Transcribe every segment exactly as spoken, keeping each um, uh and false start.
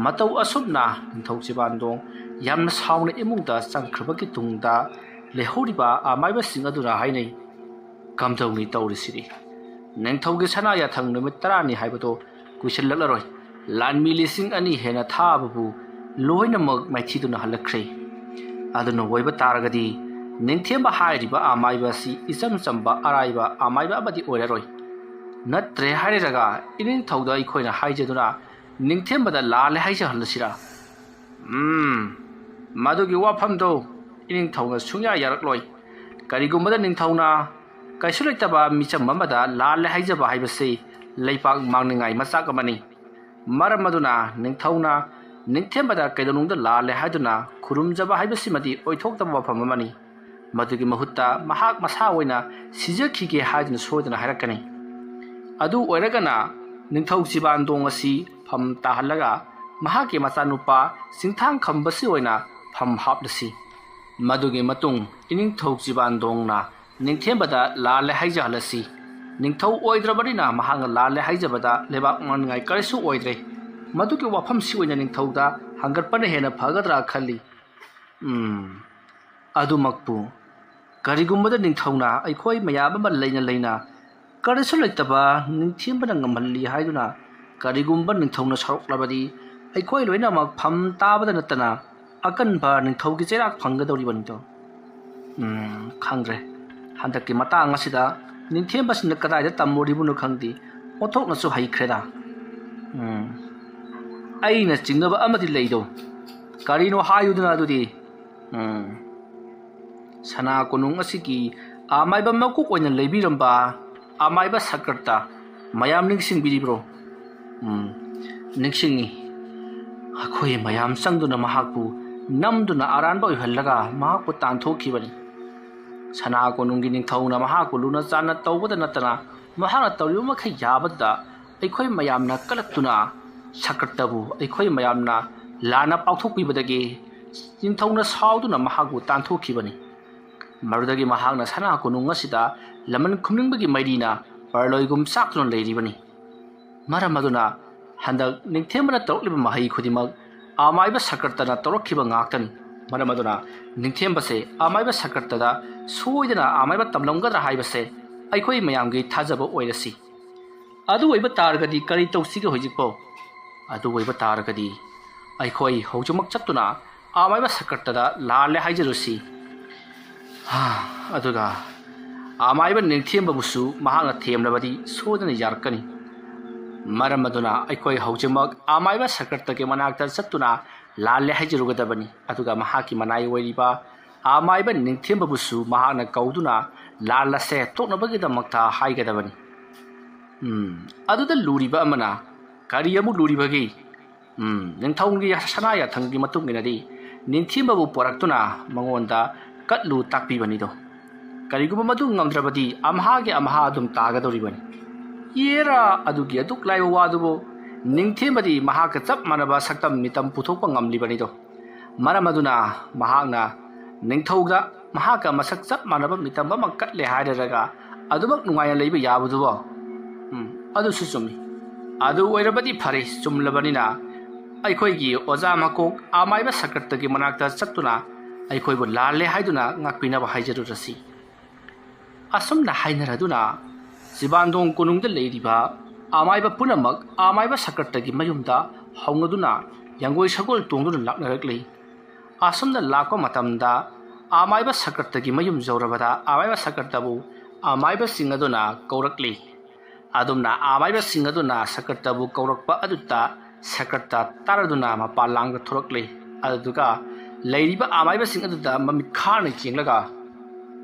ꯃꯇꯧ ꯑꯁꯨꯝꯅ ꯅꯤꯡꯊꯧ ꯆꯤꯕꯥꯟꯗꯣꯡ ꯌꯥꯝꯅ ꯁꯥꯎꯅ ꯏꯃꯨꯡꯗ ꯆꯪꯈ꯭ꯔꯕꯒꯤ ꯇꯨꯡꯗ, ꯂꯩꯍꯧꯔꯤꯕ ꯑꯃꯥꯏꯕꯁꯤꯡ ꯑꯗꯨꯅ ꯍꯥꯏꯅꯩ, "ꯀꯝꯗꯧꯅꯤ ꯇꯧꯔꯤꯁꯤꯗꯤ? ꯅꯤꯡꯊꯧꯒꯤ ꯁꯅꯥ ꯌꯥꯊꯪ ꯅꯨꯃꯤꯠ ꯇꯔꯥꯅꯤ ꯍꯥꯏꯕꯗꯣ ꯀꯨꯏꯁꯤꯜꯂꯛꯂꯔꯣꯏ꯫ ꯂꯥꯟꯃꯤ ꯂꯤꯁꯤꯡ ꯑꯅꯤ ꯍꯦꯟꯅ ꯊꯥꯕꯕꯨ ꯂꯣꯏꯅꯃꯛ ꯃꯥꯏꯊꯤꯗꯨꯅ ꯍꯜꯂꯛꯈ꯭ꯔꯦ꯫ ꯑꯗꯨꯅ ꯑꯣꯏꯕ ꯇꯥꯔꯒꯗꯤ ꯅꯤꯡꯊꯦꯝꯕ ꯍꯥꯏꯔꯤꯕ ꯑꯃꯥꯏꯕ ꯑꯁꯤ ꯏꯆꯝ ꯆꯝꯕ ꯑꯔꯥꯏꯕ ꯑꯃꯥꯏꯕ ꯑꯃꯗꯤ ꯑꯣꯏꯔꯔꯣꯏ꯫ ꯅꯠꯇ꯭ꯔꯦ ꯍꯥꯏꯔꯒ ꯏꯅꯤꯡꯊꯧꯗ ꯑꯩꯈꯣꯏꯅ ꯍꯥꯏꯖꯗꯨꯅ ꯅꯤꯡꯊꯦꯝꯕꯗ ꯂꯥꯜꯂꯦ ꯍꯥꯏꯖꯍꯜꯂꯁꯤꯔꯥ?" ꯎꯝ, ꯃꯗꯨꯒꯤ ꯋꯥꯐꯝꯗꯣ ꯏꯅꯤꯡꯊꯧꯅ ꯁꯨꯡꯌꯥ ꯌꯥꯔꯛꯂꯣꯏ꯫ ꯀꯔꯤꯒꯨꯝꯕꯗ ꯅꯤꯡꯊꯧꯅ ꯀꯩꯁꯨ ꯂꯩꯇꯕ ꯃꯤꯆꯝ ꯑꯃꯗ ꯂꯥꯜꯂꯦ ꯍꯥꯏꯖꯕ ꯍꯥꯏꯕꯁꯤ ꯂꯩꯄꯥꯛ ꯃꯥꯡꯅꯤꯡꯉꯥꯏ ꯃꯆꯥꯛ ꯑꯃꯅꯤ꯫ ꯃꯔꯝ ꯑꯗꯨꯅ ꯅꯤꯡꯊꯧꯅ ꯅꯤꯡꯊꯦꯝꯕꯗ ꯀꯩꯗꯧꯅꯨꯡꯗ ꯂꯥꯜꯂꯦ ꯍꯥꯏꯗꯨꯅ ꯈꯨꯔꯨꯝꯖꯕ ꯍꯥꯏꯕꯁꯤꯃꯗꯤ ꯑꯣꯏꯊꯣꯛꯇꯕ ꯋꯥꯐꯝ ꯑꯃꯅꯤ꯫ ꯃꯗꯨꯒꯤ ꯃꯍꯨꯠꯇ ꯃꯍꯥꯛ ꯃꯁꯥ ꯑꯣꯏꯅ ꯁꯤꯖꯈꯤꯒꯦ ꯍꯥꯏꯗꯨꯅ ꯁꯣꯏꯗꯅ ꯍꯥꯏꯔꯛꯀꯅꯤ꯫ ꯑꯗꯨ ꯑꯣꯏꯔꯒꯅ ꯅꯤꯡꯊꯧ ꯆꯤꯕꯥꯟꯗꯣꯡ ꯑꯁꯤ ꯐꯝ ꯇꯥꯍꯜꯂꯒ ꯃꯍꯥꯛꯀꯤ ꯃꯆꯥꯅꯨꯄꯥ ꯆꯤꯡꯊꯥꯡ ꯈꯝꯕꯁꯤ ꯑꯣꯏꯅ ꯐꯝ ꯍꯥꯞꯂꯁꯤ꯫ ꯃꯗꯨꯒꯤ ꯃꯇꯨꯡ ꯏꯅꯤꯡꯊꯧ ꯆꯤꯕꯥꯟꯗꯣꯡꯅ ꯅꯤꯡꯊꯦꯝꯕꯗ ꯂꯥꯜꯂꯦ ꯍꯥꯏꯖꯍꯜꯂꯁꯤ꯫ ꯅꯤꯡꯊꯧ ꯑꯣꯏꯗ꯭ꯔꯕꯅꯤꯅ ꯃꯍꯥꯛꯅ ꯂꯥꯜꯂꯦ ꯍꯥꯏꯖꯕꯗ ꯂꯩꯕꯥꯛ ꯃꯥꯡꯅꯤꯡꯉꯥꯏ ꯀꯔꯤꯁꯨ ꯑꯣꯏꯗ꯭ꯔꯦ꯫ ꯃꯗꯨꯒꯤ ꯋꯥꯐꯝꯁꯤ ꯑꯣꯏꯅ ꯅꯤꯡꯊꯧꯗ ꯍꯪꯒꯠꯄꯅ ꯍꯦꯟꯅ ꯐꯒꯗ꯭ꯔꯥ ꯈꯜꯂꯤ꯫ ꯎꯝ, ꯑꯗꯨꯃꯛꯄꯨ ꯀꯔꯤꯒꯨꯝꯕꯗ ꯅꯤꯡꯊꯧꯅ ꯑꯩꯈꯣꯏ ꯃꯌꯥꯝ ꯑꯃ ꯂꯩꯅ ꯂꯩꯅ ꯀꯔꯤꯁꯨ ꯂꯩꯇꯕ ꯅꯤꯡꯊꯦꯝꯕꯅ ꯉꯝꯍꯜꯂꯤ ꯍꯥꯏꯗꯨꯅ ꯀꯔꯤꯒꯨꯝꯕ ꯅꯤꯡꯊꯧꯅ ꯁꯥꯎꯔꯛꯂꯕꯗꯤ ꯑꯩꯈꯣꯏ ꯂꯣꯏꯅꯃꯛ ꯐꯝ ꯇꯥꯕꯗ ꯅꯠꯇꯅ ꯑꯀꯟꯕ ꯅꯤꯡꯊꯧꯒꯤ ꯆꯩꯔꯥꯛ ꯐꯪꯒꯗꯧꯔꯤꯕꯅꯤꯗꯣ꯫ ꯎꯝ, ꯈꯪꯗ꯭ꯔꯦ꯫ ꯍꯟꯗꯛꯀꯤ ꯃꯇꯥꯡ ꯑꯁꯤꯗ ꯅꯤꯡꯊꯦꯝꯕꯁꯤꯡꯅ ꯀꯗꯥꯏꯗ ꯇꯝꯃꯨꯔꯤꯕꯅꯣ ꯈꯪꯗꯦ, ꯑꯣꯟꯊꯣꯛꯅꯁꯨ ꯍꯩꯈ꯭ꯔꯦꯗ꯫ ꯎꯝ, ꯑꯩꯅ ꯆꯤꯡꯅꯕ ꯑꯃꯗꯤ ꯂꯩꯗꯣ꯫ ꯀꯔꯤꯅꯣ ꯍꯥꯏꯌꯨꯗꯅ ꯑꯗꯨꯗꯤ? ꯎꯝ, ꯁꯅꯥ ꯀꯣꯅꯨꯡ ꯑꯁꯤꯒꯤ ꯑꯃꯥꯏꯕ ꯃꯀꯣꯛ ꯑꯣꯏꯅ ꯂꯩꯕꯤꯔꯝꯕ ꯑꯃꯥꯏꯕ ꯁꯀ꯭ꯔꯇ ꯃꯌꯥꯝ ꯅꯤꯡꯁꯤꯡꯕꯤꯔꯤꯕ꯭ꯔꯣ? ꯎꯝ, ꯅꯤꯡꯁꯤꯡꯉꯤ꯫ ꯑꯩꯈꯣꯏ ꯃꯌꯥꯝ ꯆꯪꯗꯨꯅ ꯃꯍꯥꯛꯄꯨ ꯅꯝꯗꯨꯅ ꯑꯔꯥꯟꯕ ꯑꯣꯏꯍꯜꯂꯒ ꯃꯍꯥꯛꯄꯨ ꯇꯥꯟꯊꯣꯛꯈꯤꯕꯅꯤ꯫ ꯁꯅꯥ ꯀꯣꯅꯨꯡꯒꯤ ꯅꯤꯡꯊꯧꯅ ꯃꯍꯥꯛꯄꯨ ꯂꯨꯅ ꯆꯥꯟꯅ ꯇꯧꯕꯗ ꯅꯠꯇꯅ ꯃꯍꯥꯛꯅ ꯇꯧꯔꯤꯕ ꯃꯈꯩ ꯌꯥꯕꯗꯨꯗ ꯑꯩꯈꯣꯏ ꯃꯌꯥꯝꯅ ꯀꯂꯛꯇꯨꯅ ꯁꯀ꯭ꯔꯇꯕꯨ ꯑꯩꯈꯣꯏ ꯃꯌꯥꯝꯅ ꯂꯥꯟꯅ ꯄꯥꯎꯊꯣꯛꯄꯤꯕꯗꯒꯤ ꯅꯤꯡꯊꯧꯅ ꯁꯥꯎꯗꯨꯅ ꯃꯍꯥꯛꯄꯨ ꯇꯥꯟꯊꯣꯛꯈꯤꯕꯅꯤ꯫ ꯃꯗꯨꯗꯒꯤ ꯃꯍꯥꯛꯅ ꯁꯅꯥ ꯀꯣꯅꯨꯡ ꯑꯁꯤꯗ ꯂꯃꯟ ꯈꯨꯝꯅꯤꯡꯕꯒꯤ ꯃꯩꯔꯤꯅ ꯄꯔꯂꯣꯏꯒꯨꯝ ꯆꯥꯛꯇꯨꯅ ꯂꯩꯔꯤꯕꯅꯤ꯫ ꯃꯔꯝ ꯑꯗꯨꯅ ꯍꯟꯗꯛ ꯅꯤꯡꯊꯦꯝꯕꯅ ꯇꯧꯔꯛꯂꯤꯕ ꯃꯍꯩ ꯈꯨꯗꯤꯡꯃꯛ ꯑꯃꯥꯏꯕ ꯁꯀ꯭ꯔꯇꯅ ꯇꯧꯔꯛꯈꯤꯕ ꯉꯥꯛꯇꯅꯤ꯫ ꯃꯔꯝ ꯑꯗꯨꯅ ꯅꯤꯡꯊꯦꯝꯕꯁꯦ ꯑꯃꯥꯏꯕ ꯁꯀ꯭ꯔꯇꯗ ꯁꯣꯏꯗꯅ ꯑꯃꯥꯏꯕ ꯇꯝꯂꯝꯒꯗ꯭ꯔꯥ ꯍꯥꯏꯕꯁꯦ ꯑꯩꯈꯣꯏ ꯃꯌꯥꯝꯒꯤ ꯊꯥꯖꯕ ꯑꯣꯏꯔꯁꯤ꯫ ꯑꯗꯨ ꯑꯣꯏꯕ ꯇꯥꯔꯒꯗꯤ ꯀꯔꯤ ꯇꯧꯁꯤꯒꯦ ꯍꯧꯖꯤꯛꯄꯣ? ꯑꯗꯨ ꯑꯣꯏꯕ ꯇꯥꯔꯒꯗꯤ ꯑꯩꯈꯣꯏ ꯍꯧꯖꯤꯛꯃꯛ ꯆꯠꯇꯨꯅ ꯑꯃꯥꯏꯕ ꯁꯀ꯭ꯔꯇꯗ ꯂꯥꯜꯂꯦ ꯍꯥꯏꯖꯔꯨꯁꯤ꯫ ꯍꯥ, ꯑꯗꯨꯒ ꯑꯃꯥꯏꯕ ꯅꯤꯡꯊꯦꯝꯕꯕꯨꯁꯨ ꯃꯍꯥꯛꯅ ꯊꯦꯝꯂꯕꯗꯤ ꯁꯣꯏꯗꯅ ꯌꯥꯔꯛꯀꯅꯤ꯫ ꯃꯔꯝ ꯑꯗꯨꯅ ꯑꯩꯈꯣꯏ ꯍꯧꯖꯤꯛꯃꯛ ꯑꯃꯥꯏꯕ ꯁꯀ꯭ꯔꯇꯒꯤ ꯃꯅꯥꯛꯇ ꯆꯠꯇꯨꯅ ꯂꯥꯜꯂꯦ ꯍꯥꯏꯖꯔꯨꯒꯗꯕꯅꯤ꯫ ꯑꯗꯨꯒ ꯃꯍꯥꯛꯀꯤ ꯃꯅꯥꯏ ꯑꯣꯏꯔꯤꯕ ꯑꯃꯥꯏꯕ ꯅꯤꯡꯊꯦꯝꯕꯕꯨꯁꯨ ꯃꯍꯥꯛꯅ ꯀꯧꯗꯨꯅ ꯂꯥꯜ ꯑꯁꯦ ꯇꯣꯛꯅꯕꯒꯤꯗꯃꯛꯇ ꯍꯥꯏꯒꯗꯕꯅꯤ꯫ ꯎꯝ, ꯑꯗꯨꯗ ꯂꯨꯔꯤꯕ ꯑꯃꯅ, "ꯀꯔꯤ ꯑꯃꯨꯛ ꯂꯨꯔꯤꯕꯒꯦ?" ꯎꯝ, ꯅꯤꯡꯊꯧꯒꯤ ꯁꯅꯥ ꯌꯥꯊꯪꯒꯤ ꯃꯇꯨꯡ ꯏꯟꯅꯗꯤ ꯅꯤꯡꯊꯦꯝꯕꯕꯨ ꯄꯣꯔꯛꯇꯨꯅ ꯃꯉꯣꯟꯗ ꯀꯠꯂꯨ ꯇꯥꯛꯄꯤꯕꯅꯤꯗꯣ꯫ ꯀꯔꯤꯒꯨꯝꯕ ꯃꯗꯨ ꯉꯝꯗ꯭ꯔꯕꯗꯤ ꯑꯝꯍꯥꯒꯤ ꯑꯝꯍꯥ ꯑꯗꯨꯝ ꯇꯥꯒꯗꯧꯔꯤꯕꯅꯤ꯫ ꯌꯦꯔꯥ, ꯑꯗꯨꯒꯤ ꯑꯗꯨꯛ ꯂꯥꯏꯕ ꯋꯥꯗꯨꯕꯨ ꯅꯤꯡꯊꯦꯝꯕꯗꯤ ꯃꯍꯥꯛꯀ ꯆꯞ ꯃꯥꯟꯅꯕ ꯁꯛꯇꯝ ꯃꯤꯇꯝ ꯄꯨꯊꯣꯛꯄ ꯉꯝꯂꯤꯕꯅꯤꯗꯣ꯫ ꯃꯔꯝ ꯑꯗꯨꯅ ꯃꯍꯥꯛꯅ ꯅꯤꯡꯊꯧꯗ ꯃꯍꯥꯛꯀ ꯃꯁꯛ ꯆꯞ ꯃꯥꯟꯅꯕ ꯃꯤꯇꯝ ꯑꯃ ꯀꯠꯂꯦ ꯍꯥꯏꯔꯔꯒ ꯑꯗꯨꯃꯛ ꯅꯨꯡꯉꯥꯏꯅ ꯂꯩꯕ ꯌꯥꯕꯗꯨꯕꯣ? ꯎꯝ, ꯑꯗꯨꯁꯨ ꯆꯨꯝꯃꯤ꯫ ꯑꯗꯨ ꯑꯣꯏꯔꯕꯗꯤ ꯐꯔꯦ, ꯆꯨꯝꯂꯕꯅꯤꯅ ꯑꯩꯈꯣꯏꯒꯤ ꯑꯣꯖꯥ ꯃꯀꯣꯛ ꯑꯃꯥꯏꯕ ꯁꯀ꯭ꯔꯇꯒꯤ ꯃꯅꯥꯛꯇ ꯆꯠꯇꯨꯅ ꯑꯩꯈꯣꯏꯕꯨ ꯂꯥꯜꯂꯦ ꯍꯥꯏꯗꯨꯅ ꯉꯥꯛꯄꯤꯅꯕ ꯍꯥꯏꯖꯔꯨꯔꯁꯤ꯫ ꯑꯁꯨꯝꯅ ꯍꯥꯏꯅꯔꯗꯨꯅ ꯁꯤꯕꯥꯟꯗꯣꯡ ꯀꯣꯅꯨꯡꯗ ꯂꯩꯔꯤꯕ ꯑꯃꯥꯏꯕ ꯄꯨꯝꯅꯃꯛ ꯑꯃꯥꯏꯕ ꯁꯀ꯭ꯔꯇꯒꯤ ꯃꯌꯨꯝꯗ ꯍꯧꯅꯗꯨꯅ ꯌꯥꯡꯒꯣꯏ ꯁꯒꯣꯜ ꯇꯣꯡꯗꯨꯅ ꯂꯥꯛꯅꯔꯛꯂꯤ꯫ ꯑꯁꯨꯝꯅ ꯂꯥꯛꯄ ꯃꯇꯝꯗ ꯑꯃꯥꯏꯕ ꯁꯀ꯭ꯔꯇꯒꯤ ꯃꯌꯨꯝ ꯌꯧꯔꯕꯗ ꯑꯃꯥꯏꯕ ꯁꯀ꯭ꯔꯇꯕꯨ ꯑꯃꯥꯏꯕꯁꯤꯡ ꯑꯗꯨꯅ ꯀꯧꯔꯛꯂꯤ꯫ ꯑꯗꯨꯝꯅ ꯑꯃꯥꯏꯕꯁꯤꯡ ꯑꯗꯨꯅ ꯁꯀ꯭ꯔꯇꯕꯨ ꯀꯧꯔꯛꯄ ꯑꯗꯨꯗ ꯁꯀ꯭ꯔꯇ ꯇꯥꯔꯗꯨꯅ ꯃꯄꯥꯟ ꯂꯥꯡꯗ ꯊꯣꯔꯛꯂꯤ꯫ ꯑꯗꯨꯗꯨꯒ ꯂꯩꯔꯤꯕ ꯑꯃꯥꯏꯕꯁꯤꯡ ꯑꯗꯨꯗ ꯃꯃꯤꯠ ꯈꯥꯅ ꯌꯦꯡꯂꯒ,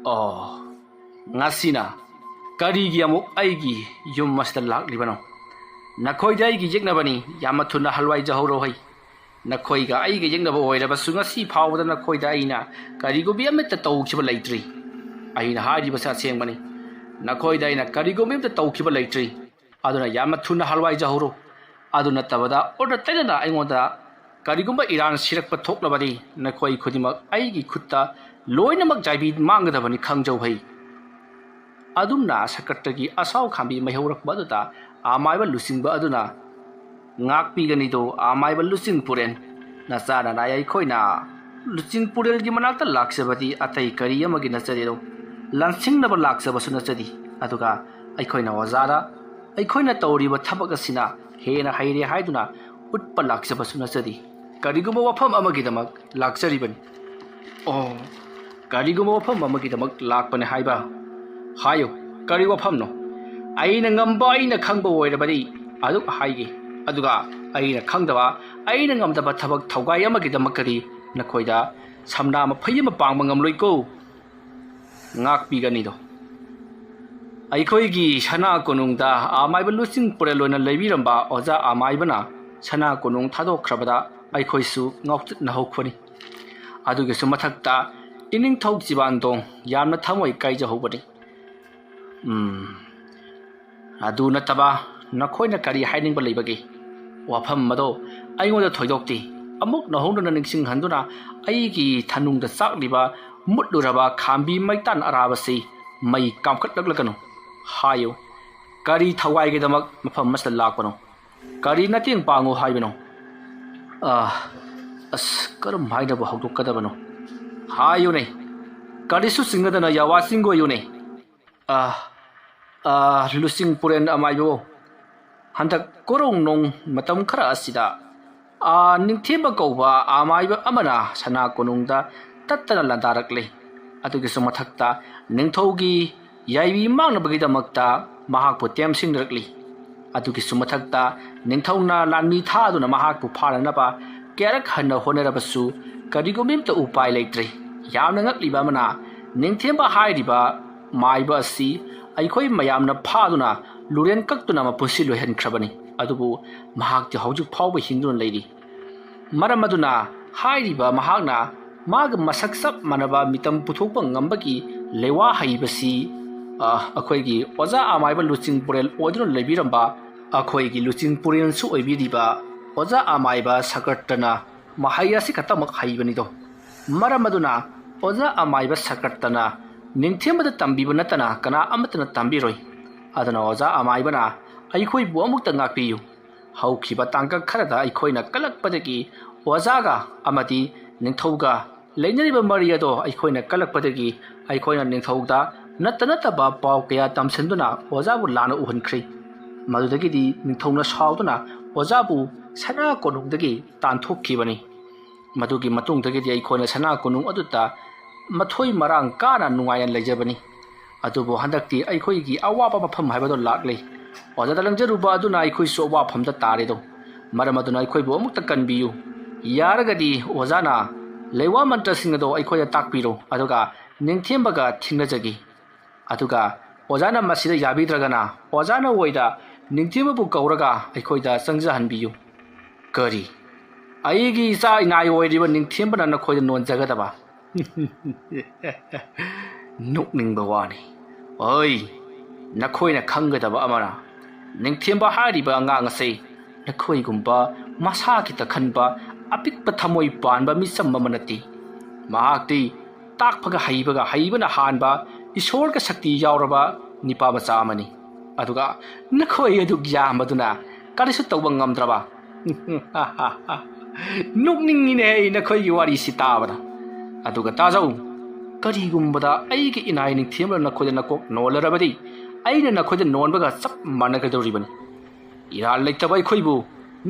"ꯑꯣ, ꯉꯁꯤꯅ ꯀꯔꯤꯒꯤ ꯑꯃꯨꯛ ꯑꯩꯒꯤ ꯌꯨꯝ ꯑꯁꯤꯗ ꯂꯥꯛꯂꯤꯕꯅꯣ? ꯅꯈꯣꯏꯗ ꯑꯩꯒꯤ ꯌꯦꯛꯅꯕꯅꯤ, ꯌꯥꯝꯅ ꯊꯨꯅ ꯍꯜꯋꯥꯏꯖꯍꯧꯔꯣ ꯍꯩ꯫ ꯅꯈꯣꯏꯒ ꯑꯩꯒ ꯌꯦꯛꯅꯕ ꯑꯣꯏꯔꯕꯁꯨ ꯉꯁꯤ ꯐꯥꯎꯕꯗ ꯅꯈꯣꯏꯗ ꯑꯩꯅ ꯀꯔꯤꯒꯨꯝꯕꯤ ꯑꯃꯠꯇ ꯇꯧꯈꯤꯕ ꯂꯩꯇ꯭ꯔꯤ꯫ ꯑꯩꯅ ꯍꯥꯏꯔꯤꯕꯁꯤ ꯑꯁꯦꯡꯕꯅꯤ꯫ ꯅꯈꯣꯏꯗ ꯑꯩꯅ ꯀꯔꯤꯒꯨꯝꯕꯤ ꯑꯃꯠꯇ ꯇꯧꯈꯤꯕ ꯂꯩꯇ꯭ꯔꯤ꯫ ꯑꯗꯨꯅ ꯌꯥꯝꯅ ꯊꯨꯅ ꯍꯜꯋꯥꯏꯖꯍꯧꯔꯣ꯫ ꯑꯗꯨ ꯅꯠꯇꯕꯗ ꯑꯣꯟꯅ ꯇꯩꯅꯅ ꯑꯩꯉꯣꯟꯗ ꯀꯔꯤꯒꯨꯝꯕ ꯏꯔꯥꯟ ꯁꯤꯔꯛꯄ ꯊꯣꯛꯂꯕꯗꯤ ꯅꯈꯣꯏ ꯈꯨꯗꯤꯡꯃꯛ ꯑꯩꯒꯤ ꯈꯨꯠꯇ ꯂꯣꯏꯅꯃꯛ ꯆꯥꯏꯕꯤ ꯃꯥꯡꯒꯗꯕꯅꯤ, ꯈꯪꯖꯧ ꯍꯩ꯫" ꯑꯗꯨꯝꯅ ꯁꯀ꯭ꯔꯇꯒꯤ ꯑꯁꯥꯎ ꯈꯥꯝꯕꯤ ꯃꯩꯍꯧꯔꯛꯄ ꯑꯗꯨꯗ ꯑꯃꯥꯏꯕ ꯂꯨꯆꯤꯡꯕ ꯑꯗꯨꯅ ꯉꯥꯛꯄꯤꯒꯅꯤꯗꯣ ꯑꯃꯥꯏꯕ ꯂꯨꯆꯤꯡ ꯄꯨꯔꯦꯟ꯫ ꯅꯆꯥ ꯅꯅꯥꯏ ꯑꯩꯈꯣꯏꯅ ꯂꯨꯆꯤꯡ ꯄꯨꯔꯦꯜꯒꯤ ꯃꯅꯥꯛꯇ ꯂꯥꯛꯆꯕꯗꯤ ꯑꯇꯩ ꯀꯔꯤ ꯑꯃꯒꯤ ꯅꯠꯆꯗꯦꯗꯣ, ꯂꯥꯟꯁꯤꯡꯅꯕ ꯂꯥꯛꯆꯕꯁꯨ ꯅꯠꯆꯗꯦ꯫ ꯑꯗꯨꯒ ꯑꯩꯈꯣꯏꯅ ꯑꯣꯖꯥꯗ ꯑꯩꯈꯣꯏꯅ ꯇꯧꯔꯤꯕ ꯊꯕꯛ ꯑꯁꯤꯅ ꯍꯦꯟꯅ ꯍꯩꯔꯦ ꯍꯥꯏꯗꯨꯅ ꯎꯠꯄ ꯂꯥꯛꯆꯕꯁꯨ ꯅꯠꯆꯗꯦ꯫ ꯀꯔꯤꯒꯨꯝꯕ ꯋꯥꯐꯝ ꯑꯃꯒꯤꯗꯃꯛ ꯂꯥꯛꯆꯔꯤꯕꯅꯤ꯫ ꯑꯣ, ꯀꯔꯤꯒꯨꯝꯕ ꯋꯥꯐꯝ ꯑꯃꯒꯤꯗꯃꯛ ꯂꯥꯛꯄꯅꯦ ꯍꯥꯏꯕ? ꯍꯥꯏꯌꯨ, ꯀꯔꯤ ꯋꯥꯐꯝꯅꯣ? ꯑꯩꯅ ꯉꯝꯕ, ꯑꯩꯅ ꯈꯪꯕ ꯑꯣꯏꯔꯕꯗꯤ ꯑꯗꯨꯛ ꯍꯥꯏꯒꯦ꯫ ꯑꯗꯨꯒ ꯑꯩꯅ ꯈꯪꯗꯕ, ꯑꯩꯅ ꯉꯝꯗꯕ ꯊꯕꯛ ꯊꯧꯒꯥꯏ ꯑꯃꯒꯤꯗꯃꯛꯇꯗꯤ ꯅꯈꯣꯏꯗ ꯁꯝꯅꯥ ꯃꯐꯩ ꯑꯃ ꯄꯥꯡꯕ ꯉꯝꯂꯣꯏꯀꯣ꯫ ꯉꯥꯛꯄꯤꯒꯅꯤꯗꯣ꯫ ꯑꯩꯈꯣꯏꯒꯤ ꯁꯅꯥ ꯀꯣꯅꯨꯡꯗ ꯑꯃꯥꯏꯕ ꯂꯨꯆꯤꯡ ꯄꯨꯔꯦꯜ ꯑꯣꯏꯅ ꯂꯩꯕꯤꯔꯝꯕ ꯑꯣꯖꯥ ꯑꯃꯥꯏꯕꯅ ꯁꯅꯥ ꯀꯣꯅꯨꯡ ꯊꯥꯗꯣꯛꯈ꯭ꯔꯕꯗ ꯑꯩꯈꯣꯏꯁꯨ ꯉꯥꯎꯆꯠꯅꯍꯧꯈ꯭ꯔꯅꯤ꯫ ꯑꯗꯨꯒꯤꯁꯨ ꯃꯊꯛꯇ ꯏꯅꯤꯡꯊꯧ ꯆꯤꯕꯥꯟꯗꯣꯡ ꯌꯥꯝꯅ ꯊꯃꯣꯏ ꯀꯥꯏꯖꯍꯧꯕꯅꯤ꯫ ꯎꯝ, ꯑꯗꯨ ꯅꯠꯇꯕ ꯅꯈꯣꯏꯅ ꯀꯔꯤ ꯍꯥꯏꯅꯤꯡꯕ ꯂꯩꯕꯒꯦ? ꯋꯥꯐꯝ ꯑꯗꯣ ꯑꯩꯉꯣꯟꯗ ꯊꯣꯏꯗꯣꯛꯇꯦ꯫ ꯑꯃꯨꯛ ꯅꯧꯍꯧꯅꯅ ꯅꯤꯡꯁꯤꯡꯍꯟꯗꯨꯅ ꯑꯩꯒꯤ ꯊꯅꯨꯡꯗ ꯆꯥꯛꯂꯤꯕ ꯃꯨꯠꯂꯨꯔꯕ ꯈꯥꯝꯕꯤ ꯃꯩꯇꯥꯟ ꯑꯔꯥꯕꯁꯤ ꯃꯩ ꯀꯥꯝꯈꯠꯂꯛꯂꯒꯅꯨ꯫ ꯍꯥꯏꯌꯨ, ꯀꯔꯤ ꯊꯋꯥꯏꯒꯤꯗꯃꯛ ꯃꯐꯝ ꯑꯁꯤꯗ ꯂꯥꯛꯄꯅꯣ? ꯀꯔꯤ ꯃꯇꯦꯡ ꯄꯥꯡꯉꯨ ꯍꯥꯏꯕꯅꯣ? ꯑꯥ, ꯑꯁ, ꯀꯔꯝ ꯍꯥꯏꯅꯕꯨ ꯍꯧꯗꯣꯛꯀꯗꯕꯅꯣ? ꯍꯥꯏꯌꯨꯅꯦ, ꯀꯔꯤꯁꯨ ꯆꯤꯡꯅꯗꯅ ꯌꯥꯋꯥ ꯆꯤꯡꯒꯣꯏꯌꯨꯅꯦ꯫ ꯑꯥ, ꯑꯥ, ꯂꯨꯆꯤꯡ ꯄꯨꯔꯦꯟ ꯑꯃꯥꯏꯕꯣ, ꯍꯟꯗꯛ ꯀꯣꯔꯧ ꯅꯣꯡ ꯃꯇꯝ ꯈꯔ ꯑꯁꯤꯗ, ꯑꯥ, ꯅꯤꯡꯊꯦꯝꯕ ꯀꯧꯕ ꯑꯃꯥꯏꯕ ꯑꯃꯅ ꯁꯅꯥ ꯀꯣꯅꯨꯡꯗ ꯇꯠꯇꯅ ꯂꯥꯟꯗꯥꯔꯛꯂꯦ꯫ ꯑꯗꯨꯒꯤꯁꯨ ꯃꯊꯛꯇ ꯅꯤꯡꯊꯧꯒꯤ ꯌꯥꯏꯕꯤ ꯃꯥꯡꯅꯕꯒꯤꯗꯃꯛꯇ ꯃꯍꯥꯛꯄꯨ ꯇꯦꯝꯁꯤꯟꯅꯔꯛꯂꯤ꯫ ꯑꯗꯨꯒꯤꯁꯨ ꯃꯊꯛꯇ ꯅꯤꯡꯊꯧꯅ ꯂꯥꯟꯃꯤ ꯊꯥꯗꯨꯅ ꯃꯍꯥꯛꯄꯨ ꯐꯥꯅꯅꯕ ꯀꯌꯥꯔꯛ ꯍꯟꯅ ꯍꯣꯠꯅꯔꯕꯁꯨ ꯀꯔꯤꯒꯨꯝꯕ ꯑꯃꯠꯇ ꯎꯄꯥꯏ ꯂꯩꯇ꯭ꯔꯦ꯫ ꯌꯥꯝꯅ ꯉꯛꯂꯤꯕ ꯑꯃꯅ, ꯅꯤꯡꯊꯦꯝꯕ ꯍꯥꯏꯔꯤꯕ ꯃꯥꯏꯕ ꯑꯁꯤ ꯑꯩꯈꯣꯏ ꯃꯌꯥꯝꯅ ꯐꯥꯗꯨꯅ ꯂꯨꯔꯦꯟ ꯀꯛꯇꯨꯅ ꯃꯄꯨꯟꯁꯤ ꯂꯣꯏꯍꯟꯈ꯭ꯔꯕꯅꯤ꯫ ꯑꯗꯨꯕꯨ ꯃꯍꯥꯛꯇꯤ ꯍꯧꯖꯤꯛ ꯐꯥꯎꯕ ꯍꯤꯡꯗꯨꯅ ꯂꯩꯔꯤ꯫ ꯃꯔꯝ ꯑꯗꯨꯅ ꯍꯥꯏꯔꯤꯕ ꯃꯍꯥꯛꯅ ꯃꯥꯒ ꯃꯁꯛ ꯆꯞ ꯃꯥꯟꯅꯕ ꯃꯤꯇꯝ ꯄꯨꯊꯣꯛꯄ ꯉꯝꯕꯒꯤ ꯂꯩꯋꯥ ꯍꯩꯕꯁꯤ, ꯑ, ꯑꯩꯈꯣꯏꯒꯤ ꯑꯣꯖꯥ ꯑꯃꯥꯏꯕ ꯂꯨꯆꯤꯡ ꯄꯨꯔꯦꯜ ꯑꯣꯏꯗꯨꯅ ꯂꯩꯕꯤꯔꯝꯕ, ꯑꯩꯈꯣꯏꯒꯤ ꯂꯨꯆꯤꯡ ꯄꯨꯔꯦꯜꯁꯨ ꯑꯣꯏꯕꯤꯔꯤꯕ ꯑꯣꯖꯥ ꯑꯃꯥꯏꯕ ꯁꯀꯔꯇꯅ ꯃꯍꯩ ꯑꯁꯤ ꯈꯛꯇꯃꯛ ꯍꯩꯕꯅꯤꯗꯣ꯫ ꯃꯔꯝ ꯑꯗꯨꯅ ꯑꯣꯖꯥ ꯑꯃꯥꯏꯕ ꯁꯀꯔꯇꯅ ꯅꯤꯡꯊꯦꯝꯕꯗ ꯇꯝꯕꯤꯕ ꯅꯠꯇꯅ ꯀꯅꯥ ꯑꯃꯠꯇꯅ ꯇꯝꯕꯤꯔꯣꯏ꯫ ꯑꯗꯨꯅ ꯑꯣꯖꯥ ꯑꯃꯥꯏꯕꯅ ꯑꯩꯈꯣꯏꯕꯨ ꯑꯃꯨꯛꯇ ꯉꯥꯛꯄꯤꯌꯨ꯫ ꯍꯧꯈꯤꯕ ꯇꯥꯡꯀꯛ ꯈꯔꯗ ꯑꯩꯈꯣꯏꯅ ꯀꯜꯂꯛꯄꯗꯒꯤ ꯑꯣꯖꯥꯒ ꯑꯃꯗꯤ ꯅꯤꯡꯊꯧꯒ ꯂꯩꯅꯔꯤꯕ ꯃꯔꯤ ꯑꯗꯣ ꯑꯩꯈꯣꯏꯅ ꯀꯜꯂꯛꯄꯗꯒꯤ ꯑꯩꯈꯣꯏꯅ ꯅꯤꯡꯊꯧꯗ ꯅꯠꯇ ꯅꯠꯇꯕ ꯄꯥꯎ ꯀꯌꯥ ꯇꯝꯁꯤꯟꯗꯨꯅ ꯑꯣꯖꯥꯕꯨ ꯂꯥꯟꯅ ꯎꯍꯟꯈ꯭ꯔꯤ꯫ ꯃꯗꯨꯗꯒꯤꯗꯤ ꯅꯤꯡꯊꯧꯅ ꯁꯥꯎꯗꯨꯅ ꯑꯣꯖꯥꯕꯨ ꯁꯅꯥ ꯀꯣꯅꯨꯡꯗꯒꯤ ꯇꯥꯟꯊꯣꯛꯈꯤꯕꯅꯤ꯫ ꯃꯗꯨꯒꯤ ꯃꯇꯨꯡꯗꯒꯤꯗꯤ ꯑꯩꯈꯣꯏꯅ ꯁꯅꯥ ꯀꯣꯅꯨꯡ ꯑꯗꯨꯗ ꯃꯊꯣꯏ ꯃꯔꯥꯡ ꯀꯥꯅ ꯅꯨꯡꯉꯥꯏꯅ ꯂꯩꯖꯕꯅꯤ꯫ ꯑꯗꯨꯕꯨ ꯍꯟꯗꯛꯇꯤ ꯑꯩꯈꯣꯏꯒꯤ ꯑꯋꯥꯕ ꯃꯐꯝ ꯍꯥꯏꯕꯗꯣ ꯂꯥꯛꯂꯤ꯫ ꯑꯣꯖꯥꯗ ꯂꯪꯖꯔꯨꯕ ꯑꯗꯨꯅ ꯑꯩꯈꯣꯏꯁꯨ ꯑꯋꯥꯐꯝꯗ ꯇꯥꯔꯦꯗꯣ꯫ ꯃꯔꯝ ꯑꯗꯨꯅ ꯑꯩꯈꯣꯏꯕꯨ ꯑꯃꯨꯛꯇ ꯀꯟꯕꯤꯌꯨ꯫ ꯌꯥꯔꯒꯗꯤ ꯑꯣꯖꯥꯅ ꯂꯩꯋꯥ ꯃꯟꯇ꯭ꯔꯁꯤꯡ ꯑꯗꯣ ꯑꯩꯈꯣꯏꯗ ꯇꯥꯛꯄꯤꯔꯣ, ꯑꯗꯨꯒ ꯅꯤꯡꯊꯦꯝꯕꯒ ꯊꯦꯡꯅꯖꯒꯦ꯫ ꯑꯗꯨꯒ ꯑꯣꯖꯥꯅ ꯃꯁꯤꯗ ꯌꯥꯕꯤꯗ꯭ꯔꯒꯅ ꯑꯣꯖꯥꯅ ꯑꯣꯏꯗ ꯅꯤꯡꯊꯦꯝꯕꯕꯨ ꯀꯧꯔꯒ ꯑꯩꯈꯣꯏꯗ ꯆꯪꯖꯍꯟꯕꯤꯌꯨ꯫ ꯀꯔꯤ? ꯑꯩꯒꯤ ꯏꯆꯥ ꯏꯅꯥꯏ ꯑꯣꯏꯔꯤꯕ ꯅꯤꯡꯊꯦꯝꯕꯅ ꯅꯈꯣꯏꯗ ꯅꯣꯟꯖꯒꯗꯕ? ꯅꯣꯛꯅꯤꯡꯕ ꯋꯥꯅꯤ꯫ ꯑꯣꯏ, ꯅꯈꯣꯏꯅ ꯈꯪꯒꯗꯕ ꯑꯃꯅ, ꯅꯤꯡꯊꯦꯝꯕ ꯍꯥꯏꯔꯤꯕ ꯑꯉꯥꯡ ꯑꯁꯤ ꯅꯈꯣꯏꯒꯨꯝꯕ ꯃꯁꯥ ꯈꯤꯇ ꯈꯟꯕ, ꯑꯄꯤꯛꯄ ꯊꯃꯣꯏ ꯄꯥꯟꯕ ꯃꯤꯆꯝ ꯑꯃ ꯅꯠꯇꯦ꯫ ꯃꯍꯥꯛꯇꯤ ꯇꯥꯛꯄꯒ ꯍꯩꯕꯒ ꯍꯩꯕꯅ ꯍꯥꯟꯕ, ꯏꯁꯣꯔꯒ ꯁꯛꯇꯤ ꯌꯥꯎꯔꯕ ꯅꯤꯄꯥ ꯃꯆꯥ ꯑꯃꯅꯤ꯫ ꯑꯗꯨꯒ ꯅꯈꯣꯏ ꯑꯗꯨꯛ ꯌꯥꯝꯕꯗꯨꯅ ꯀꯔꯤꯁꯨ ꯇꯧꯕ ꯉꯝꯗ꯭ꯔꯕ? ꯅꯣꯛꯅꯤꯡꯉꯤꯅꯦ ꯑꯩ ꯅꯈꯣꯏꯒꯤ ꯋꯥꯔꯤꯁꯤ ꯇꯥꯕꯗ꯫ ꯑꯗꯨꯒ ꯇꯥꯖꯧ, ꯀꯔꯤꯒꯨꯝꯕꯗ ꯑꯩꯒꯤ ꯏꯅꯥꯏ ꯅꯤꯡꯊꯦꯝꯕꯅ ꯅꯈꯣꯏꯗ ꯅꯀꯣꯛ ꯅꯣꯜꯂꯔꯕꯗꯤ ꯑꯩꯅ ꯅꯈꯣꯏꯗ ꯅꯣꯟꯕꯒ ꯆꯞ ꯃꯥꯟꯅꯒꯗꯧꯔꯤꯕꯅꯤ꯫ ꯏꯔꯥꯜ ꯂꯩꯇꯕ ꯑꯩꯈꯣꯏꯕꯨ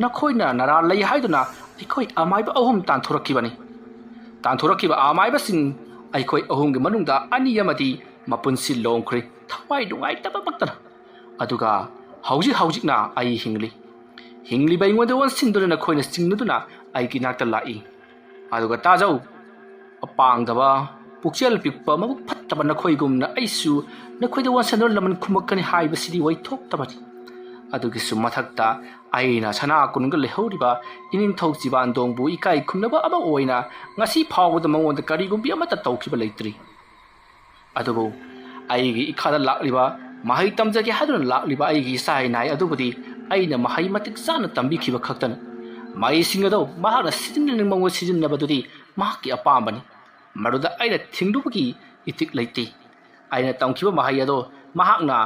ꯅꯈꯣꯏꯅ ꯅꯔꯥꯜ ꯂꯩ ꯍꯥꯏꯗꯨꯅ ꯑꯩꯈꯣꯏ ꯑꯃꯥꯏꯕ ꯑꯍꯨꯝ ꯇꯥꯟꯊꯣꯔꯛꯈꯤꯕꯅꯤ꯫ ꯇꯥꯟꯊꯣꯔꯛꯈꯤꯕ ꯑꯃꯥꯏꯕꯁꯤꯡ ꯑꯩꯈꯣꯏ ꯑꯍꯨꯝꯒꯤ ꯃꯅꯨꯡꯗ ꯑꯅꯤ ꯑꯃꯗꯤ ꯃꯄꯨꯟꯁꯤ ꯂꯣꯡꯈ꯭ꯔꯦ, ꯊꯋꯥꯏ ꯅꯨꯡꯉꯥꯏꯇꯕꯃꯛꯇꯅ꯫ ꯑꯗꯨꯒ ꯍꯧꯖꯤꯛ ꯍꯧꯖꯤꯛꯅ ꯑꯩ ꯍꯤꯡꯂꯤ꯫ ꯍꯤꯡꯂꯤꯕ ꯑꯩꯉꯣꯟꯗ ꯑꯣꯟꯁꯤꯟꯗꯨꯅ ꯅꯈꯣꯏꯅ ꯆꯤꯡꯅꯗꯨꯅ ꯑꯩꯒꯤ ꯏꯅꯥꯛꯇ ꯂꯥꯛꯏ꯫ ꯑꯗꯨꯒ ꯇꯥꯖꯧ, ꯑꯄꯥꯡꯗꯕ, ꯄꯨꯛꯆꯦꯜ ꯄꯤꯛꯄ, ꯃꯕꯨꯛ ꯐꯠꯇꯕ ꯅꯈꯣꯏꯒꯨꯝꯅ ꯑꯩꯁꯨ ꯅꯈꯣꯏꯗ ꯑꯣꯟꯁꯤꯟꯗꯨꯅ ꯂꯃꯟ ꯈꯨꯝꯃꯛꯀꯅꯤ ꯍꯥꯏꯕꯁꯤꯗꯤ ꯑꯣꯏꯊꯣꯛꯇꯕꯅꯤ꯫ ꯑꯗꯨꯒꯤꯁꯨ ꯃꯊꯛꯇ ꯑꯩꯅ ꯁꯅꯥ ꯀꯣꯅꯨꯡꯗ ꯂꯩꯍꯧꯔꯤꯕ ꯏꯅꯤꯡꯊꯧ ꯆꯤꯕꯥꯟꯗꯣꯡꯕꯨ ꯏꯀꯥꯏ ꯈꯨꯝꯅꯕ ꯑꯃ ꯑꯣꯏꯅ ꯉꯁꯤ ꯐꯥꯎꯕꯗ ꯃꯉꯣꯟꯗ ꯀꯔꯤꯒꯨꯝꯕꯤ ꯑꯃꯠꯇ ꯇꯧꯈꯤꯕ ꯂꯩꯇ꯭ꯔꯤ꯫ ꯑꯗꯨꯕꯨ ꯑꯩꯒꯤ ꯏꯈꯥꯗ ꯂꯥꯛꯂꯤꯕ, ꯃꯍꯩ ꯇꯝꯖꯒꯦ ꯍꯥꯏꯗꯨꯅ ꯂꯥꯛꯂꯤꯕ ꯑꯩꯒꯤ ꯏꯆꯥ ꯏꯅꯥꯏ ꯑꯗꯨꯕꯨꯗꯤ ꯑꯩꯅ ꯃꯍꯩ ꯃꯇꯤꯛ ꯆꯥꯅ ꯇꯝꯕꯤꯈꯤꯕ ꯈꯛꯇꯅꯤ꯫ ꯃꯍꯩꯁꯤꯡ ꯑꯗꯨ ꯃꯍꯥꯛꯅ ꯁꯤꯖꯤꯟꯅꯅꯤꯡꯕ ꯃꯑꯣꯡꯗ ꯁꯤꯖꯤꯟꯅꯕꯗꯨꯗꯤ ꯃꯍꯥꯛꯀꯤ ꯑꯄꯥꯝꯕꯅꯤ꯫ ꯃꯗꯨꯗ ꯑꯩꯅ ꯊꯤꯡꯂꯨꯕꯒꯤ ꯏꯊꯤꯛ ꯂꯩꯇꯦ꯫ ꯑꯩꯅ ꯇꯝꯈꯤꯕ ꯃꯍꯩ ꯑꯗꯣ ꯃꯍꯥꯛꯅ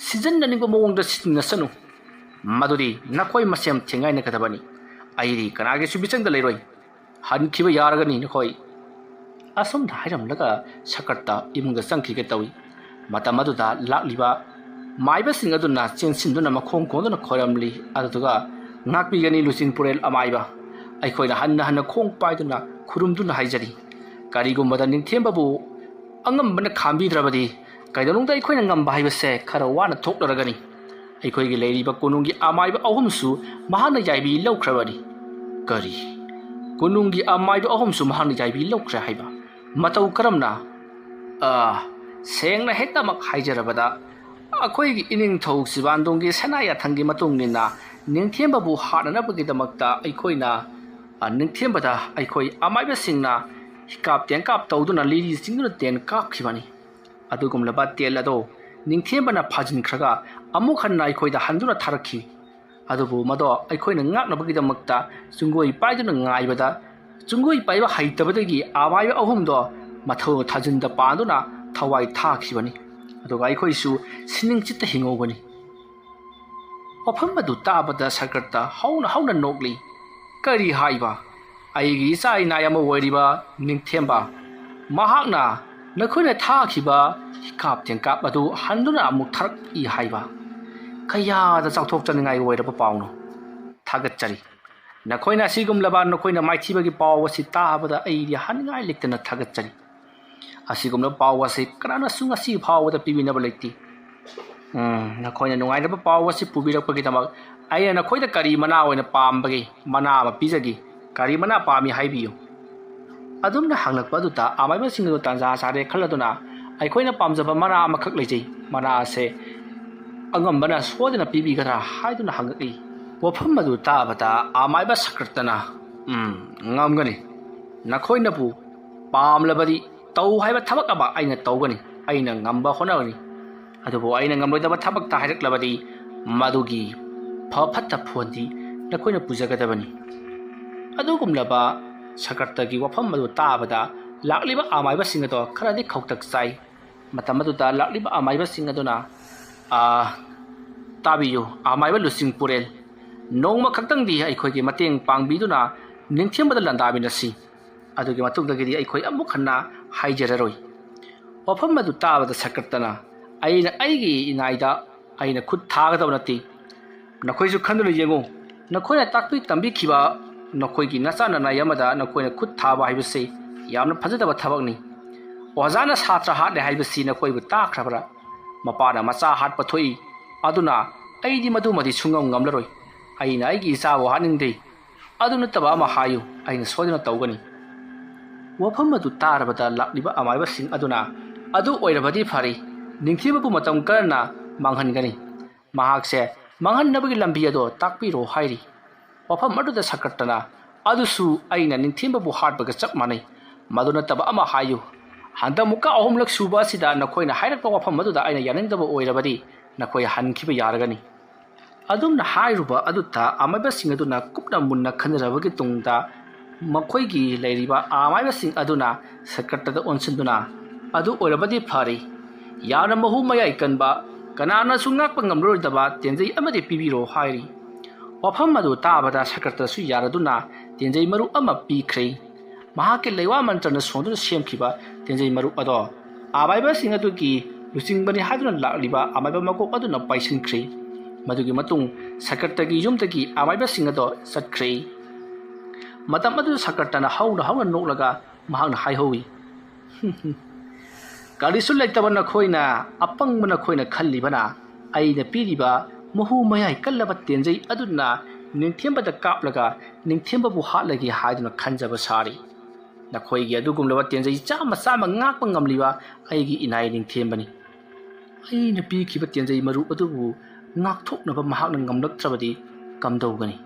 ꯁꯤꯖꯤꯟꯅꯅꯤꯡꯕ ꯃꯑꯣꯡꯗ ꯁꯤꯖꯤꯟꯅꯁꯅꯨ꯫ ꯃꯗꯨꯗꯤ ꯅꯈꯣꯏ ꯃꯁꯦꯝ ꯊꯦꯡꯒꯥꯏꯅꯒꯗꯕꯅꯤ꯫ ꯑꯩꯗꯤ ꯀꯅꯥꯒꯤꯁꯨ ꯃꯤꯆꯪꯗ ꯂꯩꯔꯣꯏ꯫ ꯍꯟꯈꯤꯕ ꯌꯥꯔꯒꯅꯤ ꯅꯈꯣꯏ꯫ ꯑꯁꯨꯝꯅ ꯍꯥꯏꯔꯝꯂꯒ ꯁꯀ꯭ꯔꯇ ꯏꯃꯨꯡꯗ ꯆꯪꯈꯤꯒꯦ ꯇꯧꯏ꯫ ꯃꯇꯝ ꯑꯗꯨꯗ ꯂꯥꯛꯂꯤꯕ ꯃꯥꯏꯕꯁꯤꯡ ꯑꯗꯨꯅ ꯆꯦꯟꯁꯤꯟꯗꯨꯅ ꯃꯈꯣꯡ ꯀꯣꯟꯗꯨꯅ ꯈꯣꯏꯔꯝꯂꯤ꯫ ꯑꯗꯨꯗꯨꯒ, "ꯉꯥꯛꯄꯤꯒꯅꯤ ꯂꯨꯆꯤꯟ ꯄꯨꯔꯦꯜ ꯑꯃꯥꯏꯕ꯫ ꯑꯩꯈꯣꯏꯅ ꯍꯟꯅ ꯍꯟꯅ ꯈꯣꯡ ꯄꯥꯏꯗꯨꯅ ꯈꯨꯔꯨꯝꯗꯨꯅ ꯍꯥꯏꯖꯔꯤ꯫ ꯀꯔꯤꯒꯨꯝꯕꯗ ꯅꯤꯡꯊꯦꯝꯕꯕꯨ ꯑꯉꯝꯕꯅ ꯈꯥꯝꯕꯤꯗ꯭ꯔꯕꯗꯤ ꯀꯩꯗꯧꯅꯨꯡꯗ ꯑꯩꯈꯣꯏꯅ ꯉꯝꯕ ꯍꯥꯏꯕꯁꯦ ꯈꯔ ꯋꯥꯅ ꯊꯣꯛꯂꯔꯒꯅꯤ꯫ ꯑꯩꯈꯣꯏꯒꯤ ꯂꯩꯔꯤꯕ ꯀꯣꯅꯨꯡꯒꯤ ꯑꯃꯥꯏꯕ ꯑꯍꯨꯝꯁꯨ ꯃꯍꯥꯛꯅ ꯌꯥꯏꯕꯤ ꯂꯧꯈ꯭ꯔꯕꯅꯤ꯫" "ꯀꯔꯤ? ꯀꯣꯅꯨꯡꯒꯤ ꯑꯃꯥꯏꯕ ꯑꯍꯨꯝꯁꯨ ꯃꯍꯥꯛꯅ ꯌꯥꯏꯕꯤ ꯂꯧꯈ꯭ꯔꯦ ꯍꯥꯏꯕ? ꯃꯇꯧ ꯀꯔꯝꯅ?" "ꯑ, ꯁꯦꯡꯅ ꯍꯦꯛꯇꯃꯛ ꯍꯥꯏꯖꯔꯕꯗ, ꯑꯩꯈꯣꯏꯒꯤ ꯏꯅꯤꯡꯊꯧ ꯁꯤꯕꯥꯟꯗꯣꯡꯒꯤ ꯁꯅꯥ ꯌꯥꯊꯪꯒꯤ ꯃꯇꯨꯡ ꯏꯟꯅ ꯅꯤꯡꯊꯦꯝꯕꯕꯨ ꯍꯥꯠꯅꯅꯕꯒꯤꯗꯃꯛꯇ ꯑꯩꯈꯣꯏꯅ, ꯑ, ꯅꯤꯡꯊꯦꯝꯕꯗ ꯑꯩꯈꯣꯏ ꯑꯃꯥꯏꯕꯁꯤꯡꯅ ꯍꯤꯀꯥꯞ ꯇꯦꯟꯀꯥꯞ ꯇꯧꯗꯨꯅ ꯂꯤꯔꯤ ꯆꯤꯡꯗꯨꯅ ꯇꯦꯟ ꯀꯥꯞꯈꯤꯕꯅꯤ꯫ ꯑꯗꯨꯒꯨꯝꯂꯕ ꯇꯦꯟ ꯑꯗꯣ ꯅꯤꯡꯊꯦꯝꯕꯅ ꯐꯥꯖꯤꯟꯈ꯭ꯔꯒ ꯑꯃꯨꯛ ꯍꯟꯅ ꯑꯩꯈꯣꯏꯗ ꯍꯟꯗꯨꯅ ꯊꯥꯔꯛꯈꯤ꯫ ꯑꯗꯨꯕꯨ ꯃꯗꯣ ꯑꯩꯈꯣꯏꯅ ꯉꯥꯛꯅꯕꯒꯤꯗꯃꯛꯇ ꯆꯨꯡꯒꯣꯏ ꯄꯥꯏꯗꯨꯅ ꯉꯥꯏꯕꯗ, ꯆꯨꯡꯒꯣꯏ ꯄꯥꯏꯕ ꯍꯩꯇꯕꯗꯒꯤ ꯑꯃꯥꯏꯕ ꯑꯍꯨꯝꯗꯣ ꯃꯊꯧ ꯊꯥꯖꯤꯟꯗ ꯄꯥꯟꯗꯨꯅ ꯊꯋꯥꯏ ꯊꯥꯈꯤꯕꯅꯤ꯫ ꯑꯗꯨꯒ ꯑꯩꯈꯣꯏꯁꯨ ꯁꯤꯅꯤꯡꯆꯤꯠꯇ ꯍꯤꯡꯍꯧꯕꯅꯤ꯫" ꯋꯥꯐꯝ ꯑꯗꯨ ꯇꯥꯕꯗ ꯁꯀ꯭ꯔꯇ ꯍꯧꯅ ꯍꯧꯅ ꯅꯣꯛꯂꯤ꯫ "ꯀꯔꯤ ꯍꯥꯏꯕ? ꯑꯩꯒꯤ ꯏꯆꯥ ꯏꯅꯥꯏ ꯑꯃ ꯑꯣꯏꯔꯤꯕ ꯅꯤꯡꯊꯦꯝꯕ, ꯃꯍꯥꯛꯅ ꯅꯈꯣꯏꯅ ꯊꯥꯈꯤꯕ ꯍꯤꯀꯥꯞ ꯇꯦꯟꯀꯥꯞ ꯑꯗꯨ ꯍꯟꯗꯨꯅ ꯑꯃꯨꯛ ꯊꯥꯔꯛꯏ ꯍꯥꯏꯕ? ꯀꯌꯥꯗ ꯆꯥꯎꯊꯣꯛꯆꯅꯤꯡꯉꯥꯏ ꯑꯣꯏꯔꯕ ꯄꯥꯎꯅꯣ! ꯊꯥꯒꯠꯆꯔꯤ꯫ ꯅꯈꯣꯏꯅ ꯑꯁꯤꯒꯨꯝꯂꯕ ꯅꯈꯣꯏꯅ ꯃꯥꯏꯊꯤꯕꯒꯤ ꯄꯥꯎ ꯑꯁꯤ ꯇꯥꯕꯗ ꯑꯩꯗꯤ ꯍꯟꯅꯤꯡꯉꯥꯏ ꯂꯩꯇꯅ ꯊꯥꯒꯠꯆꯔꯤ꯫ ꯑꯁꯤꯒꯨꯝꯂꯕ ꯄꯥꯎ ꯑꯁꯤ ꯀꯅꯥꯅꯁꯨ ꯉꯁꯤ ꯐꯥꯎꯕꯗ ꯄꯤꯕꯤꯅꯕ ꯂꯩꯇꯦ꯫ ꯎꯝ, ꯅꯈꯣꯏꯅ ꯅꯨꯡꯉꯥꯏꯔꯕ ꯄꯥꯎ ꯑꯁꯤ ꯄꯨꯕꯤꯔꯛꯄꯒꯤꯗꯃꯛ ꯑꯩꯅ ꯅꯈꯣꯏꯗ ꯀꯔꯤ ꯃꯅꯥ ꯑꯣꯏꯅ ꯄꯥꯝꯕꯒꯦ? ꯃꯅꯥ ꯑꯃ ꯄꯤꯖꯒꯦ꯫ ꯀꯔꯤ ꯃꯅꯥ ꯄꯥꯝꯃꯤ ꯍꯥꯏꯕꯤꯌꯨ꯫" ꯑꯗꯨꯝꯅ ꯍꯪꯂꯛꯄ ꯑꯗꯨꯗ ꯑꯃꯥꯏꯕꯁꯤꯡ ꯑꯗꯨ ꯇꯥꯟꯖꯥ ꯆꯥꯔꯦ ꯈꯜꯂꯗꯨꯅ, "ꯑꯩꯈꯣꯏꯅ ꯄꯥꯝꯖꯕ ꯃꯅꯥ ꯑꯃꯈꯛ ꯂꯩꯖꯩ꯫ ꯃꯅꯥ ꯑꯁꯦ ꯑꯉꯝꯕꯅ ꯁꯣꯏꯗꯅ ꯄꯤꯕꯤꯒꯗ꯭ꯔꯥ?" ꯍꯥꯏꯗꯨꯅ ꯍꯪꯉꯛꯏ꯫ ꯋꯥꯐꯝ ꯑꯗꯨ ꯇꯥꯕꯗ ꯑꯃꯥꯏꯕ ꯁꯀ꯭ꯔꯇꯅ, "ꯎꯝ, ꯉꯝꯒꯅꯤ꯫ ꯅꯈꯣꯏꯅꯕꯨ ꯄꯥꯝꯂꯕꯗꯤ ꯇꯧ ꯍꯥꯏꯕ ꯊꯕꯛ ꯑꯃ ꯑꯩꯅ ꯇꯧꯒꯅꯤ꯫ ꯑꯩꯅ ꯉꯝꯕ ꯍꯣꯠꯅꯒꯅꯤ꯫ ꯑꯗꯨꯕꯨ ꯑꯩꯅ ꯉꯝꯂꯣꯏꯗꯕ ꯊꯕꯛꯇ ꯍꯥꯏꯔꯛꯂꯕꯗꯤ ꯃꯗꯨꯒꯤ ꯐ ꯐꯠꯇ ꯐꯣꯟꯗꯤ ꯅꯈꯣꯏꯅ ꯄꯨꯖꯒꯗꯕꯅꯤ꯫" ꯑꯗꯨꯒꯨꯝꯂꯕ ꯁꯀ꯭ꯔꯇꯒꯤ ꯋꯥꯐꯝ ꯑꯗꯨ ꯇꯥꯕꯗ ꯂꯥꯛꯂꯤꯕ ꯑꯃꯥꯏꯕꯁꯤꯡ ꯑꯗꯣ ꯈꯔꯗꯤ ꯈꯧꯇꯛ ꯆꯥꯏ꯫ ꯃꯇꯝ ꯑꯗꯨꯗ ꯂꯥꯛꯂꯤꯕ ꯑꯃꯥꯏꯕꯁꯤꯡ ꯑꯗꯨꯅ, "ꯑꯥ, ꯇꯥꯕꯤꯌꯨ, ꯑꯃꯥꯏꯕ ꯂꯨꯆꯤꯡ ꯄꯨꯔꯦꯜ, ꯅꯣꯡꯃ ꯈꯛꯇꯪꯗꯤ ꯑꯩꯈꯣꯏꯒꯤ ꯃꯇꯦꯡ ꯄꯥꯡꯕꯤꯗꯨꯅ ꯅꯤꯡꯊꯦꯝꯕꯗ ꯂꯥꯟꯗꯥꯃꯤꯟꯅꯁꯤ꯫ ꯑꯗꯨꯒꯤ ꯃꯇꯨꯡꯗꯒꯤꯗꯤ ꯑꯩꯈꯣꯏ ꯑꯃꯨꯛ ꯍꯟꯅ ꯍꯥꯏꯖꯔꯔꯣꯏ꯫ ꯋꯥꯐꯝ ꯑꯗꯨ ꯇꯥꯕꯗ ꯁꯀ꯭ꯔꯇꯅ, "ꯑꯩꯅ ꯑꯩꯒꯤ ꯏꯅꯥꯏꯗ ꯑꯩꯅ ꯈꯨꯠ ꯊꯥꯒꯗꯕ ꯅꯠꯇꯦ꯫ ꯅꯈꯣꯏꯁꯨ ꯈꯟꯗꯨꯅ ꯌꯦꯡꯉꯨ, ꯅꯈꯣꯏꯅ ꯇꯥꯛꯄꯤ ꯇꯝꯕꯤꯈꯤꯕ ꯅꯈꯣꯏꯒꯤ ꯅꯆꯥ ꯅꯅꯥꯏ ꯑꯃꯗ ꯅꯈꯣꯏꯅ ꯈꯨꯠ ꯊꯥꯕ ꯍꯥꯏꯕꯁꯤ ꯌꯥꯝꯅ ꯐꯖꯗꯕ ꯊꯕꯛꯅꯤ꯫ ꯑꯣꯖꯥꯅ ꯁꯥꯇ꯭ꯔ ꯍꯥꯠꯂꯦ ꯍꯥꯏꯕꯁꯤ ꯅꯈꯣꯏꯕꯨ ꯇꯥꯈ꯭ꯔꯕ꯭ꯔꯥ? ꯃꯄꯥꯅ ꯃꯆꯥ ꯍꯥꯠꯄ ꯊꯣꯛꯏ꯫ ꯑꯗꯨꯅ ꯑꯩꯗꯤ ꯃꯗꯨꯃꯗꯤ ꯁꯨꯡꯉꯝ ꯉꯝꯂꯔꯣꯏ꯫ ꯑꯩꯅ ꯑꯩꯒꯤ ꯏꯆꯥꯕꯨ ꯍꯥꯠꯅꯤꯡꯗꯦ꯫ ꯑꯗꯨ ꯅꯠꯇꯕ ꯑꯃ ꯍꯥꯏꯌꯨ, ꯑꯩꯅ ꯁꯣꯏꯗꯅ ꯇꯧꯒꯅꯤ꯫" ꯋꯥꯐꯝ ꯑꯗꯨ ꯇꯥꯔꯕꯗ ꯂꯥꯛꯂꯤꯕ ꯑꯃꯥꯏꯕꯁꯤꯡ ꯑꯗꯨꯅ, "ꯑꯗꯨ ꯑꯣꯏꯔꯕꯗꯤ ꯐꯔꯦ, ꯅꯤꯡꯊꯤꯕꯕꯨ ꯃꯇꯝ ꯀꯔꯝꯅ ꯃꯥꯡꯍꯟꯒꯅꯤ? ꯃꯍꯥꯛꯁꯦ ꯃꯥꯡꯍꯟꯅꯕꯒꯤ ꯂꯝꯕꯤ ꯑꯗꯣ ꯇꯥꯛꯄꯤꯔꯣ" ꯍꯥꯏꯔꯤ꯫ ꯋꯥꯐꯝ ꯑꯗꯨꯗ ꯁꯀ꯭ꯔꯇꯅ, "ꯑꯗꯨꯁꯨ ꯑꯩꯅ ꯅꯤꯡꯊꯦꯝꯕꯕꯨ ꯍꯥꯠꯄꯒ ꯆꯞ ꯃꯥꯟꯅꯩ꯫ ꯃꯗꯨ ꯅꯠꯇꯕ ꯑꯃ ꯍꯥꯏꯌꯨ꯫ ꯍꯟꯗꯛꯃꯨꯛꯀ ꯑꯍꯨꯝꯂꯛ ꯁꯨꯕ ꯑꯁꯤꯗ ꯅꯈꯣꯏꯅ ꯍꯥꯏꯔꯛꯄ ꯋꯥꯐꯝ ꯑꯗꯨꯗ ꯑꯩꯅ ꯌꯥꯅꯤꯡꯗꯕ ꯑꯣꯏꯔꯕꯗꯤ ꯅꯈꯣꯏ ꯍꯟꯈꯤꯕ ꯌꯥꯔꯒꯅꯤ꯫" ꯑꯗꯨꯝꯅ ꯍꯥꯏꯔꯨꯕ ꯑꯗꯨꯗ ꯑꯃꯥꯏꯕꯁꯤꯡ ꯑꯗꯨꯅ ꯀꯨꯞꯅ ꯃꯨꯟꯅ ꯈꯟꯅꯔꯕꯒꯤ ꯇꯨꯡꯗ ꯃꯈꯣꯏꯒꯤ ꯂꯩꯔꯤꯕ ꯑꯃꯥꯏꯕꯁꯤꯡ ꯑꯗꯨꯅ ꯁꯀ꯭ꯔꯇꯗ ꯑꯣꯟꯁꯤꯟꯗꯨꯅ, "ꯑꯗꯨ ꯑꯣꯏꯔꯕꯗꯤ ꯐꯔꯦ꯫ ꯌꯥꯝꯅ ꯃꯍꯨ ꯃꯌꯥꯏ ꯀꯟꯕ, ꯀꯅꯥꯅꯁꯨ ꯉꯥꯛꯄ ꯉꯝꯂꯔꯣꯏꯗꯕ ꯇꯦꯟꯖꯩ ꯑꯃꯗꯤ ꯄꯤꯕꯤꯔꯣ" ꯍꯥꯏꯔꯤ꯫ ꯋꯥꯐꯝ ꯑꯗꯨ ꯇꯥꯕꯗ ꯁꯀ꯭ꯔꯇꯁꯨ ꯌꯥꯔꯗꯨꯅ ꯇꯦꯟꯖꯩ ꯃꯔꯨ ꯑꯃ ꯄꯤꯈ꯭ꯔꯦ꯫ ꯃꯍꯥꯛꯀꯤ ꯂꯩꯋꯥ ꯃꯟꯇ꯭ꯔꯅ ꯁꯣꯟꯗꯨꯅ ꯁꯦꯝꯈꯤꯕ ꯇꯦꯟꯖꯩ ꯃꯔꯨ ꯑꯗꯣ ꯑꯃꯥꯏꯕꯁꯤꯡ ꯑꯗꯨꯒꯤ ꯂꯨꯆꯤꯡꯕꯅꯤ ꯍꯥꯏꯗꯨꯅ ꯂꯥꯛꯂꯤꯕ ꯑꯃꯥꯏꯕ ꯃꯀꯣꯛ ꯑꯗꯨꯅ ꯄꯥꯏꯁꯤꯟꯈ꯭ꯔꯦ꯫ ꯃꯗꯨꯒꯤ ꯃꯇꯨꯡ ꯁꯀ꯭ꯔꯇꯒꯤ ꯌꯨꯝꯗꯒꯤ ꯑꯃꯥꯏꯕꯁꯤꯡ ꯑꯗꯣ ꯆꯠꯈ꯭ꯔꯦ꯫ ꯃꯇꯝ ꯑꯗꯨꯗ ꯁꯀ꯭ꯔꯇꯅ ꯍꯧꯅ ꯍꯧꯅ ꯅꯣꯛꯂꯒ ꯃꯍꯥꯛꯅ ꯍꯥꯏꯍꯧꯏ, "ꯀꯔꯤꯁꯨ ꯂꯩꯇꯕ ꯅꯈꯣꯏꯅ, ꯑꯄꯪꯕ ꯅꯈꯣꯏꯅ ꯈꯜꯂꯤꯕꯅ ꯑꯩꯅ ꯄꯤꯔꯤꯕ ꯃꯍꯨ ꯃꯌꯥꯏ ꯀꯜꯂꯕ ꯇꯦꯟꯖꯩ ꯑꯗꯨꯅ ꯅꯤꯡꯊꯦꯝꯕꯗ ꯀꯥꯞꯂꯒ ꯅꯤꯡꯊꯦꯝꯕꯕꯨ ꯍꯥꯠꯂꯒꯦ ꯍꯥꯏꯗꯨꯅ ꯈꯟꯖꯕ ꯁꯥꯔꯤ꯫ ꯅꯈꯣꯏꯒꯤ ꯑꯗꯨꯒꯨꯝꯂꯕ ꯇꯦꯟꯖꯩ ꯆꯥꯝꯃ ꯆꯥꯝꯃ ꯉꯥꯛꯄ ꯉꯝꯂꯤꯕ ꯑꯩꯒꯤ ꯏꯅꯥꯏ ꯅꯤꯡꯊꯦꯝꯕꯅꯤ꯫ ꯑꯩꯅ ꯄꯤꯈꯤꯕ ꯇꯦꯟꯖꯩ ꯃꯔꯨ ꯑꯗꯨꯕꯨ ꯉꯥꯛꯊꯣꯛꯅꯕ ꯃꯍꯥꯛꯅ ꯉꯝꯂꯛꯇ꯭ꯔꯕꯗꯤ ꯀꯝꯗꯧꯒꯅꯤ?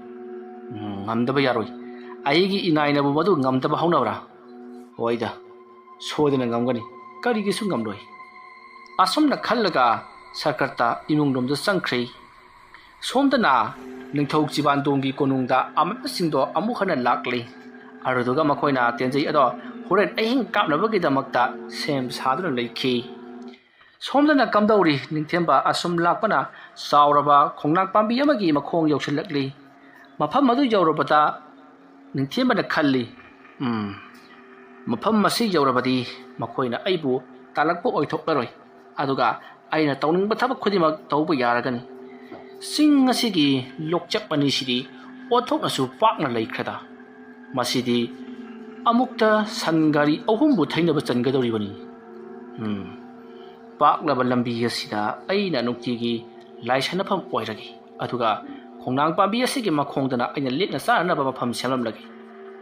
ꯎꯝ, ꯉꯝꯗꯕ ꯌꯥꯔꯣꯏ꯫ ꯑꯩꯒꯤ ꯏꯅꯥꯏꯅꯕꯨ ꯃꯗꯨ ꯉꯝꯗꯕ ꯍꯧꯅꯕ꯭ꯔꯥ? ꯍꯣꯏꯗ, ꯁꯣꯏꯗꯅ ꯉꯝꯒꯅꯤ꯫ ꯀꯔꯤꯒꯤꯁꯨ ꯉꯝꯂꯣꯏ?" ꯑꯁꯨꯝꯅ ꯈꯜꯂꯒ ꯁꯀ꯭ꯔꯇ ꯏꯃꯨꯡꯂꯣꯝꯗ ꯆꯪꯈ꯭ꯔꯦ꯫ ꯁꯣꯝꯗꯅ ꯅꯤꯡꯊꯧ ꯆꯤꯕꯥꯟꯗꯣꯡꯒꯤ ꯀꯣꯅꯨꯡꯗ ꯑꯃꯥꯏꯕꯁꯤꯡꯗꯣ ꯑꯃꯨꯛ ꯍꯟꯅ ꯂꯥꯛꯂꯦ꯫ ꯑꯗꯨꯗꯨꯒ ꯃꯈꯣꯏꯅ ꯇꯦꯟꯖꯩ ꯑꯗꯣ ꯍꯣꯔꯦꯟ ꯑꯍꯤꯡ ꯀꯥꯞꯅꯕꯒꯤꯗꯃꯛꯇ ꯁꯦꯝ ꯁꯥꯗꯨꯅ ꯂꯩꯈꯤ꯫ ꯁꯣꯝꯗꯅ ꯀꯝꯗꯧꯔꯤ? ꯅꯤꯡꯊꯦꯝꯕ ꯑꯁꯨꯝ ꯂꯥꯛꯄꯅ ꯆꯥꯎꯔꯕ ꯈꯣꯡꯅꯥꯡ ꯄꯥꯝꯕꯤ ꯑꯃꯒꯤ ꯃꯈꯣꯡ ꯌꯧꯁꯤꯜꯂꯛꯂꯤ꯫ ꯃꯐꯝ ꯑꯗꯨ ꯌꯧꯔꯕꯗ ꯅꯤꯡꯊꯦꯝꯕꯅ ꯈꯜꯂꯤ, "ꯎꯝ, ꯃꯐꯝ ꯑꯁꯤ ꯌꯧꯔꯕꯗꯤ ꯃꯈꯣꯏꯅ ꯑꯩꯕꯨ ꯇꯥꯜꯂꯛꯄ ꯑꯣꯏꯊꯣꯛꯂꯔꯣꯏ, ꯑꯗꯨꯒ ꯑꯩꯅ ꯇꯧꯅꯤꯡꯕ ꯊꯕꯛ ꯈꯨꯗꯤꯡꯃꯛ ꯇꯧꯕ ꯌꯥꯔꯒꯅꯤ꯫ ꯆꯤꯡ ꯑꯁꯤꯒꯤ ꯂꯣꯛꯆꯞ ꯑꯅꯤꯁꯤꯗꯤ ꯑꯣꯟꯊꯣꯛꯅꯁꯨ ꯄꯥꯛꯅ ꯂꯩꯈ꯭ꯔꯦꯗ꯫ ꯃꯁꯤꯗꯤ ꯑꯃꯨꯛꯇ ꯁꯟ ꯒꯥꯔꯤ ꯑꯍꯨꯝꯕꯨ ꯊꯩꯅꯕ ꯆꯟꯒꯗꯧꯔꯤꯕꯅꯤ꯫ ꯎꯝ, ꯄꯥꯛꯂꯕ ꯂꯝꯕꯤ ꯑꯁꯤꯗ ꯑꯩꯅ ꯅꯨꯡꯇꯤꯒꯤ ꯂꯥꯏ ꯁꯥꯟꯅꯐꯝ ꯑꯣꯏꯔꯒꯦ, ꯑꯗꯨꯒ ꯈꯣꯡꯅꯥꯡ ꯄꯥꯝꯕꯤ ꯑꯁꯤꯒꯤ ꯃꯈꯣꯡꯗꯅ ꯑꯩꯅ ꯂꯦꯛꯅ ꯆꯥꯅꯅꯕ ꯃꯐꯝ ꯁꯦꯝꯂꯝꯂꯒꯦ꯫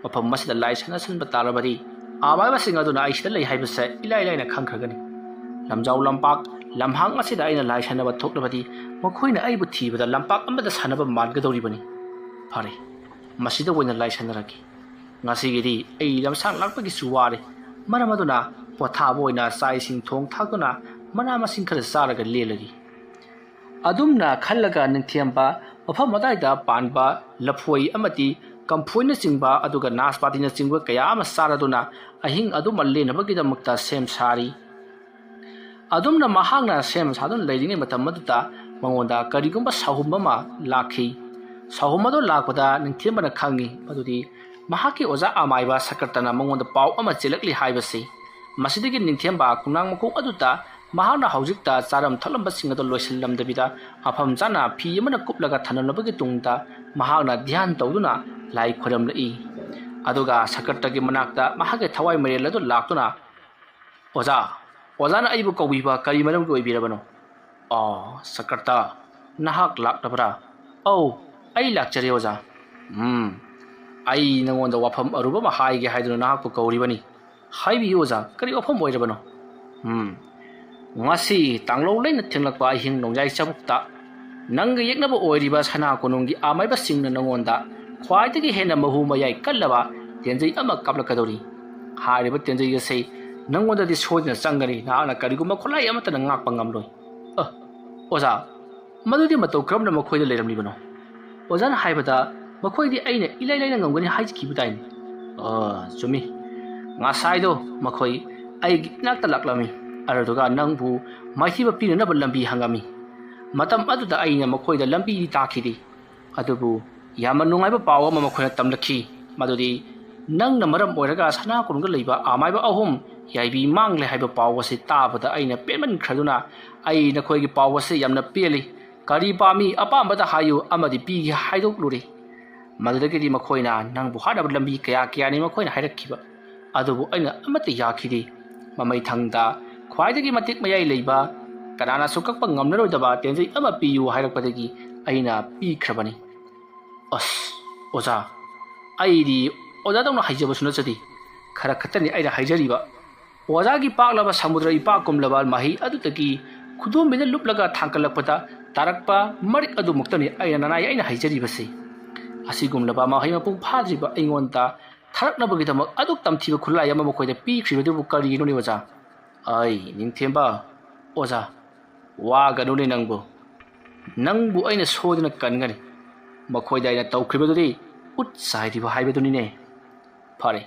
ꯃꯐꯝ ꯑꯁꯤꯗ ꯂꯥꯏ ꯁꯥꯟꯅꯁꯤꯟꯕ ꯇꯥꯔꯕꯗꯤ ꯑꯃꯥꯏꯕꯁꯤꯡ ꯑꯗꯨꯅ ꯑꯩ ꯁꯤꯗ ꯂꯩ ꯍꯥꯏꯕꯁꯦ ꯏꯂꯥꯏ ꯂꯥꯏꯅ ꯈꯪꯈ꯭ꯔꯒꯅꯤ꯫ ꯂꯝꯖꯥꯎ ꯂꯝꯄꯥꯛ ꯂꯝꯍꯥꯡ ꯑꯁꯤꯗ ꯑꯩꯅ ꯂꯥꯏ ꯁꯥꯟꯅꯕ ꯊꯣꯛꯂꯕꯗꯤ ꯃꯈꯣꯏꯅ ꯑꯩꯕꯨ ꯊꯤꯕꯗ ꯂꯝꯄꯥꯛ ꯑꯃꯗ ꯁꯥꯟꯅꯕ ꯃꯥꯟꯒꯗꯧꯔꯤꯕꯅꯤ꯫ ꯐꯔꯦ, ꯃꯁꯤꯗ ꯑꯣꯏꯅ ꯂꯥꯏ ꯁꯥꯟꯅꯔꯒꯦ꯫ ꯉꯁꯤꯒꯤꯗꯤ ꯑꯩ ꯂꯝꯁꯥꯡ ꯂꯥꯛꯄꯒꯤꯁꯨ ꯋꯥꯔꯦ, ꯃꯔꯝ ꯑꯗꯨꯅ ꯄꯣꯊꯥꯕ ꯑꯣꯏꯅ ꯆꯥꯛ ꯏꯁꯤꯡ ꯊꯣꯡ ꯊꯥꯛꯇꯨꯅ ꯃꯅꯥ ꯃꯁꯤꯡ ꯈꯔ ꯆꯥꯔꯒ ꯂꯦꯜꯂꯒꯦ꯫" ꯑꯗꯨꯝꯅ ꯈꯜꯂꯒ ꯅꯤꯡꯊꯦꯝꯕ ꯃꯐꯝ ꯑꯗꯨꯋꯥꯏꯗ ꯄꯥꯟꯕ ꯂꯐꯣꯏ ꯑꯃꯗꯤ ꯀꯝꯐꯣꯏꯅꯆꯤꯡꯕ ꯑꯗꯨꯒ ꯅꯥꯁꯄꯥꯇꯤꯅꯆꯤꯡꯕ ꯀꯌꯥ ꯑꯃ ꯆꯥꯔꯗꯨꯅ ꯑꯍꯤꯡ ꯑꯗꯨꯃ ꯂꯦꯟꯅꯕꯒꯤꯗꯃꯛꯇ ꯁꯦꯝ ꯁꯥꯔꯤ꯫ ꯑꯗꯨꯝꯅ ꯃꯍꯥꯛꯅ ꯁꯦꯝ ꯁꯥꯗꯨꯅ ꯂꯩꯔꯤꯉꯩ ꯃꯇꯝ ꯑꯗꯨꯗ ꯃꯉꯣꯟꯗ ꯀꯔꯤꯒꯨꯝꯕ ꯁꯥꯍꯨꯝ ꯑꯃ ꯂꯥꯛꯈꯤ꯫ ꯁꯥꯍꯨꯝ ꯑꯗꯨ ꯂꯥꯛꯄꯗ ꯅꯤꯡꯊꯦꯝꯕꯅ ꯈꯪꯉꯤ ꯃꯗꯨꯗꯤ ꯃꯍꯥꯛꯀꯤ ꯑꯣꯖꯥ ꯑꯃꯥꯏꯕ ꯁꯀ꯭ꯔꯇꯅ ꯃꯉꯣꯟꯗ ꯄꯥꯎ ꯑꯃ ꯆꯦꯜꯂꯛꯂꯤ ꯍꯥꯏꯕꯁꯤ꯫ ꯃꯁꯤꯗꯒꯤ ꯅꯤꯡꯊꯦꯝꯕ ꯈꯣꯡꯅꯥꯡ ꯃꯈꯣꯡ ꯑꯗꯨꯗ ꯃꯍꯥꯛꯅ ꯍꯧꯖꯤꯛꯇ ꯆꯥꯔꯝ ꯊꯛꯂꯝꯕꯁꯤꯡ ꯑꯗꯨ ꯂꯣꯏꯁꯤꯜꯂꯝꯗꯕꯤꯗ ꯃꯐꯝ ꯆꯥꯅ ꯐꯤ ꯑꯃꯅ ꯀꯨꯞꯂꯒ ꯊꯝꯂꯝꯂꯕꯒꯤ ꯇꯨꯡꯗ ꯃꯍꯥꯛꯅ ꯙ꯭ꯌꯥꯟ ꯇꯧꯗꯨꯅ ꯂꯥꯏ ꯈꯣꯏꯔꯝꯂꯛꯏ꯫ ꯑꯗꯨꯒ ꯁꯀ꯭ꯔꯇꯒꯤ ꯃꯅꯥꯛꯇ ꯃꯍꯥꯛꯀꯤ ꯊꯋꯥꯏ ꯃꯔꯦꯜ ꯑꯗꯨ ꯂꯥꯛꯇꯨꯅ, "ꯑꯣꯖꯥ, ꯑꯣꯖꯥꯅ ꯑꯩꯕꯨ ꯀꯧꯕꯤꯕ ꯀꯔꯤ ꯃꯔꯝꯒꯤ ꯑꯣꯏꯕꯤꯔꯕꯅꯣ?" "ꯑꯣ, ꯁꯀ꯭ꯔꯇ, ꯅꯍꯥꯛ ꯂꯥꯛꯂꯕ꯭ꯔꯥ?" "ꯑꯧ, ꯑꯩ ꯂꯥꯛꯆꯔꯦ ꯑꯣꯖꯥ꯫" "ꯎꯝ, ꯑꯩ ꯅꯉꯣꯟꯗ ꯋꯥꯐꯝ ꯑꯔꯨꯕ ꯑꯃ ꯍꯥꯏꯒꯦ ꯍꯥꯏꯗꯨꯅ ꯅꯍꯥꯛꯄꯨ ꯀꯧꯔꯤꯕꯅꯤ꯫" "ꯍꯥꯏꯕꯤꯌꯨ ꯑꯣꯖꯥ, ꯀꯔꯤ ꯋꯥꯐꯝ ꯑꯣꯏꯔꯕꯅꯣ?" "ꯎꯝ, ꯉꯁꯤ ꯇꯥꯡꯂꯧ ꯂꯩꯅ ꯊꯦꯡꯂꯛꯄ ꯑꯍꯤꯡ ꯅꯣꯡꯌꯥꯏ ꯆꯕꯨꯛꯇ ꯅꯪꯒ ꯌꯦꯛꯅꯕ ꯑꯣꯏꯔꯤꯕ ꯁꯅꯥ ꯀꯣꯅꯨꯡꯒꯤ ꯑꯃꯥꯏꯕꯁꯤꯡꯅ ꯅꯉꯣꯟꯗ ꯈ꯭ꯋꯥꯏꯗꯒꯤ ꯍꯦꯟꯅ ꯃꯍꯨ ꯃꯌꯥꯏ ꯀꯜꯂꯕ ꯇꯦꯟꯖꯩ ꯑꯃ ꯀꯥꯞꯂꯛꯀꯗꯧꯔꯤ꯫ ꯍꯥꯏꯔꯤꯕ ꯇꯦꯟꯖꯩ ꯑꯁꯤ ꯅꯉꯣꯟꯗꯗꯤ ꯁꯣꯏꯗꯅ ꯆꯪꯒꯅꯤ꯫ ꯅꯍꯥꯛꯅ ꯀꯔꯤꯒꯨꯝꯕ ꯈꯨꯠꯂꯥꯏ ꯑꯃꯠꯇꯅ ꯉꯥꯛꯄ ꯉꯝꯂꯣꯏ꯫" "ꯑ, ꯑꯣꯖꯥ, ꯃꯗꯨꯗꯤ ꯃꯇꯧ ꯀꯔꯝꯅ ꯃꯈꯣꯏꯗ ꯂꯩꯔꯝꯂꯤꯕꯅꯣ?" ꯑꯣꯖꯥꯅ ꯍꯥꯏꯕꯗ, "ꯃꯈꯣꯏꯗꯤ ꯑꯩꯅ ꯏꯂꯥꯏ ꯂꯥꯏꯅ ꯉꯝꯒꯅꯤ ꯍꯥꯏꯈꯤꯕꯗꯥꯏꯅꯦ?" "ꯑ, ꯆꯨꯝꯃꯤ꯫ ꯉꯁꯥꯏꯗꯣ ꯃꯈꯣꯏ ꯑꯩꯒꯤ ꯏꯅꯥꯛꯇ ꯂꯥꯛꯂꯝꯃꯤ, ꯑꯗꯨꯗꯨꯒ ꯅꯪꯕꯨ ꯃꯥꯏꯊꯤꯕ ꯄꯤꯅꯅꯕ ꯂꯝꯕꯤ ꯍꯪꯉꯝꯃꯤ꯫ ꯃꯇꯝ ꯑꯗꯨꯗ ꯑꯩꯅ ꯃꯈꯣꯏꯗ ꯂꯝꯕꯤꯗꯤ ꯇꯥꯛꯈꯤꯗꯦ, ꯑꯗꯨꯕꯨ ꯌꯥꯝꯅ ꯅꯨꯡꯉꯥꯏꯕ ꯄꯥꯎ ꯑꯃ ꯃꯈꯣꯏꯅ ꯇꯝꯂꯛꯈꯤ, ꯃꯗꯨꯗꯤ ꯅꯪꯅ ꯃꯔꯝ ꯑꯣꯏꯔꯒ ꯁꯅꯥ ꯀꯣꯅꯨꯡꯗ ꯂꯩꯕ ꯑꯃꯥꯏꯕ ꯑꯍꯨꯝ ꯌꯥꯏꯕꯤ ꯃꯥꯡꯂꯦ ꯍꯥꯏꯕ ꯄꯥꯎ ꯑꯁꯤ ꯇꯥꯕꯗ ꯑꯩꯅ ꯄꯦꯟꯃꯟꯈ꯭ꯔꯗꯨꯅ, "ꯑꯩ ꯅꯈꯣꯏꯒꯤ ꯄꯥꯎ ꯑꯁꯤ ꯌꯥꯝꯅ ꯄꯦꯜꯂꯤ, ꯀꯔꯤ ꯄꯥꯝꯃꯤ ꯑꯄꯥꯝꯕꯗ ꯍꯥꯏꯌꯨ ꯑꯃꯗꯤ ꯄꯤꯒꯦ" ꯍꯥꯏꯗꯣꯛꯂꯨꯔꯦ꯫ ꯃꯗꯨꯗꯒꯤꯗꯤ ꯃꯈꯣꯏꯅ ꯅꯪꯕꯨ ꯍꯥꯠꯅꯕ ꯂꯝꯕꯤ ꯀꯌꯥ ꯀꯌꯥꯅꯤ ꯃꯈꯣꯏꯅ ꯍꯥꯏꯔꯛꯈꯤꯕ, ꯑꯗꯨꯕꯨ ꯑꯩꯅ ꯑꯃꯠꯇ ꯌꯥꯈꯤꯗꯦ꯫ ꯃꯃꯩ ꯊꯪꯗ ꯈ꯭ꯋꯥꯏꯗꯒꯤ ꯃꯇꯤꯛ ꯃꯌꯥꯏ ꯂꯩꯕ, ꯀꯅꯥꯅꯁꯨ ꯀꯛꯄ ꯉꯝꯂꯔꯣꯏꯗꯕ ꯇꯦꯟꯖꯩ ꯑꯃ ꯄꯤꯌꯨ ꯍꯥꯏꯔꯛꯄꯗꯒꯤ ꯑꯩꯅ ꯄꯤꯈ꯭ꯔꯕꯅꯤ꯫ ꯑꯁ, ꯑꯣꯖꯥ, ꯑꯩꯗꯤ ꯑꯣꯖꯥꯗꯧꯅ ꯍꯩꯖꯕꯁꯨ ꯅꯠꯆꯗꯦ꯫ ꯈꯔ ꯈꯛꯇꯅꯤ ꯑꯩꯅ ꯍꯩꯖꯔꯤꯕ꯫ ꯑꯣꯖꯥꯒꯤ ꯄꯥꯛꯂꯕ ꯁꯃꯨꯗ꯭ꯔ ꯏꯄꯥꯛ ꯀꯨꯝꯂꯕ ꯃꯍꯩ ꯑꯗꯨꯗꯒꯤ ꯈꯨꯗꯣꯝꯕꯤꯅ ꯂꯨꯞꯂꯒ ꯊꯥꯡꯒꯠꯂꯛꯄꯗ ꯇꯥꯔꯛꯄ ꯃꯔꯤꯛ ꯑꯗꯨꯃꯛꯇꯅꯤ ꯑꯩꯅ ꯅꯅꯥꯏ ꯑꯩꯅ ꯍꯩꯖꯔꯤꯕꯁꯤ꯫ ꯑꯁꯤꯒꯨꯝꯂꯕ ꯃꯍꯩ ꯃꯄꯨꯡ ꯐꯥꯗ꯭ꯔꯤꯕ ꯑꯩꯉꯣꯟꯗ ꯊꯥꯔꯛꯅꯕꯒꯤꯗꯃꯛ ꯑꯗꯨꯛ ꯇꯝꯊꯤꯕ ꯈꯨꯠꯂꯥꯏ ꯑꯃ ꯃꯈꯣꯏꯗ ꯄꯤꯈ꯭ꯔꯤꯕꯗꯨꯕꯨ ꯀꯔꯤꯒꯤꯅꯣꯅꯦ ꯑꯣꯖꯥ? ꯑꯩ ꯅꯤꯡꯊꯦꯝꯕ, ꯑꯣꯖꯥ, ꯋꯥꯒꯅꯨꯅꯦ ꯅꯪꯕꯨ꯫ ꯅꯪꯕꯨ ꯑꯩꯅ ꯁꯣꯏꯗꯅ ꯀꯟꯒꯅꯤ꯫ ꯃꯈꯣꯏꯗ ꯑꯩꯅ ꯇꯧꯈ꯭ꯔꯤꯕꯗꯨꯗꯤ ꯎꯠ ꯆꯥꯏꯔꯤꯕ ꯍꯥꯏꯕꯗꯨꯅꯤꯅꯦ꯫ ꯐꯔꯦ,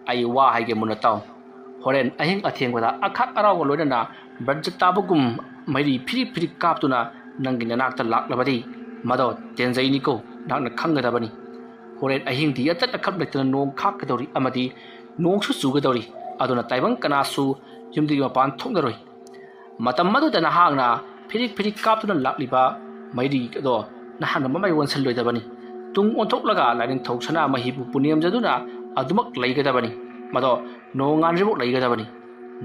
ꯑꯩ ꯋꯥ ꯍꯥꯏꯒꯦ ꯃꯨꯟꯅ ꯇꯥꯎ꯫ ꯍꯣꯔꯦꯟ ꯑꯍꯤꯡ ꯑꯊꯦꯡꯕꯗ ꯑꯈꯥꯛ ꯑꯔꯥꯎꯒ ꯂꯣꯏꯅꯅ ꯕ꯭ꯔꯖ ꯇꯥꯕꯒꯨꯝ ꯃꯩꯔꯤ ꯐꯤꯔꯤ ꯐꯤꯔꯤ ꯀꯥꯞꯇꯨꯅ ꯅꯪꯒꯤ ꯅꯅꯥꯛꯇ ꯂꯥꯛꯂꯕꯗꯤ ꯃꯗꯣ ꯇꯦꯟꯖꯩꯅꯤꯀꯣ, ꯅꯍꯥꯛꯅ ꯈꯪꯒꯗꯕꯅꯤ꯫ ꯍꯣꯔꯦꯟ ꯑꯍꯤꯡꯗꯤ ꯑꯇꯠ ꯑꯈꯝ ꯂꯩꯇꯅ ꯅꯣꯡ ꯈꯥꯛꯀꯗꯧꯔꯤ ꯑꯃꯗꯤ ꯅꯣꯡꯁꯨ ꯆꯨꯒꯗꯧꯔꯤ꯫ ꯑꯗꯨꯅ ꯇꯥꯏꯕꯪ ꯀꯅꯥꯁꯨ ꯌꯨꯝꯗꯒꯤ ꯃꯄꯥꯟ ꯊꯣꯛꯅꯔꯣꯏ꯫ ꯃꯇꯝ ꯑꯗꯨꯗ ꯅꯍꯥꯛꯅ ꯐꯤꯔꯤꯛ ꯐꯤꯔꯤꯛ ꯀꯥꯞꯇꯨꯅ ꯂꯥꯛꯂꯤꯕ ꯃꯩꯔꯤ ꯑꯗꯣ ꯅꯍꯥꯛꯅ ꯃꯃꯥꯏ ꯑꯣꯟꯁꯤꯜꯂꯣꯏꯗꯕꯅꯤ꯫ ꯇꯨꯡ ꯑꯣꯟꯊꯣꯛꯂꯒ ꯂꯥꯏꯅꯤꯡꯊꯧ ꯁꯅꯥꯃꯍꯤꯕꯨ ꯄꯨꯅꯦꯝꯖꯗꯨꯅ ꯑꯗꯨꯃꯛ ꯂꯩꯒꯗꯕꯅꯤ꯫ ꯃꯗꯣ ꯅꯣꯡꯉꯥꯟꯗ꯭ꯔꯤꯐꯥꯎ ꯂꯩꯒꯗꯕꯅꯤ꯫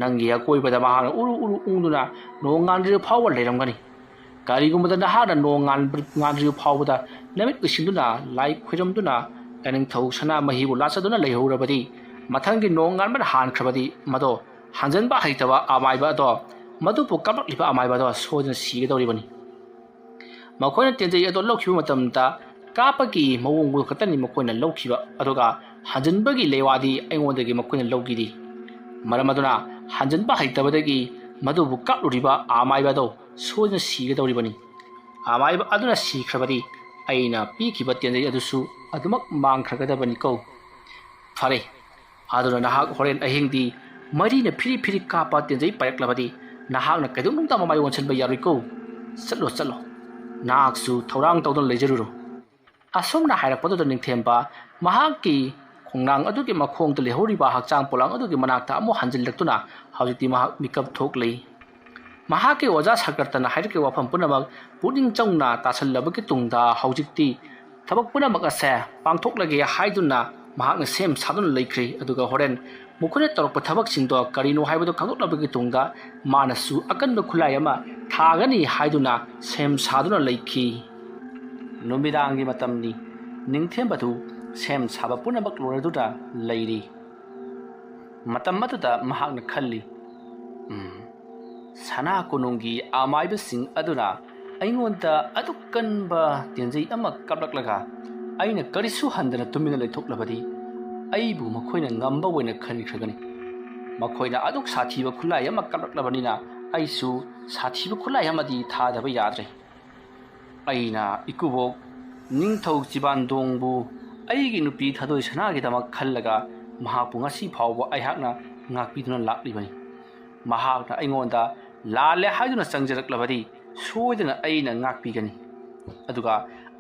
ꯅꯪꯒꯤ ꯑꯀꯣꯏꯕꯗ ꯃꯍꯥꯛꯅ ꯎꯔꯨ ꯎꯔꯨ ꯎꯪꯗꯨꯅ ꯅꯣꯡꯉꯥꯟꯗ꯭ꯔꯤꯕ ꯐꯥꯎꯕ ꯂꯩꯔꯝꯒꯅꯤ꯫ ꯀꯔꯤꯒꯨꯝꯕꯗ ꯅꯍꯥꯛꯅ ꯅꯣꯡ ꯉꯥꯟ-, ꯉꯥꯟꯗ꯭ꯔꯤꯕ ꯐꯥꯎꯕꯗ ꯅꯃꯤꯠ ꯎꯏꯁꯤꯟꯗꯨꯅ, ꯂꯥꯏ ꯈꯣꯏꯔꯝꯗꯨꯅ, ꯂꯥꯏꯅꯤꯡꯊꯧ ꯁꯅꯥꯃꯍꯤꯕꯨ ꯂꯥꯠꯆꯗꯨꯅ ꯂꯩꯍꯧꯔꯕꯗꯤ, ꯃꯊꯪꯒꯤ ꯅꯣꯡ ꯉꯥꯟꯕꯅ ꯍꯥꯟꯈ꯭ꯔꯕꯗꯤ, ꯃꯗꯣ ꯍꯟꯖꯤꯟꯕ ꯍꯩꯇꯕ ꯑꯃꯥꯏꯕ ꯑꯗꯣ, ꯃꯗꯨꯕꯨ ꯀꯥꯞꯂꯛꯂꯤꯕ ꯑꯃꯥꯏꯕ ꯑꯗꯣ ꯁꯣꯏꯗꯅ ꯁꯤꯒꯗꯧꯔꯤꯕꯅꯤ꯫ ꯃꯈꯣꯏꯅ ꯇꯦꯟꯖꯩ ꯑꯗꯣ ꯂꯧꯈꯤꯕ ꯃꯇꯝꯗ ꯀꯥꯞꯄꯒꯤ ꯃꯑꯣꯡꯗꯨ ꯈꯛꯇꯅꯤ ꯃꯈꯣꯏꯅ ꯂꯧꯈꯤꯕ, ꯑꯗꯨꯒ ꯍꯟꯖꯤꯟꯕꯒꯤ ꯂꯩꯋꯥꯗꯤ ꯑꯩꯉꯣꯟꯗꯒꯤ ꯃꯈꯣꯏꯅ ꯂꯧꯈꯤꯗꯦ꯫ ꯃꯔꯝ ꯑꯗꯨꯅ ꯍꯟꯖꯤꯟꯕ ꯍꯩꯇꯕꯗꯒꯤ ꯃꯗꯨꯕꯨ ꯀꯥꯞꯂꯨꯔꯤꯕ ꯑꯃꯥꯏꯕ ꯑꯗꯣ ꯁꯣꯏꯗꯅ ꯁꯤꯒꯗꯧꯔꯤꯕꯅꯤ꯫ ꯑꯃꯥꯏꯕ ꯑꯗꯨꯅ ꯁꯤꯈ꯭ꯔꯕꯗꯤ ꯑꯩꯅ ꯄꯤꯈꯤꯕ ꯇꯦꯟꯖꯩ ꯑꯗꯨꯁꯨ ꯑꯗꯨꯃꯛ ꯃꯥꯡꯈ꯭ꯔꯒꯗꯕꯅꯤꯀꯣ꯫ ꯐꯔꯦ, ꯑꯗꯨꯅ ꯅꯍꯥꯛ ꯍꯣꯔꯦꯟ ꯑꯍꯤꯡꯗꯤ ꯃꯩꯔꯤꯅ ꯐꯤꯔꯤ ꯐꯤꯔꯤ ꯀꯥꯞꯄ ꯇꯦꯟꯖꯩ ꯄꯥꯏꯔꯛꯂꯕꯗꯤ ꯅꯍꯥꯛꯅ ꯀꯩꯗꯧꯅꯨꯡꯗ ꯃꯃꯥꯏ ꯑꯣꯟꯁꯤꯟꯕ ꯌꯥꯔꯣꯏꯀꯣ꯫ "ꯆꯠꯂꯣ, ꯆꯠꯂꯣ, ꯅꯍꯥꯛꯁꯨ ꯊꯧꯔꯥꯡ ꯇꯧꯗꯨꯅ ꯂꯩꯖꯔꯨꯔꯣ"꯫ ꯑꯁꯨꯝꯅ ꯍꯥꯏꯔꯛꯄꯗꯨꯗ ꯅꯤꯡꯊꯦꯝꯕ ꯃꯍꯥꯛꯀꯤ ꯈꯣꯡꯅꯥꯡ ꯑꯗꯨꯒꯤ ꯃꯈꯣꯡꯗ ꯂꯩꯍꯧꯔꯤꯕ ꯍꯛꯆꯥꯡ ꯄꯣꯂꯥꯡ ꯑꯗꯨꯒꯤ ꯃꯅꯥꯛꯇ ꯑꯃꯨꯛ ꯍꯟꯖꯤꯜꯂꯛꯇꯨꯅ ꯍꯧꯖꯤꯛꯇꯤ ꯃꯍꯥꯛ ꯃꯤꯀꯞ ꯊꯣꯛꯂꯤ꯫ ꯃꯍꯥꯛꯀꯤ ꯑꯣꯖꯥ ꯁꯀ꯭ꯔꯇꯅ ꯍꯥꯏꯔꯛꯈꯤꯕ ꯋꯥꯐꯝ ꯄꯨꯝꯅꯃꯛ ꯄꯨꯛꯅꯤꯡ ꯆꯪꯅ ꯇꯥꯁꯜꯂꯕꯒꯤ ꯇꯨꯡꯗ ꯍꯧꯖꯤꯛꯇꯤ ꯊꯕꯛ ꯄꯨꯝꯅꯃꯛ ꯑꯁꯦ ꯄꯥꯡꯊꯣꯛꯂꯒꯦ ꯍꯥꯏꯗꯨꯅ ꯃꯍꯥꯛꯅ ꯁꯦꯝ ꯁꯥꯗꯨꯅ ꯂꯩꯈ꯭ꯔꯦ꯫ ꯑꯗꯨꯒ ꯍꯣꯔꯦꯟ ꯃꯈꯣꯏꯅ ꯇꯧꯔꯛꯄ ꯊꯕꯛꯁꯤꯡꯗꯣ ꯀꯔꯤꯅꯣ ꯍꯥꯏꯕꯗꯨ ꯈꯪꯗꯣꯛꯂꯕꯒꯤ ꯇꯨꯡꯗ ꯃꯥꯅꯁꯨ ꯑꯀꯟꯕ ꯈꯨꯠꯂꯥꯏ ꯑꯃ ꯊꯥꯒꯅꯤ ꯍꯥꯏꯗꯨꯅ ꯁꯦꯝ ꯁꯥꯗꯨꯅ ꯂꯩꯈꯤ꯫ ꯅꯨꯃꯤꯗꯥꯡꯒꯤ ꯃꯇꯝꯅꯤ꯫ ꯅꯤꯡꯊꯦꯝꯕꯗꯨ ꯁꯦꯝ ꯁꯥꯕ ꯄꯨꯝꯅꯃꯛ ꯂꯣꯏꯔꯗꯨꯅ ꯂꯩꯔꯤ꯫ ꯃꯇꯝ ꯑꯗꯨꯗ ꯃꯍꯥꯛꯅ ꯈꯜꯂꯤ, "ꯎꯝ, ꯁꯅꯥ ꯀꯣꯅꯨꯡꯒꯤ ꯑꯃꯥꯏꯕꯁꯤꯡ ꯑꯗꯨꯅ ꯑꯩꯉꯣꯟꯗ ꯑꯗꯨꯛ ꯀꯟꯕ ꯇꯦꯟꯖꯩ ꯑꯃ ꯀꯥꯞꯂꯛꯂꯒ ꯑꯩꯅ ꯀꯔꯤꯁꯨ ꯍꯟꯗꯅ ꯇꯨꯃꯤꯟꯅ ꯂꯩꯊꯣꯛꯂꯕꯗꯤ ꯑꯩꯕꯨ ꯃꯈꯣꯏꯅ ꯉꯝꯕ ꯑꯣꯏꯅ ꯈꯟꯈ꯭ꯔꯒꯅꯤ꯫ ꯃꯈꯣꯏꯅ ꯑꯗꯨꯛ ꯁꯥꯊꯤꯕ ꯈꯨꯠꯂꯥꯏ ꯑꯃ ꯀꯥꯞꯂꯛꯂꯕꯅꯤꯅ ꯑꯩꯁꯨ ꯁꯥꯊꯤꯕ ꯈꯨꯠꯂꯥꯏ ꯑꯃꯗꯤ ꯊꯥꯗꯕ ꯌꯥꯗ꯭ꯔꯦ꯫ ꯑꯩꯅ ꯏꯀꯨꯕꯣꯛ ꯅꯤꯡꯊꯧ ꯆꯤꯕꯥꯟꯗꯣꯡꯕꯨ ꯑꯩꯒꯤ ꯅꯨꯄꯤ ꯊꯥꯗꯣꯏ ꯁꯅꯥꯒꯤꯗꯃꯛ ꯈꯜꯂꯒ ꯃꯍꯥꯛꯄꯨ ꯉꯁꯤ ꯐꯥꯎꯕ ꯑꯩꯍꯥꯛꯅ ꯉꯥꯛꯄꯤꯗꯨꯅ ꯂꯥꯛꯂꯤꯕꯅꯤ꯫ ꯃꯍꯥꯛꯅ ꯑꯩꯉꯣꯟꯗ ꯂꯥꯜꯂꯦ ꯍꯥꯏꯗꯨꯅ ꯆꯪꯖꯔꯛꯂꯕꯗꯤ ꯁꯣꯏꯗꯅ ꯑꯩꯅ ꯉꯥꯛꯄꯤꯒꯅꯤ꯫ ꯑꯗꯨꯒ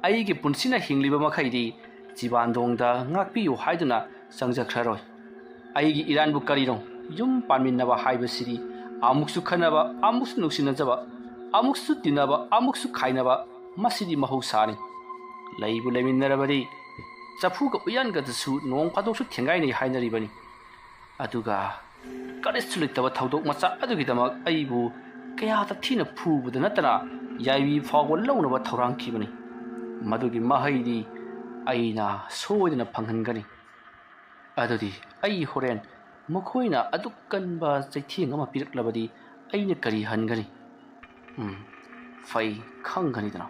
ꯑꯩꯒꯤ ꯄꯨꯟꯁꯤꯅ ꯍꯤꯡꯂꯤꯕ ꯃꯈꯩꯗꯤ ꯆꯤꯕꯥꯟꯗꯣꯡꯗ ꯉꯥꯛꯄꯤꯌꯨ ꯍꯥꯏꯗꯨꯅ ꯆꯪꯖꯈ꯭ꯔꯔꯣꯏ꯫ ꯑꯩꯒꯤ ꯏꯔꯥꯟꯕꯨ ꯀꯔꯤꯅꯣ? ꯌꯨꯝ ꯄꯥꯟꯃꯤꯟꯅꯕ ꯍꯥꯏꯕꯁꯤꯗꯤ ꯑꯃꯨꯛꯁꯨ ꯈꯠꯅꯕ, ꯑꯃꯨꯛꯁꯨ ꯅꯨꯡꯁꯤꯅꯖꯕ, ꯑꯃꯨꯛꯁꯨ ꯇꯤꯟꯅꯕ, ꯑꯃꯨꯛꯁꯨ ꯈꯥꯏꯅꯕ, ꯃꯁꯤꯗꯤ ꯃꯍꯧꯁꯥꯅꯤ꯫ ꯂꯩꯕꯨ ꯂꯩꯃꯤꯟꯅꯔꯕꯗꯤ ꯆꯐꯨꯒ ꯎꯌꯥꯟꯒꯗꯁꯨ ꯅꯣꯡ ꯐꯥꯗꯣꯛꯁꯨ ꯊꯦꯡꯒꯥꯏꯅꯩ ꯍꯥꯏꯅꯔꯤꯕꯅꯤ꯫ ꯑꯗꯨꯒ ꯀꯔꯤꯁꯨ ꯂꯩꯇꯕ ꯊꯧꯗꯣꯛ ꯃꯆꯥ ꯑꯗꯨꯒꯤꯗꯃꯛ ꯑꯩꯕꯨ ꯀꯌꯥꯗ ꯊꯤꯅ ꯐꯨꯕꯗ ꯅꯠꯇꯅ ꯌꯥꯏꯕꯤ ꯐꯥꯎꯕ ꯂꯧꯅꯕ ꯊꯧꯔꯥꯡꯈꯤꯕꯅꯤ꯫ ꯃꯗꯨꯒꯤ ꯃꯍꯩꯗꯤ ꯑꯩꯅ ꯁꯣꯏꯗꯅ ꯐꯪꯍꯟꯒꯅꯤ꯫ ꯑꯗꯨꯗꯤ ꯑꯩ ꯍꯣꯔꯦꯟ ꯃꯈꯣꯏꯅ ꯑꯗꯨꯛ ꯀꯟꯕ ꯆꯩꯊꯦꯡ ꯑꯃ ꯄꯤꯔꯛꯂꯕꯗꯤ ꯑꯩꯅ ꯀꯔꯤ ꯍꯟꯒꯅꯤ? ꯎꯝ, ꯐꯩ, ꯈꯪꯒꯅꯤꯗꯅ꯫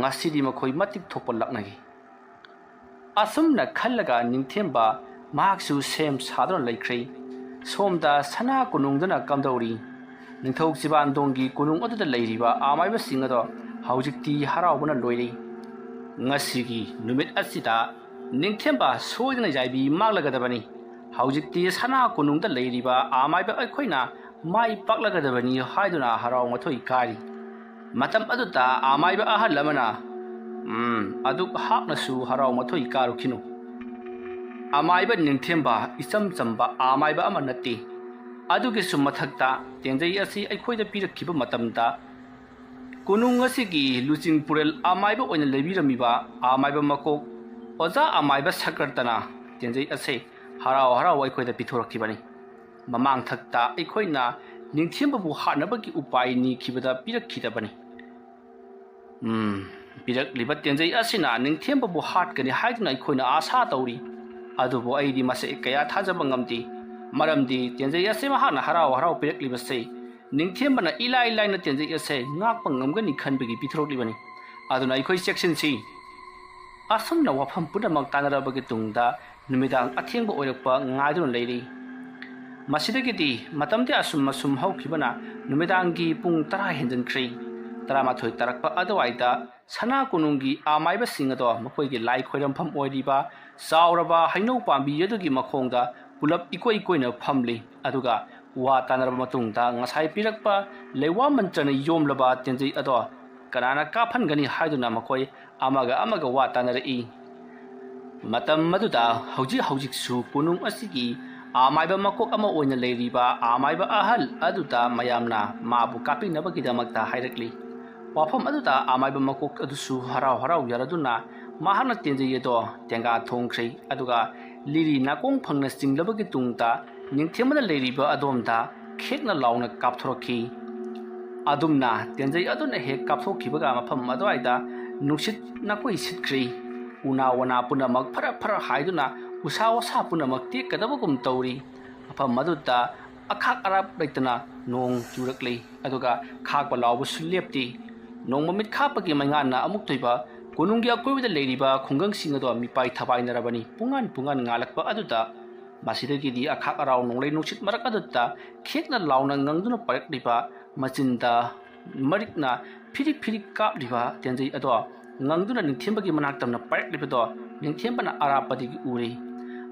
ꯉꯁꯤꯗꯤ ꯃꯈꯣꯏ ꯃꯇꯤꯛ ꯊꯣꯛꯄ ꯂꯥꯛꯅꯒꯦ꯫ ꯑꯁꯨꯝꯅ ꯈꯜꯂꯒ ꯅꯤꯡꯊꯦꯝꯕ ꯃꯍꯥꯛꯁꯨ ꯁꯦꯝ ꯁꯥꯗꯨꯅ ꯂꯩꯈ꯭ꯔꯦ꯫ ꯁꯣꯝꯗ ꯁꯅꯥ ꯀꯣꯅꯨꯡꯗꯅ ꯀꯝꯗꯧꯔꯤ? ꯅꯤꯡꯊꯧ ꯆꯤꯕꯥꯟꯗꯣꯡꯒꯤ ꯀꯣꯅꯨꯡ ꯑꯗꯨꯗ ꯂꯩꯔꯤꯕ ꯑꯃꯥꯏꯕꯁꯤꯡ ꯑꯗꯣ ꯍꯧꯖꯤꯛꯇꯤ ꯍꯔꯥꯎꯕꯅ ꯂꯣꯏꯔꯦ꯫ ꯉꯁꯤꯒꯤ ꯅꯨꯃꯤꯠ ꯑꯁꯤꯗ ꯅꯤꯡꯊꯦꯝꯕ ꯁꯣꯏꯗꯅ ꯌꯥꯏꯕꯤ ꯃꯥꯡꯂꯒꯗꯕꯅꯤ꯫ ꯍꯧꯖꯤꯛꯇꯤ ꯁꯅꯥ ꯀꯣꯅꯨꯡꯗ ꯂꯩꯔꯤꯕ ꯑꯃꯥꯏꯕ ꯑꯩꯈꯣꯏꯅ ꯃꯥꯏ ꯄꯥꯛꯂꯒꯗꯕꯅꯤ ꯍꯥꯏꯗꯨꯅ ꯍꯔꯥꯎ ꯃꯊꯣꯏ ꯀꯥꯔꯤ꯫ ꯃꯇꯝ ꯑꯗꯨꯗ ꯑꯃꯥꯏꯕ ꯑꯍꯜ ꯑꯃꯅ, "ꯎꯝ, ꯑꯗꯨꯛ ꯍꯥꯛꯅꯁꯨ ꯍꯔꯥꯎ ꯃꯊꯣꯏ ꯀꯥꯔꯨꯈꯤꯅꯨ꯫ ꯑꯃꯥꯏꯕ ꯅꯤꯡꯊꯦꯝꯕ ꯏꯆꯝ ꯆꯝꯕ ꯑꯃꯥꯏꯕ ꯑꯃ ꯅꯠꯇꯦ꯫ ꯑꯗꯨꯒꯤꯁꯨ ꯃꯊꯛꯇ ꯇꯦꯟꯖꯩ ꯑꯁꯤ ꯑꯩꯈꯣꯏꯗ ꯄꯤꯔꯛꯈꯤꯕ ꯃꯇꯝꯗ ꯀꯣꯅꯨꯡ ꯑꯁꯤꯒꯤ ꯂꯨꯆꯤꯡ ꯄꯨꯔꯦꯜ ꯑꯃꯥꯏꯕ ꯑꯣꯏꯅ ꯂꯩꯕꯤꯔꯝꯃꯤꯕ ꯑꯃꯥꯏꯕ ꯃꯀꯣꯛ ꯑꯣꯖꯥ ꯑꯃꯥꯏꯕ ꯁꯀ꯭ꯔꯇꯅ ꯇꯦꯟꯖꯩ ꯑꯁꯦ ꯍꯔꯥꯎ ꯍꯔꯥꯎ ꯑꯩꯈꯣꯏꯗ ꯄꯤꯊꯣꯔꯛꯈꯤꯕꯅꯤ꯫ ꯃꯃꯥꯡꯊꯛꯇ ꯑꯩꯈꯣꯏꯅ ꯅꯤꯡꯊꯦꯝꯕꯕꯨ ꯍꯥꯠꯅꯕꯒꯤ ꯎꯄꯥꯏ ꯅꯤꯈꯤꯕꯗ ꯄꯤꯔꯛꯈꯤꯗꯕꯅꯤ꯫ ꯎꯝ, ꯄꯤꯔꯛꯂꯤꯕ ꯇꯦꯟꯖꯩ ꯑꯁꯤꯅ ꯅꯤꯡꯊꯦꯝꯕꯕꯨ ꯍꯥꯠꯀꯅꯤ ꯍꯥꯏꯗꯨꯅ ꯑꯩꯈꯣꯏꯅ ꯑꯥꯁꯥ ꯇꯧꯔꯤ꯫ ꯑꯗꯨꯕꯨ ꯑꯩꯗꯤ ꯃꯁꯦ ꯀꯌꯥ ꯊꯥꯖꯕ ꯉꯝꯗꯦ꯫ ꯃꯔꯝꯗꯤ ꯇꯦꯟꯖꯩ ꯑꯁꯤ ꯃꯍꯥꯛꯅ ꯍꯔꯥꯎ ꯍꯔꯥꯎ ꯄꯤꯔꯛꯂꯤꯕꯁꯦ ꯅꯤꯡꯊꯦꯝꯕꯅ ꯏꯂꯥꯏ ꯂꯥꯏꯅ ꯇꯦꯟꯖꯩ ꯑꯁꯦ ꯉꯥꯛꯄ ꯉꯝꯒꯅꯤ ꯈꯟꯕꯒꯤ ꯄꯤꯊꯣꯔꯛꯂꯤꯕꯅꯤ꯫ ꯑꯗꯨꯅ ꯑꯩꯈꯣꯏ ꯆꯦꯛꯁꯤꯟꯁꯤ꯫" ꯑꯁꯨꯝꯅ ꯋꯥꯐꯝ ꯄꯨꯝꯅꯃꯛ ꯇꯥꯟꯅꯔꯕꯒꯤ ꯇꯨꯡꯗ ꯅꯨꯃꯤꯗꯥꯡ ꯑꯊꯦꯡꯕ ꯑꯣꯏꯔꯛꯄ ꯉꯥꯏꯗꯨꯅ ꯂꯩꯔꯤ꯫ ꯃꯁꯤꯗꯒꯤꯗꯤ ꯃꯇꯝꯗꯤ ꯑꯁꯨꯝ ꯑꯁꯨꯝ ꯍꯧꯈꯤꯕꯅ ꯅꯨꯃꯤꯗꯥꯡꯒꯤ ꯄꯨꯡ ꯇꯔꯥ ꯍꯦꯟꯖꯟꯈ꯭ꯔꯦ꯫ ꯇꯔꯥꯃꯥꯊꯣꯏ ꯇꯥꯔꯛꯄ ꯑꯗꯨꯋꯥꯏꯗ ꯁꯅꯥ ꯀꯣꯅꯨꯡꯒꯤ ꯑꯃꯥꯏꯕꯁꯤꯡ ꯑꯗꯣ ꯃꯈꯣꯏꯒꯤ ꯂꯥꯏ ꯈꯣꯏꯔꯝꯐꯝ ꯑꯣꯏꯔꯤꯕ ꯆꯥꯎꯔꯕ ꯍꯩꯅꯧ ꯄꯥꯝꯕꯤ ꯑꯗꯨꯒꯤ ꯃꯈꯣꯡꯗ ꯄꯨꯂꯞ ꯏꯀꯣꯏ ꯀꯣꯏꯅ ꯐꯝꯂꯤ꯫ ꯑꯗꯨꯒ ꯋꯥ ꯇꯥꯅꯔꯕ ꯃꯇꯨꯡꯗ ꯉꯁꯥꯏ ꯄꯤꯔꯛꯄ ꯂꯩꯋꯥ ꯃꯟꯇ꯭ꯔꯅ ꯌꯣꯝꯂꯕ ꯇꯦꯟꯖꯩ ꯑꯗꯣ ꯀꯅꯥꯅ ꯀꯥꯞꯍꯟꯒꯅꯤ ꯍꯥꯏꯗꯨꯅ ꯃꯈꯣꯏ ꯑꯃꯒ ꯑꯃꯒ ꯋꯥ ꯇꯥꯅꯔꯛꯏ꯫ ꯃꯇꯝ ꯑꯗꯨꯗ ꯍꯧꯖꯤꯛ ꯍꯧꯖꯤꯛꯁꯨ ꯀꯣꯅꯨꯡ ꯑꯁꯤꯒꯤ ꯑꯃꯥꯏꯕ ꯃꯀꯣꯛ ꯑꯃ ꯑꯣꯏꯅ ꯂꯩꯔꯤꯕ ꯑꯃꯥꯏꯕ ꯑꯍꯜ ꯑꯗꯨꯗ ꯃꯌꯥꯝꯅ ꯃꯥꯕꯨ ꯀꯥꯞꯄꯤꯅꯕꯒꯤꯗꯃꯛꯇ ꯍꯥꯏꯔꯛꯂꯤ꯫ ꯋꯥꯐꯝ ꯑꯗꯨꯗ ꯑꯃꯥꯏꯕ ꯃꯀꯣꯛ ꯑꯗꯨꯁꯨ ꯍꯔꯥꯎ ꯍꯔꯥꯎ ꯌꯥꯔꯗꯨꯅ ꯃꯍꯥꯛꯅ ꯇꯦꯟꯖꯩ ꯑꯗꯣ ꯇꯦꯡꯒꯥ ꯊꯣꯡꯈ꯭ꯔꯦ꯫ ꯑꯗꯨꯒ ꯂꯤꯔꯤ ꯅꯥꯀꯣꯡ ꯐꯪꯅ ꯆꯤꯡꯂꯕꯒꯤ ꯇꯨꯡꯗ ꯅꯤꯡꯊꯦꯝꯕꯅ ꯂꯩꯔꯤꯕ ꯑꯗꯣꯝꯗ ꯈꯦꯛꯅ ꯂꯥꯎꯅ ꯀꯥꯞꯊꯣꯔꯛꯈꯤ꯫ ꯑꯗꯨꯝꯅ ꯇꯦꯟꯖꯩ ꯑꯗꯨꯅ ꯍꯦꯛ ꯀꯥꯞꯊꯣꯛꯈꯤꯕꯒ ꯃꯐꯝ ꯑꯗꯨꯋꯥꯏꯗ ꯅꯨꯡꯁꯤꯠ ꯅꯥꯀꯣꯏ ꯁꯤꯠꯈ꯭ꯔꯤ꯫ ꯎꯅꯥ ꯋꯥꯅꯥ ꯄꯨꯝꯅꯃꯛ ꯐꯔ ꯐꯔ ꯍꯥꯏꯗꯨꯅ ꯎꯁꯥ ꯋꯥꯁꯥ ꯄꯨꯝꯅꯃꯛ ꯇꯦꯛꯀꯗꯕꯒꯨꯝ ꯇꯧꯔꯤ꯫ ꯃꯐꯝ ꯑꯗꯨꯗ ꯑꯈꯥꯛ ꯑꯔꯥꯞ ꯂꯩꯇꯅ ꯅꯣꯡ ꯆꯨꯔꯛꯂꯤ꯫ ꯑꯗꯨꯒ ꯈꯥꯛꯄ ꯂꯥꯎꯕꯁꯨ ꯂꯦꯞꯇꯦ꯫ ꯅꯣꯡꯃ ꯃꯤꯠ ꯈꯥꯞꯄꯒꯤ ꯃꯩꯉꯥꯟꯅ ꯑꯃꯨꯛꯇꯣꯏꯕ ꯀꯣꯅꯨꯡꯒꯤ ꯑꯀꯣꯏꯕꯗ ꯂꯩꯔꯤꯕ ꯈꯨꯡꯒꯪꯁꯤꯡ ꯑꯗꯣ ꯃꯤꯄꯥꯏ ꯊꯕꯥꯏꯅꯔꯕꯅꯤ꯫ ꯄꯨꯡꯉꯥꯟ ꯄꯨꯡꯉꯥꯟ ꯉꯥꯜꯂꯛꯄ ꯑꯗꯨꯗ ꯃꯁꯤꯗꯒꯤꯗꯤ ꯑꯈꯥꯛ ꯑꯔꯥꯎ ꯅꯣꯡꯂꯩ ꯅꯨꯡꯁꯤꯠ ꯃꯔꯛ ꯑꯗꯨꯗ ꯈꯦꯛꯅ ꯂꯥꯎꯅ ꯉꯪꯗꯨꯅ ꯄꯥꯏꯔꯛꯂꯤꯕ, ꯃꯆꯤꯟꯗ ꯃꯔꯤꯛꯅ ꯐꯤꯔꯤꯛ ꯐꯤꯔꯤꯛ ꯀꯥꯞꯂꯤꯕ ꯇꯦꯟꯖꯩ ꯑꯗꯣ ꯉꯪꯗꯨꯅ ꯅꯤꯡꯊꯦꯝꯕꯒꯤ ꯃꯅꯥꯛ ꯇꯝꯅ ꯄꯥꯏꯔꯛꯂꯤꯕꯗꯣ ꯅꯤꯡꯊꯦꯝꯕꯅ ꯑꯔꯥꯞꯄꯗꯒꯤ ꯎꯔꯦ꯫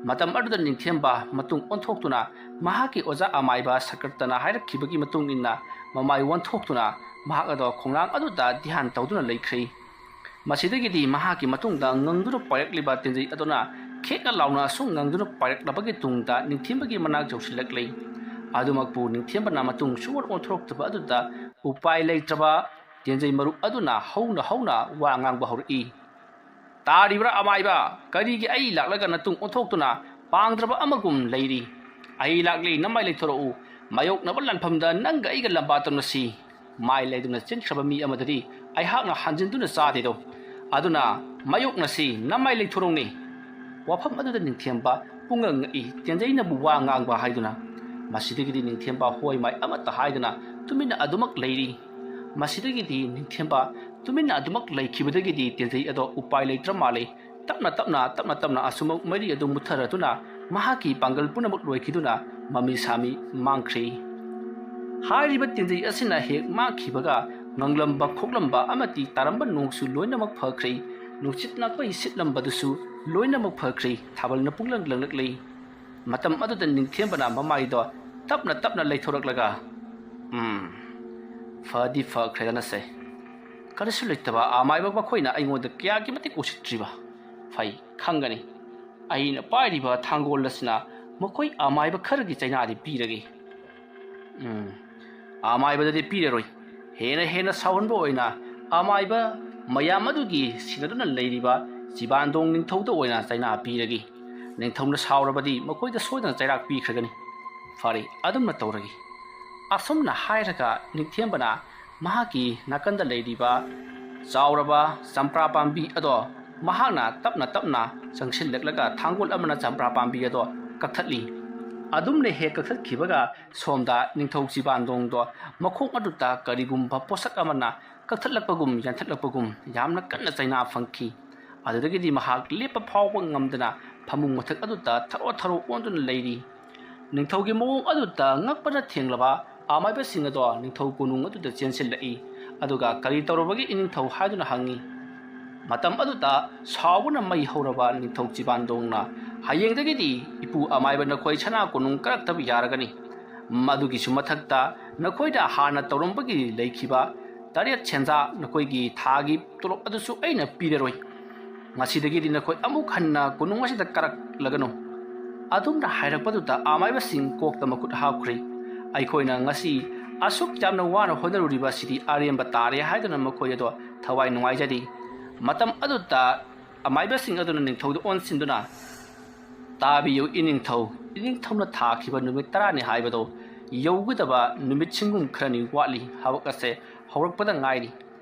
ꯃꯇꯝ ꯑꯗꯨꯗ ꯅꯤꯡꯊꯦꯝꯕ ꯃꯇꯨꯡ ꯑꯣꯟꯊꯣꯛꯇꯨꯅ ꯃꯍꯥꯛꯀꯤ ꯑꯣꯖꯥ ꯑꯃꯥꯏꯕ ꯁꯀ꯭ꯔꯇꯅ ꯍꯥꯏꯔꯛꯈꯤꯕꯒꯤ ꯃꯇꯨꯡ ꯏꯟꯅ ꯃꯃꯥꯏ ꯑꯣꯟꯊꯣꯛꯇꯨꯅ ꯃꯍꯥꯛ ꯑꯗꯣ ꯈꯣꯡꯅꯥꯡ ꯑꯗꯨꯗ ꯙ꯭ꯌꯥꯟ ꯇꯧꯗꯨꯅ ꯂꯩꯈ꯭ꯔꯦ꯫ ꯃꯁꯤꯗꯒꯤꯗꯤ ꯃꯍꯥꯛꯀꯤ ꯃꯇꯨꯡꯗ ꯉꯪꯗꯨꯅ ꯄꯥꯏꯔꯛꯂꯤꯕ ꯇꯦꯟꯖꯩ ꯑꯗꯨꯅ ꯈꯦꯛꯅ ꯂꯥꯎꯅ ꯑꯁꯨꯝ ꯉꯪꯗꯨꯅ ꯄꯥꯏꯔꯛꯂꯕꯒꯤ ꯇꯨꯡꯗ ꯅꯤꯡꯊꯦꯝꯕꯒꯤ ꯃꯅꯥꯛ ꯌꯧꯁꯤꯜꯂꯛꯂꯦ꯫ ꯑꯗꯨꯃꯛꯄꯨ ꯅꯤꯡꯊꯦꯝꯕꯅ ꯃꯇꯨꯡ ꯁꯨꯛꯑꯣꯟ ꯑꯣꯟꯊꯣꯔꯛꯇꯕ ꯑꯗꯨꯗ ꯎꯄꯥꯏ ꯂꯩꯇ꯭ꯔꯕ ꯇꯦꯟꯖꯩ ꯃꯔꯨꯞ ꯑꯗꯨꯅ ꯍꯧꯅ ꯍꯧꯅ ꯋꯥ ꯉꯥꯡꯕ ꯍꯧꯔꯛꯏ꯫ "ꯇꯥꯔꯤꯕ꯭ꯔꯥ ꯑꯃꯥꯏꯕ? ꯀꯔꯤꯒꯤ ꯑꯩ ꯂꯥꯛꯂꯒ ꯅꯇꯨꯡ ꯑꯣꯟꯊꯣꯛꯇꯨꯅ ꯄꯥꯡꯗ꯭ꯔꯕ ꯑꯃꯒꯨꯝ ꯂꯩꯔꯤ? ꯑꯩ ꯂꯥꯛꯂꯤ, ꯅꯃꯥꯏ ꯂꯩꯊꯣꯔꯛꯎ꯫ ꯃꯥꯌꯣꯛꯅꯕ ꯂꯥꯟꯐꯝꯗ ꯅꯪꯒ ꯑꯩꯒ ꯂꯝꯕꯥ ꯇꯧꯅꯁꯤ꯫ ꯃꯥꯏ ꯂꯩꯗꯨꯅ ꯆꯦꯟꯈ꯭ꯔꯕ ꯃꯤ ꯑꯃꯗꯗꯤ ꯑꯩꯍꯥꯛꯅ ꯍꯟꯖꯤꯟꯗꯨꯅ ꯆꯥꯗꯦꯗꯣ꯫ ꯑꯗꯨꯅ ꯃꯥꯌꯣꯛꯅꯁꯤ, ꯅꯃꯥꯏ ꯂꯩꯊꯣꯔꯛꯎꯅꯦ꯫" ꯋꯥꯐꯝ ꯑꯗꯨꯗ ꯅꯤꯡꯊꯦꯝꯕ ꯄꯨꯡꯉꯛ ꯉꯛꯏ꯫ ꯇꯦꯟꯖꯩꯅꯕꯨ ꯋꯥ ꯉꯥꯡꯕ ꯍꯥꯏꯗꯨꯅ꯫ ꯃꯁꯤꯗꯒꯤꯗꯤ ꯅꯤꯡꯊꯦꯝꯕ ꯍꯣꯏ ꯃꯥꯏ ꯑꯃꯠꯇ ꯍꯥꯏꯗꯅ ꯇꯨꯃꯤꯟꯅ ꯑꯗꯨꯃꯛ ꯂꯩꯔꯤ꯫ ꯃꯁꯤꯗꯒꯤꯗꯤ ꯅꯤꯡꯊꯦꯝꯕ ꯇꯨꯃꯤꯟꯅ ꯑꯗꯨꯃꯛ ꯂꯩꯈꯤꯕꯗꯒꯤꯗꯤ ꯇꯦꯟꯖꯩ ꯑꯗꯣ ꯎꯄꯥꯏ ꯂꯩꯇ꯭ꯔ ꯃꯥꯜꯂꯦ꯫ ꯇꯞꯅ ꯇꯞꯅ, ꯇꯞꯅ ꯇꯞꯅ ꯑꯁꯨꯃꯛ ꯃꯩꯔꯤ ꯑꯗꯨ ꯃꯨꯠꯊꯔꯗꯨꯅ ꯃꯍꯥꯛꯀꯤ ꯄꯥꯡꯒꯜ ꯄꯨꯝꯅꯃꯛ ꯂꯣꯏꯈꯤꯗꯨꯅ ꯃꯃꯤ ꯁꯥꯃꯤ ꯃꯥꯡꯈ꯭ꯔꯦ꯫ ꯍꯥꯏꯔꯤꯕ ꯇꯦꯟꯖꯩ ꯑꯁꯤꯅ ꯍꯦꯛ ꯃꯥꯡꯈꯤꯕꯒ ꯉꯪꯂꯝꯕ, ꯈꯣꯛꯂꯝꯕ ꯑꯃꯗꯤ ꯇꯥꯔꯝꯕ ꯅꯣꯡꯁꯨ ꯂꯣꯏꯅꯃꯛ ꯐꯈ꯭ꯔꯦ꯫ ꯅꯨꯡꯁꯤꯠ ꯅꯥꯀꯩ ꯁꯤꯠꯂꯝꯕꯗꯨꯁꯨ ꯂꯣꯏꯅꯃꯛ ꯐꯈ꯭ꯔꯦ꯫ ꯊꯥꯕꯜꯅ ꯄꯨꯡꯂꯪ ꯂꯪꯂꯛꯂꯦ꯫ ꯃꯇꯝ ꯑꯗꯨꯗ ꯅꯤꯡꯊꯦꯝꯕꯅ ꯃꯃꯥꯏꯗꯣ ꯇꯞꯅ ꯇꯞꯅ ꯂꯩꯊꯣꯔꯛꯂꯒ, "ꯎꯝ, ꯐꯗꯤ ꯐꯈ꯭ꯔꯦꯗꯅꯁꯦ꯫ ꯀꯔꯤꯁꯨ ꯂꯩꯇꯕ ꯑꯃꯥꯏꯕ ꯃꯈꯣꯏꯅ ꯑꯩꯉꯣꯟꯗ ꯀꯌꯥꯒꯤ ꯃꯇꯤꯛ ꯎꯁꯤꯠꯇ꯭ꯔꯤꯕ? ꯐꯩ, ꯈꯪꯒꯅꯤ꯫ ꯑꯩꯅ ꯄꯥꯏꯔꯤꯕ ꯊꯥꯡꯒꯣꯜ ꯑꯁꯤꯅ ꯃꯈꯣꯏ ꯑꯃꯥꯏꯕ ꯈꯔꯒꯤ ꯆꯩꯅꯥꯗꯤ ꯄꯤꯔꯒꯦ꯫ ꯎꯝ, ꯑꯃꯥꯏꯕꯗꯗꯤ ꯄꯤꯔꯔꯣꯏ꯫ ꯍꯦꯟꯅ ꯍꯦꯟꯅ ꯁꯥꯎꯍꯟꯕ ꯑꯣꯏꯅ ꯑꯃꯥꯏꯕ ꯃꯌꯥꯝ ꯑꯗꯨꯒꯤ ꯁꯤꯟꯅꯗꯨꯅ ꯂꯩꯔꯤꯕ ꯆꯤꯕꯥꯟꯗꯣꯡ ꯅꯤꯡꯊꯧꯗ ꯑꯣꯏꯅ ꯆꯩꯅꯥ ꯄꯤꯔꯒꯦ꯫ ꯅꯤꯡꯊꯧꯅ ꯁꯥꯎꯔꯕꯗꯤ ꯃꯈꯣꯏꯗ ꯁꯣꯏꯗꯅ ꯆꯩꯔꯥꯛ ꯄꯤꯈ꯭ꯔꯒꯅꯤ꯫ ꯐꯔꯦ, ꯑꯗꯨꯝꯅ ꯇꯧꯔꯒꯦ꯫" ꯑꯁꯨꯝꯅ ꯍꯥꯏꯔꯒ ꯅꯤꯡꯊꯦꯝꯕꯅ ꯃꯍꯥꯛꯀꯤ ꯅꯥꯀꯟꯗ ꯂꯩꯔꯤꯕ ꯆꯥꯎꯔꯕ ꯆꯝꯄ꯭ꯔꯥ ꯄꯥꯝꯕꯤ ꯑꯗꯣ ꯃꯍꯥꯛꯅ ꯇꯞꯅ ꯇꯞꯅ ꯆꯪꯁꯤꯜꯂꯛꯂꯒ ꯊꯥꯡꯒꯣꯜ ꯑꯃꯅ ꯆꯝꯄ꯭ꯔꯥ ꯄꯥꯝꯕꯤ ꯑꯗꯣ ꯀꯛꯊꯠꯂꯤ꯫ ꯑꯗꯨꯝꯅ ꯍꯦꯛ ꯀꯛꯊꯠꯈꯤꯕꯒ ꯁꯣꯝꯗ ꯅꯤꯡꯊꯧ ꯆꯤꯕꯥꯟꯗꯣꯡꯗꯣ ꯃꯈꯣꯡ ꯑꯗꯨꯗ ꯀꯔꯤꯒꯨꯝꯕ ꯄꯣꯠꯁꯛ ꯑꯃꯅ ꯀꯛꯊꯠꯂꯛꯄꯒꯨꯝ ꯌꯥꯟꯊꯠꯂꯛꯄꯒꯨꯝ ꯌꯥꯝꯅ ꯀꯟꯅ ꯆꯩꯅꯥ ꯐꯪꯈꯤ꯫ ꯑꯗꯨꯗꯒꯤꯗꯤ ꯃꯍꯥꯛ ꯂꯦꯞꯄ ꯐꯥꯎꯕ ꯉꯝꯗꯅ ꯐꯃꯨꯡ ꯃꯊꯛ ꯑꯗꯨꯗ ꯊꯔꯣ ꯊꯔꯣ ꯑꯣꯟꯗꯨꯅ ꯂꯩꯔꯤ꯫ ꯅꯤꯡꯊꯧꯒꯤ ꯃꯑꯣꯡ ꯑꯗꯨꯗ ꯉꯛꯄꯅ ꯊꯦꯡꯂꯕ ꯑꯃꯥꯏꯕꯁꯤꯡ ꯑꯗꯣ ꯅꯤꯡꯊꯧ ꯀꯣꯅꯨꯡ ꯑꯗꯨꯗ ꯆꯦꯟꯁꯤꯜꯂꯛꯏ꯫ ꯑꯗꯨꯒ "ꯀꯔꯤ ꯇꯧꯔꯕꯒꯦ ꯏꯅꯤꯡꯊꯧ?" ꯍꯥꯏꯗꯨꯅ ꯍꯪꯉꯤ꯫ ꯃꯇꯝ ꯑꯗꯨꯗ ꯁꯥꯎꯕꯅ ꯃꯩ ꯍꯧꯔꯕ ꯅꯤꯡꯊꯧ ꯆꯤꯕꯥꯟꯗꯣꯡꯅ, "ꯍꯌꯦꯡꯗꯒꯤꯗꯤ ꯏꯄꯨ ꯑꯃꯥꯏꯕ ꯅꯈꯣꯏ ꯁꯅꯥ ꯀꯣꯅꯨꯡ ꯀꯥꯔꯛꯇꯕ ꯌꯥꯔꯒꯅꯤ꯫ ꯃꯗꯨꯒꯤꯁꯨ ꯃꯊꯛꯇ ꯅꯈꯣꯏꯅ ꯍꯥꯟꯅ ꯇꯧꯔꯝꯕꯒꯤ ꯂꯩꯈꯤꯕ ꯇꯔꯦꯠ ꯁꯦꯟꯖꯥ ꯅꯈꯣꯏꯒꯤ ꯊꯥꯒꯤ ꯇꯣꯂꯣꯞ ꯑꯗꯨꯁꯨ ꯑꯩꯅ ꯄꯤꯔꯔꯣꯏ꯫ ꯉꯁꯤꯗꯒꯤꯗꯤ ꯅꯈꯣꯏ ꯑꯃꯨꯛ ꯍꯟꯅ ꯀꯣꯅꯨꯡ ꯑꯁꯤꯗ ꯀꯥꯔꯛꯂꯒꯅꯨ꯫ ꯑꯗꯨꯝꯅ ꯍꯥꯏꯔꯛꯄꯗꯨꯗ ꯑꯃꯥꯏꯕꯁꯤꯡ ꯀꯣꯛꯇ ꯃꯈꯨꯠ ꯍꯥꯞꯈ꯭ꯔꯦ꯫ ꯑꯩꯈꯣꯏꯅ ꯉꯁꯤ ꯑꯁꯨꯛ ꯌꯥꯝꯅ ꯋꯥꯅ ꯍꯣꯠꯅꯔꯨꯔꯤꯕ ꯑꯁꯤꯗꯤ ꯑꯔꯦꯝꯕ ꯇꯥꯔꯦ ꯍꯥꯏꯗꯨꯅ ꯃꯈꯣꯏ ꯑꯗꯣ ꯊꯋꯥꯏ ꯅꯨꯡꯉꯥꯏꯖꯗꯦ꯫ ꯃꯇꯝ ꯑꯗꯨꯗ ꯑꯃꯥꯏꯕꯁꯤꯡ ꯑꯗꯨꯅ ꯅꯤꯡꯊꯧꯗ ꯑꯣꯟꯁꯤꯟꯗꯨꯅ, "ꯇꯥꯕꯤꯌꯨ ꯏꯅꯤꯡꯊꯧ, ꯏꯅꯤꯡꯊꯧꯅ ꯊꯥꯈꯤꯕ ꯅꯨꯃꯤꯠ ꯇꯔꯥꯅꯤ ꯍꯥꯏꯕꯗꯣ ꯌꯧꯒꯗꯕ ꯅꯨꯃꯤꯠ ꯁꯤꯟꯒꯨꯝ ꯈꯔꯅꯤ ꯋꯥꯠꯂꯤ, ꯍꯧꯔꯛ ꯑꯁꯦ ꯍꯧꯔꯛꯄꯗ ꯉꯥꯏꯔꯤ꯫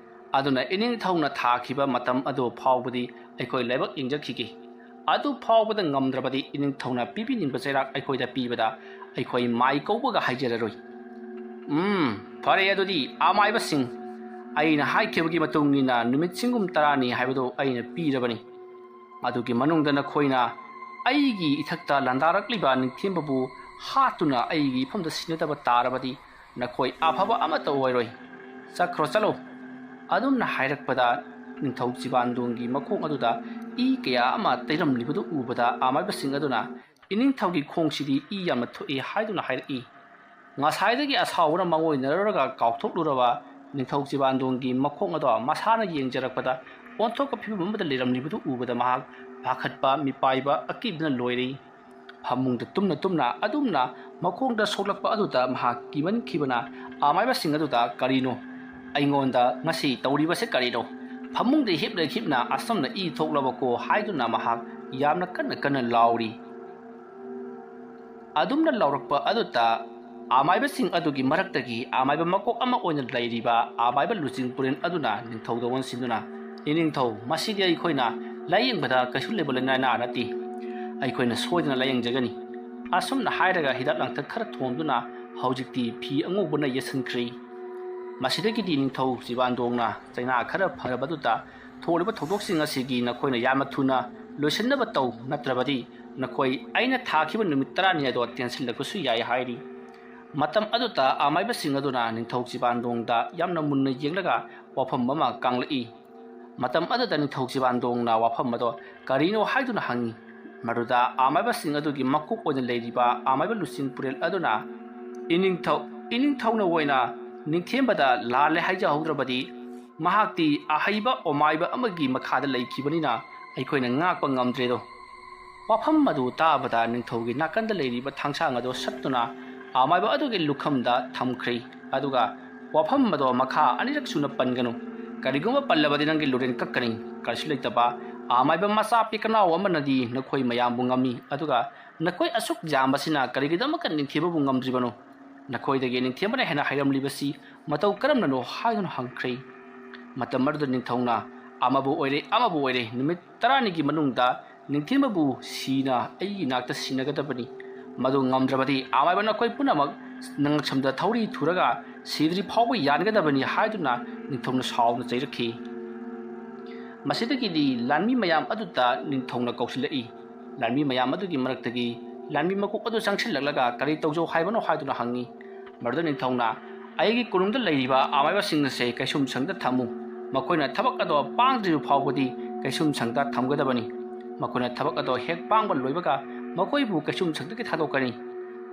ꯑꯗꯨꯅ ꯏꯅꯤꯡꯊꯧꯅ ꯊꯥꯈꯤꯕ ꯃꯇꯝ ꯑꯗꯨ ꯐꯥꯎꯕꯗꯤ ꯑꯩꯈꯣꯏ ꯂꯥꯏꯕꯛ ꯌꯦꯡꯖꯈꯤꯒꯦ꯫ ꯑꯗꯨ ꯐꯥꯎꯕꯗ ꯉꯝꯗ꯭ꯔꯕꯗꯤ ꯏꯅꯤꯡꯊꯧꯅ ꯄꯤꯕꯤꯅꯤꯡꯕ ꯆꯩꯔꯥꯛ ꯑꯩꯈꯣꯏꯗ ꯄꯤꯕꯗ ꯑꯩꯈꯣꯏ ꯃꯥꯏ ꯀꯧꯕꯒ ꯍꯥꯏꯖꯔꯔꯣꯏ꯫ ꯎꯝ, ꯐꯔꯦ, ꯑꯗꯨꯗꯤ ꯑꯃꯥꯏꯕꯁꯤꯡ, ꯑꯩꯅ ꯍꯥꯏꯈꯤꯕꯒꯤ ꯃꯇꯨꯡ ꯏꯟꯅ ꯅꯨꯃꯤꯠ ꯁꯤꯟꯒꯨꯝ ꯇꯔꯥꯅꯤ ꯍꯥꯏꯕꯗꯨ ꯑꯩꯅ ꯄꯤꯔꯕꯅꯤ꯫ ꯑꯗꯨꯒꯤ ꯃꯅꯨꯡꯗ ꯅꯈꯣꯏꯅ ꯑꯩꯒꯤ ꯏꯊꯛꯇ ꯂꯥꯟꯗꯥꯔꯛꯂꯤꯕ ꯅꯤꯡꯊꯦꯝꯕꯕꯨ ꯍꯥꯠꯇꯨꯅ ꯑꯩꯒꯤ ꯏꯐꯝꯗ ꯁꯤꯟꯅꯗꯕ ꯇꯥꯔꯕꯗꯤ ꯅꯈꯣꯏ ꯑꯐꯕ ꯑꯃꯠꯇ ꯑꯣꯏꯔꯣꯏ꯫ ꯆꯠꯈ꯭ꯔꯣ, ꯆꯠꯂꯣ꯫" ꯑꯗꯨꯝꯅ ꯍꯥꯏꯔꯛꯄꯗ ꯅꯤꯡꯊꯧ ꯆꯤꯕꯥꯟꯗꯣꯡꯒꯤ ꯃꯈꯣꯡ ꯑꯗꯨꯗ ꯏ ꯀꯌꯥ ꯑꯃ ꯇꯩꯔꯝꯂꯤꯕꯗꯨ ꯎꯕꯗ ꯑꯃꯥꯏꯕꯁꯤꯡ ꯑꯗꯨꯅ, "ꯏꯅꯤꯡꯊꯧꯒꯤ ꯈꯣꯡꯁꯤꯗꯤ ꯏ ꯌꯥꯝꯅ ꯊꯣꯛꯏ" ꯍꯥꯏꯗꯨꯅ ꯍꯥꯏꯔꯛꯏ꯫ ꯉꯁꯥꯏꯗꯒꯤ ꯑꯁꯥꯎꯕꯅ ꯃꯪꯑꯣꯏꯅꯔꯒ ꯀꯥꯎꯊꯣꯛꯂꯨꯔꯕ ꯅꯤꯡꯊꯧ ꯆꯤꯕꯥꯟꯗꯣꯡꯒꯤ ꯃꯈꯣꯡ ꯑꯗꯣ ꯃꯁꯥꯅ ꯌꯦꯡꯖꯔꯛꯄꯗ ꯑꯣꯟꯊꯣꯛꯄ ꯐꯤꯕꯝ ꯑꯃꯗ ꯂꯩꯔꯝꯂꯤꯕꯗꯨ ꯎꯕꯗ ꯃꯍꯥꯛ ꯄꯥꯈꯠꯄ, ꯃꯤꯄꯥꯏꯕ, ꯑꯀꯤꯕꯅ ꯂꯣꯏꯔꯦ꯫ ꯐꯃꯨꯡꯗ ꯇꯨꯝꯅ ꯇꯨꯝꯅ ꯑꯗꯨꯝꯅ ꯃꯈꯣꯡꯗ ꯁꯣꯛꯂꯛꯄ ꯑꯗꯨꯗ ꯃꯍꯥꯛ ꯀꯤꯃꯟꯈꯤꯕꯅ ꯑꯃꯥꯏꯕꯁꯤꯡ ꯑꯗꯨꯗ, "ꯀꯔꯤꯅꯣ? ꯑꯩꯉꯣꯟꯗ ꯉꯁꯤ ꯇꯧꯔꯤꯕꯁꯦ ꯀꯔꯤꯅꯣ? ꯐꯃꯨꯡꯗ ꯍꯤꯞꯅ ꯍꯤꯞꯅ ꯑꯁꯨꯝꯅ ꯏ ꯊꯣꯛꯂꯕꯀꯣ?" ꯍꯥꯏꯗꯨꯅ ꯃꯍꯥꯛ ꯌꯥꯝꯅ ꯀꯟꯅ ꯀꯟꯅ ꯂꯥꯎꯔꯤ꯫ ꯑꯗꯨꯝꯅ ꯂꯥꯎꯔꯛꯄ ꯑꯗꯨꯗ ꯑꯃꯥꯏꯕꯁꯤꯡ ꯑꯗꯨꯒꯤ ꯃꯔꯛꯇꯒꯤ ꯑꯃꯥꯏꯕ ꯃꯀꯣꯛ ꯑꯃ ꯑꯣꯏꯅ ꯂꯩꯔꯤꯕ ꯑꯃꯥꯏꯕ ꯂꯨꯆꯤꯡ ꯄꯨꯔꯦꯟ ꯑꯗꯨꯅ ꯅꯤꯡꯊꯧꯗ ꯑꯣꯟꯁꯤꯟꯗꯨꯅ, "ꯏꯅꯤꯡꯊꯧ, ꯃꯁꯤꯗꯤ ꯑꯩꯈꯣꯏꯅ ꯂꯥꯌꯦꯡꯕꯗ ꯀꯩꯁꯨ ꯂꯩꯕ ꯂꯥꯏꯅꯥ ꯅꯠꯇꯦ꯫ ꯑꯩꯈꯣꯏꯅ ꯁꯣꯏꯗꯅ ꯂꯥꯌꯦꯡꯖꯒꯅꯤ꯫" ꯑꯁꯨꯝꯅ ꯍꯥꯏꯔꯒ ꯍꯤꯗꯥꯛ ꯂꯥꯡꯊꯛ ꯈꯔ ꯊꯣꯝꯗꯨꯅ ꯍꯧꯖꯤꯛꯇꯤ ꯐꯤ ꯑꯉꯧꯕꯅ ꯌꯦꯠꯁꯤꯟꯈ꯭ꯔꯦ꯫ ꯃꯁꯤꯗꯒꯤꯗꯤ ꯅꯤꯡꯊꯧ ꯆꯤꯕꯥꯟꯗꯣꯡꯅ ꯆꯩꯅꯥ ꯈꯔ ꯐꯔꯕꯗꯨꯗ, "ꯊꯣꯛꯂꯤꯕ ꯊꯧꯗꯣꯛꯁꯤꯡ ꯑꯁꯤꯒꯤ ꯅꯈꯣꯏꯅ ꯌꯥꯝꯅ ꯊꯨꯅ ꯂꯣꯏꯁꯤꯟꯅꯕ ꯇꯧ, ꯅꯠꯇ꯭ꯔꯕꯗꯤ ꯅꯈꯣꯏ ꯑꯩꯅ ꯊꯥꯈꯤꯕ ꯅꯨꯃꯤꯠ ꯇꯔꯥꯅꯤ ꯑꯗꯣ ꯇꯦꯟꯁꯤꯜꯂꯛꯄꯁꯨ ꯌꯥꯏ" ꯍꯥꯏꯔꯤ꯫ ꯃꯇꯝ ꯑꯗꯨꯗ ꯑꯃꯥꯏꯕꯁꯤꯡ ꯑꯗꯨꯅ ꯅꯤꯡꯊꯧ ꯆꯤꯕꯥꯟꯗꯣꯡꯗ ꯌꯥꯝꯅ ꯃꯨꯟꯅ ꯌꯦꯡꯂꯒ ꯋꯥꯐꯝ ꯑꯃ ꯀꯥꯡꯂꯛꯏ꯫ ꯃꯇꯝ ꯑꯗꯨꯗ ꯅꯤꯡꯊꯧ ꯆꯤꯕꯥꯟꯗꯣꯡꯅ ꯋꯥꯐꯝ ꯑꯗꯣ ꯀꯔꯤꯅꯣ ꯍꯥꯏꯗꯨꯅ ꯍꯪꯉꯤ꯫ ꯃꯗꯨꯗ ꯑꯃꯥꯏꯕꯁꯤꯡ ꯑꯗꯨꯒꯤ ꯃꯀꯣꯛ ꯑꯣꯏꯅ ꯂꯩꯔꯤꯕ ꯑꯃꯥꯏꯕ ꯂꯨꯆꯤꯡ ꯄꯨꯔꯦꯜ ꯑꯗꯨꯅ, "ꯏꯅꯤꯡꯊꯧ, ꯏꯅꯤꯡꯊꯧꯅ ꯑꯣꯏꯅ ꯅꯤꯡꯊꯦꯝꯕꯗ ꯂꯥꯜꯂꯦ ꯍꯥꯏꯖꯍꯧꯗ꯭ꯔꯕꯗꯤ, ꯃꯍꯥꯛꯇꯤ ꯑꯍꯩꯕ ꯑꯃꯥꯏꯕ ꯑꯃꯒꯤ ꯃꯈꯥꯗ ꯂꯩꯈꯤꯕꯅꯤꯅ ꯑꯩꯈꯣꯏꯅ ꯉꯥꯛꯄ ꯉꯝꯗ꯭ꯔꯦꯗꯣ꯫ ꯋꯥꯐꯝ ꯑꯗꯨ ꯇꯥꯕꯗ ꯅꯤꯡꯊꯧꯒꯤ ꯅꯥꯀꯟꯗ ꯂꯩꯔꯤꯕ ꯊꯥꯡꯁꯥꯡ ꯑꯗꯨ ꯁꯠꯇꯨꯅ ꯑꯃꯥꯏꯕ ꯑꯗꯨꯒꯤ ꯂꯨꯈꯝꯗ ꯊꯝꯈ꯭ꯔꯦ꯫ ꯑꯗꯨꯒ, "ꯋꯥꯐꯝ ꯑꯗꯣ ꯃꯈꯥ ꯑꯅꯤꯔꯛ ꯁꯨꯅ ꯄꯟꯒꯅꯨ꯫ ꯀꯔꯤꯒꯨꯝꯕ ꯄꯜꯂꯕꯗꯤ ꯅꯪꯒꯤ ꯂꯨꯔꯦꯟ ꯀꯛꯀꯅꯤ꯫ ꯀꯔꯤꯁꯨ ꯂꯩꯇꯕ ꯑꯃꯥꯏꯕ ꯃꯆꯥ ꯄꯤꯛꯀꯅꯥꯎ ꯑꯃꯅꯗꯤ ꯅꯈꯣꯏ ꯃꯌꯥꯝꯕꯨ ꯉꯝꯃꯤ, ꯑꯗꯨꯒ ꯅꯈꯣꯏ ꯑꯁꯨꯛ ꯌꯥꯝꯕꯁꯤꯅ ꯀꯔꯤꯒꯤꯗꯃꯛꯇ ꯅꯤꯡꯊꯦꯝꯕꯕꯨ ꯉꯝꯗ꯭ꯔꯤꯕꯅꯣ? ꯅꯈꯣꯏꯗꯒꯤ ꯅꯤꯡꯊꯦꯝꯕꯅ ꯍꯦꯟꯅ ꯍꯩꯔꯝꯂꯤꯕꯁꯤ ꯃꯇꯧ ꯀꯔꯝꯅꯅꯣ?" ꯍꯥꯏꯗꯨꯅ ꯍꯪꯈ꯭ꯔꯦ꯫ ꯃꯇꯝ ꯑꯗꯨꯗ ꯅꯤꯡꯊꯧꯅ, "ꯑꯃꯕꯨ ꯑꯣꯏꯔꯦ, ꯑꯃꯕꯨ ꯑꯣꯏꯔꯦ, ꯅꯨꯃꯤꯠ ꯇꯔꯥꯅꯤꯒꯤ ꯃꯅꯨꯡꯗ ꯅꯤꯡꯊꯦꯝꯕꯕꯨ ꯁꯤꯅ ꯑꯩꯒꯤ ꯏꯅꯥꯛꯇ ꯁꯤꯟꯅꯒꯗꯕꯅꯤ꯫ ꯃꯗꯨ ꯉꯝꯗ꯭ꯔꯕꯗꯤ ꯑꯃꯥꯏꯕ ꯅꯈꯣꯏ ꯄꯨꯝꯅꯃꯛ ꯅꯉꯛꯁꯝꯗ ꯊꯧꯔꯤ ꯊꯨꯔꯒ ꯁꯤꯗ꯭ꯔꯤ ꯐꯥꯎꯕ ꯌꯥꯟꯒꯗꯕꯅꯤ" ꯍꯥꯏꯗꯨꯅ ꯅꯤꯡꯊꯧꯅ ꯁꯥꯎꯅ ꯆꯩꯔꯛꯈꯤ꯫ ꯃꯁꯤꯗꯒꯤꯗꯤ ꯂꯥꯟꯃꯤ ꯃꯌꯥꯝ ꯑꯗꯨꯗ ꯅꯤꯡꯊꯧꯅ ꯀꯧꯁꯤꯜꯂꯛꯏ꯫ ꯂꯥꯟꯃꯤ ꯃꯌꯥꯝ ꯑꯗꯨꯒꯤ ꯃꯔꯛꯇꯒꯤ ꯂꯥꯟꯃꯤ ꯃꯀꯣꯛ ꯑꯗꯨ ꯆꯪꯁꯤꯜꯂꯛꯂꯒ ꯀꯔꯤ ꯇꯧꯖꯧ ꯍꯥꯏꯕꯅꯣ ꯍꯥꯏꯗꯨꯅ ꯍꯪꯉꯤ꯫ ꯃꯗꯨꯗ ꯅꯤꯡꯊꯧꯅ, "ꯑꯩꯒꯤ ꯀꯣꯅꯨꯡꯗ ꯂꯩꯔꯤꯕ ꯑꯃꯥꯏꯕꯁꯤꯡ ꯑꯁꯦ ꯀꯩꯁꯨꯝꯁꯪꯗ ꯊꯝꯃꯨ꯫ ꯃꯈꯣꯏꯅ ꯊꯕꯛ ꯑꯗꯣ ꯄꯥꯡꯗ꯭ꯔꯤꯕ ꯐꯥꯎꯕꯗꯤ ꯀꯩꯁꯨꯝꯁꯪꯗ ꯊꯝꯒꯗꯕꯅꯤ꯫ ꯃꯈꯣꯏꯅ ꯊꯕꯛ ꯑꯗꯣ ꯍꯦꯛ ꯄꯥꯡꯕ ꯂꯣꯏꯕꯒ ꯃꯈꯣꯏꯕꯨ ꯀꯩꯁꯨꯝꯁꯪꯗꯒꯤ ꯊꯥꯗꯣꯛꯀꯅꯤ꯫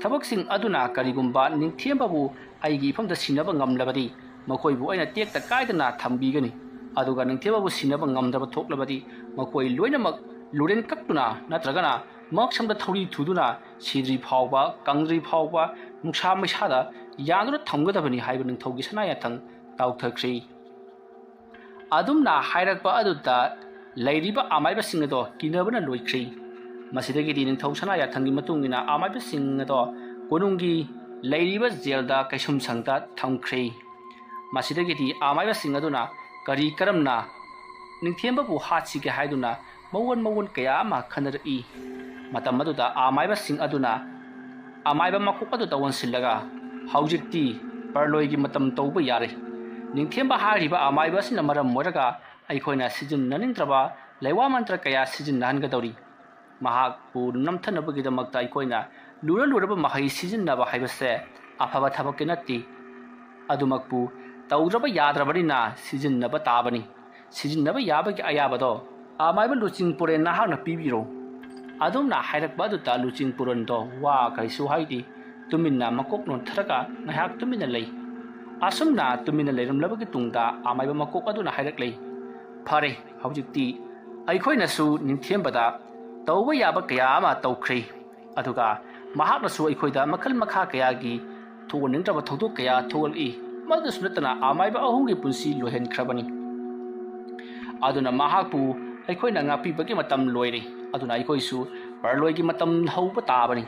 ꯊꯕꯛꯁꯤꯡ ꯑꯗꯨꯅ ꯀꯔꯤꯒꯨꯝꯕ ꯅꯤꯡꯊꯦꯝꯕꯕꯨ ꯑꯩꯒꯤ ꯏꯐꯝꯗ ꯁꯤꯟꯅꯕ ꯉꯝꯂꯕꯗꯤ, ꯃꯈꯣꯏꯕꯨ ꯑꯩꯅ ꯇꯦꯛꯇ ꯀꯥꯏꯗꯅ ꯊꯝꯕꯤꯒꯅꯤ꯫ ꯑꯗꯨꯒ ꯅꯤꯡꯊꯦꯝꯕꯕꯨ ꯁꯤꯟꯅꯕ ꯉꯝꯗꯕ ꯊꯣꯛꯂꯕꯗꯤ, ꯃꯈꯣꯏ ꯂꯣꯏꯅꯃꯛ ꯂꯨꯔꯦꯟ ꯀꯛꯇꯨꯅ ꯅꯠꯇ꯭ꯔꯒꯅ ꯃꯉꯛꯁꯝꯗ ꯊꯧꯔꯤ ꯊꯨꯗꯨꯅ ꯁꯤꯗ꯭ꯔꯤ ꯐꯥꯎꯕ, ꯀꯪꯗ꯭ꯔꯤ ꯐꯥꯎꯕ ꯅꯨꯡꯁꯥ ꯃꯩꯁꯥꯗ ꯌꯥꯟꯗꯨꯅ ꯊꯝꯒꯗꯕꯅꯤ" ꯍꯥꯏꯕ ꯅꯤꯡꯊꯧꯒꯤ ꯁꯅꯥ ꯌꯥꯊꯪ ꯇꯥꯎꯊꯈ꯭ꯔꯦ꯫ ꯑꯗꯨꯝꯅ ꯍꯥꯏꯔꯛꯄ ꯑꯗꯨꯗ ꯂꯩꯔꯤꯕ ꯑꯃꯥꯏꯕꯁꯤꯡ ꯑꯗꯣ ꯀꯤꯅꯕꯅ ꯂꯣꯏꯈ꯭ꯔꯦ꯫ ꯃꯁꯤꯗꯒꯤꯗꯤ ꯅꯤꯡꯊꯧ ꯁꯅꯥ ꯌꯥꯊꯪꯒꯤ ꯃꯇꯨꯡ ꯏꯟꯅ ꯑꯃꯥꯏꯕꯁꯤꯡ ꯑꯗꯣ ꯀꯣꯅꯨꯡꯒꯤ ꯂꯩꯔꯤꯕ ꯖꯦꯜꯗ ꯀꯩꯁꯨꯝꯁꯪꯗ ꯊꯝꯈ꯭ꯔꯦ꯫ ꯃꯁꯤꯗꯒꯤꯗꯤ ꯑꯃꯥꯏꯕꯁꯤꯡ ꯑꯗꯨꯅ ꯀꯔꯤ ꯀꯔꯝꯅ ꯅꯤꯡꯊꯦꯝꯕꯕꯨ ꯍꯥꯠꯁꯤꯒꯦ ꯍꯥꯏꯗꯨꯅ ꯃꯑꯣꯟ ꯃꯑꯣꯟ ꯀꯌꯥ ꯑꯃ ꯈꯟꯅꯔꯛꯏ꯫ ꯃꯇꯝ ꯑꯗꯨꯗ ꯑꯃꯥꯏꯕꯁꯤꯡ ꯑꯗꯨꯅ ꯑꯃꯥꯏꯕ ꯃꯀꯣꯛ ꯑꯗꯨꯗ ꯑꯣꯟꯁꯤꯜꯂꯒ, "ꯍꯧꯖꯤꯛꯇꯤ ꯄꯔꯂꯣꯏꯒꯤ ꯃꯇꯝ ꯇꯧꯕ ꯌꯥꯔꯦ꯫ ꯅꯤꯡꯊꯦꯝꯕ ꯍꯥꯏꯔꯤꯕ ꯑꯃꯥꯏꯕ ꯑꯁꯤꯅ ꯃꯔꯝ ꯑꯣꯏꯔꯒ ꯑꯩꯈꯣꯏꯅ ꯁꯤꯖꯤꯟꯅꯅꯤꯡꯗ꯭ꯔꯕ ꯂꯩꯋꯥ ꯃꯟꯇ꯭ꯔ ꯀꯌꯥ ꯁꯤꯖꯤꯟꯅꯍꯟꯒꯗꯧꯔꯤ꯫ ꯃꯍꯥꯛꯄꯨ ꯅꯝꯊꯅꯕꯒꯤꯗꯃꯛꯇ ꯑꯩꯈꯣꯏꯅ ꯂꯨꯔ ꯂꯨꯔꯕ ꯃꯍꯩ ꯁꯤꯖꯤꯟꯅꯕ ꯍꯥꯏꯕꯁꯦ ꯑꯐꯕ ꯊꯕꯛꯀꯤ ꯅꯠꯇꯦ꯫ ꯑꯗꯨꯃꯛꯄꯨ ꯇꯧꯗ꯭ꯔꯕ ꯌꯥꯗ꯭ꯔꯕꯅꯤꯅ ꯁꯤꯖꯤꯟꯅꯕ ꯇꯥꯕꯅꯤ꯫ ꯁꯤꯖꯤꯟꯅꯕ ꯌꯥꯕꯒꯤ ꯑꯌꯥꯕꯗꯣ ꯑꯃꯥꯏꯕ ꯂꯨꯆꯤꯡ ꯄꯨꯔꯦꯟ ꯅꯍꯥꯛꯅ ꯄꯤꯕꯤꯔꯣ"꯫ ꯑꯗꯨꯝꯅ ꯍꯥꯏꯔꯛꯄ ꯑꯗꯨꯗ ꯂꯨꯆꯤꯡ ꯄꯨꯔꯦꯟꯗꯣ ꯋꯥ ꯀꯔꯤꯁꯨ ꯍꯥꯏꯗꯦ꯫ ꯇꯨꯃꯤꯟꯅ ꯃꯀꯣꯛ ꯅꯣꯟꯊꯔꯒ ꯉꯥꯏꯍꯥꯛ ꯇꯨꯃꯤꯟꯅ ꯂꯩ꯫ ꯑꯁꯨꯝꯅ ꯇꯨꯃꯤꯟꯅ ꯂꯩꯔꯝꯂꯕꯒꯤ ꯇꯨꯡꯗ ꯑꯃꯥꯏꯕ ꯃꯀꯣꯛ ꯑꯗꯨꯅ ꯍꯥꯏꯔꯛꯂꯦ, "ꯐꯔꯦ, ꯍꯧꯖꯤꯛꯇꯤ ꯑꯩꯈꯣꯏꯅꯁꯨ ꯅꯤꯡꯊꯦꯝꯕꯗ ꯇꯧꯕ ꯌꯥꯕ ꯀꯌꯥ ꯑꯃ ꯇꯧꯈ꯭ꯔꯦ꯫ ꯑꯗꯨꯒ ꯃꯍꯥꯛꯅꯁꯨ ꯑꯩꯈꯣꯏꯗ ꯃꯈꯜ ꯃꯈꯥ ꯀꯌꯥꯒꯤ ꯊꯣꯛꯍꯟꯅꯤꯡꯗ꯭ꯔꯕ ꯊꯧꯗꯣꯛ ꯀꯌꯥ ꯊꯣꯛꯍꯜꯂꯛꯏ꯫ ꯃꯗꯨꯁꯨ ꯅꯠꯇꯅ ꯑꯃꯥꯏꯕ ꯑꯍꯨꯝꯒꯤ ꯄꯨꯟꯁꯤ ꯂꯣꯏꯍꯟꯈ꯭ꯔꯕꯅꯤ꯫ ꯑꯗꯨꯅ ꯃꯍꯥꯛꯄꯨ ꯑꯩꯈꯣꯏꯅ ꯉꯥꯛꯄꯤꯕꯒꯤ ꯃꯇꯝ ꯂꯣꯏꯔꯦ꯫ ꯑꯗꯨꯅ ꯑꯩꯈꯣꯏꯁꯨ ꯄꯔꯂꯣꯏꯒꯤ ꯃꯇꯝ ꯍꯧꯕ ꯇꯥꯕꯅꯤ꯫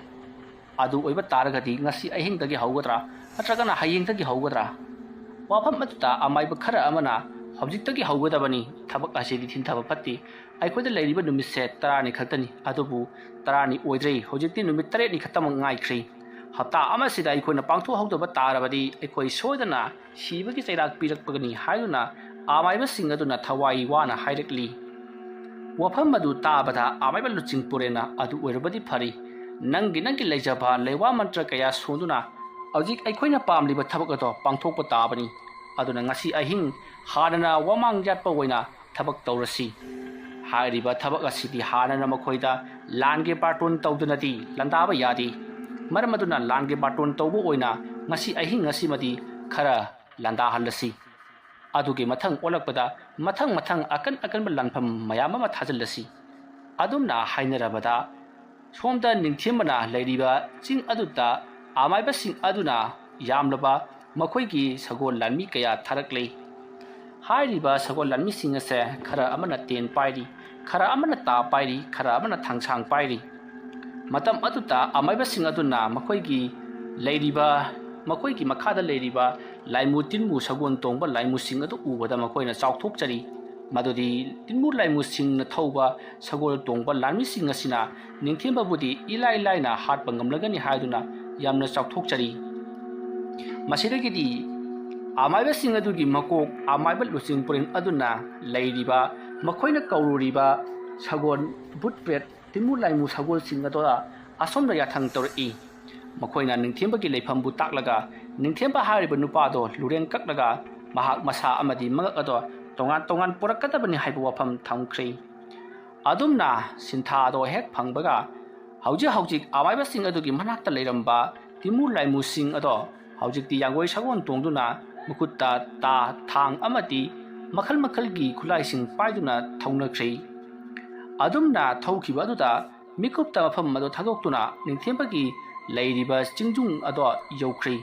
ꯑꯗꯨ ꯑꯣꯏꯕ ꯇꯥꯔꯒꯗꯤ ꯉꯁꯤ ꯑꯍꯤꯡꯗꯒꯤ ꯍꯧꯒꯗ꯭ꯔꯥ, ꯅꯠꯇ꯭ꯔꯒꯅ ꯍꯌꯦꯡꯗꯒꯤ ꯍꯧꯒꯗ꯭ꯔꯥ?" ꯋꯥꯐꯝ ꯑꯗꯨꯗ ꯑꯃꯥꯏꯕ ꯈꯔ ꯑꯃꯅ, "ꯍꯧꯖꯤꯛꯇꯒꯤ ꯍꯧꯒꯗꯕꯅꯤ, ꯊꯕꯛ ꯑꯁꯤꯗꯤ ꯊꯤꯟꯊꯕ ꯐꯠꯇꯦ꯫ ꯑꯩꯈꯣꯏꯗ ꯂꯩꯔꯤꯕ ꯅꯨꯃꯤꯠꯁꯦ ꯇꯔꯥꯅꯤ ꯈꯛꯇꯅꯤ, ꯑꯗꯨꯕꯨ ꯇꯔꯥꯅꯤ ꯑꯣꯏꯗ꯭ꯔꯦ, ꯍꯧꯖꯤꯛꯇꯤ ꯅꯨꯃꯤꯠ ꯇꯔꯦꯠꯅꯤ ꯈꯛꯇꯃꯛ ꯉꯥꯏꯈ꯭ꯔꯦ꯫ ꯍꯞꯇꯥ ꯑꯃꯁꯤꯗ ꯑꯩꯈꯣꯏꯅ ꯄꯥꯡꯊꯣꯛꯍꯧꯗꯕ ꯇꯥꯔꯕꯗꯤ ꯑꯩꯈꯣꯏ ꯁꯣꯏꯗꯅ ꯁꯤꯕꯒꯤ ꯆꯩꯔꯥꯛ ꯄꯤꯔꯛꯄꯒꯅꯤ" ꯍꯥꯏꯗꯨꯅ ꯑꯃꯥꯏꯕꯁꯤꯡ ꯑꯗꯨꯅ ꯊꯋꯥꯏ ꯋꯥꯅ ꯍꯥꯏꯔꯛꯂꯤ꯫ ꯋꯥꯐꯝ ꯑꯗꯨ ꯇꯥꯕꯗ ꯑꯃꯥꯏꯕ ꯂꯨꯆꯤꯡ ꯄꯨꯔꯦꯟꯅ, "ꯑꯗꯨ ꯑꯣꯏꯔꯕꯗꯤ ꯐꯔꯦ, ꯅꯪꯒꯤ ꯅꯪꯒꯤ ꯂꯩꯖꯕ ꯂꯩꯋꯥ ꯃꯟꯇ꯭ꯔ ꯀꯌꯥ ꯁꯣꯟꯗꯨꯅ ꯍꯧꯖꯤꯛ ꯑꯩꯈꯣꯏꯅ ꯄꯥꯝꯂꯤꯕ ꯊꯕꯛ ꯑꯗꯣ ꯄꯥꯡꯊꯣꯛꯄ ꯇꯥꯕꯅꯤ꯫ ꯑꯗꯨꯅ ꯉꯁꯤ ꯑꯍꯤꯡ ꯍꯥꯟꯅꯅ ꯋꯥꯃꯥꯡ ꯌꯥꯠꯄ ꯑꯣꯏꯅ ꯊꯕꯛ ꯇꯧꯔꯁꯤ꯫ ꯍꯥꯏꯔꯤꯕ ꯊꯕꯛ ꯑꯁꯤꯗꯤ ꯍꯥꯟꯅꯅ ꯃꯈꯣꯏꯗ ꯂꯥꯟꯒꯤ ꯕꯥꯔꯇꯣꯟ ꯇꯧꯗꯨꯅꯗꯤ ꯂꯥꯟꯗꯥꯕ ꯌꯥꯗꯦ꯫ ꯃꯔꯝ ꯑꯗꯨꯅ ꯂꯥꯟꯒꯤ ꯕꯥꯔꯇꯣꯟ ꯇꯧꯕ ꯑꯣꯏꯅ ꯉꯁꯤ ꯑꯍꯤꯡ ꯑꯁꯤꯃꯗꯤ ꯈꯔ ꯂꯥꯟꯗꯥꯍꯜꯂꯁꯤ꯫ ꯑꯗꯨꯒꯤ ꯃꯊꯪ ꯑꯣꯜꯂꯛꯄꯗ ꯃꯊꯪ ꯃꯊꯪ ꯑꯀꯟ ꯑꯀꯟꯕ ꯂꯥꯟꯐꯝ ꯃꯌꯥꯝ ꯑꯃ ꯊꯥꯖꯤꯜꯂꯁꯤ"꯫ ꯑꯗꯨꯝꯅ ꯍꯥꯏꯅꯔꯕꯗ ꯁꯣꯝꯗ ꯅꯤꯡꯊꯦꯝꯕꯅ ꯂꯩꯔꯤꯕ ꯆꯤꯡ ꯑꯗꯨꯗ ꯑꯃꯥꯏꯕꯁꯤꯡ ꯑꯗꯨꯅ ꯌꯥꯝꯂꯕ ꯃꯈꯣꯏꯒꯤ ꯁꯒꯣꯜ ꯂꯥꯟꯃꯤ ꯀꯌꯥ ꯊꯥꯔꯛꯂꯦ꯫ ꯍꯥꯏꯔꯤꯕ ꯁꯒꯣꯜ ꯂꯥꯟꯃꯤꯁꯤꯡ ꯑꯁꯦ ꯈꯔ ꯑꯃꯅ ꯇꯦꯟ ꯄꯥꯏꯔꯤ, ꯈꯔ ꯑꯃꯅ ꯇꯥ ꯄꯥꯏꯔꯤ, ꯈꯔ ꯑꯃꯅ ꯊꯥꯡꯁꯥꯡ ꯄꯥꯏꯔꯤ꯫ ꯃꯇꯝ ꯑꯗꯨꯗ ꯑꯃꯥꯏꯕꯁꯤꯡ ꯑꯗꯨꯅ ꯃꯈꯣꯏꯒꯤ ꯂꯩꯔꯤꯕ, ꯃꯈꯣꯏꯒꯤ ꯃꯈꯥꯗ ꯂꯩꯔꯤꯕ ꯂꯥꯏꯃꯨ ꯇꯤꯟꯃꯨ ꯁꯒꯣꯜ ꯇꯣꯡꯕ ꯂꯥꯏꯃꯨꯁꯤꯡ ꯑꯗꯨ ꯎꯕꯗ ꯃꯈꯣꯏꯅ ꯆꯥꯎꯊꯣꯛꯆꯔꯤ꯫ ꯃꯗꯨꯗꯤ ꯇꯤꯟꯃꯨ ꯂꯥꯏꯃꯨꯁꯤꯡꯅ ꯊꯧꯕ ꯁꯒꯣꯜ ꯇꯣꯡꯕ ꯂꯥꯟꯃꯤꯁꯤꯡ ꯑꯁꯤꯅ ꯅꯤꯡꯊꯦꯝꯕꯕꯨꯗꯤ ꯏꯂꯥꯏ ꯂꯥꯏꯅ ꯍꯥꯠꯄ ꯉꯝꯂꯒꯅꯤ ꯍꯥꯏꯗꯨꯅ ꯌꯥꯝꯅ ꯆꯥꯎꯊꯣꯛꯆꯔꯤ꯫ ꯃꯁꯤꯗꯒꯤꯗꯤ ꯑꯃꯥꯏꯕꯁꯤꯡ ꯑꯗꯨꯒꯤ ꯃꯀꯣꯛ ꯑꯃꯥꯏꯕ ꯂꯨꯆꯤꯡ ꯄꯨꯔꯦꯟ ꯑꯗꯨꯅ ꯂꯩꯔꯤꯕ, ꯃꯈꯣꯏꯅ ꯀꯧꯔꯨꯔꯤꯕ ꯁꯒꯣꯜ, ꯚꯨꯠ ꯄ꯭ꯔꯦꯠ, ꯇꯤꯟꯃꯨ ꯂꯥꯏꯃꯨ ꯁꯒꯣꯜꯁꯤꯡ ꯑꯗꯨꯗ ꯑꯁꯣꯝꯗ ꯌꯥꯊꯪ ꯇꯧꯔꯛꯏ꯫ ꯃꯈꯣꯏꯅ ꯅꯤꯡꯊꯦꯝꯕꯒꯤ ꯂꯩꯐꯝꯕꯨ ꯇꯥꯛꯂꯒ ꯅꯤꯡꯊꯦꯝꯕ ꯍꯥꯏꯔꯤꯕ ꯅꯨꯄꯥꯗꯣ ꯂꯨꯔꯦꯟ ꯀꯛꯂꯒ ꯃꯍꯥꯛ ꯃꯁꯥ ꯑꯃꯗꯤ ꯃꯉꯛ ꯑꯗꯣ ꯇꯣꯉꯥꯟ ꯇꯣꯉꯥꯟ ꯄꯨꯔꯛꯀꯗꯕꯅꯤ ꯍꯥꯏꯕ ꯋꯥꯐꯝ ꯊꯝꯈ꯭ꯔꯦ꯫ ꯑꯗꯨꯝꯅ ꯁꯤꯟꯊꯥ ꯑꯗꯣ ꯍꯦꯛ ꯐꯪꯕꯒ ꯍꯧꯖꯤꯛ ꯍꯧꯖꯤꯛ ꯑꯃꯥꯏꯕꯁꯤꯡ ꯑꯗꯨꯒꯤ ꯃꯅꯥꯛꯇ ꯂꯩꯔꯝꯕ ꯇꯤꯃꯨ ꯂꯥꯏꯃꯨꯁꯤꯡ ꯑꯗꯣ ꯍꯧꯖꯤꯛꯇꯤ ꯌꯥꯡꯒꯣꯏ ꯁꯒꯣꯜ ꯇꯣꯡꯗꯨꯅ ꯃꯈꯨꯠꯇ ꯇꯥ, ꯊꯥꯡ ꯑꯃꯗꯤ ꯃꯈꯜ ꯃꯈꯜꯒꯤ ꯈꯨꯠꯂꯥꯏꯁꯤꯡ ꯄꯥꯏꯗꯨꯅ ꯊꯧꯅꯈ꯭ꯔꯦ꯫ ꯑꯗꯨꯝꯅ ꯊꯧꯈꯤꯕ ꯑꯗꯨꯗ ꯃꯤꯀꯨꯞꯇ ꯃꯐꯝ ꯑꯗꯨ ꯊꯥꯗꯣꯛꯇꯨꯅ ꯅꯤꯡꯊꯦꯝꯕꯒꯤ ꯂꯩꯔꯤꯕ ꯆꯤꯡꯖꯨꯡ ꯑꯗꯣ ꯌꯧꯈ꯭ꯔꯦ꯫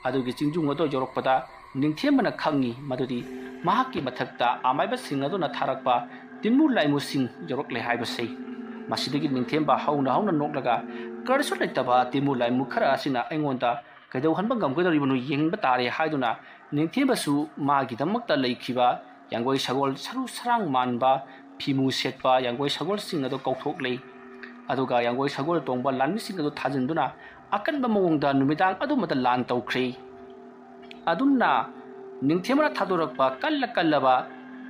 ꯑꯗꯨꯒꯤ ꯆꯤꯡꯖꯨꯡ ꯑꯗꯣ ꯌꯧꯔꯛꯄꯗ ꯅꯤꯡꯊꯦꯝꯕꯅ ꯈꯪꯉꯤ ꯃꯗꯨꯗꯤ ꯃꯍꯥꯛꯀꯤ ꯃꯊꯛꯇ ꯑꯃꯥꯏꯕꯁꯤꯡ ꯑꯗꯨꯅ ꯊꯥꯔꯛꯄ ꯇꯤꯃꯨ ꯂꯥꯏꯃꯨꯁꯤꯡ ꯌꯧꯔꯛꯂꯦ ꯍꯥꯏꯕꯁꯤ꯫ ꯃꯁꯤꯗꯒꯤ ꯅꯤꯡꯊꯦꯝꯕ ꯍꯧꯅ ꯍꯧꯅ ꯅꯣꯛꯂꯒ, "ꯀꯔꯤꯁꯨ ꯂꯩꯇꯕ ꯇꯤꯃꯨ ꯂꯥꯏꯃꯨ ꯈꯔ ꯑꯁꯤꯅ ꯑꯩꯉꯣꯟꯗ ꯀꯩꯗꯧꯍꯟꯕ ꯉꯝꯒꯗꯧꯔꯤꯕꯅꯣ ꯌꯦꯡꯕ ꯇꯥꯔꯦ" ꯍꯥꯏꯗꯨꯅ ꯅꯤꯡꯊꯦꯝꯕꯁꯨ ꯃꯥꯒꯤꯗꯃꯛꯇ ꯂꯩꯈꯤꯕ ꯌꯥꯡꯒꯣꯏ ꯁꯒꯣꯜ ꯁꯔꯨ ꯁꯔꯥꯡ ꯃꯥꯟꯕ ꯐꯤꯃꯨ ꯁꯦꯠꯄ ꯌꯥꯡꯒꯣꯏ ꯁꯒꯣꯜꯁꯤꯡ ꯑꯗꯨ ꯀꯧꯊꯣꯛꯂꯦ꯫ ꯑꯗꯨꯒ ꯌꯥꯡꯒꯣꯏ ꯁꯒꯣꯜ ꯇꯣꯡꯕ ꯂꯥꯟꯃꯤꯁꯤꯡ ꯑꯗꯨ ꯊꯥꯖꯤꯟꯗꯨꯅ ꯑꯀꯟꯕ ꯃꯑꯣꯡꯗ ꯅꯨꯃꯤꯗꯥꯡ ꯑꯗꯨꯃꯗ ꯂꯥꯟ ꯇꯧꯈ꯭ꯔꯦ꯫ ꯑꯗꯨꯝꯅ ꯅꯤꯡꯊꯦꯝꯕꯅ ꯊꯥꯗꯣꯔꯛꯄ ꯀꯜꯂ ꯀꯜꯂꯕ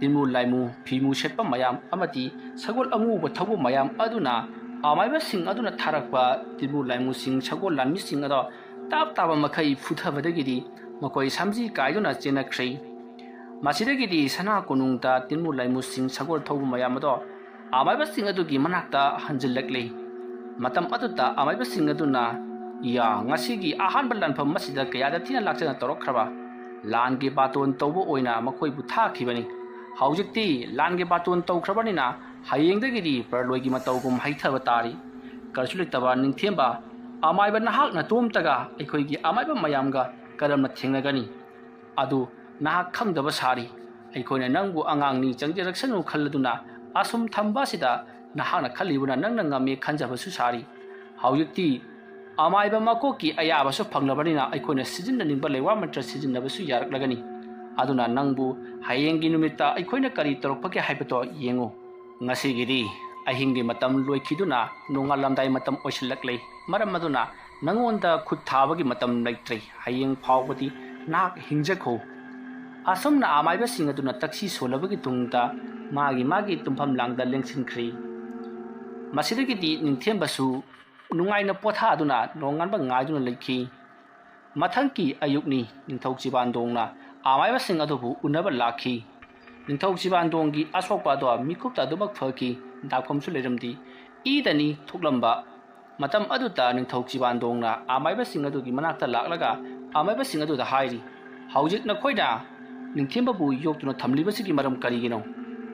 ꯇꯤꯃꯨ ꯂꯥꯏꯃꯨ, ꯐꯤꯃꯨ ꯁꯦꯠꯄ ꯃꯌꯥꯝ ꯑꯃꯗꯤ ꯁꯒꯣꯜ ꯑꯉꯧꯕ ꯊꯧꯕ ꯃꯌꯥꯝ ꯑꯗꯨꯅ ꯑꯃꯥꯏꯕꯁꯤꯡ ꯑꯗꯨꯅ ꯊꯥꯔꯛꯄ ꯇꯤꯃꯨ ꯂꯥꯏꯃꯨꯁꯤꯡ, ꯁꯒꯣꯜ ꯂꯥꯟꯃꯤꯁꯤꯡ ꯑꯗꯣ ꯇꯥꯞ ꯇꯥꯕ ꯃꯈꯩ ꯐꯨꯊꯕꯗꯒꯤꯗꯤ ꯃꯈꯣꯏ ꯁꯝꯖꯤ ꯀꯥꯏꯗꯨꯅ ꯆꯦꯟꯅꯈ꯭ꯔꯦ꯫ ꯃꯁꯤꯗꯒꯤꯗꯤ ꯁꯅꯥ ꯀꯣꯅꯨꯡꯗ ꯇꯤꯃꯨ ꯂꯥꯏꯃꯨꯁꯤꯡ, ꯁꯒꯣꯜ ꯊꯧꯕ ꯃꯌꯥꯝ ꯑꯗꯣ ꯑꯃꯥꯏꯕꯁꯤꯡ ꯑꯗꯨꯒꯤ ꯃꯅꯥꯛꯇ ꯍꯟꯖꯤꯜꯂꯛꯂꯤ꯫ ꯃꯇꯝ ꯑꯗꯨꯗ ꯑꯃꯥꯏꯕꯁꯤꯡ ꯑꯗꯨꯅ, "ꯏꯌꯥ, ꯉꯁꯤꯒꯤ ꯑꯍꯥꯟꯕ ꯂꯥꯟꯐꯝ ꯑꯁꯤꯗ ꯀꯌꯥꯗ ꯊꯤꯅ ꯂꯥꯛꯆꯅ ꯇꯧꯔꯛꯈ꯭ꯔꯕ ꯂꯥꯟꯒꯤ ꯕꯥꯇꯣꯟ ꯇꯧꯕ ꯑꯣꯏꯅ ꯃꯈꯣꯏꯕꯨ ꯊꯥꯈꯤꯕꯅꯤ꯫ ꯍꯧꯖꯤꯛꯇꯤ ꯂꯥꯟꯒꯤ ꯕꯥꯇꯣꯟ ꯇꯧꯈ꯭ꯔꯕꯅꯤꯅ ꯍꯌꯦꯡꯗꯒꯤꯗꯤ ꯄꯔꯂꯣꯏꯒꯤ ꯃꯇꯧꯒꯨꯝ ꯍꯩꯊꯕ ꯇꯥꯔꯤ꯫ ꯀꯔꯤꯁꯨ ꯂꯩꯇꯕ ꯅꯤꯡꯊꯦꯝꯕ, ꯑꯃꯥꯏꯕ ꯅꯍꯥꯛ ꯅꯇꯣꯝꯇꯒ ꯑꯩꯈꯣꯏꯒꯤ ꯑꯃꯥꯏꯕ ꯃꯌꯥꯝꯒ ꯀꯔꯝꯅ ꯊꯦꯡꯅꯒꯅꯤ? ꯑꯗꯨ ꯅꯍꯥꯛ ꯈꯪꯗꯕ ꯁꯥꯔꯤ꯫ ꯑꯩꯈꯣꯏꯅ ꯅꯪꯕꯨ ꯑꯉꯥꯡꯅꯤ ꯆꯪꯖꯔꯛꯁꯅꯨ ꯈꯜꯂꯗꯨꯅ ꯑꯁꯨꯝ ꯊꯝꯕ ꯑꯁꯤꯗ ꯅꯍꯥꯛꯅ ꯈꯜꯂꯤꯕꯅ ꯅꯪꯅ ꯉꯝꯃꯤ ꯈꯟꯖꯕꯁꯨ ꯁꯥꯔꯤ꯫ ꯍꯧꯖꯤꯛꯇꯤ ꯑꯃꯥꯏꯕ ꯃꯀꯣꯛꯀꯤ ꯑꯌꯥꯕꯁꯨ ꯐꯪꯂꯕꯅꯤꯅ ꯑꯩꯈꯣꯏꯅ ꯁꯤꯖꯤꯟꯅꯅꯤꯡꯕ ꯂꯩꯋꯥ ꯃꯟꯇ꯭ꯔ ꯁꯤꯖꯤꯟꯅꯕꯁꯨ ꯌꯥꯔꯛꯂꯒꯅꯤ꯫ ꯑꯗꯨꯅ ꯅꯪꯕꯨ ꯍꯌꯦꯡꯒꯤ ꯅꯨꯃꯤꯠꯇ ꯑꯩꯈꯣꯏꯅ ꯀꯔꯤ ꯇꯧꯔꯛꯄꯒꯦ ꯍꯥꯏꯕꯗꯣ ꯌꯦꯡꯉꯨ꯫ ꯉꯁꯤꯒꯤꯗꯤ ꯑꯍꯤꯡꯒꯤ ꯃꯇꯝ ꯂꯣꯏꯈꯤꯗꯨꯅ ꯅꯣꯡꯉꯥꯜꯂꯝꯗꯥꯏ ꯃꯇꯝ ꯑꯣꯏꯁꯤꯜꯂꯛꯂꯦ꯫ ꯃꯔꯝ ꯑꯗꯨꯅ ꯅꯉꯣꯟꯗ ꯈꯨꯠ ꯊꯥꯕꯒꯤ ꯃꯇꯝ ꯂꯩꯇ꯭ꯔꯦ꯫ ꯍꯌꯦꯡ ꯐꯥꯎꯕꯗꯤ ꯅꯍꯥꯛ ꯍꯤꯡꯖꯈꯣ꯫" ꯑꯁꯨꯝꯅ ꯑꯃꯥꯏꯕꯁꯤꯡ ꯑꯗꯨꯅ ꯇꯛꯁꯤ ꯁꯣꯜꯂꯕꯒꯤ ꯇꯨꯡꯗ ꯃꯥꯒꯤ ꯃꯥꯒꯤ ꯇꯨꯝꯐꯝ ꯂꯥꯡꯗ ꯂꯦꯡꯁꯤꯟꯈ꯭ꯔꯦ꯫ ꯃꯁꯤꯗꯒꯤꯗꯤ ꯅꯤꯡꯊꯦꯝꯕꯁꯨ ꯅꯨꯡꯉꯥꯏꯅ ꯄꯣꯊꯥꯗꯨꯅ ꯅꯣꯡꯉꯥꯟꯕ ꯉꯥꯏꯗꯨꯅ ꯂꯩꯈꯤ꯫ ꯃꯊꯪꯒꯤ ꯑꯌꯨꯛꯅꯤ꯫ ꯅꯤꯡꯊꯧ ꯆꯤꯕꯥꯟꯗꯣꯡꯅ ꯑꯃꯥꯏꯕꯁꯤꯡ ꯑꯗꯨꯕꯨ ꯎꯅꯕ ꯂꯥꯛꯈꯤ꯫ ꯅꯤꯡꯊꯧ ꯆꯤꯕꯥꯟꯗꯣꯡꯒꯤ ꯑꯁꯣꯛꯄ ꯑꯗꯣ ꯃꯤꯀꯨꯞꯇ ꯑꯗꯨꯃꯛ ꯐꯈꯤ꯫ ꯗꯥꯛꯐꯝꯁꯨ ꯂꯩꯔꯝꯗꯦ꯫ ꯏꯗꯅꯤ ꯊꯣꯛꯂꯝꯕ꯫ ꯃꯇꯝ ꯑꯗꯨꯗ ꯅꯤꯡꯊꯧ ꯆꯤꯕꯥꯟꯗꯣꯡꯅ ꯑꯃꯥꯏꯕꯁꯤꯡ ꯑꯗꯨꯒꯤ ꯃꯅꯥꯛꯇ ꯂꯥꯛꯂꯒ ꯑꯃꯥꯏꯕꯁꯤꯡ ꯑꯗꯨꯗ ꯍꯥꯏꯔꯤ, "ꯍꯧꯖꯤꯛ ꯅꯈꯣꯏꯅ ꯅꯤꯡꯊꯦꯝꯕꯕꯨ ꯌꯣꯛꯇꯨꯅ ꯊꯝꯂꯤꯕꯁꯤꯒꯤ ꯃꯔꯝ ꯀꯔꯤꯒꯤꯅꯣ?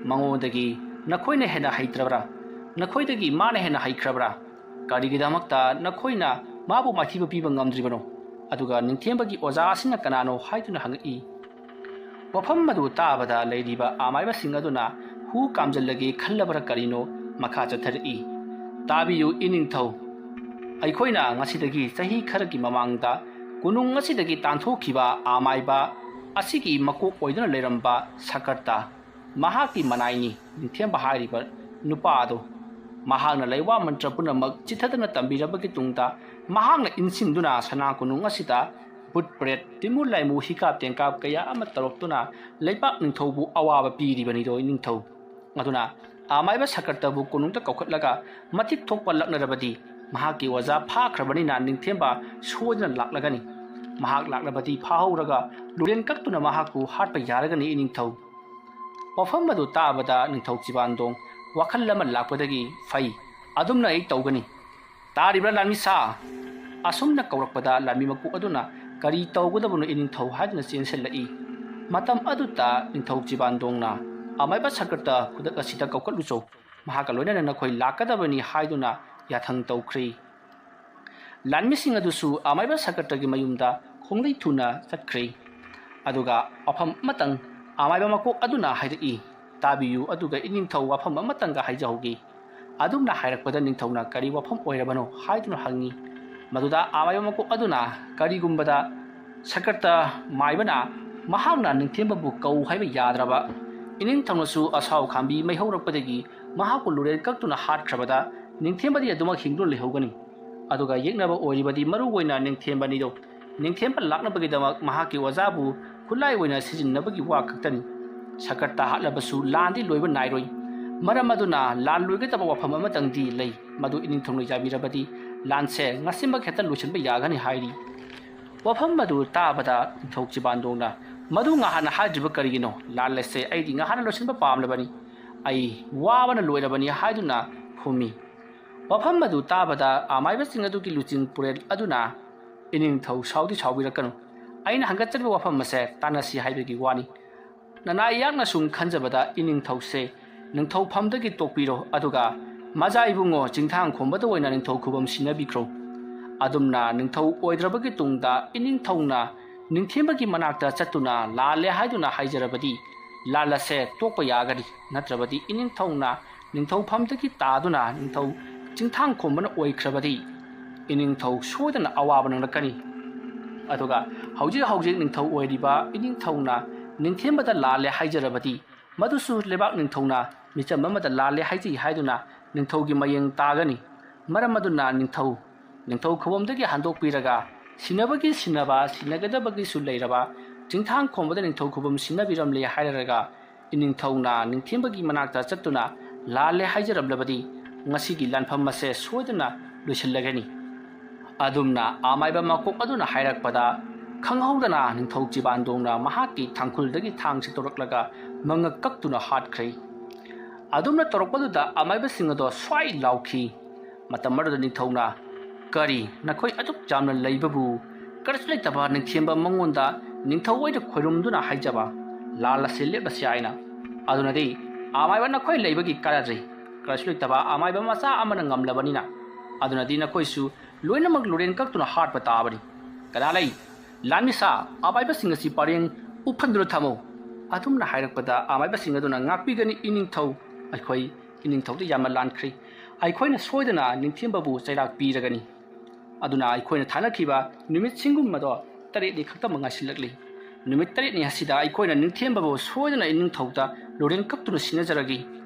ꯃꯉꯣꯟꯗꯒꯤ ꯅꯈꯣꯏꯅ ꯍꯦꯟꯅ ꯍꯩꯇ꯭ꯔꯕ꯭ꯔꯥ? ꯅꯈꯣꯏꯗꯒꯤ ꯃꯥꯅ ꯍꯦꯟꯅ ꯍꯩꯈ꯭ꯔꯕ꯭ꯔꯥ? ꯀꯔꯤꯒꯤꯗꯃꯛꯇ ꯅꯈꯣꯏꯅ ꯃꯥꯕꯨ ꯃꯥꯏꯊꯤꯕ ꯄꯤꯕ ꯉꯝꯗ꯭ꯔꯤꯕꯅꯣ? ꯑꯗꯨꯒ ꯅꯤꯡꯊꯦꯝꯕꯒꯤ ꯑꯣꯖꯥ ꯑꯁꯤꯅ ꯀꯅꯥꯅꯣ?" ꯍꯥꯏꯗꯨꯅ ꯍꯪꯉꯛꯏ꯫ ꯋꯥꯐꯝ ꯑꯗꯨ ꯇꯥꯕꯗ ꯂꯩꯔꯤꯕ ꯑꯃꯥꯏꯕꯁꯤꯡ ꯑꯗꯨꯅ ꯍꯨ ꯀꯥꯝꯖꯜꯂꯒꯦ ꯈꯜꯂꯕ꯭ꯔꯥ ꯀꯔꯤꯅꯣ ꯃꯈꯥ ꯆꯠꯊꯔꯛꯏ꯫ "ꯇꯥꯕꯤꯌꯨ ꯏꯅꯤꯡꯊꯧ, ꯑꯩꯈꯣꯏꯅ ꯉꯁꯤꯗꯒꯤ ꯆꯍꯤ ꯈꯔꯒꯤ ꯃꯃꯥꯡꯗ ꯀꯣꯅꯨꯡ ꯑꯁꯤꯗꯒꯤ ꯇꯥꯟꯊꯣꯛꯈꯤꯕ ꯑꯃꯥꯏꯕ ꯑꯁꯤꯒꯤ ꯃꯀꯣꯛ ꯑꯣꯏꯗꯨꯅ ꯂꯩꯔꯝꯕ ꯁꯀꯔꯇ, ꯃꯍꯥꯛꯀꯤ ꯃꯅꯥꯏꯅꯤ ꯅꯤꯡꯊꯦꯝꯕ ꯍꯥꯏꯔꯤꯕ ꯅꯨꯄꯥ ꯑꯗꯨ꯫ ꯃꯍꯥꯛꯅ ꯂꯩꯋꯥ ꯃꯟꯇ꯭ꯔ ꯄꯨꯝꯅꯃꯛ ꯆꯤꯊꯗꯅ ꯇꯝꯕꯤꯔꯕꯒꯤ ꯇꯨꯡꯗ ꯃꯍꯥꯛꯅ ꯏꯟꯁꯤꯟꯗꯨꯅ ꯁꯅꯥ ꯀꯣꯅꯨꯡ ꯑꯁꯤꯗ ꯚꯨꯠ ꯄ꯭ꯔꯦꯠ, ꯇꯤꯃꯨ ꯂꯥꯏꯃꯨ, ꯍꯤꯀꯥꯞ ꯇꯦꯡꯀꯥꯞ ꯀꯌꯥ ꯑꯃ ꯇꯧꯔꯛꯇꯨꯅ ꯂꯩꯄꯥꯛ ꯅꯤꯡꯊꯧꯕꯨ ꯑꯋꯥꯕ ꯄꯤꯔꯤꯕꯅꯤꯗꯣ ꯏꯅꯤꯡꯊꯧ꯫ ꯑꯗꯨꯅ ꯑꯃꯥꯏꯕ ꯁꯀꯔꯇꯕꯨ ꯀꯣꯅꯨꯡꯗ ꯀꯧꯈꯠꯂꯒ ꯃꯇꯤꯛ ꯊꯣꯛꯄ ꯂꯛꯅꯔꯕꯗꯤ ꯃꯍꯥꯛꯀꯤ ꯑꯣꯖꯥ ꯐꯥꯈ꯭ꯔꯕꯅꯤꯅ ꯅꯤꯡꯊꯦꯝꯕ ꯁꯣꯏꯗꯅ ꯂꯥꯛꯂꯒꯅꯤ꯫ ꯃꯍꯥꯛ ꯂꯥꯛꯂꯕꯗꯤ ꯐꯥꯍꯧꯔꯒ ꯂꯨꯔꯦꯟ ꯀꯛꯇꯨꯅ ꯃꯍꯥꯛꯄꯨ ꯍꯥꯠꯄ ꯌꯥꯔꯒꯅꯤ ꯏꯅꯤꯡꯊꯧ꯫" ꯋꯥꯐꯝ ꯑꯗꯨ ꯇꯥꯕꯗ ꯅꯤꯡꯊꯧ ꯆꯤꯕꯥꯟꯗꯣꯡ ꯋꯥꯈꯜ ꯑꯃ ꯂꯥꯛꯄꯗꯒꯤ, "ꯐꯩ, ꯑꯗꯨꯝꯅ ꯑꯩ ꯇꯧꯒꯅꯤ꯫ ꯇꯥꯔꯤꯕ꯭ꯔꯥ ꯂꯥꯟꯃꯤ ꯁꯥ?" ꯑꯁꯨꯝꯅ ꯀꯧꯔꯛꯄꯗ ꯂꯥꯟꯃꯤ ꯃꯀꯣꯛ ꯑꯗꯨꯅ, "ꯀꯔꯤ ꯇꯧꯒꯗꯕꯅꯣ ꯏꯅꯤꯡꯊꯧ?" ꯍꯥꯏꯗꯨꯅ ꯆꯦꯟꯁꯤꯜꯂꯛꯏ꯫ ꯃꯇꯝ ꯑꯗꯨꯗ ꯅꯤꯡꯊꯧ ꯆꯤꯕꯥꯟꯗꯣꯡꯅ, "ꯑꯃꯥꯏꯕ ꯁꯀꯔꯇ ꯈꯨꯗꯛ ꯑꯁꯤꯗ ꯀꯧꯈꯠꯂꯨꯆꯣ, ꯃꯍꯥꯛꯀ ꯂꯣꯏꯅꯅ ꯅꯈꯣꯏ ꯂꯥꯛꯀꯗꯕꯅꯤ" ꯍꯥꯏꯗꯨꯅ ꯌꯥꯊꯪ ꯇꯧꯈ꯭ꯔꯦ꯫ ꯂꯥꯟꯃꯤꯁꯤꯡ ꯑꯗꯨꯁꯨ ꯑꯃꯥꯏꯕ ꯁꯀꯔꯇꯒꯤ ꯃꯌꯨꯝꯗ ꯈꯣꯡꯂꯩ ꯊꯨꯅ ꯆꯠꯈ꯭ꯔꯦ꯫ ꯑꯗꯨꯒ ꯋꯥꯐꯝ ꯑꯃꯇꯪ ꯑꯃꯥꯏꯕ ꯃꯀꯣꯛ ꯑꯗꯨꯅ ꯍꯥꯏꯔꯛꯏ, "ꯇꯥꯕꯤꯌꯨ, ꯑꯗꯨꯒ ꯏꯅꯤꯡꯊꯧ ꯋꯥꯐꯝ ꯑꯃꯇꯪꯒ ꯍꯥꯏꯖꯍꯧꯒꯦ꯫" ꯑꯗꯨꯝꯅ ꯍꯥꯏꯔꯛꯄꯗ ꯅꯤꯡꯊꯧꯅ, "ꯀꯔꯤ ꯋꯥꯐꯝ ꯑꯣꯏꯔꯕꯅꯣ?" ꯍꯥꯏꯗꯨꯅ ꯍꯪꯉꯤ꯫ ꯃꯗꯨꯗ ꯑꯃꯥꯏꯕ ꯃꯀꯣꯛ ꯑꯗꯨꯅ, "ꯀꯔꯤꯒꯨꯝꯕꯗ ꯁꯀꯔꯇ ꯃꯥꯏꯕꯅ ꯃꯍꯥꯛꯅ ꯅꯤꯡꯊꯦꯝꯕꯕꯨ ꯀꯧ ꯍꯥꯏꯕ ꯌꯥꯗ꯭ꯔꯕ, ꯏꯅꯤꯡꯊꯧꯅꯁꯨ ꯑꯁꯥꯎ ꯈꯥꯝꯕꯤ ꯃꯩꯍꯧꯔꯛꯄꯗꯒꯤ ꯃꯍꯥꯛꯄꯨ ꯂꯨꯔꯦꯟ ꯀꯛꯇꯨꯅ ꯍꯥꯠꯈ꯭ꯔꯕꯗ ꯅꯤꯡꯊꯦꯝꯕꯗꯤ ꯑꯗꯨꯃꯛ ꯍꯤꯡꯗꯨꯅ ꯂꯩꯍꯧꯒꯅꯤ꯫ ꯑꯗꯨꯒ ꯌꯦꯛꯅꯕ ꯑꯣꯏꯔꯤꯕꯗꯤ ꯃꯔꯨ ꯑꯣꯏꯅ ꯅꯤꯡꯊꯦꯝꯕꯅꯤꯗꯣ꯫ ꯅꯤꯡꯊꯦꯝꯕ ꯂꯥꯛꯅꯕꯒꯤꯗꯃꯛ ꯃꯍꯥꯛꯀꯤ ꯑꯣꯖꯥꯕꯨ ꯈꯨꯠꯂꯥꯏ ꯑꯣꯏꯅ ꯁꯤꯖꯤꯟꯅꯕꯒꯤ ꯋꯥ ꯈꯛꯇꯅꯤ꯫ ꯁꯀꯔꯇ ꯍꯥꯠꯂꯕꯁꯨ ꯂꯥꯟꯗꯤ ꯂꯣꯏꯕ ꯅꯥꯏꯔꯣꯏ꯫ ꯃꯔꯝ ꯑꯗꯨꯅ ꯂꯥꯟ ꯂꯣꯏꯒꯗꯕ ꯋꯥꯐꯝ ꯑꯃꯇꯪꯗꯤ ꯂꯩ, ꯃꯗꯨ ꯏꯅꯤꯡꯊꯧꯅ ꯌꯥꯕꯤꯔꯕꯗꯤ ꯂꯥꯟꯁꯦ ꯉꯁꯤꯃꯛ ꯍꯦꯛꯇ ꯂꯣꯏꯁꯤꯟꯕ ꯌꯥꯒꯅꯤ" ꯍꯥꯏꯔꯤ꯫ ꯋꯥꯐꯝ ꯑꯗꯨ ꯇꯥꯕꯗ ꯅꯤꯡꯊꯧ ꯆꯤꯕꯥꯟꯗꯣꯡꯅ, "ꯃꯗꯨ ꯉꯍꯥꯟꯅ ꯍꯥꯏꯗ꯭ꯔꯤꯕ ꯀꯔꯤꯒꯤꯅꯣ? ꯂꯥꯟ ꯑꯁꯦ ꯑꯩꯗꯤ ꯉꯍꯥꯟꯅ ꯂꯣꯏꯁꯤꯟꯕ ꯄꯥꯝꯂꯕꯅꯤ꯫ ꯑꯩ ꯋꯥꯕꯅ ꯂꯣꯏꯔꯕꯅꯤ" ꯍꯥꯏꯗꯨꯅ ꯈꯨꯝꯃꯤ꯫ ꯋꯥꯐꯝ ꯑꯗꯨ ꯇꯥꯕꯗ ꯑꯃꯥꯏꯕꯁꯤꯡ ꯑꯗꯨꯒꯤ ꯂꯨꯆꯤꯡ ꯄꯨꯔꯦꯜ ꯑꯗꯨꯅ, "ꯏꯅꯤꯡꯊꯧ, ꯁꯥꯎꯗꯤ ꯁꯥꯎꯕꯤꯔꯛꯀꯅꯨ, ꯑꯩꯅ ꯍꯪꯒꯠꯆꯔꯤꯕ ꯋꯥꯐꯝ ꯑꯁꯦ ꯇꯥꯟꯅꯁꯤ ꯍꯥꯏꯕꯒꯤ ꯋꯥꯅꯤ꯫ ꯅꯅꯥꯏ ꯌꯥꯛꯅ ꯁꯨꯝ ꯈꯟꯖꯕꯗ ꯏꯅꯤꯡꯊꯧꯁꯦ ꯅꯤꯡꯊꯧꯐꯝꯗꯒꯤ ꯇꯣꯛꯄꯤꯔꯣ, ꯑꯗꯨꯒ ꯃꯖꯥ ꯏꯕꯨꯡꯉꯣ ꯆꯤꯡꯊꯥꯡ ꯈꯣꯝꯕꯗ ꯑꯣꯏꯅ ꯅꯤꯡꯊꯧ ꯈꯨꯕꯝ ꯁꯤꯟꯅꯕꯤꯈ꯭ꯔꯣ꯫ ꯑꯗꯨꯝꯅ ꯅꯤꯡꯊꯧ ꯑꯣꯏꯗ꯭ꯔꯕꯒꯤ ꯇꯨꯡꯗ ꯏꯅꯤꯡꯊꯧꯅ ꯅꯤꯡꯊꯦꯝꯕꯒꯤ ꯃꯅꯥꯛꯇ ꯆꯠꯇꯨꯅ ꯂꯥꯜꯂꯦ ꯍꯥꯏꯗꯨꯅ ꯍꯥꯏꯖꯔꯕꯗꯤ ꯂꯥꯜ ꯑꯁꯦ ꯇꯣꯛꯄ ꯌꯥꯒꯅꯤ, ꯅꯠꯇ꯭ꯔꯕꯗꯤ ꯏꯅꯤꯡꯊꯧꯅ ꯅꯤꯡꯊꯧꯐꯝꯗꯒꯤ ꯇꯥꯗꯨꯅ ꯅꯤꯡꯊꯧ ꯆꯤꯡꯊꯥꯡ ꯈꯣꯝꯕꯅ ꯑꯣꯏꯈ꯭ꯔꯕꯗꯤ ꯏꯅꯤꯡꯊꯧ ꯁꯣꯏꯗꯅ ꯑꯋꯥꯕ ꯅꯪꯂꯛꯀꯅꯤ꯫ ꯑꯗꯨꯒ ꯍꯧꯖꯤꯛ ꯍꯧꯖꯤꯛ ꯅꯤꯡꯊꯧ ꯑꯣꯏꯔꯤꯕ ꯏꯅꯤꯡꯊꯧꯅ ꯅꯤꯡꯊꯦꯝꯕꯗ ꯂꯥꯜꯂꯦ ꯍꯥꯏꯖꯔꯕꯗꯤ ꯃꯗꯨꯁꯨ ꯂꯩꯕꯥꯛ ꯅꯤꯡꯊꯧꯅ ꯃꯤꯆꯝ ꯑꯃꯗ ꯂꯥꯜꯂꯦ ꯍꯥꯏꯖꯩ ꯍꯥꯏꯗꯨꯅ ꯅꯤꯡꯊꯧꯒꯤ ꯃꯌꯦꯡ ꯇꯥꯒꯅꯤ꯫ ꯃꯔꯝ ꯑꯗꯨꯅ ꯅꯤꯡꯊꯧ ꯅꯤꯡꯊꯧ ꯈꯨꯕꯝꯗꯒꯤ ꯍꯟꯗꯣꯛꯄꯤꯔꯒ ꯁꯤꯟꯅꯕꯒꯤ ꯁꯤꯟꯅꯕ, ꯁꯤꯟꯅꯒꯗꯕꯒꯤꯁꯨ ꯂꯩꯔꯕ ꯆꯤꯡꯊꯥꯡ ꯈꯣꯝꯕꯗ ꯅꯤꯡꯊꯧ ꯈꯨꯕꯝ ꯁꯤꯟꯅꯕꯤꯔꯝꯂꯦ ꯍꯥꯏꯔꯒ ꯏꯅꯤꯡꯊꯧꯅ ꯅꯤꯡꯊꯦꯝꯕꯒꯤ ꯃꯅꯥꯛꯇ ꯆꯠꯇꯨꯅ ꯂꯥꯜꯂꯦ ꯍꯥꯏꯖꯔꯝꯂꯕꯗꯤ ꯉꯁꯤꯒꯤ ꯂꯥꯟꯐꯝ ꯑꯁꯦ ꯁꯣꯏꯗꯅ ꯂꯣꯏꯁꯤꯜꯂꯒꯅꯤ꯫ ꯑꯗꯨꯝꯅ ꯑꯃꯥꯏꯕ ꯃꯀꯣꯛ ꯑꯗꯨꯅ ꯍꯥꯏꯔꯛꯄꯗ ꯈꯪꯍꯧꯗꯅ ꯅꯤꯡꯊꯧ ꯆꯤꯕꯥꯟꯗꯣꯡꯅ ꯃꯍꯥꯛꯀꯤ ꯊꯥꯡꯈꯨꯜꯗꯒꯤ ꯊꯥꯡꯁꯤ ꯇꯧꯔꯛꯂꯒ ꯃꯉꯛ ꯀꯛꯇꯨꯅ ꯍꯥꯠꯈ꯭ꯔꯦ꯫ ꯑꯗꯨꯝꯅ ꯇꯧꯔꯛꯄꯗꯨꯗ ꯑꯃꯥꯏꯕꯁꯤꯡ ꯑꯗꯣ ꯁ꯭ꯋꯥꯏ ꯂꯥꯎꯈꯤ꯫ ꯃꯇꯝ ꯑꯗꯨꯗ ꯅꯤꯡꯊꯧꯅ, "ꯀꯔꯤ, ꯅꯈꯣꯏ ꯑꯗꯨꯛ ꯌꯥꯝꯅ ꯂꯩꯕꯕꯨ ꯀꯔꯤꯁꯨ ꯂꯩꯇꯕ ꯅꯤꯡꯊꯦꯝꯕ ꯃꯉꯣꯟꯗ ꯅꯤꯡꯊꯧ ꯑꯣꯏꯅ ꯈꯣꯏꯔꯨꯝꯗꯨꯅ ꯍꯥꯏꯖꯕ ꯂꯥꯜ ꯑꯁꯤ ꯂꯦꯞꯂꯁꯤ ꯍꯥꯏꯅ? ꯑꯗꯨꯅꯗꯤ ꯑꯃꯥꯏꯕ ꯅꯈꯣꯏ ꯂꯩꯕꯒꯤ ꯀꯥꯟꯅꯗ꯭ꯔꯦ꯫ ꯀꯔꯤꯁꯨ ꯂꯩꯇꯕ ꯑꯃꯥꯏꯕ ꯃꯆꯥ ꯑꯃꯅ ꯉꯝꯂꯕꯅꯤꯅ꯫ ꯑꯗꯨꯅꯗꯤ ꯅꯈꯣꯏꯁꯨ ꯂꯣꯏꯅꯃꯛ ꯂꯨꯔꯦꯟ ꯀꯛꯇꯨꯅ ꯍꯥꯠꯄ ꯇꯥꯕꯅꯤ꯫ ꯀꯅꯥ ꯂꯩ? ꯂꯥꯟꯃꯤꯁꯥ, ꯑꯃꯥꯏꯕꯁꯤꯡ ꯑꯁꯤ ꯄꯔꯦꯡ ꯎꯐꯟꯗꯨꯅ ꯊꯝꯃꯨ!" ꯑꯗꯨꯝꯅ ꯍꯥꯏꯔꯛꯄꯗ ꯑꯃꯥꯏꯕꯁꯤꯡ ꯑꯗꯨꯅ, "ꯉꯥꯛꯄꯤꯒꯅꯤ ꯏꯅꯤꯡꯊꯧ, ꯑꯩꯈꯣꯏ ꯏꯅꯤꯡꯊꯧꯗ ꯌꯥꯝꯅ ꯂꯥꯟꯈ꯭ꯔꯦ꯫ ꯑꯩꯈꯣꯏꯅ ꯁꯣꯏꯗꯅ ꯅꯤꯡꯊꯦꯝꯕꯕꯨ ꯆꯩꯔꯥꯛ ꯄꯤꯔꯒꯅꯤ꯫ ꯑꯗꯨꯅ ꯑꯩꯈꯣꯏꯅ ꯊꯥꯅꯈꯤꯕ ꯅꯨꯃꯤꯠ ꯁꯤꯡꯒꯨꯝ ꯑꯗꯣ ꯇꯔꯦꯠꯅꯤ ꯈꯛꯇꯃꯛ ꯉꯥꯏꯁꯤꯜꯂꯛꯂꯤ꯫ ꯅꯨꯃꯤꯠ ꯇꯔꯦꯠꯅꯤ ꯑꯁꯤꯗ ꯑꯩꯈꯣꯏꯅ ꯅꯤꯡꯊꯦꯝꯕꯕꯨ ꯁꯣꯏꯗꯅ ꯏꯅꯤꯡꯊꯧꯗ ꯂꯨꯔꯦꯟ ꯀꯛꯇꯨꯅ ꯁꯤꯟꯅꯖꯔꯒꯦ꯫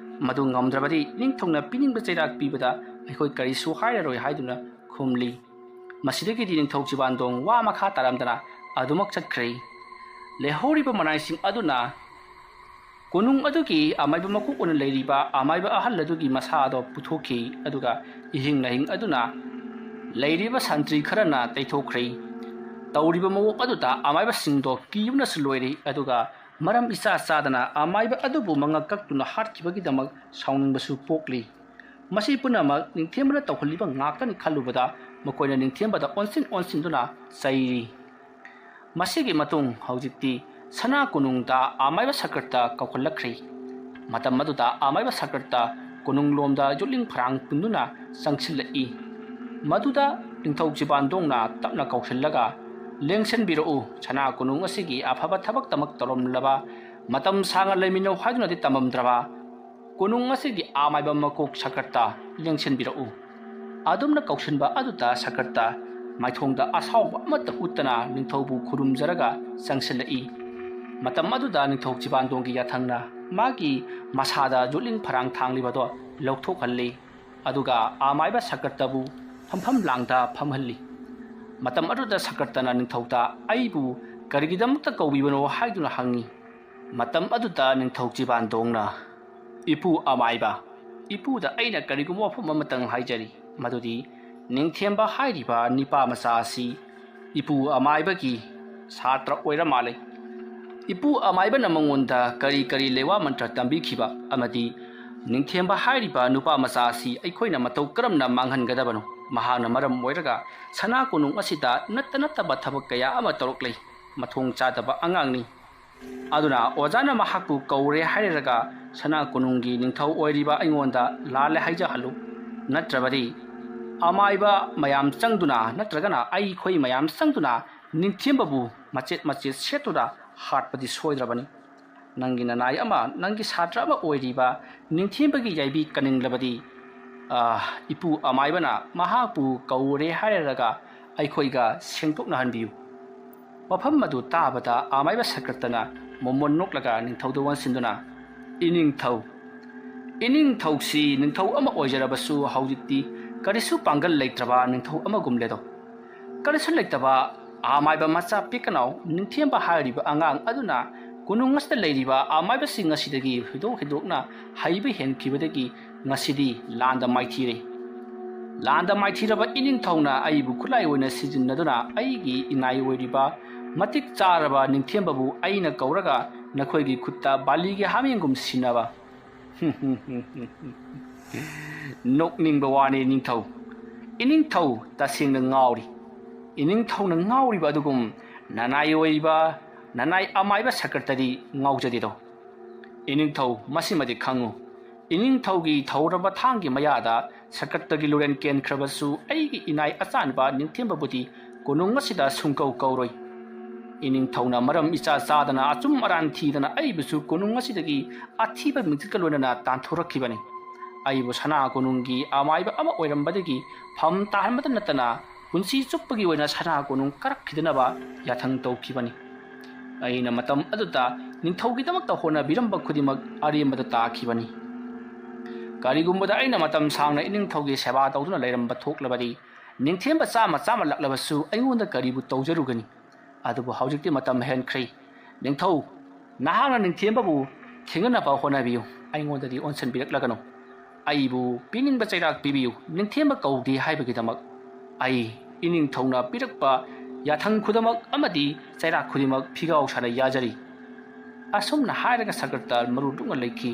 ꯃꯗꯨ ꯉꯝꯗ꯭ꯔꯕꯗꯤ ꯏꯅꯤꯡꯊꯧꯅ ꯄꯤꯅꯤꯡꯕ ꯆꯩꯔꯥꯛ ꯄꯤꯕꯗ ꯑꯩꯈꯣꯏ ꯀꯔꯤꯁꯨ ꯍꯥꯏꯔꯔꯣꯏ" ꯍꯥꯏꯗꯨꯅ ꯈꯨꯝꯂꯤ꯫ ꯃꯁꯤꯗꯒꯤꯗꯤ ꯅꯤꯡꯊꯧ ꯆꯤꯕꯥꯟꯗꯣꯡ ꯋꯥ ꯃꯈꯥ ꯇꯥꯔꯝꯗꯅ ꯑꯗꯨꯃꯛ ꯆꯠꯈ꯭ꯔꯦ꯫ ꯂꯩꯍꯧꯔꯤꯕ ꯃꯅꯥꯏꯁꯤꯡ ꯑꯗꯨꯅ ꯀꯣꯅꯨꯡ ꯑꯗꯨꯒꯤ ꯑꯃꯥꯏꯕ ꯃꯀꯣꯛ ꯑꯣꯏꯅ ꯂꯩꯔꯤꯕ ꯑꯃꯥꯏꯕ ꯑꯍꯜ ꯑꯗꯨꯒꯤ ꯃꯁꯥ ꯑꯗꯣ ꯄꯨꯊꯣꯛꯈꯤ, ꯑꯗꯨꯒ ꯏꯍꯤꯡ ꯂꯍꯤꯡ ꯑꯗꯨꯅ ꯂꯩꯔꯤꯕ ꯁꯟꯇ꯭ꯔꯤ ꯈꯔꯅ ꯇꯩꯊꯣꯛꯈ꯭ꯔꯦ꯫ ꯇꯧꯔꯤꯕ ꯃꯑꯣꯡ ꯑꯗꯨꯗ ꯑꯃꯥꯏꯕꯁꯤꯡꯗꯣ ꯀꯤꯕꯅꯁꯨ ꯂꯣꯏꯔꯦ, ꯑꯗꯨꯒ ꯃꯔꯝ ꯏꯆꯥ ꯆꯥꯗꯅ ꯑꯃꯥꯏꯕ ꯑꯗꯨꯕꯨ ꯃꯉꯛ ꯀꯛꯇꯨꯅ ꯍꯥꯠꯈꯤꯕꯒꯤꯗꯃꯛ ꯁꯥꯎꯅꯤꯡꯕꯁꯨ ꯄꯣꯛꯂꯤ꯫ ꯃꯁꯤ ꯄꯨꯝꯅꯃꯛ ꯅꯤꯡꯊꯦꯝꯕꯅ ꯇꯧꯍꯜꯂꯤꯕ ꯉꯥꯛꯇꯅꯤ ꯈꯜꯂꯨꯕꯗ ꯃꯈꯣꯏꯅ ꯅꯤꯡꯊꯦꯝꯕꯗ ꯑꯣꯟꯁꯤꯟ ꯑꯣꯟꯁꯤꯟꯗꯨꯅ ꯆꯩꯔꯤ꯫ ꯃꯁꯤꯒꯤ ꯃꯇꯨꯡ ꯍꯧꯖꯤꯛꯇꯤ ꯁꯅꯥ ꯀꯣꯅꯨꯡꯗ ꯑꯃꯥꯏꯕ ꯁꯀ꯭ꯔꯇ ꯀꯧꯈꯠꯂꯛꯈ꯭ꯔꯤ꯫ ꯃꯇꯝ ꯑꯗꯨꯗ ꯑꯃꯥꯏꯕ ꯁꯀ꯭ꯔꯇ ꯀꯣꯅꯨꯡꯂꯣꯝꯗ ꯌꯣꯠꯂꯤꯡ ꯐꯔꯥꯡ ꯄꯨꯟꯗꯨꯅ ꯆꯪꯁꯤꯜꯂꯛꯏ꯫ ꯃꯗꯨꯗ ꯅꯤꯡꯊꯧ ꯆꯤꯕꯥꯟꯗꯣꯡꯅ ꯇꯞꯅ ꯀꯧꯁꯤꯜꯂꯒ, "ꯂꯦꯡꯁꯤꯟꯕꯤꯔꯛꯎ, ꯁꯅꯥ ꯀꯣꯅꯨꯡ ꯑꯁꯤꯒꯤ ꯑꯐꯕ ꯊꯕꯛꯇꯃꯛ ꯇꯧꯔꯝꯂꯕ, ꯃꯇꯝ ꯁꯥꯡꯅ ꯂꯩꯃꯤꯟꯅꯧ ꯍꯥꯏꯗꯨꯅꯗꯤ ꯇꯝꯃꯝꯗ꯭ꯔꯕ ꯀꯣꯅꯨꯡ ꯑꯁꯤꯒꯤ ꯑꯃꯥꯏꯕ ꯃꯀꯣꯛ ꯁꯀ꯭ꯔꯇ, ꯂꯦꯡꯁꯤꯟꯕꯤꯔꯛꯎ"꯫ ꯑꯗꯨꯝꯅ ꯀꯧꯁꯤꯟꯕ ꯑꯗꯨꯗ ꯁꯀ꯭ꯔꯇ ꯃꯥꯏꯊꯣꯡꯗ ꯑꯁꯥꯎꯕ ꯑꯃꯠꯇ ꯎꯠꯇꯅ ꯅꯤꯡꯊꯧꯕꯨ ꯈꯨꯔꯨꯝꯖꯔꯒ ꯆꯪꯁꯤꯜꯂꯛꯏ꯫ ꯃꯇꯝ ꯑꯗꯨꯗ ꯅꯤꯡꯊꯧ ꯆꯤꯕꯥꯟꯗꯣꯡꯒꯤ ꯌꯥꯊꯪꯅ ꯃꯥꯒꯤ ꯃꯁꯥꯗ ꯌꯣꯠꯂꯤꯡ ꯐꯔꯥꯡ ꯊꯥꯡꯂꯤꯕꯗꯣ ꯂꯧꯊꯣꯛꯍꯜꯂꯤ꯫ ꯑꯗꯨꯒ ꯑꯃꯥꯏꯕ ꯁꯀ꯭ꯔꯇꯕꯨ ꯐꯝꯐꯝ ꯂꯥꯡꯗ ꯐꯝꯍꯜꯂꯤ꯫ ꯃꯇꯝ ꯑꯗꯨꯗ ꯁꯀ꯭ꯔꯇꯅ ꯅꯤꯡꯊꯧꯗ "ꯑꯩꯕꯨ ꯀꯔꯤꯒꯤꯗꯃꯛꯇ ꯀꯧꯕꯤꯕꯅꯣ?" ꯍꯥꯏꯗꯨꯅ ꯍꯪꯉꯤ꯫ ꯃꯇꯝ ꯑꯗꯨꯗ ꯅꯤꯡꯊꯧ ꯆꯤꯕꯥꯟꯗꯣꯡꯅ, "ꯏꯄꯨ ꯑꯃꯥꯏꯕ, ꯏꯄꯨꯗ ꯑꯩꯅ ꯀꯔꯤꯒꯨꯝꯕ ꯋꯥꯐꯝ ꯑꯃꯇꯪ ꯍꯥꯏꯖꯔꯤ, ꯃꯗꯨꯗꯤ ꯅꯤꯡꯊꯦꯝꯕ ꯍꯥꯏꯔꯤꯕ ꯅꯤꯄꯥ ꯃꯆꯥ ꯑꯁꯤ ꯏꯄꯨ ꯑꯃꯥꯏꯕꯒꯤ ꯁꯥꯇ꯭ꯔ ꯑꯣꯏꯔ ꯃꯥꯜꯂꯦ꯫ ꯏꯄꯨ ꯑꯃꯥꯏꯕꯅ ꯃꯉꯣꯟꯗ ꯀꯔꯤ ꯀꯔꯤ ꯂꯩꯋꯥ ꯃꯟꯇ꯭ꯔ ꯇꯝꯕꯤꯈꯤꯕ ꯑꯃꯗꯤ ꯅꯤꯡꯊꯦꯝꯕ ꯍꯥꯏꯔꯤꯕ ꯅꯨꯄꯥ ꯃꯆꯥ ꯑꯁꯤ ꯑꯩꯈꯣꯏꯅ ꯃꯇꯧ ꯀꯔꯝꯅ ꯃꯥꯡꯍꯟꯒꯗꯕꯅꯣ? ꯃꯍꯥꯛꯅ ꯃꯔꯝ ꯑꯣꯏꯔꯒ ꯁꯅꯥ ꯀꯣꯅꯨꯡ ꯑꯁꯤꯗ ꯅꯠꯇ ꯅꯠꯇꯕ ꯊꯕꯛ ꯀꯌꯥ ꯑꯃ ꯇꯧꯔꯛꯂꯦ꯫ ꯃꯊꯣꯡ ꯆꯥꯗꯕ ꯑꯉꯥꯡꯅꯤ꯫ ꯑꯗꯨꯅ ꯑꯣꯖꯥꯅ ꯃꯍꯥꯛꯄꯨ ꯀꯧꯔꯦ ꯍꯥꯏꯔꯒ ꯁꯅꯥ ꯀꯣꯅꯨꯡꯒꯤ ꯅꯤꯡꯊꯧ ꯑꯣꯏꯔꯤꯕ ꯑꯩꯉꯣꯟꯗ ꯂꯥꯜꯂꯦ ꯍꯥꯏꯖꯍꯜꯂꯨ, ꯅꯠꯇ꯭ꯔꯕꯗꯤ ꯑꯃꯥꯏꯕ ꯃꯌꯥꯝ ꯆꯪꯗꯨꯅ ꯅꯠꯇ꯭ꯔꯒꯅ ꯑꯩꯈꯣꯏ ꯃꯌꯥꯝ ꯆꯪꯗꯨꯅ ꯅꯤꯡꯊꯦꯝꯕꯕꯨ ꯃꯆꯦꯠ ꯃꯆꯦꯠ ꯁꯦꯠꯇꯨꯅ ꯍꯥꯠꯄꯗꯤ ꯁꯣꯏꯗ꯭ꯔꯕꯅꯤ꯫ ꯅꯪꯒꯤ ꯅꯅꯥꯏ ꯑꯃ, ꯅꯪꯒꯤ ꯁꯥꯇ꯭ꯔ ꯑꯃ ꯑꯣꯏꯔꯤꯕ ꯅꯤꯡꯊꯦꯝꯕꯒꯤ ꯌꯥꯏꯕꯤ ꯀꯟꯅꯤꯡꯂꯕꯗꯤ, ꯑ, ꯏꯄꯨ ꯑꯃꯥꯏꯕꯅ ꯃꯍꯥꯛꯄꯨ ꯀꯧꯔꯦ ꯍꯥꯏꯔꯒ ꯑꯩꯈꯣꯏꯒ ꯁꯦꯡꯗꯣꯛꯅꯍꯟꯕꯤꯌꯨ"꯫ ꯋꯥꯐꯝ ꯑꯗꯨ ꯇꯥꯕꯗ ꯑꯃꯥꯏꯕ ꯁꯀ꯭ꯔꯇꯅ ꯃꯣꯃꯣꯟ ꯅꯣꯛꯂꯒ ꯅꯤꯡꯊꯧꯗ ꯑꯣꯟꯁꯤꯟꯗꯨꯅ, "ꯏꯅꯤꯡꯊꯧ, ꯏꯅꯤꯡꯊꯧꯁꯤ ꯅꯤꯡꯊꯧ ꯑꯃ ꯑꯣꯏꯖꯔꯕꯁꯨ ꯍꯧꯖꯤꯛꯇꯤ ꯀꯔꯤꯁꯨ ꯄꯥꯡꯒꯜ ꯂꯩꯇ꯭ꯔꯕ ꯅꯤꯡꯊꯧ ꯑꯃꯒꯨꯝꯂꯦꯗꯣ꯫ ꯀꯔꯤꯁꯨ ꯂꯩꯇꯕ ꯑꯃꯥꯏꯕ ꯃꯆꯥ ꯄꯤꯛꯀꯅꯥꯎ ꯅꯤꯡꯊꯦꯝꯕ ꯍꯥꯏꯔꯤꯕ ꯑꯉꯥꯡ ꯑꯗꯨꯅ ꯀꯣꯅꯨꯡ ꯑꯁꯤꯗ ꯂꯩꯔꯤꯕ ꯑꯃꯥꯏꯕꯁꯤꯡ ꯑꯁꯤꯗꯒꯤ ꯍꯦꯟꯗꯣꯛ ꯍꯦꯟꯗꯣꯛꯅ ꯍꯩꯕ ꯍꯦꯟꯈꯤꯕꯗꯒꯤ ꯉꯁꯤꯗꯤ ꯂꯥꯟꯗ ꯃꯥꯏꯊꯤꯔꯦ꯫ ꯂꯥꯟꯗ ꯃꯥꯏꯊꯤꯔꯕ ꯏꯅꯤꯡꯊꯧꯅ ꯑꯩꯕꯨ ꯈꯨꯠꯂꯥꯏ ꯑꯣꯏꯅ ꯁꯤꯖꯤꯟꯅꯗꯨꯅ ꯑꯩꯒꯤ ꯏꯅꯥꯏ ꯑꯣꯏꯔꯤꯕ ꯃꯇꯤꯛ ꯆꯥꯔꯕ ꯅꯤꯡꯊꯦꯝꯕꯕꯨ ꯑꯩꯅ ꯀꯧꯔꯒ ꯅꯈꯣꯏꯒꯤ ꯈꯨꯠꯇ ꯕꯥꯂꯤꯒꯤ ꯍꯥꯃꯦꯡꯒꯨꯝ ꯁꯤꯟꯅꯕ"꯫ ꯅꯣꯛꯅꯤꯡꯕ ꯋꯥꯅꯤ ꯅꯤꯡꯊꯧ꯫ ꯏꯅꯤꯡꯊꯧ ꯇꯁꯦꯡꯅ ꯉꯥꯎꯔꯤ꯫ ꯏꯅꯤꯡꯊꯧꯅ ꯉꯥꯎꯔꯤꯕ ꯑꯗꯨꯒꯨꯝ ꯅꯅꯥꯏ ꯑꯣꯏꯕ, ꯅꯅꯥꯏ ꯑꯃꯥꯏꯕ ꯁꯀ꯭ꯔꯇꯗꯤ ꯉꯥꯎꯖꯗꯦꯗꯣ꯫ ꯏꯅꯤꯡꯊꯧ, ꯃꯁꯤꯃꯗꯤ ꯈꯪꯉꯨ, ꯏꯅꯤꯡꯊꯧꯒꯤ ꯊꯧꯔꯕ ꯊꯥꯡꯒꯤ ꯃꯌꯥꯗ ꯁꯀ꯭ꯔꯇꯒꯤ ꯂꯨꯔꯦꯟ ꯀꯦꯟꯈ꯭ꯔꯕꯁꯨ ꯑꯩꯒꯤ ꯏꯅꯥꯏ ꯑꯆꯥꯟꯕ ꯅꯤꯡꯊꯦꯝꯕꯕꯨꯗꯤ ꯀꯣꯅꯨꯡ ꯑꯁꯤꯗ ꯁꯨꯡꯀꯧ ꯀꯧꯔꯣꯏ꯫ ꯏꯅꯤꯡꯊꯧꯅ ꯃꯔꯝ ꯏꯆꯥ ꯆꯥꯗꯅ ꯑꯆꯨꯝ ꯑꯔꯥꯟ ꯊꯤꯗꯅ ꯑꯩꯕꯨꯁꯨ ꯀꯣꯅꯨꯡ ꯑꯁꯤꯗꯒꯤ ꯑꯊꯤꯕ ꯃꯤꯡꯆꯠꯀ ꯂꯣꯏꯅꯅ ꯇꯥꯟꯊꯣꯔꯛꯈꯤꯕꯅꯤ꯫ ꯑꯩꯕꯨ ꯁꯅꯥ ꯀꯣꯅꯨꯡꯒꯤ ꯑꯃꯥꯏꯕ ꯑꯃ ꯑꯣꯏꯔꯝꯕꯗꯒꯤ ꯐꯝ ꯇꯥꯍꯟꯕꯇ ꯅꯠꯇꯅ ꯄꯨꯟꯁꯤ ꯆꯨꯞꯄꯒꯤ ꯑꯣꯏꯅ ꯁꯅꯥ ꯀꯣꯅꯨꯡ ꯀꯥꯔꯛꯈꯤꯗꯅꯕ ꯌꯥꯊꯪ ꯇꯧꯈꯤꯕꯅꯤ꯫ ꯑꯩꯅ ꯃꯇꯝ ꯑꯗꯨꯗ ꯅꯤꯡꯊꯧꯒꯤꯗꯃꯛꯇ ꯍꯣꯠꯅꯕꯤꯔꯝꯕ ꯈꯨꯗꯤꯡꯃꯛ ꯑꯔꯦꯝꯕꯗ ꯇꯥꯈꯤꯕꯅꯤ꯫ ꯀꯔꯤꯒꯨꯝꯕꯗ ꯑꯩꯅ ꯃꯇꯝ ꯁꯥꯡꯅ ꯏꯅꯤꯡꯊꯧꯒꯤ ꯁꯦꯕꯥ ꯇꯧꯗꯨꯅ ꯂꯩꯔꯝꯕ ꯊꯣꯛꯂꯕꯗꯤ ꯅꯤꯡꯊꯦꯝꯕ ꯆꯥꯝꯃ ꯆꯥꯝꯃ ꯂꯛꯂꯕꯁꯨ ꯑꯩꯉꯣꯟꯗ ꯀꯔꯤꯕꯨ ꯇꯧꯖꯔꯨꯒꯅꯤ? ꯑꯗꯨꯕꯨ ꯍꯧꯖꯤꯛꯇꯤ ꯃꯇꯝ ꯍꯦꯟꯈ꯭ꯔꯦ꯫ ꯅꯤꯡꯊꯧ, ꯅꯍꯥꯛꯅ ꯅꯤꯡꯊꯦꯝꯕꯕꯨ ꯊꯦꯡꯅꯅꯕ ꯍꯣꯠꯅꯕꯤꯌꯨ, ꯑꯩꯉꯣꯟꯗꯗꯤ ꯑꯣꯟꯁꯤꯟꯕꯤꯔꯛꯂꯒꯅꯨ꯫ ꯑꯩꯕꯨ ꯄꯤꯅꯤꯡꯕ ꯆꯩꯔꯥꯛ ꯄꯤꯕꯤꯌꯨ, ꯅꯤꯡꯊꯦꯝꯕ ꯀꯧꯗꯦ ꯍꯥꯏꯕꯒꯤꯗꯃꯛ꯫ ꯑꯩ ꯏꯅꯤꯡꯊꯧꯅ ꯄꯤꯔꯛꯄ ꯌꯥꯊꯪ ꯈꯨꯗꯤꯡꯃꯛ ꯑꯃꯗꯤ ꯆꯩꯔꯥꯛ ꯈꯨꯗꯤꯡꯃꯛ ꯐꯤꯒꯥꯎ ꯁꯥꯅ ꯌꯥꯖꯔꯤ꯫ ꯑꯁꯨꯝꯅ ꯍꯥꯏꯔꯒ ꯁꯀ꯭ꯔꯇ ꯃꯔꯨ ꯂꯨꯡꯅ ꯂꯩꯈꯤ꯫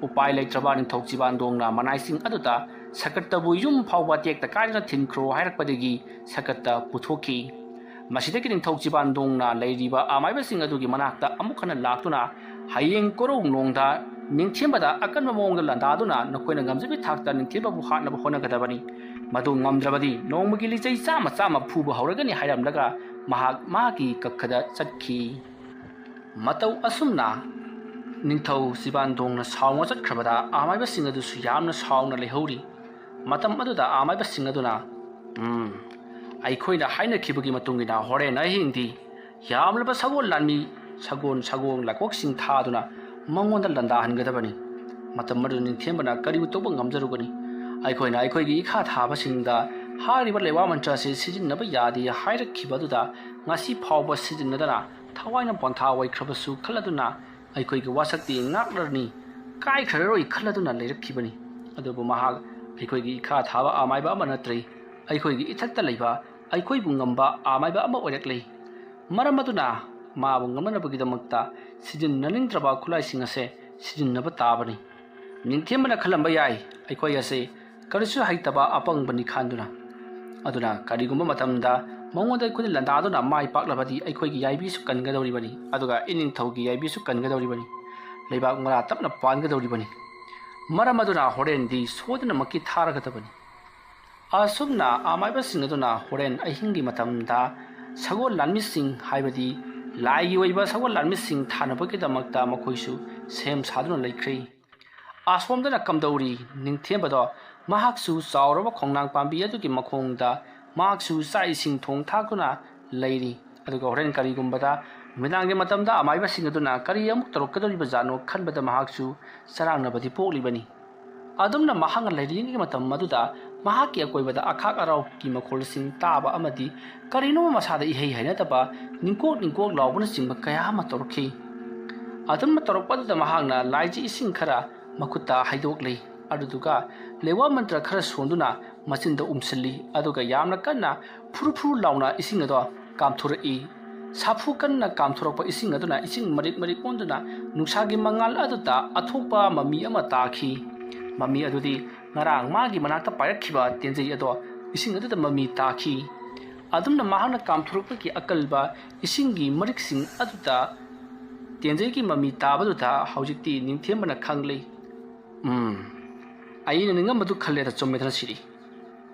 ꯎꯄꯥꯏ ꯂꯩꯇ꯭ꯔꯕ ꯅꯤꯡꯊꯧ ꯆꯤꯕꯥꯟꯗꯣꯡꯅ ꯃꯅꯥꯏꯁꯤꯡ ꯑꯗꯨꯗ ꯁꯀ꯭ꯔꯇꯕꯨ ꯌꯨꯝ ꯐꯥꯎꯕ ꯇꯦꯛꯇ ꯀꯥꯏꯗꯅ ꯊꯤꯟꯈ꯭ꯔꯣ ꯍꯥꯏꯔꯛꯄꯗꯒꯤ ꯁꯀ꯭ꯔꯇ ꯄꯨꯊꯣꯛꯈꯤ꯫ ꯃꯁꯤꯗꯒꯤ ꯅꯤꯡꯊꯧ ꯆꯤꯕꯥꯟꯗꯣꯡꯅ ꯂꯩꯔꯤꯕ ꯑꯃꯥꯏꯕꯁꯤꯡ ꯑꯗꯨꯒꯤ ꯃꯅꯥꯛꯇ ꯑꯃꯨꯛ ꯍꯟꯅ ꯂꯥꯛꯇꯨꯅ, "ꯍꯌꯦꯡ ꯀꯣꯔꯧ ꯅꯣꯡꯗ ꯅꯤꯡꯊꯦꯝꯕꯗ ꯑꯀꯟꯕ ꯃꯑꯣꯡꯗ ꯂꯥꯟꯗꯥꯗꯨꯅ ꯅꯈꯣꯏꯅ ꯉꯝꯖꯕꯤ ꯊꯥꯛꯇ ꯅꯤꯡꯊꯦꯝꯕꯕꯨ ꯍꯥꯠꯅꯕ ꯍꯣꯠꯅꯒꯗꯕꯅꯤ꯫ ꯃꯗꯨ ꯉꯝꯗ꯭ꯔꯕꯗꯤ ꯅꯣꯡꯃꯒꯤ ꯂꯤꯆꯩ ꯆꯥꯝꯃ ꯆꯥꯝꯃ ꯐꯨꯕ ꯍꯧꯔꯒꯅꯤ" ꯍꯥꯏꯔꯝꯂꯒ ꯃꯍꯥꯛ ꯃꯍꯥꯛꯀꯤ ꯀꯈꯗ ꯆꯠꯈꯤ꯫ ꯃꯇꯧ ꯑꯁꯨꯝꯅ ꯅꯤꯡꯊꯧ ꯆꯤꯕꯥꯟꯗꯣꯡꯅ ꯁꯥꯎꯅ ꯆꯠꯈ꯭ꯔꯕꯗ ꯑꯃꯥꯏꯕꯁꯤꯡ ꯑꯗꯨꯁꯨ ꯌꯥꯝꯅ ꯁꯥꯎꯅ ꯂꯩꯍꯧꯔꯤ꯫ ꯃꯇꯝ ꯑꯗꯨꯗ ꯑꯃꯥꯏꯕꯁꯤꯡ ꯑꯗꯨꯅ, "ꯎꯝ, ꯑꯩꯈꯣꯏꯅ ꯍꯥꯏꯅꯈꯤꯕꯒꯤ ꯃꯇꯨꯡ ꯏꯟꯅ ꯍꯣꯔꯦꯟ ꯑꯍꯤꯡꯗꯤ ꯌꯥꯝꯂꯕ ꯁꯒꯣꯜ ꯂꯥꯟꯃꯤ, ꯁꯒꯣꯜ, ꯁꯒꯣꯜ ꯂꯥꯛꯀꯣꯛꯁꯤꯡ ꯊꯥꯗꯨꯅ ꯃꯉꯣꯟꯗ ꯂꯥꯟꯗꯥꯍꯟꯒꯗꯕꯅꯤ꯫ ꯃꯇꯝ ꯑꯗꯨꯗ ꯅꯤꯡꯊꯦꯝꯕꯅ ꯀꯔꯤꯕꯨ ꯇꯧꯕ ꯉꯝꯖꯔꯨꯒꯅꯤ? ꯑꯩꯈꯣꯏꯅ ꯑꯩꯈꯣꯏꯒꯤ ꯏꯈꯥ ꯊꯥꯕꯁꯤꯡꯗ ꯍꯥꯏꯔꯤꯕ ꯂꯩꯋꯥ ꯃꯟꯇ꯭ꯔ ꯑꯁꯤ ꯁꯤꯖꯤꯟꯅꯕ ꯌꯥꯗꯦ ꯍꯥꯏꯔꯛꯈꯤꯕ ꯑꯗꯨꯗ ꯉꯁꯤ ꯐꯥꯎꯕ ꯁꯤꯖꯤꯟꯅꯗꯅ ꯊꯋꯥꯏꯅ ꯄꯣꯟꯊꯥ ꯑꯣꯏꯈ꯭ꯔꯕꯁꯨ ꯈꯜꯂꯗꯨꯅ ꯑꯩꯈꯣꯏꯒꯤ ꯋꯥꯁꯛꯇꯤ ꯉꯥꯛꯂꯔꯅꯤ, ꯀꯥꯏꯈ꯭ꯔꯔꯣꯏ ꯈꯜꯂꯗꯨꯅ ꯂꯩꯔꯛꯈꯤꯕꯅꯤ꯫ ꯑꯗꯨꯕꯨ ꯃꯍꯥꯛ ꯑꯩꯈꯣꯏꯒꯤ ꯏꯈꯥ ꯊꯥꯕ ꯑꯃꯥꯏꯕ ꯑꯃ ꯅꯠꯇ꯭ꯔꯦ, ꯑꯩꯈꯣꯏꯒꯤ ꯏꯊꯛꯇ ꯂꯩꯕ ꯑꯩꯈꯣꯏꯕꯨ ꯉꯝꯕ ꯑꯃꯥꯏꯕ ꯑꯃ ꯑꯣꯏꯔꯛꯂꯦ꯫ ꯃꯔꯝ ꯑꯗꯨꯅ ꯃꯥꯕꯨ ꯉꯝꯅꯅꯕꯒꯤꯗꯃꯛꯇ ꯁꯤꯖꯤꯟꯅꯅꯤꯡꯗ꯭ꯔꯕ ꯈꯨꯠꯂꯥꯏꯁꯤꯡ ꯑꯁꯦ ꯁꯤꯖꯤꯟꯅꯕ ꯇꯥꯕꯅꯤ"꯫ ꯅꯤꯡꯊꯦꯝꯕꯅ ꯈꯜꯂꯝꯕ ꯌꯥꯏ, ꯑꯩꯈꯣꯏ ꯑꯁꯤ ꯀꯔꯤꯁꯨ ꯍꯩꯇꯕ ꯑꯄꯪꯕꯅꯤ ꯈꯟꯗꯨꯅ꯫ ꯑꯗꯨꯅ ꯀꯔꯤꯒꯨꯝꯕ ꯃꯇꯝꯗ ꯃꯉꯣꯟꯗ ꯑꯩꯈꯣꯏꯅ ꯂꯥꯟꯗꯥꯗꯨꯅ ꯃꯥꯏ ꯄꯥꯛꯂꯕꯗꯤ ꯑꯩꯈꯣꯏꯒꯤ ꯌꯥꯏꯕꯤꯁꯨ ꯀꯟꯒꯗꯧꯔꯤꯕꯅꯤ, ꯑꯗꯨꯒ ꯏꯅꯤꯡꯊꯧꯒꯤ ꯌꯥꯏꯕꯤꯁꯨ ꯀꯟꯒꯗꯧꯔꯤꯕꯅꯤ, ꯂꯩꯕꯥꯛ ꯃꯔꯥ ꯇꯞꯅ ꯄꯥꯟꯒꯗꯧꯔꯤꯕꯅꯤ꯫ ꯃꯔꯝ ꯑꯗꯨꯅ ꯍꯣꯔꯦꯟꯗꯤ ꯁꯣꯏꯗꯅꯃꯛꯀꯤ ꯊꯥꯔꯒꯗꯕꯅꯤ꯫ ꯑꯁꯨꯝꯅ ꯑꯃꯥꯏꯕꯁꯤꯡ ꯑꯗꯨꯅ ꯍꯣꯔꯦꯟ ꯑꯍꯤꯡꯒꯤ ꯃꯇꯝꯗ ꯁꯒꯣꯜ ꯂꯥꯟꯃꯤꯁꯤꯡ, ꯍꯥꯏꯕꯗꯤ ꯂꯥꯏꯒꯤ ꯑꯣꯏꯕ ꯁꯒꯣꯜ ꯂꯥꯟꯃꯤꯁꯤꯡ ꯊꯥꯅꯕꯒꯤꯗꯃꯛꯇ ꯃꯈꯣꯏꯁꯨ ꯁꯦꯝ ꯁꯥꯗꯨꯅ ꯂꯩꯈ꯭ꯔꯦ꯫ ꯑꯁꯣꯝꯗꯅ ꯀꯝꯗꯧꯔꯤ? ꯅꯤꯡꯊꯦꯝꯕꯗꯣ ꯃꯍꯥꯛꯁꯨ ꯆꯥꯎꯔꯕ ꯈꯣꯡꯅꯥꯡ ꯄꯥꯝꯕꯤ ꯑꯗꯨꯒꯤ ꯃꯈꯣꯡꯗ ꯃꯍꯥꯛꯁꯨ ꯆꯥꯛ ꯏꯁꯤꯡ ꯊꯣꯡ ꯊꯥꯛꯇꯨꯅ ꯂꯩꯔꯤ꯫ ꯑꯗꯨꯒ ꯍꯣꯔꯦꯟ ꯀꯔꯤꯒꯨꯝꯕꯗ ꯅꯨꯃꯤꯗꯥꯡꯒꯤ ꯃꯇꯝꯗ ꯑꯃꯥꯏꯕꯁꯤꯡ ꯑꯗꯨꯅ ꯀꯔꯤ ꯑꯃꯨꯛ ꯇꯧꯔꯛꯀꯗꯧꯔꯤꯕꯖꯥꯠꯅꯣ ꯈꯟꯕꯗ ꯃꯍꯥꯛꯁꯨ ꯆꯔꯥꯡꯅꯕꯗꯤ ꯄꯣꯛꯂꯤꯕꯅꯤ꯫ ꯑꯗꯨꯝꯅ ꯃꯍꯥꯛꯅ ꯂꯩꯔꯤꯉꯩ ꯃꯇꯝ ꯑꯗꯨꯗ ꯃꯍꯥꯛꯀꯤ ꯑꯀꯣꯏꯕꯗ ꯑꯈꯥꯛ ꯑꯔꯥꯎꯒꯤ ꯃꯈꯣꯜꯁꯤꯡ ꯇꯥꯕ ꯑꯃꯗꯤ ꯀꯔꯤꯅꯣ ꯃꯁꯥꯗ ꯏꯍꯩ ꯍꯩꯅꯗꯕ ꯅꯤꯡꯀꯣꯛ ꯅꯤꯡꯀꯣꯛ ꯂꯥꯎꯕꯅꯆꯤꯡꯕ ꯀꯌꯥ ꯑꯃ ꯇꯧꯔꯛꯈꯤ꯫ ꯑꯗꯨꯝꯅ ꯇꯧꯔꯛꯄ ꯑꯗꯨꯗ ꯃꯍꯥꯛꯅ ꯂꯥꯏꯖꯤ ꯏꯁꯤꯡ ꯈꯔ ꯃꯈꯨꯠꯇ ꯍꯩꯗꯣꯛꯂꯤ꯫ ꯑꯗꯨꯗꯨꯒ ꯂꯦꯋꯥ ꯃꯟꯇ꯭ꯔ ꯈꯔ ꯁꯣꯟꯗꯨꯅ ꯃꯆꯤꯟꯗ ꯎꯝꯁꯤꯜꯂꯤ꯫ ꯑꯗꯨꯒ ꯌꯥꯝꯅ ꯀꯟꯅ ꯐꯨꯔꯨ ꯐꯨꯔꯨ ꯂꯥꯎꯅ ꯏꯁꯤꯡ ꯑꯗꯣ ꯀꯥꯝꯊꯣꯔꯛꯏ꯫ ꯁꯥꯐꯨ ꯀꯟꯅ ꯀꯥꯝꯊꯣꯔꯛꯄ ꯏꯁꯤꯡ ꯑꯗꯨꯅ ꯏꯁꯤꯡ ꯃꯔꯤꯛ ꯃꯔꯤꯛ ꯑꯣꯟꯗꯨꯅ ꯅꯨꯡꯁꯥꯒꯤ ꯃꯉꯥꯜ ꯑꯗꯨꯗ ꯑꯊꯣꯛꯄ ꯃꯃꯤ ꯑꯃ ꯇꯥꯈꯤ꯫ ꯃꯃꯤ ꯑꯗꯨꯗꯤ ꯉꯔꯥꯡ ꯃꯥꯒꯤ ꯃꯅꯥꯛꯇ ꯄꯥꯏꯔꯛꯈꯤꯕ ꯇꯦꯟꯖꯩ ꯑꯗꯣ ꯏꯁꯤꯡ ꯑꯗꯨꯗ ꯃꯃꯤ ꯇꯥꯈꯤ꯫ ꯑꯗꯨꯝꯅ ꯃꯍꯥꯛꯅ ꯀꯥꯝꯊꯣꯔꯛꯄꯒꯤ ꯑꯀꯜꯕ ꯏꯁꯤꯡꯒꯤ ꯃꯔꯤꯛꯁꯤꯡ ꯑꯗꯨꯗ ꯇꯦꯟꯖꯩꯒꯤ ꯃꯃꯤ ꯇꯥꯕꯗꯨꯗ ꯍꯧꯖꯤꯛꯇꯤ ꯅꯤꯡꯊꯦꯝꯕꯅ ꯈꯪꯂꯦ꯫ ꯎꯝ, ꯑꯩꯅ ꯅꯤꯡꯉꯝꯕꯗꯨ ꯈꯜꯂꯦꯗ, ꯆꯨꯝꯃꯦꯗꯅ ꯁꯤꯗꯤ꯫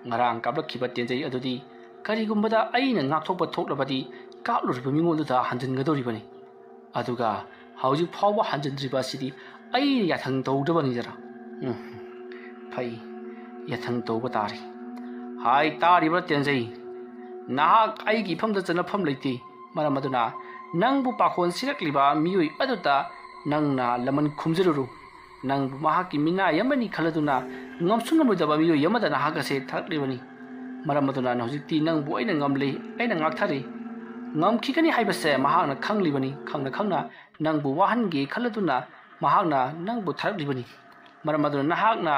ꯉꯔꯥꯡ ꯀꯥꯞꯂꯛꯈꯤꯕ ꯇꯦꯟꯖꯩ ꯑꯗꯨꯗꯤ ꯀꯔꯤꯒꯨꯝꯕꯗ ꯑꯩꯅ ꯉꯥꯛꯊꯣꯛꯄ ꯊꯣꯛꯂꯕꯗꯤ ꯀꯥꯞꯂꯨꯔꯤꯕ ꯃꯤꯉꯣꯟꯗꯨꯗ ꯍꯟꯖꯤꯟꯒꯗꯧꯔꯤꯕꯅꯤ꯫ ꯑꯗꯨꯒ ꯍꯧꯖꯤꯛ ꯐꯥꯎꯕ ꯍꯟꯖꯤꯟꯗ꯭ꯔꯤꯕ ꯑꯁꯤꯗꯤ ꯑꯩꯅ ꯌꯥꯊꯪ ꯇꯧꯗꯕꯅꯤꯗꯅ꯫ ꯎꯝ, ꯐꯩ, ꯌꯥꯊꯪ ꯇꯧꯕ ꯇꯥꯔꯦ꯫ ꯍꯥꯏ ꯇꯥꯔꯤꯕ ꯇꯦꯟꯖꯩ, ꯅꯍꯥꯛ ꯑꯩꯒꯤ ꯏꯐꯝꯗ ꯆꯠꯅꯐꯝ ꯂꯩꯇꯦ꯫ ꯃꯔꯝ ꯑꯗꯨꯅ ꯅꯪꯕꯨ ꯄꯥꯈꯣꯟ ꯁꯤꯔꯛꯂꯤꯕ ꯃꯤꯑꯣꯏ ꯑꯗꯨꯗ ꯅꯪꯅ ꯂꯃꯟ ꯈꯨꯝꯖꯔꯨꯔꯣ꯫ ꯅꯪꯕꯨ ꯃꯍꯥꯛꯀꯤ ꯃꯤꯅꯥꯏ ꯑꯃꯅꯤ ꯈꯜꯂꯗꯨꯅ ꯉꯝꯁꯨ ꯉꯝꯂꯣꯏꯗꯕ ꯃꯤꯑꯣꯏ ꯑꯃꯗ ꯅꯍꯥꯛ ꯑꯁꯦ ꯊꯥꯔꯛꯂꯤꯕꯅꯤ꯫ ꯃꯔꯝ ꯑꯗꯨꯅ ꯍꯧꯖꯤꯛꯇꯤ ꯅꯪꯕꯨ ꯑꯩꯅ ꯉꯝꯂꯦ, ꯑꯩꯅ ꯉꯥꯛꯊꯔꯦ꯫ ꯉꯝꯈꯤꯒꯅꯤ ꯍꯥꯏꯕꯁꯦ ꯃꯍꯥꯛꯅ ꯈꯪꯂꯤꯕꯅꯤ꯫ ꯈꯪꯅ ꯈꯪꯅ ꯅꯪꯕꯨ ꯋꯥꯍꯟꯒꯦ ꯈꯜꯂꯗꯨꯅ ꯃꯍꯥꯛꯅ ꯅꯪꯕꯨ ꯊꯥꯔꯛꯂꯤꯕꯅꯤ꯫ ꯃꯔꯝ ꯑꯗꯨꯅ ꯅꯍꯥꯛꯅ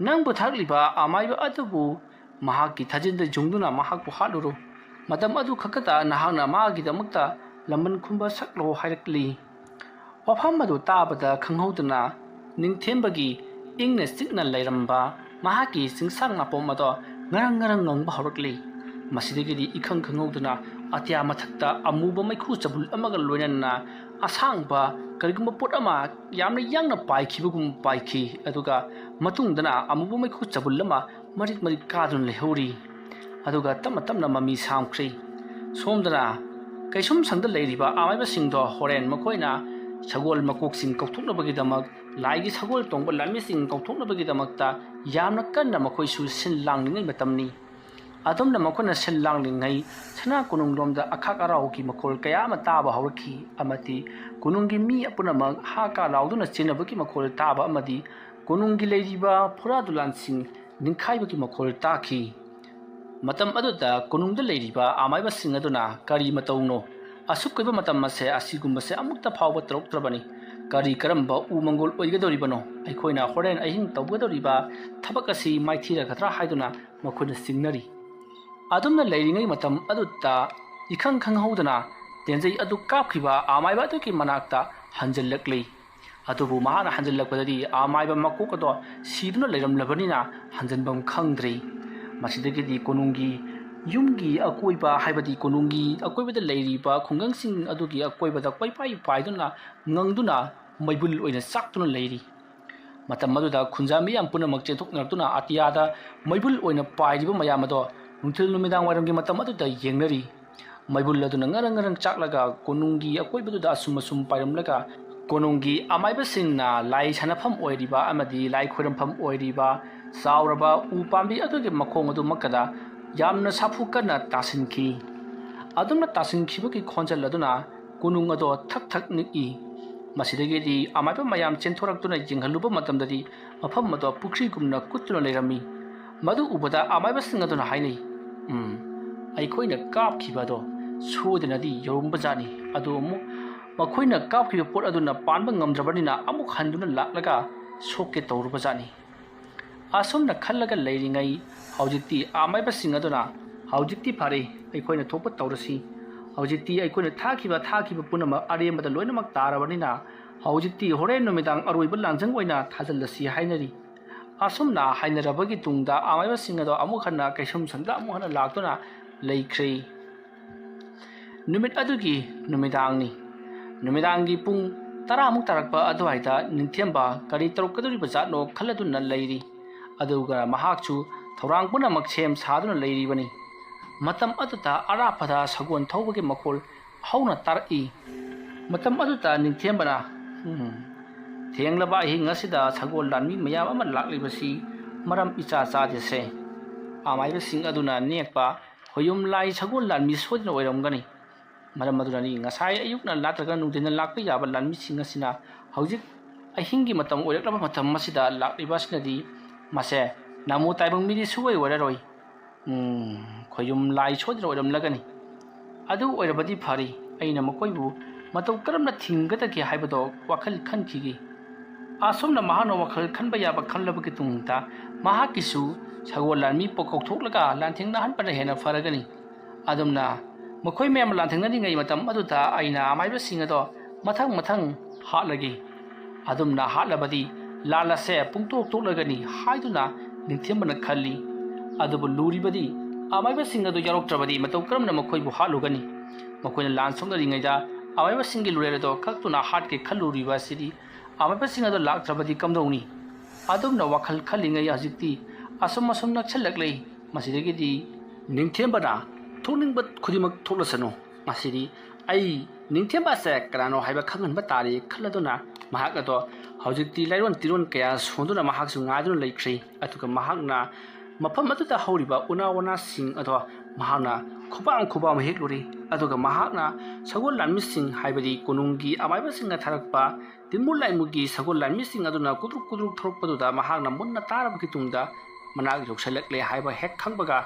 ꯅꯪꯕꯨ ꯊꯥꯔꯛꯂꯤꯕ ꯑꯃꯥꯏꯕ ꯑꯗꯨꯕꯨ ꯃꯍꯥꯛꯀꯤ ꯊꯥꯖꯤꯟꯗ ꯌꯨꯡꯗꯨꯅ ꯃꯍꯥꯛꯄꯨ ꯍꯥꯠꯂꯨꯔꯣ꯫ ꯃꯇꯝ ꯑꯗꯨ ꯈꯛꯇꯗ ꯅꯍꯥꯛꯅ ꯃꯥꯒꯤꯗꯃꯛꯇ ꯂꯃꯟ ꯈꯨꯝꯕ ꯁꯛꯂꯣ ꯍꯥꯏꯔꯛꯂꯤ꯫ ꯋꯥꯐꯝ ꯑꯗꯨ ꯇꯥꯕꯗ ꯈꯪꯍꯧꯗꯅ ꯅꯤꯡꯊꯦꯝꯕꯒꯤ ꯏꯪꯅ ꯆꯤꯛꯅ ꯂꯩꯔꯝꯕ ꯃꯍꯥꯛꯀꯤ ꯆꯤꯡꯁꯥꯡ ꯅꯥꯄꯣꯝ ꯑꯗꯣ ꯉꯔꯪ ꯉꯔꯪ ꯉꯪꯕ ꯍꯧꯔꯛꯂꯤ꯫ ꯃꯁꯤꯗꯒꯤꯗꯤ ꯏꯈꯪ ꯈꯪꯍꯧꯗꯅ ꯑꯇꯤꯌꯥ ꯃꯊꯛꯇ ꯑꯃꯨꯕ ꯃꯩꯈꯨ ꯆꯕꯨꯜ ꯑꯃꯒ ꯂꯣꯏꯅꯅ ꯑꯁꯥꯡꯕ ꯀꯔꯤꯒꯨꯝꯕ ꯄꯣꯠ ꯑꯃ ꯌꯥꯝꯅ ꯌꯥꯡꯅ ꯄꯥꯏꯈꯤꯕꯒꯨꯝ ꯄꯥꯏꯈꯤ꯫ ꯑꯗꯨꯒ ꯃꯇꯨꯡꯗꯅ ꯑꯃꯨꯕ ꯃꯩꯈꯨ ꯆꯕꯨꯜ ꯑꯃ ꯃꯔꯤꯛ ꯃꯔꯤꯛ ꯀꯥꯗꯨꯅ ꯂꯩꯍꯧꯔꯤ꯫ ꯑꯗꯨꯒ ꯇꯞꯅ ꯇꯞꯅ ꯃꯃꯤ ꯁꯥꯝꯈ꯭ꯔꯤ꯫ ꯁꯣꯝꯗꯅ ꯀꯩꯁꯨꯝꯁꯪꯗ ꯂꯩꯔꯤꯕ ꯑꯃꯥꯏꯕꯁꯤꯡꯗꯣ ꯍꯣꯔꯦꯟ ꯃꯈꯣꯏꯅ ꯁꯒꯣꯜ ꯃꯀꯣꯛꯁꯤꯡ ꯀꯧꯊꯣꯛꯅꯕꯒꯤꯗꯃꯛ, ꯂꯥꯏꯒꯤ ꯁꯒꯣꯜ ꯇꯣꯡꯕ ꯂꯥꯟꯃꯤꯁꯤꯡ ꯀꯧꯊꯣꯛꯅꯕꯒꯤꯗꯃꯛꯇ ꯌꯥꯝꯅ ꯀꯟꯅ ꯃꯈꯣꯏꯁꯨ ꯁꯤꯟ ꯂꯥꯡꯂꯤꯉꯩ ꯃꯇꯝꯅꯤ꯫ ꯑꯗꯨꯝꯅ ꯃꯈꯣꯏꯅ ꯁꯤꯟ ꯂꯥꯡꯂꯤꯉꯩ ꯁꯅꯥ ꯀꯣꯅꯨꯡꯂꯣꯝꯗ ꯑꯈꯥꯛ ꯑꯔꯥꯎꯒꯤ ꯃꯈꯣꯜ ꯀꯌꯥ ꯑꯃ ꯇꯥꯕ ꯍꯧꯔꯛꯈꯤ ꯑꯃꯗꯤ ꯀꯣꯅꯨꯡꯒꯤ ꯃꯤ ꯄꯨꯝꯅꯃꯛ ꯍꯥ ꯀꯥ ꯂꯥꯎꯗꯨꯅ ꯆꯦꯟꯅꯕꯒꯤ ꯃꯈꯣꯜ ꯇꯥꯕ ꯑꯃꯗꯤ ꯀꯣꯅꯨꯡꯒꯤ ꯂꯩꯔꯤꯕ ꯐꯨꯔꯥ ꯗꯨꯂꯥꯟꯁꯤꯡ ꯅꯤꯡꯈꯥꯏꯕꯒꯤ ꯃꯈꯣꯜ ꯇꯥꯈꯤ꯫ ꯃꯇꯝ ꯑꯗꯨꯗ ꯀꯣꯅꯨꯡꯗ ꯂꯩꯔꯤꯕ ꯑꯃꯥꯏꯕꯁꯤꯡ ꯑꯗꯨꯅ ꯀꯔꯤ ꯃꯇꯧꯅꯣ? ꯑꯁꯨꯛ ꯀꯨꯏꯕ ꯃꯇꯝ ꯑꯁꯦ ꯑꯁꯤꯒꯨꯝꯕꯁꯦ ꯑꯃꯨꯛꯇ ꯐꯥꯎꯕ ꯇꯧꯔꯛꯇ꯭ꯔꯕꯅꯤ꯫ ꯀꯔꯤ ꯀꯔꯝꯕ ꯎ ꯃꯪꯒꯣꯜ ꯑꯣꯏꯒꯗꯧꯔꯤꯕꯅꯣ? ꯑꯩꯈꯣꯏꯅ ꯍꯣꯔꯦꯟ ꯑꯍꯤꯡ ꯇꯧꯒꯗꯧꯔꯤꯕ ꯊꯕꯛ ꯑꯁꯤ ꯃꯥꯏꯊꯤꯔꯒꯗ꯭ꯔꯥ ꯍꯥꯏꯗꯨꯅ ꯃꯈꯣꯏꯅ ꯆꯤꯡꯅꯔꯤ꯫ ꯑꯗꯨꯝꯅ ꯂꯩꯔꯤꯉꯩ ꯃꯇꯝ ꯑꯗꯨꯗ ꯏꯈꯪ ꯈꯪꯍꯧꯗꯅ ꯇꯦꯟꯖꯩ ꯑꯗꯨ ꯀꯥꯞꯈꯤꯕ ꯑꯃꯥꯏꯕ ꯑꯗꯨꯒꯤ ꯃꯅꯥꯛꯇ ꯍꯟꯖꯤꯜꯂꯛꯂꯤ꯫ ꯑꯗꯨꯕꯨ ꯃꯍꯥꯛꯅ ꯍꯟꯖꯤꯜꯂꯛꯄꯗꯗꯤ ꯑꯃꯥꯏꯕ ꯃꯀꯣꯛ ꯑꯗꯣ ꯁꯤꯗꯨꯅ ꯂꯩꯔꯝꯂꯕꯅꯤꯅ ꯍꯟꯖꯤꯟꯐꯝ ꯈꯪꯗ꯭ꯔꯤ꯫ ꯃꯁꯤꯗꯒꯤꯗꯤ ꯀꯣꯅꯨꯡꯒꯤ ꯌꯨꯝꯒꯤ ꯑꯀꯣꯏꯕ, ꯍꯥꯏꯕꯗꯤ ꯀꯣꯅꯨꯡꯒꯤ ꯑꯀꯣꯏꯕꯗ ꯂꯩꯔꯤꯕ ꯈꯨꯡꯒꯪꯁꯤꯡ ꯑꯗꯨꯒꯤ ꯑꯀꯣꯏꯕꯗ ꯀꯣꯏꯄꯥꯏ ꯄꯥꯏꯗꯨꯅ ꯉꯪꯗꯨꯅ ꯃꯩꯕꯨꯜ ꯑꯣꯏꯅ ꯆꯥꯛꯇꯨꯅ ꯂꯩꯔꯤ꯫ ꯃꯇꯝ ꯑꯗꯨꯗ ꯈꯨꯟꯖꯥ ꯃꯤꯌꯥꯝ ꯄꯨꯝꯅꯃꯛ ꯆꯦꯟꯊꯣꯛꯅꯔꯛꯇꯨꯅ ꯑꯇꯤꯌꯥꯗ ꯃꯩꯕꯨꯜ ꯑꯣꯏꯅ ꯄꯥꯏꯔꯤꯕ ꯃꯌꯥꯝ ꯑꯗꯣ ꯅꯨꯡꯊꯤꯜ ꯅꯨꯃꯤꯗꯥꯡ ꯋꯥꯏꯔꯝꯒꯤ ꯃꯇꯝ ꯑꯗꯨꯗ ꯌꯦꯡꯅꯔꯤ꯫ ꯃꯩꯕꯨꯜ ꯑꯗꯨꯅ ꯉꯔꯪ ꯉꯔꯪ ꯆꯥꯛꯂꯒ ꯀꯣꯅꯨꯡꯒꯤ ꯑꯀꯣꯏꯕꯗꯨꯗ ꯑꯁꯨꯝ ꯑꯁꯨꯝ ꯄꯥꯏꯔꯝꯂꯒ ꯀꯣꯅꯨꯡꯒꯤ ꯑꯃꯥꯏꯕꯁꯤꯡꯅ ꯂꯥꯏ ꯁꯥꯟꯅꯐꯝ ꯑꯣꯏꯔꯤꯕ ꯑꯃꯗꯤ ꯂꯥꯏ ꯈꯣꯏꯔꯝꯐꯝ ꯑꯣꯏꯔꯤꯕ ꯆꯥꯎꯔꯕ ꯎ ꯄꯥꯝꯕꯤ ꯑꯗꯨꯒꯤ ꯃꯈꯣꯡ ꯑꯗꯨꯃꯛꯇꯗ ꯌꯥꯝꯅ ꯁꯥꯐꯨ ꯀꯟꯅ ꯇꯥꯁꯤꯟꯈꯤ꯫ ꯑꯗꯨꯝꯅ ꯇꯥꯁꯤꯟꯈꯤꯕꯒꯤ ꯈꯣꯟꯖꯦꯜ ꯑꯗꯨꯅ ꯀꯣꯅꯨꯡ ꯑꯗꯣ ꯊꯛ ꯊꯛ ꯅꯤꯛꯏ꯫ ꯃꯁꯤꯗꯒꯤꯗꯤ ꯑꯃꯥꯏꯕ ꯃꯌꯥꯝ ꯆꯦꯟꯊꯣꯔꯛꯇꯨꯅ ꯌꯦꯡꯍꯜꯂꯨꯕ ꯃꯇꯝꯗꯗꯤ ꯃꯐꯝ ꯑꯗꯣ ꯄꯨꯈ꯭ꯔꯤꯒꯨꯝꯅ ꯀꯨꯠꯇꯨꯅ ꯂꯩꯔꯝꯃꯤ꯫ ꯃꯗꯨ ꯎꯕꯗ ꯑꯃꯥꯏꯕꯁꯤꯡ ꯑꯗꯨꯅ ꯍꯥꯏꯅꯩ, "ꯎꯝ, ꯑꯩꯈꯣꯏꯅ ꯀꯥꯞꯈꯤꯕ ꯑꯗꯣ ꯁꯣꯏꯗꯅꯗꯤ ꯌꯧꯔꯝꯕꯖꯥꯠꯅꯤ꯫ ꯑꯗꯨ ꯑꯃꯨꯛ ꯃꯈꯣꯏꯅ ꯀꯥꯞꯈꯤꯕ ꯄꯣꯠ ꯑꯗꯨꯅ ꯄꯥꯟꯕ ꯉꯝꯗ꯭ꯔꯕꯅꯤꯅ ꯑꯃꯨꯛ ꯍꯟꯗꯨꯅ ꯂꯥꯛꯂꯒ ꯁꯣꯛꯀꯦ ꯇꯧꯔꯨꯕꯖꯥꯠꯅꯤ"꯫ ꯑꯁꯨꯝꯅ ꯈꯜꯂꯒ ꯂꯩꯔꯤꯉꯩ ꯍꯧꯖꯤꯛꯇꯤ ꯑꯃꯥꯏꯕꯁꯤꯡ ꯑꯗꯨꯅ ꯍꯧꯖꯤꯛꯇꯤ ꯐꯔꯦ, ꯑꯩꯈꯣꯏꯅ ꯊꯣꯛꯄ ꯇꯧꯔꯁꯤ꯫ ꯍꯧꯖꯤꯛꯇꯤ ꯑꯩꯈꯣꯏꯅ ꯊꯥꯈꯤꯕ, ꯊꯥꯈꯤꯕ ꯄꯨꯝꯅꯃꯛ ꯑꯔꯦꯝꯕꯗ ꯂꯣꯏꯅꯃꯛ ꯇꯥꯔꯕꯅꯤꯅ ꯍꯧꯖꯤꯛꯇꯤ ꯍꯣꯔꯦꯟ ꯅꯨꯃꯤꯗꯥꯡ ꯑꯔꯣꯏꯕ ꯂꯥꯟꯖꯪ ꯑꯣꯏꯅ ꯊꯥꯖꯤꯜꯂꯁꯤ ꯍꯥꯏꯅꯔꯤ꯫ ꯑꯁꯨꯝꯅ ꯍꯥꯏꯅꯔꯕꯒꯤ ꯇꯨꯡꯗ ꯑꯃꯥꯏꯕꯁꯤꯡ ꯑꯗꯣ ꯑꯃꯨꯛ ꯍꯟꯅ ꯀꯩꯁꯨꯝꯁꯪꯗ ꯑꯃꯨꯛ ꯍꯟꯅ ꯂꯥꯛꯇꯨꯅ ꯂꯩꯈ꯭ꯔꯦ꯫ ꯅꯨꯃꯤꯠ ꯑꯗꯨꯒꯤ ꯅꯨꯃꯤꯗꯥꯡꯅꯤ꯫ ꯅꯨꯃꯤꯗꯥꯡꯒꯤ ꯄꯨꯡ ꯇꯔꯥꯃꯨꯛ ꯇꯥꯔꯛꯄ ꯑꯗꯨꯋꯥꯏꯗ ꯅꯤꯡꯊꯦꯝꯕ ꯀꯔꯤ ꯇꯧꯔꯛꯀꯗꯧꯔꯤꯕ ꯖꯥꯠꯅꯣ ꯈꯜꯂꯗꯨꯅ ꯂꯩꯔꯤ꯫ ꯑꯗꯨꯒ ꯃꯍꯥꯛꯁꯨ ꯊꯧꯔꯥꯡ ꯄꯨꯝꯅꯃꯛ ꯁꯦꯝ ꯁꯥꯗꯨꯅ ꯂꯩꯔꯤꯕꯅꯤ꯫ ꯃꯇꯝ ꯑꯗꯨꯗ ꯑꯔꯥꯞꯄꯗ ꯁꯒꯣꯜ ꯊꯧꯕꯒꯤ ꯃꯈꯣꯜ ꯍꯧꯅ ꯇꯥꯔꯛꯏ꯫ ꯃꯇꯝ ꯑꯗꯨꯗ ꯅꯤꯡꯊꯦꯝꯕꯅ, "ꯎꯝ, ꯊꯦꯡꯂꯕ ꯑꯍꯤꯡ ꯑꯁꯤꯗ ꯁꯒꯣꯜ ꯂꯥꯟꯃꯤ ꯃꯌꯥꯝ ꯑꯃ ꯂꯥꯛꯂꯤꯕꯁꯤ ꯃꯔꯝ ꯏꯆꯥ ꯆꯥꯗꯦꯁꯦ꯫ ꯑꯃꯥꯏꯕꯁꯤꯡ ꯑꯗꯨꯅ ꯅꯦꯛꯄ ꯈꯣꯌꯨꯝ ꯂꯥꯏ ꯁꯒꯣꯜ ꯂꯥꯟꯃꯤ ꯁꯣꯏꯗꯅ ꯑꯣꯏꯔꯝꯒꯅꯤ꯫ ꯃꯔꯝ ꯑꯗꯨꯅꯅꯤ ꯉꯁꯥꯏ ꯑꯌꯨꯛꯅ ꯅꯠꯇ꯭ꯔꯒ ꯅꯨꯡꯊꯤꯟꯗ ꯂꯥꯛꯄ ꯌꯥꯕ ꯂꯥꯟꯃꯤꯁꯤꯡ ꯑꯁꯤꯅ ꯍꯧꯖꯤꯛ ꯑꯍꯤꯡꯒꯤ ꯃꯇꯝ ꯑꯣꯏꯔꯛꯂꯕ ꯃꯇꯝ ꯑꯁꯤꯗ ꯂꯥꯛꯂꯤꯕ ꯑꯁꯤꯅꯗꯤ ꯃꯁꯦ ꯅꯥꯃꯨ ꯇꯥꯏꯕꯪ ꯃꯤꯗꯤ ꯁꯨꯡꯑꯣꯏ ꯑꯣꯏꯔꯔꯣꯏ꯫ ꯎꯝ, ꯈꯣꯌꯨꯝ ꯂꯥꯏ ꯁꯣꯏꯗꯅ ꯑꯣꯏꯔꯝꯂꯒꯅꯤ꯫ ꯑꯗꯨ ꯑꯣꯏꯔꯕꯗꯤ ꯐꯔꯤ, ꯑꯩꯅ ꯃꯈꯣꯏꯕꯨ ꯃꯇꯧ ꯀꯔꯝꯅ ꯊꯤꯡꯒꯗꯒꯦ ꯍꯥꯏꯕꯗꯣ ꯋꯥꯈꯜ ꯈꯟꯈꯤꯒꯦ꯫" ꯑꯁꯨꯝꯅ ꯃꯍꯥꯛꯅ ꯋꯥꯈꯜ ꯈꯟꯕ ꯌꯥꯕ ꯈꯜꯂꯕꯒꯤ ꯇꯨꯡꯗ ꯃꯍꯥꯛꯀꯤꯁꯨ ꯁꯒꯣꯜ ꯂꯥꯟꯃꯤ ꯄ-, ꯀꯧꯊꯣꯛꯂꯒ ꯂꯥꯟꯊꯦꯡꯅꯍꯟꯕꯅ ꯍꯦꯟꯅ ꯐꯔꯒꯅꯤ꯫ ꯑꯗꯨꯝꯅ ꯃꯈꯣꯏ ꯃꯌꯥꯝ ꯂꯥꯟꯊꯦꯡꯅꯔꯤꯉꯩ ꯃꯇꯝ ꯑꯗꯨꯗ ꯑꯩꯅ ꯑꯃꯥꯏꯕꯁꯤꯡ ꯑꯗꯣ ꯃꯊꯪ ꯃꯊꯪ ꯍꯥꯠꯂꯒꯦ꯫ ꯑꯗꯨꯝꯅ ꯍꯥꯠꯂꯕꯗꯤ ꯂꯥꯜ ꯑꯁꯦ ꯄꯨꯡꯇꯣꯛ ꯇꯣꯛꯂꯒꯅꯤ ꯍꯥꯏꯗꯨꯅ ꯅꯤꯡꯊꯦꯝꯕꯅ ꯈꯜꯂꯤ꯫ ꯑꯗꯨꯕꯨ ꯂꯨꯔꯤꯕꯗꯤ ꯑꯃꯥꯏꯕꯁꯤꯡ ꯑꯗꯨ ꯌꯥꯎꯔꯛꯇ꯭ꯔꯕꯗꯤ ꯃꯇꯧ ꯀꯔꯝꯅ ꯃꯈꯣꯏꯕꯨ ꯍꯥꯠꯂꯨꯒꯅꯤ? ꯃꯈꯣꯏꯅ ꯂꯥꯟ ꯁꯣꯛꯅꯔꯤꯉꯩꯗ ꯑꯃꯥꯏꯕꯁꯤꯡꯒꯤ ꯂꯨꯔꯦꯜ ꯑꯗꯣ ꯀꯛꯇꯨꯅ ꯍꯥꯠꯀꯦ ꯈꯜꯂꯨꯔꯤꯕ ꯑꯁꯤꯗꯤ ꯑꯃꯥꯏꯕꯁꯤꯡ ꯑꯗꯨ ꯂꯥꯛꯇ꯭ꯔꯕꯗꯤ ꯀꯝꯗꯧꯅꯤ? ꯑꯗꯨꯝꯅ ꯋꯥꯈꯜ ꯈꯜꯂꯤꯉꯩ ꯍꯧꯖꯤꯛꯇꯤ ꯑꯁꯨꯝ ꯑꯁꯨꯝ ꯅꯛꯁꯜꯂꯛꯂꯦ꯫ ꯃꯁꯤꯗꯒꯤꯗꯤ ꯅꯤꯡꯊꯦꯝꯕꯅ ꯊꯣꯛꯅꯤꯡꯕ ꯈꯨꯗꯤꯡꯃꯛ ꯊꯣꯛꯂꯁꯅꯨ, ꯉꯁꯤꯗꯤ ꯑꯩ ꯅꯤꯡꯊꯦꯝꯕ ꯑꯁꯦ ꯀꯅꯥꯅꯣ ꯍꯥꯏꯕ ꯈꯪꯍꯟꯕ ꯇꯥꯔꯦ ꯈꯜꯂꯗꯨꯅ ꯃꯍꯥꯛ ꯑꯗꯣ ꯍꯧꯖꯤꯛꯇꯤ ꯂꯥꯏꯔꯣꯟ ꯇꯤꯔꯣꯟ ꯀꯌꯥ ꯁꯣꯟꯗꯨꯅ ꯃꯍꯥꯛꯁꯨ ꯉꯥꯏꯗꯨꯅ ꯂꯩꯈ꯭ꯔꯦ꯫ ꯑꯗꯨꯒ ꯃꯍꯥꯛꯅ ꯃꯐꯝ ꯑꯗꯨꯗ ꯍꯧꯔꯤꯕ ꯎꯅꯥ ꯋꯥꯅꯥꯁꯤꯡ ꯑꯗꯣ ꯃꯍꯥꯛꯅ ꯈꯨꯄꯥꯝ ꯈꯨꯄꯥꯝ ꯍꯦꯛꯂꯨꯔꯦ꯫ ꯑꯗꯨꯒ ꯃꯍꯥꯛꯅ ꯁꯒꯣꯜ ꯂꯥꯟꯃꯤꯁꯤꯡ, ꯍꯥꯏꯕꯗꯤ ꯀꯣꯅꯨꯡꯒꯤ ꯑꯃꯥꯏꯕꯁꯤꯡꯅ ꯊꯥꯔꯛꯄ ꯇꯤꯟꯃꯨ ꯂꯥꯏꯃꯨꯒꯤ ꯁꯒꯣꯜ ꯂꯥꯟꯃꯤꯁꯤꯡ ꯑꯗꯨꯅ ꯀꯨꯗ꯭ꯔꯨꯛ ꯀꯨꯗ꯭ꯔꯨꯛ ꯊꯧꯔꯛꯄꯗꯨꯗ ꯃꯍꯥꯛꯅ ꯃꯨꯟꯅ ꯇꯥꯔꯕꯒꯤ ꯇꯨꯡꯗ ꯃꯅꯥꯛ ꯌꯧꯁꯤꯜꯂꯛꯂꯦ ꯍꯥꯏꯕ ꯍꯦꯛ ꯈꯪꯕꯒ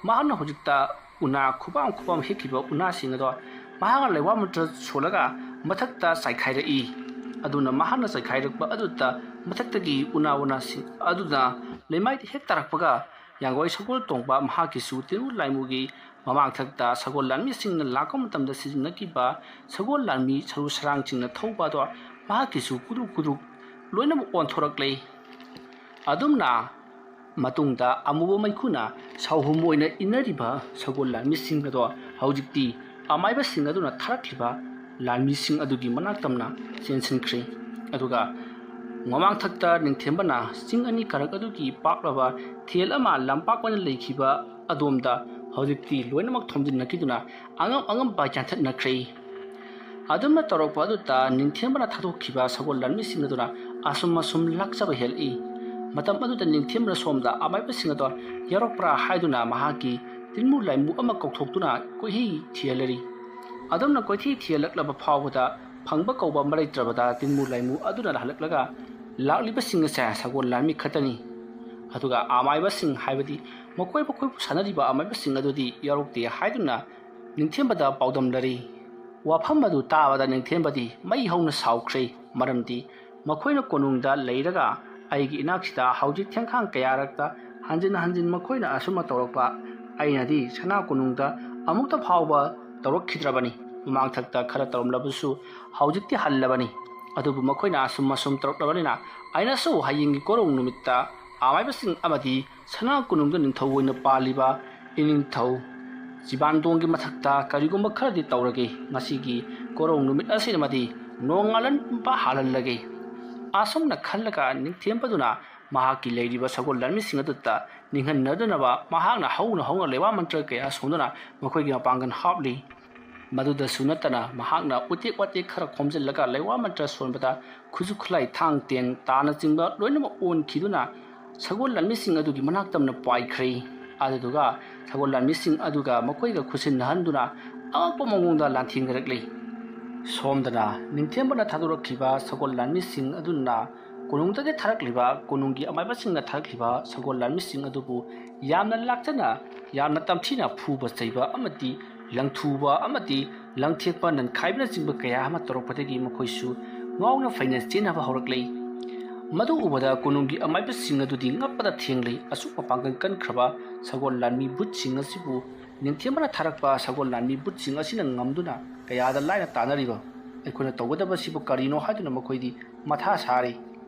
ꯃꯍꯥꯛꯅ ꯍꯧꯖꯤꯛꯇ ꯎꯅꯥ ꯈꯨꯄꯥꯝ ꯈꯨꯄꯥꯝ ꯍꯦꯛꯈꯤꯕ ꯎꯅꯥꯁꯤꯡ ꯑꯗꯣ ꯃꯍꯥꯛꯅ ꯂꯩꯋꯥ ꯃꯇ꯭ꯔ ꯁꯣꯜꯂꯒ ꯃꯊꯛꯇ ꯆꯥꯏꯈꯥꯏꯔꯛꯏ꯫ ꯑꯗꯨꯅ ꯃꯍꯥꯛꯅ ꯆꯥꯏꯈꯥꯏꯔꯛꯄ ꯑꯗꯨꯗ ꯃꯊꯛꯇꯒꯤ ꯎꯅꯥ ꯋꯥꯅꯥꯁꯤꯡ ꯑꯗꯨꯅ ꯂꯩꯃꯥꯏꯗ ꯍꯦꯛ ꯇꯥꯔꯛꯄꯒ ꯌꯥꯡꯒꯣꯏ ꯁꯒꯣꯜ ꯇꯣꯡꯕ ꯃꯍꯥꯛꯀꯤꯁꯨ ꯇꯤꯟꯃꯨ ꯂꯥꯏꯃꯨꯒꯤ ꯃꯃꯥꯡꯊꯛꯇ ꯁꯒꯣꯜ ꯂꯥꯟꯃꯤꯁꯤꯡꯅ ꯂꯥꯛꯄ ꯃꯇꯝꯗ ꯁꯤꯖꯤꯟꯅꯈꯤꯕ ꯁꯒꯣꯜ ꯂꯥꯟꯃꯤ ꯁꯔꯨ ꯁꯔꯥꯡꯁꯤꯡꯅ ꯊꯧꯕ ꯑꯗꯣ ꯃꯍꯥꯛꯀꯤꯁꯨ ꯀꯨꯗ꯭ꯔꯨꯛ ꯀꯨꯗ꯭ꯔꯨꯛ ꯂꯣꯏꯅꯃꯛ ꯑꯣꯟꯊꯣꯔꯛꯂꯦ꯫ ꯑꯗꯨꯝꯅ ꯃꯇꯨꯡꯗ ꯑꯃꯨꯕ ꯃꯩꯈꯨꯅ ꯁꯥꯎꯍꯨꯝ ꯑꯣꯏꯅ ꯏꯟꯅꯔꯤꯕ ꯁꯒꯣꯜ ꯂꯥꯟꯃꯤꯁꯤꯡ ꯑꯗꯣ ꯍꯧꯖꯤꯛꯇꯤ ꯑꯃꯥꯏꯕꯁꯤꯡ ꯑꯗꯨꯅ ꯊꯥꯔꯛꯂꯤꯕ ꯂꯥꯟꯃꯤꯁꯤꯡ ꯑꯗꯨꯒꯤ ꯃꯅꯥꯛ ꯇꯝꯅ ꯆꯦꯟꯁꯤꯟꯈ꯭ꯔꯦ꯫ ꯑꯗꯨꯒ ꯃꯃꯥꯡꯊꯛꯇ ꯅꯤꯡꯊꯦꯝꯕꯅ ꯆꯤꯡ ꯑꯅꯤ ꯀꯥꯔꯛ ꯑꯗꯨꯒꯤ ꯄꯥꯛꯂꯕ ꯊꯦꯜ ꯑꯃ ꯂꯝꯄꯥꯛ ꯑꯣꯏꯅ ꯂꯩꯈꯤꯕ ꯑꯗꯣꯝꯗ ꯍꯧꯖꯤꯛꯇꯤ ꯂꯣꯏꯅꯃꯛ ꯊꯣꯝꯖꯤꯟꯅꯈꯤꯗꯨꯅ ꯑꯉꯝ ꯑꯉꯝꯕ ꯌꯥꯟꯊꯠꯅꯈ꯭ꯔꯦ꯫ ꯑꯗꯨꯝꯅ ꯇꯧꯔꯛꯄ ꯑꯗꯨꯗ ꯅꯤꯡꯊꯦꯝꯕꯅ ꯊꯥꯗꯣꯛꯈꯤꯕ ꯁꯒꯣꯜ ꯂꯥꯟꯃꯤꯁꯤꯡ ꯑꯗꯨꯅ ꯑꯁꯨꯝ ꯑꯁꯨꯝ ꯂꯥꯛꯆꯕ ꯍꯦꯜꯂꯛꯏ꯫ ꯃꯇꯝ ꯑꯗꯨꯗ ꯅꯤꯡꯊꯦꯝꯕꯅ ꯁꯣꯝꯗ ꯑꯃꯥꯏꯕꯁꯤꯡ ꯑꯗꯣ ꯌꯥꯎꯔꯛꯄ꯭ꯔꯥ ꯍꯥꯏꯗꯨꯅ ꯃꯍꯥꯛꯀꯤ ꯇꯤꯟꯃꯨ ꯂꯥꯏꯃꯨ ꯑꯃ ꯀꯧꯊꯣꯛꯇꯨꯅ ꯀꯣꯏꯊꯤ ꯊꯤꯍꯜꯂꯔꯤ꯫ ꯑꯗꯨꯝꯅ ꯀꯣꯏꯊꯤ ꯊꯤꯍꯜꯂꯛꯂꯕ ꯐꯥꯎꯕꯗ ꯐꯪꯕ ꯀꯧꯕ ꯑꯃ ꯂꯩꯇ꯭ꯔꯕꯗ ꯇꯤꯟꯃꯨ ꯂꯥꯏꯃꯨ ꯑꯗꯨꯅ ꯍꯜꯂꯛꯂꯒ ꯂꯥꯛꯂꯤꯕꯁꯤꯡ ꯑꯁꯦ ꯁꯒꯣꯜ ꯂꯥꯟꯃꯤ ꯈꯛꯇꯅꯤ꯫ ꯑꯗꯨꯒ ꯑꯃꯥꯏꯕꯁꯤꯡ ꯍꯥꯏꯕꯗꯤ ꯃꯈꯣꯏ ꯃꯈꯣꯏꯕꯨ ꯁꯥꯟꯅꯔꯤꯕ ꯑꯃꯥꯏꯕꯁꯤꯡ ꯑꯗꯨꯗꯤ ꯌꯥꯎꯔꯛꯇꯦ ꯍꯥꯏꯗꯨꯅ ꯅꯤꯡꯊꯦꯝꯕꯗ ꯄꯥꯎꯗꯝꯂꯔꯤ꯫ ꯋꯥꯐꯝ ꯑꯗꯨ ꯇꯥꯕꯗ ꯅꯤꯡꯊꯦꯝꯕꯗꯤ ꯃꯩ ꯍꯧꯅ ꯁꯥꯎꯈ꯭ꯔꯦ꯫ ꯃꯔꯝꯗꯤ ꯃꯈꯣꯏꯅ ꯀꯣꯅꯨꯡꯗ ꯂꯩꯔꯒ ꯑꯩꯒꯤ ꯏꯅꯥꯛꯁꯤꯗ ꯍꯧꯖꯤꯛ ꯊꯦꯡꯈꯥꯡ ꯀꯌꯥꯔꯛꯇ ꯍꯟꯖꯤꯟ ꯍꯟꯖꯤꯟ ꯃꯈꯣꯏꯅ ꯑꯁꯨꯝꯅ ꯇꯧꯔꯛꯄ, ꯑꯩꯅꯗꯤ ꯁꯅꯥ ꯀꯣꯅꯨꯡꯗ ꯑꯃꯨꯛꯇ ꯐꯥꯎꯕ ꯇꯧꯔꯛꯈꯤꯗ꯭ꯔꯕꯅꯤ꯫ ꯃꯃꯥꯡꯊꯛꯇ ꯈꯔ ꯇꯧꯔꯝꯂꯕꯁꯨ ꯍꯧꯖꯤꯛꯇꯤ ꯍꯜꯂꯕꯅꯤ꯫ ꯑꯗꯨꯕꯨ ꯃꯈꯣꯏꯅ ꯑꯁꯨꯝ ꯑꯁꯨꯝ ꯇꯧꯔꯛꯂꯕꯅꯤꯅ ꯑꯩꯅꯁꯨ ꯍꯌꯦꯡꯒꯤ ꯀꯣꯔꯧ ꯅꯨꯃꯤꯠꯇ ꯑꯃꯥꯏꯕꯁꯤꯡ ꯑꯃꯗꯤ ꯁꯅꯥ ꯀꯣꯅꯨꯡꯗ ꯅꯤꯡꯊꯧ ꯑꯣꯏꯅ ꯄꯥꯜꯂꯤꯕ ꯏꯅꯤꯡꯊꯧ ꯖꯤꯕꯥꯟꯗꯣꯡꯒꯤ ꯃꯊꯛꯇ ꯀꯔꯤꯒꯨꯝꯕ ꯈꯔꯗꯤ ꯇꯧꯔꯒꯦ꯫ ꯉꯁꯤꯒꯤ ꯀꯣꯔꯧ ꯅꯨꯃꯤꯠ ꯑꯁꯤꯃꯗꯤ ꯅꯣꯡꯉꯥꯜꯍꯟꯕ ꯍꯥꯜꯍꯜꯂꯒꯦ꯫ ꯑꯁꯨꯝꯅ ꯈꯜꯂꯒ ꯅꯤꯡꯊꯦꯝꯕꯗꯨꯅ ꯃꯍꯥꯛꯀꯤ ꯂꯩꯔꯤꯕ ꯁꯒꯣꯜ ꯂꯥꯟꯃꯤꯁꯤꯡ ꯑꯗꯨꯗ ꯅꯤꯡꯍꯟꯅꯗꯅꯕ ꯃꯍꯥꯛꯅ ꯍꯧꯅ ꯍꯧꯅ ꯂꯩꯋꯥ ꯃꯟꯇ꯭ꯔ ꯀꯌꯥ ꯁꯣꯟꯗꯨꯅ ꯃꯈꯣꯏꯒꯤ ꯃꯄꯥꯡꯒꯜ ꯍꯥꯞꯂꯤ꯫ ꯃꯗꯨꯗꯁꯨ ꯅꯠꯇꯅ ꯃꯍꯥꯛꯅ ꯎꯇꯦꯛ ꯋꯥꯇꯦꯛ ꯈꯔ ꯈꯣꯝꯖꯤꯜꯂꯒ ꯂꯩꯋꯥ ꯃꯟꯇ꯭ꯔ ꯁꯣꯟꯕꯗ ꯈꯨꯠꯁꯨ ꯈꯨꯠꯂꯥꯏ ꯊꯥꯡ ꯇꯦꯟ ꯇꯥꯅꯆꯤꯡꯕ ꯂꯣꯏꯅꯃꯛ ꯑꯣꯟꯈꯤꯗꯨꯅ ꯁꯒꯣꯜ ꯂꯥꯟꯃꯤꯁꯤꯡ ꯑꯗꯨꯒꯤ ꯃꯅꯥꯛ ꯇꯝꯅ ꯄꯥꯏꯈ꯭ꯔꯦ꯫ ꯑꯗꯨꯗꯨꯒ ꯁꯒꯣꯜ ꯂꯥꯟꯃꯤꯁꯤꯡ ꯑꯗꯨꯒ ꯃꯈꯣꯏꯒ ꯈꯨꯠꯁꯤꯟꯅꯍꯟꯗꯨꯅ ꯑꯉꯛꯄ ꯃꯑꯣꯡꯗ ꯂꯥꯟꯊꯦꯡꯅꯔꯛꯂꯤ꯫ ꯁꯣꯝꯗꯅ ꯅꯤꯡꯊꯦꯝꯕꯅ ꯊꯥꯗꯣꯔꯛꯈꯤꯕ ꯁꯒꯣꯜ ꯂꯥꯟꯃꯤꯁꯤꯡ ꯑꯗꯨꯅ ꯀꯣꯅꯨꯡꯗꯒꯤ ꯊꯥꯔꯛꯂꯤꯕ, ꯀꯣꯅꯨꯡꯒꯤ ꯑꯃꯥꯏꯕꯁꯤꯡꯅ ꯊꯥꯔꯛꯂꯤꯕ ꯁꯒꯣꯜ ꯂꯥꯟꯃꯤꯁꯤꯡ ꯑꯗꯨꯕꯨ ꯌꯥꯝꯅ ꯂꯥꯛꯆꯅ, ꯌꯥꯝꯅ ꯇꯝꯊꯤꯅ ꯐꯨꯕ ꯆꯩꯕ ꯑꯃꯗꯤ ꯂꯪꯊꯨꯕ ꯑꯃꯗꯤ ꯂꯪꯊꯦꯛꯄ, ꯅꯟꯈꯥꯏꯕꯅꯆꯤꯡꯕ ꯀꯌꯥ ꯑꯃ ꯇꯧꯔꯛꯄꯗꯒꯤ ꯃꯈꯣꯏꯁꯨ ꯉꯥꯎꯅ ꯐꯩꯅ ꯆꯦꯟꯅꯕ ꯍꯧꯔꯛꯂꯦ꯫ ꯃꯗꯨ ꯎꯕꯗ ꯀꯣꯅꯨꯡꯒꯤ ꯑꯃꯥꯏꯕꯁꯤꯡ ꯑꯗꯨꯗꯤ ꯉꯛꯄꯗ ꯊꯦꯡꯂꯦ꯫ ꯑꯁꯨꯛ ꯃꯄꯥꯡꯒꯜ ꯀꯟꯈ꯭ꯔꯕ ꯁꯒꯣꯜ ꯂꯥꯟꯃꯤ ꯕꯨꯠꯁꯤꯡ ꯑꯁꯤꯕꯨ ꯅꯤꯡꯊꯦꯝꯕꯅ ꯊꯥꯔꯛꯄ ꯁꯒꯣꯜ ꯂꯥꯟꯃꯤ ꯕꯨꯠꯁꯤꯡ ꯑꯁꯤꯅ ꯉꯝꯗꯨꯅ ꯀꯌꯥꯗ ꯂꯥꯏꯅ ꯇꯥꯅꯔꯤꯕ? ꯑꯩꯈꯣꯏꯅ ꯇꯧꯒꯗꯕꯁꯤꯕꯨ ꯀꯔꯤꯅꯣ ꯍꯥꯏꯗꯨꯅ ꯃꯈꯣꯏꯗꯤ ꯃꯊꯥ ꯁꯥꯔꯤ꯫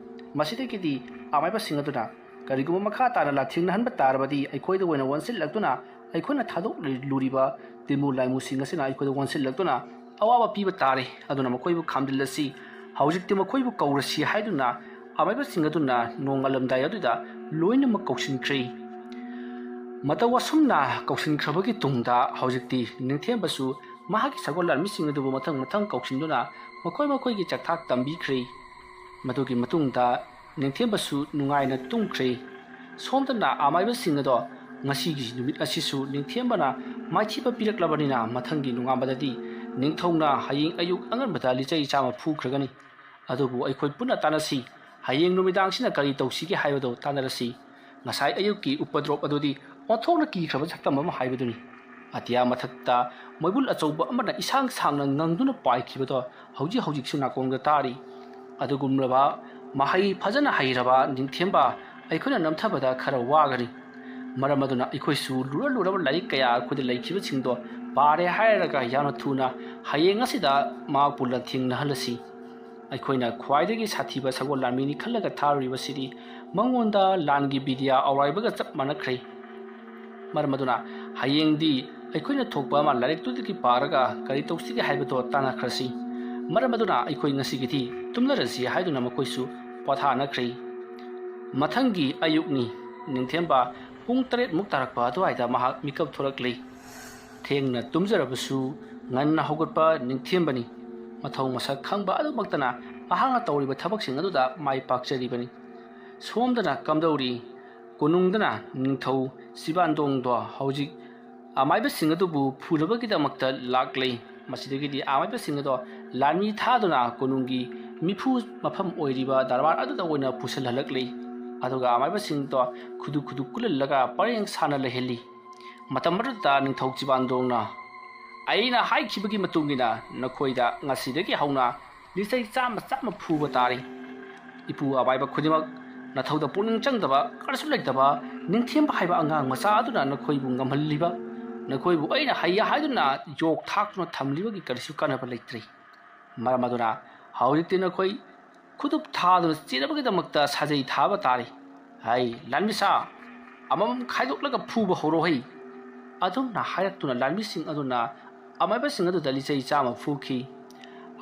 ꯃꯁꯤꯗꯒꯤꯗꯤ ꯑꯃꯥꯏꯕꯁꯤꯡ ꯑꯗꯨꯅ ꯀꯔꯤꯒꯨꯝꯕ ꯃꯈꯥ ꯇꯥꯅ ꯂꯥꯟꯊꯦꯡꯅꯍꯟꯕ ꯇꯥꯔꯕꯗꯤ ꯑꯩꯈꯣꯏꯗ ꯑꯣꯏꯅ ꯑꯣꯟꯁꯤꯜꯂꯛꯇꯨꯅ ꯑꯩꯈꯣꯏꯅ ꯊꯥꯗꯣꯛꯂꯨꯔꯤꯕ ꯇꯤꯟꯃꯨ ꯂꯥꯏꯃꯨꯁꯤꯡ ꯑꯁꯤꯅ ꯑꯩꯈꯣꯏꯗ ꯑꯣꯟꯁꯤꯜꯂꯛꯇꯨꯅ ꯑꯋꯥꯕ ꯄꯤꯕ ꯇꯥꯔꯦ꯫ ꯑꯗꯨꯅ ꯃꯈꯣꯏꯕꯨ ꯈꯥꯝꯖꯤꯜꯂꯁꯤ, ꯍꯧꯖꯤꯛꯇꯤ ꯃꯈꯣꯏꯕꯨ ꯀꯧꯔꯁꯤ ꯍꯥꯏꯗꯨꯅ ꯑꯃꯥꯏꯕꯁꯤꯡ ꯑꯗꯨꯅ ꯅꯣꯡꯉꯥꯜꯂꯝꯗꯥꯏ ꯑꯗꯨꯗ ꯂꯣꯏꯅꯃꯛ ꯀꯧꯁꯤꯟꯈ꯭ꯔꯦ꯫ ꯃꯇꯧ ꯑꯁꯨꯝꯅ ꯀꯧꯁꯤꯟꯈ꯭ꯔꯕꯒꯤ ꯇꯨꯡꯗ ꯍꯧꯖꯤꯛꯇꯤ ꯅꯤꯡꯊꯦꯝꯕꯁꯨ ꯃꯍꯥꯛꯀꯤ ꯁꯒꯣꯜ ꯂꯥꯟꯃꯤꯁꯤꯡ ꯑꯗꯨꯕꯨ ꯃꯊꯪ ꯃꯊꯪ ꯀꯧꯁꯤꯟꯗꯨꯅ ꯃꯈꯣꯏ ꯃꯈꯣꯏꯒꯤ ꯆꯥꯛꯊꯥꯛ ꯇꯝꯕꯤꯈ꯭ꯔꯦ꯫ ꯃꯗꯨꯒꯤ ꯃꯇꯨꯡꯗ ꯅꯤꯡꯊꯦꯝꯕꯁꯨ ꯅꯨꯡꯉꯥꯏꯅ ꯇꯨꯝꯈ꯭ꯔꯦ꯫ ꯁꯣꯝꯗꯅ ꯑꯃꯥꯏꯕꯁꯤꯡ ꯑꯗꯣ ꯉꯁꯤꯒꯤ ꯅꯨꯃꯤꯠ ꯑꯁꯤꯁꯨ ꯅꯤꯡꯊꯦꯝꯕꯅ ꯃꯥꯏꯊꯤꯕ ꯄꯤꯔꯛꯂꯕꯅꯤꯅ ꯃꯊꯪꯒꯤ ꯅꯣꯡꯉꯥꯟꯕꯗꯗꯤ ꯅꯤꯡꯊꯧꯅ ꯍꯌꯦꯡ ꯑꯌꯨꯛ ꯑꯉꯟꯕꯗ ꯂꯤꯆꯩ ꯆꯥꯝꯃ ꯐꯨꯈ꯭ꯔꯒꯅꯤ꯫ ꯑꯗꯨꯕꯨ ꯑꯩꯈꯣꯏ ꯄꯨꯟꯅ ꯇꯥꯟꯅꯁꯤ, ꯍꯌꯦꯡ ꯅꯨꯃꯤꯗꯥꯡꯁꯤꯅ ꯀꯔꯤ ꯇꯧꯁꯤꯒꯦ ꯍꯥꯏꯕꯗꯨ ꯇꯥꯟꯅꯔꯁꯤ꯫ ꯉꯁꯥꯏ ꯑꯌꯨꯛꯀꯤ ꯎꯄꯗ꯭ꯔꯣꯞ ꯑꯗꯨꯗꯤ ꯑꯣꯟꯊꯣꯛꯅ ꯀꯤꯈ꯭ꯔꯕ ꯁꯛꯇꯝ ꯑꯃ ꯍꯥꯏꯕꯗꯨꯅꯤ꯫ ꯑꯇꯤꯌꯥ ꯃꯊꯛꯇ ꯃꯩꯕꯨꯜ ꯑꯆꯧꯕ ꯑꯃꯅ ꯏꯁꯥꯡ ꯁꯥꯡꯅ ꯉꯪꯗꯨꯅ ꯄꯥꯏꯈꯤꯕꯗꯣ ꯍꯧꯖꯤꯛ ꯍꯧꯖꯤꯛꯁꯨ ꯅꯥꯀꯣꯡꯗ ꯇꯥꯔꯤ꯫ ꯑꯗꯨꯒꯨꯝꯂꯕ ꯃꯍꯩ ꯐꯖꯅ ꯍꯩꯔꯕ ꯅꯤꯡꯊꯦꯝꯕ ꯑꯩꯈꯣꯏꯅ ꯅꯝꯊꯕꯗ ꯈꯔ ꯋꯥꯒꯅꯤ꯫ ꯃꯔꯝ ꯑꯗꯨꯅ ꯑꯩꯈꯣꯏꯁꯨ ꯂꯨꯔ ꯂꯨꯔꯕ ꯂꯥꯏꯔꯤꯛ ꯀꯌꯥ ꯑꯩꯈꯣꯏꯗ ꯂꯩꯈꯤꯕꯁꯤꯡꯗꯣ ꯄꯥꯔꯦ ꯍꯥꯏꯔꯒ ꯌꯥꯝꯅ ꯊꯨꯅ ꯍꯌꯦꯡ ꯑꯁꯤꯗ ꯃꯍꯥꯛꯄꯨ ꯂꯥꯟꯊꯦꯡꯅꯍꯜꯂꯁꯤ꯫ ꯑꯩꯈꯣꯏꯅ ꯈ꯭ꯋꯥꯏꯗꯒꯤ ꯁꯥꯊꯤꯕ ꯁꯒꯣꯜ ꯂꯥꯟꯃꯤꯅꯤ ꯈꯜꯂꯒ ꯊꯥꯔꯨꯔꯤꯕꯁꯤꯗꯤ ꯃꯉꯣꯟꯗ ꯂꯥꯟꯒꯤ ꯕꯤꯗ꯭ꯌꯥ ꯑꯧꯔꯥꯏꯕꯒ ꯆꯞ ꯃꯥꯟꯅꯈ꯭ꯔꯦ꯫ ꯃꯔꯝ ꯑꯗꯨꯅ ꯍꯌꯦꯡꯗꯤ ꯑꯩꯈꯣꯏꯅ ꯊꯣꯛꯄ ꯑꯃ ꯂꯥꯏꯔꯤꯛꯇꯨꯗꯒꯤ ꯄꯥꯔꯒ ꯀꯔꯤ ꯇꯧꯁꯤꯒꯦ ꯍꯥꯏꯕꯗꯣ ꯇꯥꯟꯅꯈ꯭ꯔꯁꯤ꯫ ꯃꯔꯝ ꯑꯗꯨꯅ ꯑꯩꯈꯣꯏ ꯉꯁꯤꯒꯤꯗꯤ ꯇꯨꯝꯅꯔꯁꯤ ꯍꯥꯏꯗꯨꯅ ꯃꯈꯣꯏꯁꯨ ꯄꯣꯊꯥꯅꯈ꯭ꯔꯦ꯫ ꯃꯊꯪꯒꯤ ꯑꯌꯨꯛꯅꯤ꯫ ꯅꯤꯡꯊꯦꯝꯕ ꯄꯨꯡ ꯇꯔꯦꯠꯃꯨꯛ ꯇꯥꯔꯛꯄ ꯑꯗꯨꯋꯥꯏꯗ ꯃꯍꯥꯛ ꯃꯤꯀꯞ ꯊꯣꯔꯛꯂꯦ꯫ ꯊꯦꯡꯅ ꯇꯨꯝꯖꯔꯕꯁꯨ ꯉꯟꯅ ꯍꯧꯒꯠꯄ ꯅꯤꯡꯊꯦꯝꯕꯅꯤ꯫ ꯃꯊꯧ ꯃꯁꯛ ꯈꯪꯕ ꯑꯗꯨꯃꯛꯇꯅ ꯃꯍꯥꯛꯅ ꯇꯧꯔꯤꯕ ꯊꯕꯛꯁꯤꯡ ꯑꯗꯨꯗ ꯃꯥꯏ ꯄꯥꯛꯆꯔꯤꯕꯅꯤ꯫ ꯁꯣꯝꯗꯅ ꯀꯝꯗꯧꯔꯤ? ꯀꯣꯅꯨꯡꯗꯅ ꯅꯤꯡꯊꯧ ꯆꯤꯕꯥꯟꯗꯣꯡꯗꯣ ꯍꯧꯖꯤꯛ ꯑꯃꯥꯏꯕꯁꯤꯡ ꯑꯗꯨꯕꯨ ꯐꯨꯅꯕꯒꯤꯗꯃꯛꯇ ꯂꯥꯛꯂꯤ꯫ ꯃꯁꯤꯗꯒꯤꯗꯤ ꯑꯃꯥꯏꯕꯁꯤꯡ ꯑꯗꯣ ꯂꯥꯟꯃꯤ ꯊꯥꯗꯨꯅ ꯀꯣꯅꯨꯡꯒꯤ ꯃꯤꯐꯨ ꯃꯐꯝ ꯑꯣꯏꯔꯤꯕ ꯗꯔꯕꯥꯔ ꯑꯗꯨꯗ ꯑꯣꯏꯅ ꯄꯨꯁꯤꯜꯍꯜꯂꯛꯂꯤ꯫ ꯑꯗꯨꯒ ꯑꯃꯥꯏꯕꯁꯤꯡꯗꯣ ꯈꯨꯗꯨ ꯈꯨꯗꯨ ꯀꯨꯜꯍꯜꯂꯒ ꯄꯔꯦꯡ ꯁꯥꯅ ꯂꯩꯍꯜꯂꯤ꯫ ꯃꯇꯝ ꯑꯗꯨꯗ ꯅꯤꯡꯊꯧ ꯆꯤꯕꯥꯟꯗꯣꯡꯅ, "ꯑꯩꯅ ꯍꯥꯏꯈꯤꯕꯒꯤ ꯃꯇꯨꯡ ꯏꯟꯅ ꯅꯈꯣꯏꯗ ꯉꯁꯤꯗꯒꯤ ꯍꯧꯅ ꯂꯤꯆꯩ ꯆꯥꯝꯃ ꯆꯥꯝꯃ ꯐꯨꯕ ꯇꯥꯔꯤ꯫ ꯏꯄꯨ ꯑꯃꯥꯏꯕ ꯈꯨꯗꯤꯡꯃꯛ ꯅꯊꯧꯗ ꯄꯨꯛꯅꯤꯡ ꯆꯪꯗꯕ, ꯀꯔꯤꯁꯨ ꯂꯩꯇꯕ ꯅꯤꯡꯊꯦꯝꯕ ꯍꯥꯏꯕ ꯑꯉꯥꯡ ꯃꯆꯥ ꯑꯗꯨꯅ ꯅꯈꯣꯏꯕꯨ ꯉꯝꯍꯜꯂꯤꯕ, ꯅꯈꯣꯏꯕꯨ ꯑꯩꯅ ꯍꯩꯌꯦ ꯍꯥꯏꯗꯨꯅ ꯌꯣꯛ ꯊꯥꯛꯇꯨꯅ ꯊꯝꯂꯤꯕꯒꯤ ꯀꯔꯤꯁꯨ ꯀꯥꯟꯅꯕ ꯂꯩꯇ꯭ꯔꯦ"꯫ ꯃꯔꯝ ꯑꯗꯨꯅ ꯍꯧꯖꯤꯛꯇꯤ ꯅꯈꯣꯏ ꯈꯨꯗꯨꯞ ꯊꯥꯗꯨꯅ ꯆꯦꯟꯅꯕꯒꯤꯗꯃꯛꯇ ꯁꯥꯖꯩ ꯊꯥꯕ ꯇꯥꯔꯤ꯫ ꯍꯩ ꯂꯥꯟꯃꯤꯁꯥ, ꯑꯃꯃꯝ ꯈꯥꯏꯗꯣꯛꯂꯒ ꯐꯨꯕ ꯍꯧꯔꯣ ꯍꯩ꯫ ꯑꯗꯨꯝꯅ ꯍꯥꯏꯔꯛꯇꯨꯅ ꯂꯥꯟꯃꯤꯁꯤꯡ ꯑꯗꯨꯅ ꯑꯃꯥꯏꯕꯁꯤꯡ ꯑꯗꯨꯗ ꯂꯤꯆꯩ ꯆꯥꯝꯃ ꯐꯨꯈꯤ꯫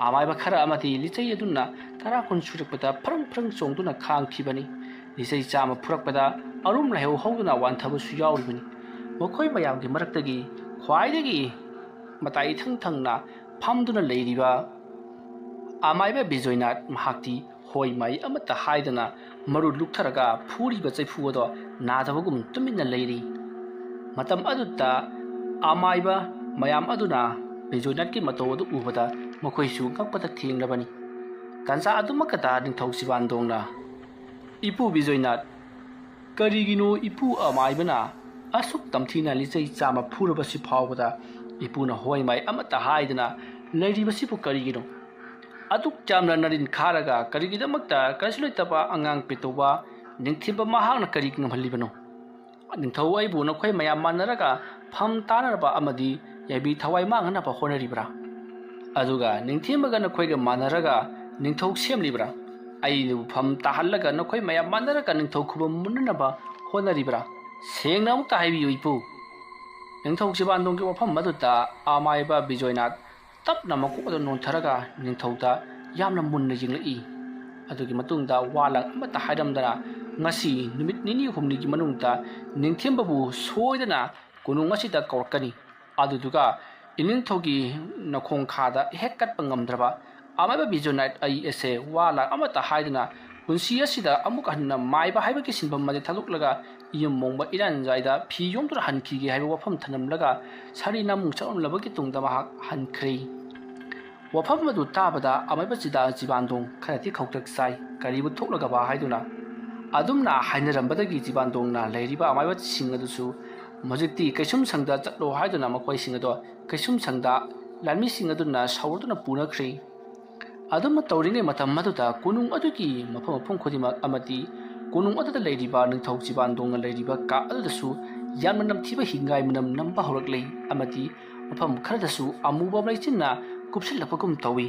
ꯑꯃꯥꯏꯕ ꯈꯔ ꯑꯃꯗꯤ ꯂꯤꯆꯩ ꯑꯗꯨꯅ ꯇꯔꯥ ꯀꯨꯟ ꯁꯨꯔꯛꯄꯗ ꯐ꯭ꯔꯪ ꯐ꯭ꯔꯪ ꯆꯣꯡꯗꯨꯅ ꯈꯥꯡꯈꯤꯕꯅꯤ꯫ ꯂꯤꯆꯩ ꯆꯥꯝꯃ ꯐꯨꯔꯛꯄꯗ ꯑꯔꯨꯝ ꯂꯥꯏꯍꯧ ꯍꯧꯗꯨꯅ ꯋꯥꯟꯊꯕꯁꯨ ꯌꯥꯎꯔꯤꯕꯅꯤ꯫ ꯃꯈꯣꯏ ꯃꯌꯥꯝꯒꯤ ꯃꯔꯛꯇꯒꯤ ꯈ꯭ꯋꯥꯏꯗꯒꯤ ꯃꯇꯥꯏ ꯏꯊꯪ ꯊꯪꯅ ꯐꯝꯗꯨꯅ ꯂꯩꯔꯤꯕ ꯑꯃꯥꯏꯕ ꯕꯤꯖꯣꯏꯅꯥꯊ ꯃꯍꯥꯛꯇꯤ ꯍꯣꯏ ꯃꯥꯏ ꯑꯃꯠꯇ ꯍꯥꯏꯗꯅ ꯃꯔꯨ ꯂꯨꯛꯊꯔꯒ ꯐꯨꯔꯤꯕ ꯆꯩꯐꯨ ꯑꯗꯣ ꯅꯥꯗꯕꯒꯨꯝ ꯇꯨꯃꯤꯟꯅ ꯂꯩꯔꯤ꯫ ꯃꯇꯝ ꯑꯗꯨꯗ ꯑꯃꯥꯏꯕ ꯃꯌꯥꯝ ꯑꯗꯨꯅ ꯕꯤꯖꯣꯏꯅꯥꯊꯀꯤ ꯃꯇꯧ ꯑꯗꯨ ꯎꯕꯗ ꯃꯈꯣꯏꯁꯨ ꯉꯛꯄꯗ ꯊꯦꯡꯂꯕꯅꯤ꯫ ꯇꯥꯟꯖꯥ ꯑꯗꯨꯃꯛꯇꯗ ꯅꯤꯡꯊꯧ ꯁꯤꯕꯥꯟꯗꯣꯡꯅ, "ꯏꯄꯨ ꯕꯤꯖꯣꯏꯅꯥꯊ, ꯀꯔꯤꯒꯤꯅꯣ ꯏꯄꯨ ꯑꯃꯥꯏꯕꯅ ꯑꯁꯨꯛ ꯇꯝꯊꯤꯅ ꯂꯤꯆꯩ ꯆꯥꯝꯃ ꯐꯨꯔꯕꯁꯤ ꯐꯥꯎꯕꯗ ꯏꯄꯨꯅ ꯍꯣꯏ ꯃꯥꯏ ꯑꯃꯠꯇ ꯍꯥꯏꯗꯅ ꯂꯩꯔꯤꯕꯁꯤꯕꯨ ꯀꯔꯤꯒꯤꯅꯣ? ꯑꯗꯨꯛ ꯌꯥꯝꯅ ꯅꯔꯤꯟ ꯈꯥꯔꯒ ꯀꯔꯤꯒꯤꯗꯃꯛꯇ ꯀꯔꯤꯁꯨ ꯂꯩꯇꯕ ꯑꯉꯥꯡ ꯄꯦꯇꯧꯕ ꯅꯤꯡꯊꯤꯕ ꯃꯍꯥꯛꯅ ꯀꯔꯤ ꯉꯝꯍꯜꯂꯤꯕꯅꯣ? ꯅꯤꯡꯊꯧ ꯑꯩꯕꯨ ꯅꯈꯣꯏ ꯃꯌꯥꯝ ꯃꯥꯟꯅꯔꯒ ꯐꯝ ꯇꯥꯅꯅꯕ ꯑꯃꯗꯤ ꯌꯥꯏꯕꯤ ꯊꯋꯥꯏ ꯃꯥꯡꯅꯅꯕ ꯍꯣꯠꯅꯔꯤꯕ꯭ꯔꯥ? ꯑꯗꯨꯒ ꯅꯤꯡꯊꯦꯝꯕꯒ ꯅꯈꯣꯏꯒ ꯃꯥꯟꯅꯔꯒ ꯅꯤꯡꯊꯧ ꯁꯦꯝꯂꯤꯕ꯭ꯔꯥ? ꯑꯩꯅꯕꯨ ꯐꯝ ꯇꯥꯍꯜꯂꯒ ꯅꯈꯣꯏ ꯃꯌꯥꯝ ꯃꯥꯟꯅꯔꯒ ꯅꯤꯡꯊꯧ ꯈꯨꯕꯝ ꯃꯨꯟꯅꯅꯕ ꯍꯣꯠꯅꯔꯤꯕ꯭ꯔꯥ? ꯁꯦꯡꯅ ꯑꯃꯨꯛꯇ ꯍꯥꯏꯕꯤꯌꯨ ꯏꯄꯨ꯫" ꯅꯤꯡꯊꯧ ꯁꯤꯕꯥꯟꯗꯣꯡꯒꯤ ꯋꯥꯐꯝ ꯑꯗꯨꯗ ꯑꯃꯥꯏꯕ ꯕꯤꯖꯣꯏꯅꯥꯊ ꯇꯞꯅ ꯃꯀꯣꯛ ꯑꯗꯨ ꯅꯣꯟꯊꯔꯒ ꯅꯤꯡꯊꯧꯗ ꯌꯥꯝꯅ ꯃꯨꯟꯅ ꯌꯦꯡꯂꯛꯏ꯫ ꯑꯗꯨꯒꯤ ꯃꯇꯨꯡꯗ ꯋꯥ ꯂꯥꯡ ꯑꯃꯠꯇ ꯍꯥꯏꯔꯝꯗꯅ, "ꯉꯁꯤ ꯅꯨꯃꯤꯠ ꯅꯤꯅꯤ ꯍꯨꯝꯅꯤꯒꯤ ꯃꯅꯨꯡꯗ ꯅꯤꯡꯊꯦꯝꯕꯕꯨ ꯁꯣꯏꯗꯅ ꯀꯣꯅꯨꯡ ꯑꯁꯤꯗ ꯀꯧꯔꯛꯀꯅꯤ꯫ ꯑꯗꯨꯗꯨꯒ ꯏꯅꯤꯡꯊꯧꯒꯤ ꯅꯈꯣꯡꯈꯥꯗ ꯍꯦꯛ ꯀꯠꯄ ꯉꯝꯗ꯭ꯔꯕ ꯑꯃꯥꯏꯕ ꯕꯤꯖꯣꯅꯥꯏꯠ ꯑꯩ ꯑꯁꯦ ꯋꯥ ꯂꯥꯡ ꯑꯃꯠꯇ ꯍꯥꯏꯗꯅ ꯄꯨꯟꯁꯤ ꯑꯁꯤꯗ ꯑꯃꯨꯛ ꯍꯟꯅ ꯃꯥꯏꯕ ꯍꯥꯏꯕꯒꯤ ꯁꯤꯟꯐꯝ ꯑꯗꯨ ꯊꯥꯗꯣꯛꯂꯒ ꯌꯨꯝ ꯃꯣꯡꯕ ꯏꯔꯥꯟꯖꯥꯏꯗ ꯐꯤ ꯌꯣꯝꯗꯨꯅ ꯍꯟꯈꯤꯒꯦ" ꯍꯥꯏꯕ ꯋꯥꯐꯝ ꯊꯝꯂꯝꯂꯒ ꯁꯥꯔꯤ ꯅꯥꯃꯨꯡ ꯆꯠꯂꯝꯂꯕꯒꯤ ꯇꯨꯡꯗ ꯃꯍꯥꯛ ꯍꯟꯈ꯭ꯔꯦ꯫ ꯋꯥꯐꯝ ꯑꯗꯨ ꯇꯥꯕꯗ ꯑꯃꯥꯏꯕ ꯆꯤꯗꯥ ꯆꯤꯕꯥꯟꯗꯣꯡ ꯈꯔꯗꯤ ꯈꯧꯇꯛ ꯆꯥꯏ꯫ ꯀꯔꯤꯕꯨ ꯊꯣꯛꯂꯒꯕ ꯍꯥꯏꯗꯨꯅ ꯑꯗꯨꯝꯅ ꯍꯥꯏꯅꯔꯝꯕꯗꯒꯤ ꯆꯤꯕꯥꯟꯗꯣꯡꯅ ꯂꯩꯔꯤꯕ ꯑꯃꯥꯏꯕꯁꯤꯡ ꯑꯗꯨꯁꯨ ꯍꯧꯖꯤꯛꯇꯤ ꯀꯩꯁꯨꯝ ꯁꯪꯗ ꯆꯠꯂꯣ ꯍꯥꯏꯗꯨꯅ ꯃꯈꯣꯏꯁꯤꯡ ꯑꯗꯣ ꯀꯩꯁꯨꯝ ꯁꯪꯗ ꯂꯥꯟꯃꯤꯁꯤꯡ ꯑꯗꯨꯅ ꯁꯧꯔꯗꯨꯅ ꯄꯨꯅꯈ꯭ꯔꯦ꯫ ꯑꯗꯨꯝꯅ ꯇꯧꯔꯤꯉꯩ ꯃꯇꯝ ꯑꯗꯨꯗ ꯀꯣꯅꯨꯡ ꯑꯗꯨꯒꯤ ꯃꯐꯝ ꯃꯐꯝ ꯈꯨꯗꯤꯡꯃꯛ ꯑꯃꯗꯤ ꯀꯣꯅꯨꯡ ꯑꯗꯨꯗ ꯂꯩꯔꯤꯕ ꯅꯤꯡꯊꯧ ꯆꯤꯕꯥꯟꯗꯣꯡꯅ ꯂꯩꯔꯤꯕ ꯀꯥ ꯑꯗꯨꯗꯁꯨ ꯌꯥꯝꯅ ꯅꯝꯊꯤꯕ ꯍꯤꯡꯒꯥꯏ ꯃꯅꯝ ꯅꯝꯕ ꯍꯧꯔꯛꯂꯦ꯫ ꯑꯃꯗꯤ ꯃꯐꯝ ꯈꯔꯗꯁꯨ ꯑꯃꯨꯕ ꯂꯩꯆꯤꯟꯅ ꯀꯨꯞꯁꯤꯜꯂꯛꯄꯒꯨꯝ ꯇꯧꯏ꯫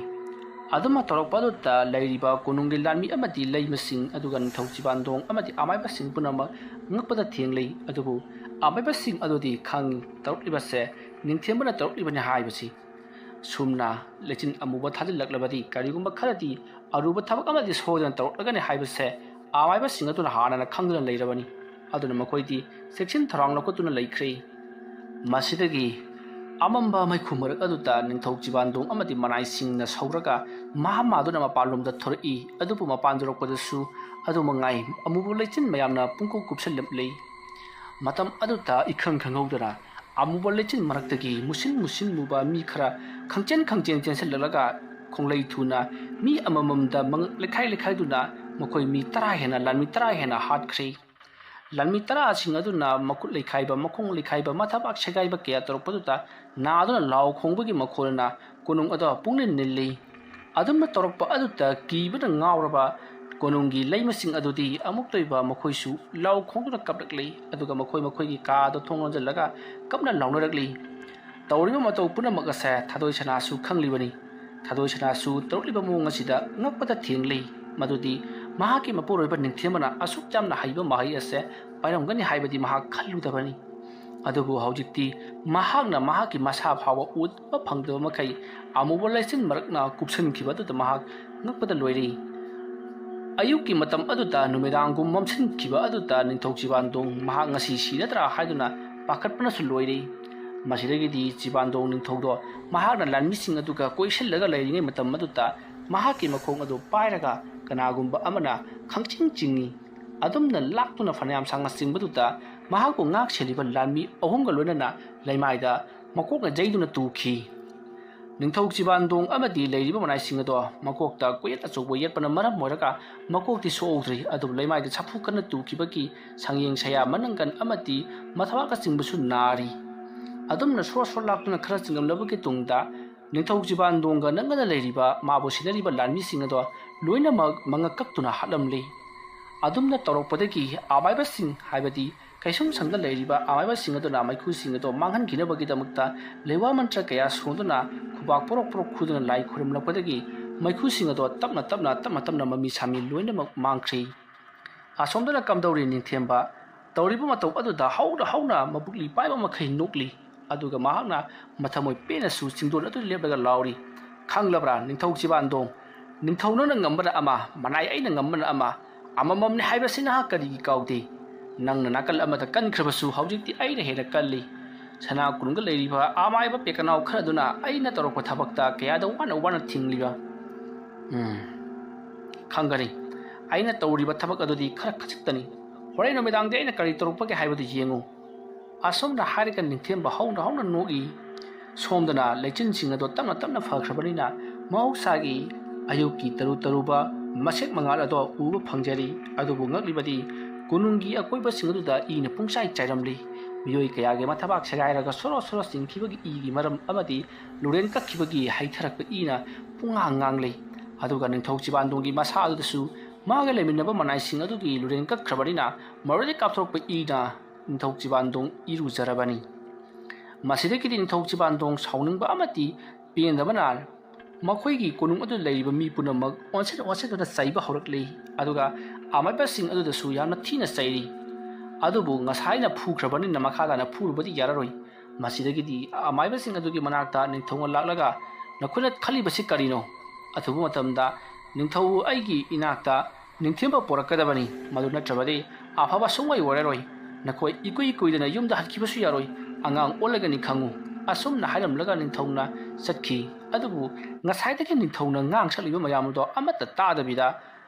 ꯑꯗꯨꯝꯅ ꯇꯧꯔꯛꯄ ꯑꯗꯨꯗ ꯂꯩꯔꯤꯕ ꯀꯣꯅꯨꯡꯒꯤ ꯂꯥꯟꯃꯤ ꯑꯃꯗꯤ ꯂꯩꯃꯁꯤꯡ ꯑꯗꯨꯒ ꯅꯤꯡꯊꯧ ꯆꯤꯕꯥꯟꯗꯣꯡ ꯑꯃꯗꯤ ꯑꯃꯥꯏꯕꯁꯤꯡ ꯄꯨꯝꯅꯃꯛ ꯉꯛꯄꯗ ꯊꯦꯡꯂꯤ꯫ ꯑꯗꯨꯕꯨ ꯑꯃꯥꯏꯕꯁꯤꯡ ꯑꯗꯨꯗꯤ ꯈꯪꯏ, ꯇꯧꯔꯛꯂꯤꯕꯁꯦ ꯅꯤꯡꯊꯦꯝꯕꯅ ꯇꯧꯔꯛꯂꯤꯕꯅꯤ ꯍꯥꯏꯕꯁꯤ꯫ ꯁꯨꯝꯅ ꯂꯩꯆꯤꯟ ꯑꯃꯨꯕ ꯊꯥꯖꯤꯜꯂꯛꯂꯕꯗꯤ ꯀꯔꯤꯒꯨꯝꯕ ꯈꯔꯗꯤ ꯑꯔꯨꯕ ꯊꯕꯛ ꯑꯃꯗꯤ ꯁꯣꯏꯗꯅ ꯇꯧꯔꯛꯂꯒꯅꯤ ꯍꯥꯏꯕꯁꯦ ꯑꯃꯥꯏꯕꯁꯤꯡ ꯑꯗꯨꯅ ꯍꯥꯟꯅꯅ ꯈꯪꯗꯨꯅ ꯂꯩꯔꯕꯅꯤ꯫ ꯑꯗꯨꯅ ꯃꯈꯣꯏꯗꯤ ꯆꯦꯛꯁꯤꯟ ꯊꯧꯔꯥꯡ ꯂꯧꯈꯠꯇꯨꯅ ꯂꯩꯈ꯭ꯔꯦ꯫ ꯃꯁꯤꯗꯒꯤ ꯑꯃꯝꯕ ꯃꯩꯈꯨ ꯃꯔꯛ ꯑꯗꯨꯗ ꯅꯤꯡꯊꯧ ꯆꯤꯕꯥꯟꯗꯣꯡ ꯑꯃꯗꯤ ꯃꯅꯥꯏꯁꯤꯡꯅ ꯁꯧꯔꯒ ꯃꯍꯥꯛ ꯃꯥꯗꯨꯅ ꯃꯄꯥꯟꯂꯣꯝꯗ ꯊꯣꯔꯛꯏ꯫ ꯑꯗꯨꯕꯨ ꯃꯄꯥꯟ ꯊꯣꯔꯛꯄꯗꯁꯨ ꯑꯗꯨ ꯃꯉꯥꯏ ꯑꯃꯨꯕ ꯂꯩꯆꯤꯟ ꯃꯌꯥꯝꯅ ꯄꯨꯡꯀꯨꯞ ꯀꯨꯞꯁꯤꯜꯂꯝꯂꯤ꯫ ꯃꯇꯝ ꯑꯗꯨꯗ ꯏꯈꯪ ꯈꯪꯍꯧꯗꯅ ꯑꯃꯨꯕ ꯂꯩꯆꯤꯟ ꯃꯔꯛꯇꯒꯤ ꯃꯨꯁꯤꯟ ꯃꯨꯁꯤꯟ ꯃꯨꯕ ꯃꯤ ꯈꯔ ꯈꯪꯆꯦꯟ ꯈꯪꯆꯦꯟ ꯆꯦꯟꯁꯤꯜꯂꯛꯂꯒ ꯈꯣꯡꯂꯩ ꯊꯨꯅ ꯃꯤ ꯑꯃꯃꯝꯗ ꯃꯉꯛ ꯂꯩꯈꯥꯏ ꯂꯩꯈꯥꯏꯗꯨꯅ ꯃꯈꯣꯏ ꯃꯤ ꯇꯔꯥ ꯍꯦꯟꯅ, ꯂꯥꯟꯃꯤ ꯇꯔꯥ ꯍꯦꯟꯅ ꯍꯥꯠꯈ꯭ꯔꯦ꯫ ꯂꯥꯟꯃꯤ ꯇꯔꯥꯁꯤꯡ ꯑꯗꯨꯅ ꯃꯈꯨꯠ ꯂꯩꯈꯥꯏꯕ, ꯃꯈꯣꯡ ꯂꯩꯈꯥꯏꯕ, ꯃꯊꯕꯥꯛ ꯁꯦꯒꯥꯏꯕ ꯀꯌꯥ ꯇꯧꯔꯛꯄꯗꯨꯗ ꯅꯥꯗꯨꯅ ꯂꯥꯎ ꯈꯣꯡꯕꯒꯤ ꯃꯈꯣꯜꯅ ꯀꯣꯅꯨꯡ ꯑꯗꯨ ꯄꯨꯡꯅꯤꯜ ꯅꯤꯜꯂꯤ꯫ ꯑꯗꯨꯝꯅ ꯇꯧꯔꯛꯄ ꯑꯗꯨꯗ ꯀꯤꯕꯅ ꯉꯥꯎꯔꯕ ꯀꯣꯅꯨꯡꯒꯤ ꯂꯩꯃꯁꯤꯡ ꯑꯗꯨꯗꯤ ꯑꯃꯨꯛꯇ ꯑꯣꯏꯕ ꯃꯈꯣꯏꯁꯨ ꯂꯥꯎ ꯈꯣꯡꯗꯨꯅ ꯀꯞꯂꯛꯂꯤ꯫ ꯑꯗꯨꯒ ꯃꯈꯣꯏ ꯃꯈꯣꯏꯒꯤ ꯀꯥꯗ ꯊꯣꯡ ꯂꯣꯟꯁꯤꯜꯂꯒ ꯀꯞꯅ ꯂꯥꯎꯅꯔꯛꯂꯤ꯫ ꯇꯧꯔꯤꯕ ꯃꯇꯧ ꯄꯨꯝꯅꯃꯛ ꯑꯁꯦ ꯊꯥꯗꯣꯏ ꯁꯅꯥꯁꯨ ꯈꯪꯂꯤꯕꯅꯤ꯫ ꯊꯥꯗꯣꯏ ꯁꯅꯥꯁꯨ ꯇꯧꯔꯛꯂꯤꯕ ꯃꯑꯣꯡ ꯑꯁꯤꯗ ꯉꯛꯄꯗ ꯊꯦꯡꯂꯤ꯫ ꯃꯗꯨꯗꯤ ꯃꯍꯥꯛꯀꯤ ꯃꯄꯨꯔꯣꯏꯕ ꯅꯤꯡꯊꯦꯝꯕꯅ ꯑꯁꯨꯛ ꯌꯥꯝꯅ ꯍꯩꯕ ꯃꯍꯩ ꯑꯁꯦ ꯄꯥꯏꯔꯝꯒꯅꯤ ꯍꯥꯏꯕꯗꯤ ꯃꯍꯥꯛ ꯈꯜꯂꯨꯗꯕꯅꯤ꯫ ꯑꯗꯨꯕꯨ ꯍꯧꯖꯤꯛꯇꯤ ꯃꯍꯥꯛꯅ ꯃꯍꯥꯛꯀꯤ ꯃꯁꯥ ꯐꯥꯎꯕ ꯎꯕ ꯐꯪꯗꯕ ꯃꯈꯩ ꯑꯃꯨꯕ ꯂꯩꯆꯤꯟ ꯃꯔꯛꯅ ꯀꯨꯞꯁꯤꯟꯈꯤꯕ ꯑꯗꯨꯗ ꯃꯍꯥꯛ ꯉꯛꯄꯗ ꯂꯣꯏꯔꯤ꯫ ꯑꯌꯨꯛꯀꯤ ꯃꯇꯝ ꯑꯗꯨꯗ ꯅꯨꯃꯤꯗꯥꯡꯒꯨꯝ ꯃꯝꯁꯤꯟꯈꯤꯕ ꯑꯗꯨꯗ ꯅꯤꯡꯊꯧ ꯆꯤꯕꯥꯟꯗꯣꯡ ꯃꯍꯥꯛ ꯉꯁꯤ ꯁꯤꯔꯗ꯭ꯔꯥ ꯍꯥꯏꯗꯨꯅ ꯄꯥꯈꯠꯄꯅꯁꯨ ꯂꯣꯏꯔꯤ꯫ ꯃꯁꯤꯗꯒꯤꯗꯤ ꯆꯤꯕꯥꯟꯗꯣꯡ ꯅꯤꯡꯊꯧꯗꯣ ꯃꯍꯥꯛꯅ ꯂꯥꯟꯃꯤꯁꯤꯡ ꯑꯗꯨꯒ ꯀꯣꯏꯁꯤꯜꯂꯒ ꯂꯩꯔꯤꯉꯩ ꯃꯇꯝ ꯑꯗꯨꯗ ꯃꯍꯥꯛꯀꯤ ꯃꯈꯣꯡ ꯑꯗꯨ ꯄꯥꯏꯔꯒ ꯀꯅꯥꯒꯨꯝꯕ ꯑꯃꯅ ꯈꯪꯆꯤꯡ ꯆꯤꯡꯏ꯫ ꯑꯗꯨꯝꯅ ꯂꯥꯛꯇꯨꯅ ꯐꯅꯌꯥꯝ ꯁꯥꯡꯅ ꯆꯤꯡꯕꯗꯨꯗ ꯃꯍꯥꯛꯄꯨ ꯉꯥꯛ ꯁꯦꯜꯂꯤꯕ ꯂꯥꯟꯃꯤ ꯑꯍꯨꯝꯒ ꯂꯣꯏꯅꯅ ꯂꯩꯃꯥꯏꯗ ꯃꯀꯣꯛꯅ ꯌꯩꯗꯨꯅ ꯇꯨꯈꯤ꯫ ꯅꯤꯡꯊꯧ ꯆꯤꯕꯥꯟꯗꯣꯡ ꯑꯃꯗꯤ ꯂꯩꯔꯤꯕ ꯃꯅꯥꯏꯁꯤꯡ ꯑꯗꯣ ꯃꯀꯣꯛꯇ ꯀꯣꯌꯦꯠ ꯑꯆꯧꯕ ꯌꯦꯠꯄꯅ ꯃꯔꯝ ꯑꯣꯏꯔꯒ ꯃꯀꯣꯛꯇꯤ ꯁꯣꯛꯍꯧꯗ꯭ꯔꯤ, ꯑꯗꯨꯕꯨ ꯂꯩꯃꯥꯏꯗ ꯁꯥꯐꯨ ꯀꯟꯅ ꯇꯨꯈꯤꯕꯒꯤ ꯁꯪꯌꯦꯡ ꯁꯌꯥ, ꯃꯅꯪꯒꯟ ꯑꯃꯗꯤ ꯃꯊꯕꯥꯛꯅꯆꯤꯡꯕꯁꯨ ꯅꯥꯔꯤ꯫ ꯑꯗꯨꯝꯅ ꯁꯣꯔ ꯁꯣꯔ ꯂꯥꯛꯇꯨꯅ ꯈꯔ ꯆꯤꯡꯂꯝꯂꯕꯒꯤ ꯇꯨꯡꯗ ꯅꯤꯡꯊꯧ ꯆꯤꯕꯥꯟꯗꯣꯡꯒ ꯅꯛꯅꯅ ꯂꯩꯔꯤꯕ ꯃꯥꯕꯨ ꯁꯤꯟꯅꯔꯤꯕ ꯂꯥꯟꯃꯤꯁꯤꯡ ꯑꯗꯣ ꯂꯣꯏꯅꯃꯛ ꯃꯉꯛ ꯀꯛꯇꯨꯅ ꯍꯥꯠꯂꯝꯂꯤ꯫ ꯑꯗꯨꯝꯅ ꯇꯧꯔꯛꯄꯗꯒꯤ ꯑꯃꯥꯏꯕꯁꯤꯡ, ꯍꯥꯏꯕꯗꯤ ꯀꯩꯁꯨꯝꯁꯪꯗ ꯂꯩꯔꯤꯕ ꯑꯃꯥꯏꯕꯁꯤꯡ ꯑꯗꯨꯅ ꯃꯩꯈꯨꯁꯤꯡ ꯑꯗꯨ ꯃꯥꯡꯍꯟꯈꯤꯅꯕꯒꯤꯗꯃꯛꯇ ꯂꯩꯋꯥ ꯃꯟꯇ꯭ꯔ ꯀꯌꯥ ꯁꯣꯟꯗꯨꯅ ꯈꯨꯕꯥꯛ ꯄꯣꯔꯣꯛ ꯄꯣꯔꯣꯛ ꯈꯨꯗꯨꯅ ꯂꯥꯏ ꯈꯨꯔꯨꯝꯂꯛꯄꯗꯒꯤ ꯃꯩꯈꯨꯁꯤꯡ ꯑꯗꯣ ꯇꯞꯅ ꯇꯞꯅ, ꯇꯞꯅ ꯇꯞꯅ ꯃꯃꯤ ꯁꯥꯃꯤ ꯂꯣꯏꯅꯃꯛ ꯃꯥꯡꯈ꯭ꯔꯤ꯫ ꯑꯁꯣꯝꯗꯅ ꯀꯝꯗꯧꯔꯤ ꯅꯤꯡꯊꯦꯝꯕ? ꯇꯧꯔꯤꯕ ꯃꯇꯧ ꯑꯗꯨꯗ ꯍꯧꯅ ꯍꯧꯅ ꯃꯕꯨꯛꯂꯤ ꯄꯥꯏꯕ ꯃꯈꯩ ꯅꯣꯛꯂꯤ꯫ ꯑꯗꯨꯒ ꯃꯍꯥꯛꯅ ꯃꯊꯃꯣꯏ ꯄꯦꯟꯅꯁꯨ ꯆꯤꯡꯗꯣꯟ ꯑꯗꯨ ꯂꯦꯞꯂꯒ ꯂꯥꯎꯔꯤ, "ꯈꯪꯂꯕ꯭ꯔꯥ ꯅꯤꯡꯊꯧ ꯆꯤꯕꯥꯟꯗꯣꯡ? ꯅꯤꯡꯊꯧ ꯅꯪꯅ ꯉꯝꯕꯅ ꯑꯃ, ꯃꯅꯥꯏ ꯑꯩꯅ ꯉꯝꯕꯅ ꯑꯃ, ꯑꯃꯃꯝꯅꯤ ꯍꯥꯏꯕꯁꯤ ꯅꯍꯥꯛ ꯀꯔꯤꯒꯤ ꯀꯥꯎꯗꯦ? ꯅꯪꯅ ꯅꯥꯀꯜ ꯑꯃꯗ ꯀꯟꯈ꯭ꯔꯕꯁꯨ ꯍꯧꯖꯤꯛꯇꯤ ꯑꯩꯅ ꯍꯦꯟꯅ ꯀꯜꯂꯤ꯫ ꯁꯅꯥ ꯀꯣꯅꯨꯡꯗ ꯂꯩꯔꯤꯕ ꯑꯃꯥꯏꯕ ꯄꯦꯀꯅꯥꯎ ꯈꯔꯗꯨꯅ ꯑꯩꯅ ꯇꯧꯔꯛꯄ ꯊꯕꯛꯇ ꯀꯌꯥꯗ ꯋꯥꯅ ꯋꯥꯅ ꯊꯤꯡꯂꯤꯕ꯫ ꯎꯝ, ꯈꯪꯒꯅꯤ꯫ ꯑꯩꯅ ꯇꯧꯔꯤꯕ ꯊꯕꯛ ꯑꯗꯨꯗꯤ ꯈꯔ ꯈꯖꯤꯛꯇꯅꯤ꯫ ꯍꯣꯔꯦꯟ ꯅꯨꯃꯤꯗꯥꯡꯗꯤ ꯑꯩꯅ ꯀꯔꯤ ꯇꯧꯔꯛꯄꯒꯦ ꯍꯥꯏꯕꯗꯨ ꯌꯦꯡꯉꯨ꯫" ꯑꯁꯨꯝꯅ ꯍꯥꯏꯔꯒ ꯅꯤꯡꯊꯦꯝꯕ ꯍꯧꯅ ꯍꯧꯅ ꯅꯣꯛꯏ꯫ ꯁꯣꯝꯗꯅ ꯂꯩꯆꯤꯟꯁꯤꯡ ꯑꯗꯣ ꯇꯞꯅ ꯇꯞꯅ ꯐꯈ꯭ꯔꯕꯅꯤꯅ ꯃꯍꯧꯁꯥꯒꯤ ꯑꯌꯨꯛꯀꯤ ꯇꯔꯨ ꯇꯔꯨꯕ ꯃꯁꯦꯛ ꯃꯉꯥꯜ ꯑꯗꯣ ꯎꯕ ꯐꯪꯖꯔꯤ꯫ ꯑꯗꯨꯕꯨ ꯉꯛꯂꯤꯕꯗꯤ ꯀꯣꯅꯨꯡꯒꯤ ꯑꯀꯣꯏꯕꯁꯤꯡ ꯑꯗꯨꯗ ꯏꯅ ꯄꯨꯡꯆꯥꯏ ꯆꯥꯏꯔꯝꯂꯤ꯫ ꯃꯤꯑꯣꯏ ꯀꯌꯥꯒꯤ ꯃꯊꯕꯥꯛ ꯁꯦꯒꯥꯏꯔꯒ ꯁꯣꯔꯣ ꯁꯣꯔꯣ ꯆꯤꯡꯈꯤꯕꯒꯤ ꯏꯒꯤ ꯃꯔꯝ ꯑꯃꯗꯤ ꯂꯨꯔꯦꯟ ꯀꯛꯈꯤꯕꯒꯤ ꯍꯩꯊꯔꯛꯄ ꯏꯅ ꯄꯨꯡꯉꯥꯡ ꯉꯥꯡꯂꯤ꯫ ꯑꯗꯨꯒ ꯅꯤꯡꯊꯧ ꯆꯤꯕꯥꯟꯗꯣꯡꯒꯤ ꯃꯁꯥ ꯑꯗꯨꯗꯁꯨ ꯃꯥꯒ ꯂꯩꯃꯤꯟꯅꯕ ꯃꯅꯥꯏꯁꯤꯡ ꯑꯗꯨꯒꯤ ꯂꯨꯔꯦꯟ ꯀꯛꯈ꯭ꯔꯕꯅꯤꯅ ꯃꯔꯣꯏꯗꯩ ꯀꯥꯞꯊꯣꯔꯛꯄ ꯏꯅ ꯅꯤꯡꯊꯧ ꯆꯤꯕꯥꯟꯗꯣꯡ ꯏꯔꯨꯖꯔꯕꯅꯤ꯫ ꯃꯁꯤꯗꯒꯤꯗꯤ ꯅꯤꯡꯊꯧ ꯆꯤꯕꯥꯟꯗꯣꯡ ꯁꯥꯎꯅꯤꯡꯕ ꯑꯃꯗꯤ ꯄꯦꯟꯗꯕꯅ ꯃꯈꯣꯏꯒꯤ ꯀꯣꯅꯨꯡ ꯑꯗꯨꯗ ꯂꯩꯔꯤꯕ ꯃꯤ ꯄꯨꯝꯅꯃꯛ ꯑꯣꯟꯁꯤꯟ ꯑꯣꯟꯁꯤꯟꯗꯨꯅ ꯆꯩꯕ ꯍꯧꯔꯛꯂꯤ꯫ ꯑꯗꯨꯒ ꯑꯃꯥꯏꯕꯁꯤꯡ ꯑꯗꯨꯗꯁꯨ ꯌꯥꯝꯅ ꯊꯤꯅ ꯆꯩꯔꯤ꯫ ꯑꯗꯨꯕꯨ ꯉꯁꯥꯏꯅ ꯐꯨꯈ꯭ꯔꯕꯅꯤꯅ ꯃꯈꯥ ꯇꯥꯅ ꯐꯨꯔꯨꯕꯗꯤ ꯌꯥꯔꯔꯣꯏ꯫ ꯃꯁꯤꯗꯒꯤꯗꯤ ꯑꯃꯥꯏꯕꯁꯤꯡ ꯑꯗꯨꯒꯤ ꯃꯅꯥꯛꯇ ꯅꯤꯡꯊꯧꯅ ꯂꯥꯛꯂꯒ, "ꯅꯈꯣꯏꯅ ꯈꯜꯂꯤꯕꯁꯤ ꯀꯔꯤꯅꯣ?" ꯑꯊꯨꯕ ꯃꯇꯝꯗ ꯅꯤꯡꯊꯧ ꯑꯩꯒꯤ ꯏꯅꯥꯛꯇ ꯅꯤꯡꯊꯦꯝꯕ ꯄꯣꯔꯛꯀꯗꯕꯅꯤ꯫ ꯃꯗꯨ ꯅꯠꯇ꯭ꯔꯕꯗꯤ ꯑꯐꯕ ꯁꯨꯡꯑꯣꯏ ꯑꯣꯏꯔꯔꯣꯏ꯫ ꯅꯈꯣꯏ ꯏꯀꯨꯏ ꯀꯨꯏꯗꯅ ꯌꯨꯝꯗ ꯍꯟꯈꯤꯕꯁꯨ ꯌꯥꯔꯣꯏ꯫ ꯑꯉꯥꯡ ꯑꯣꯜꯂꯒꯅꯤ ꯈꯪꯉꯨ꯫ ꯑꯁꯨꯝꯅ ꯍꯥꯏꯔꯝꯂꯒ ꯅꯤꯡꯊꯧꯅ ꯆꯠꯈꯤ꯫ ꯑꯗꯨꯕꯨ ꯉꯁꯥꯏꯗꯒꯤ ꯅꯤꯡꯊꯧꯅ ꯉꯥꯡ ꯁꯛꯂꯤꯕ ꯃꯌꯥꯝ ꯑꯗꯣ ꯑꯃꯠꯇ ꯇꯥꯗꯕꯤꯗ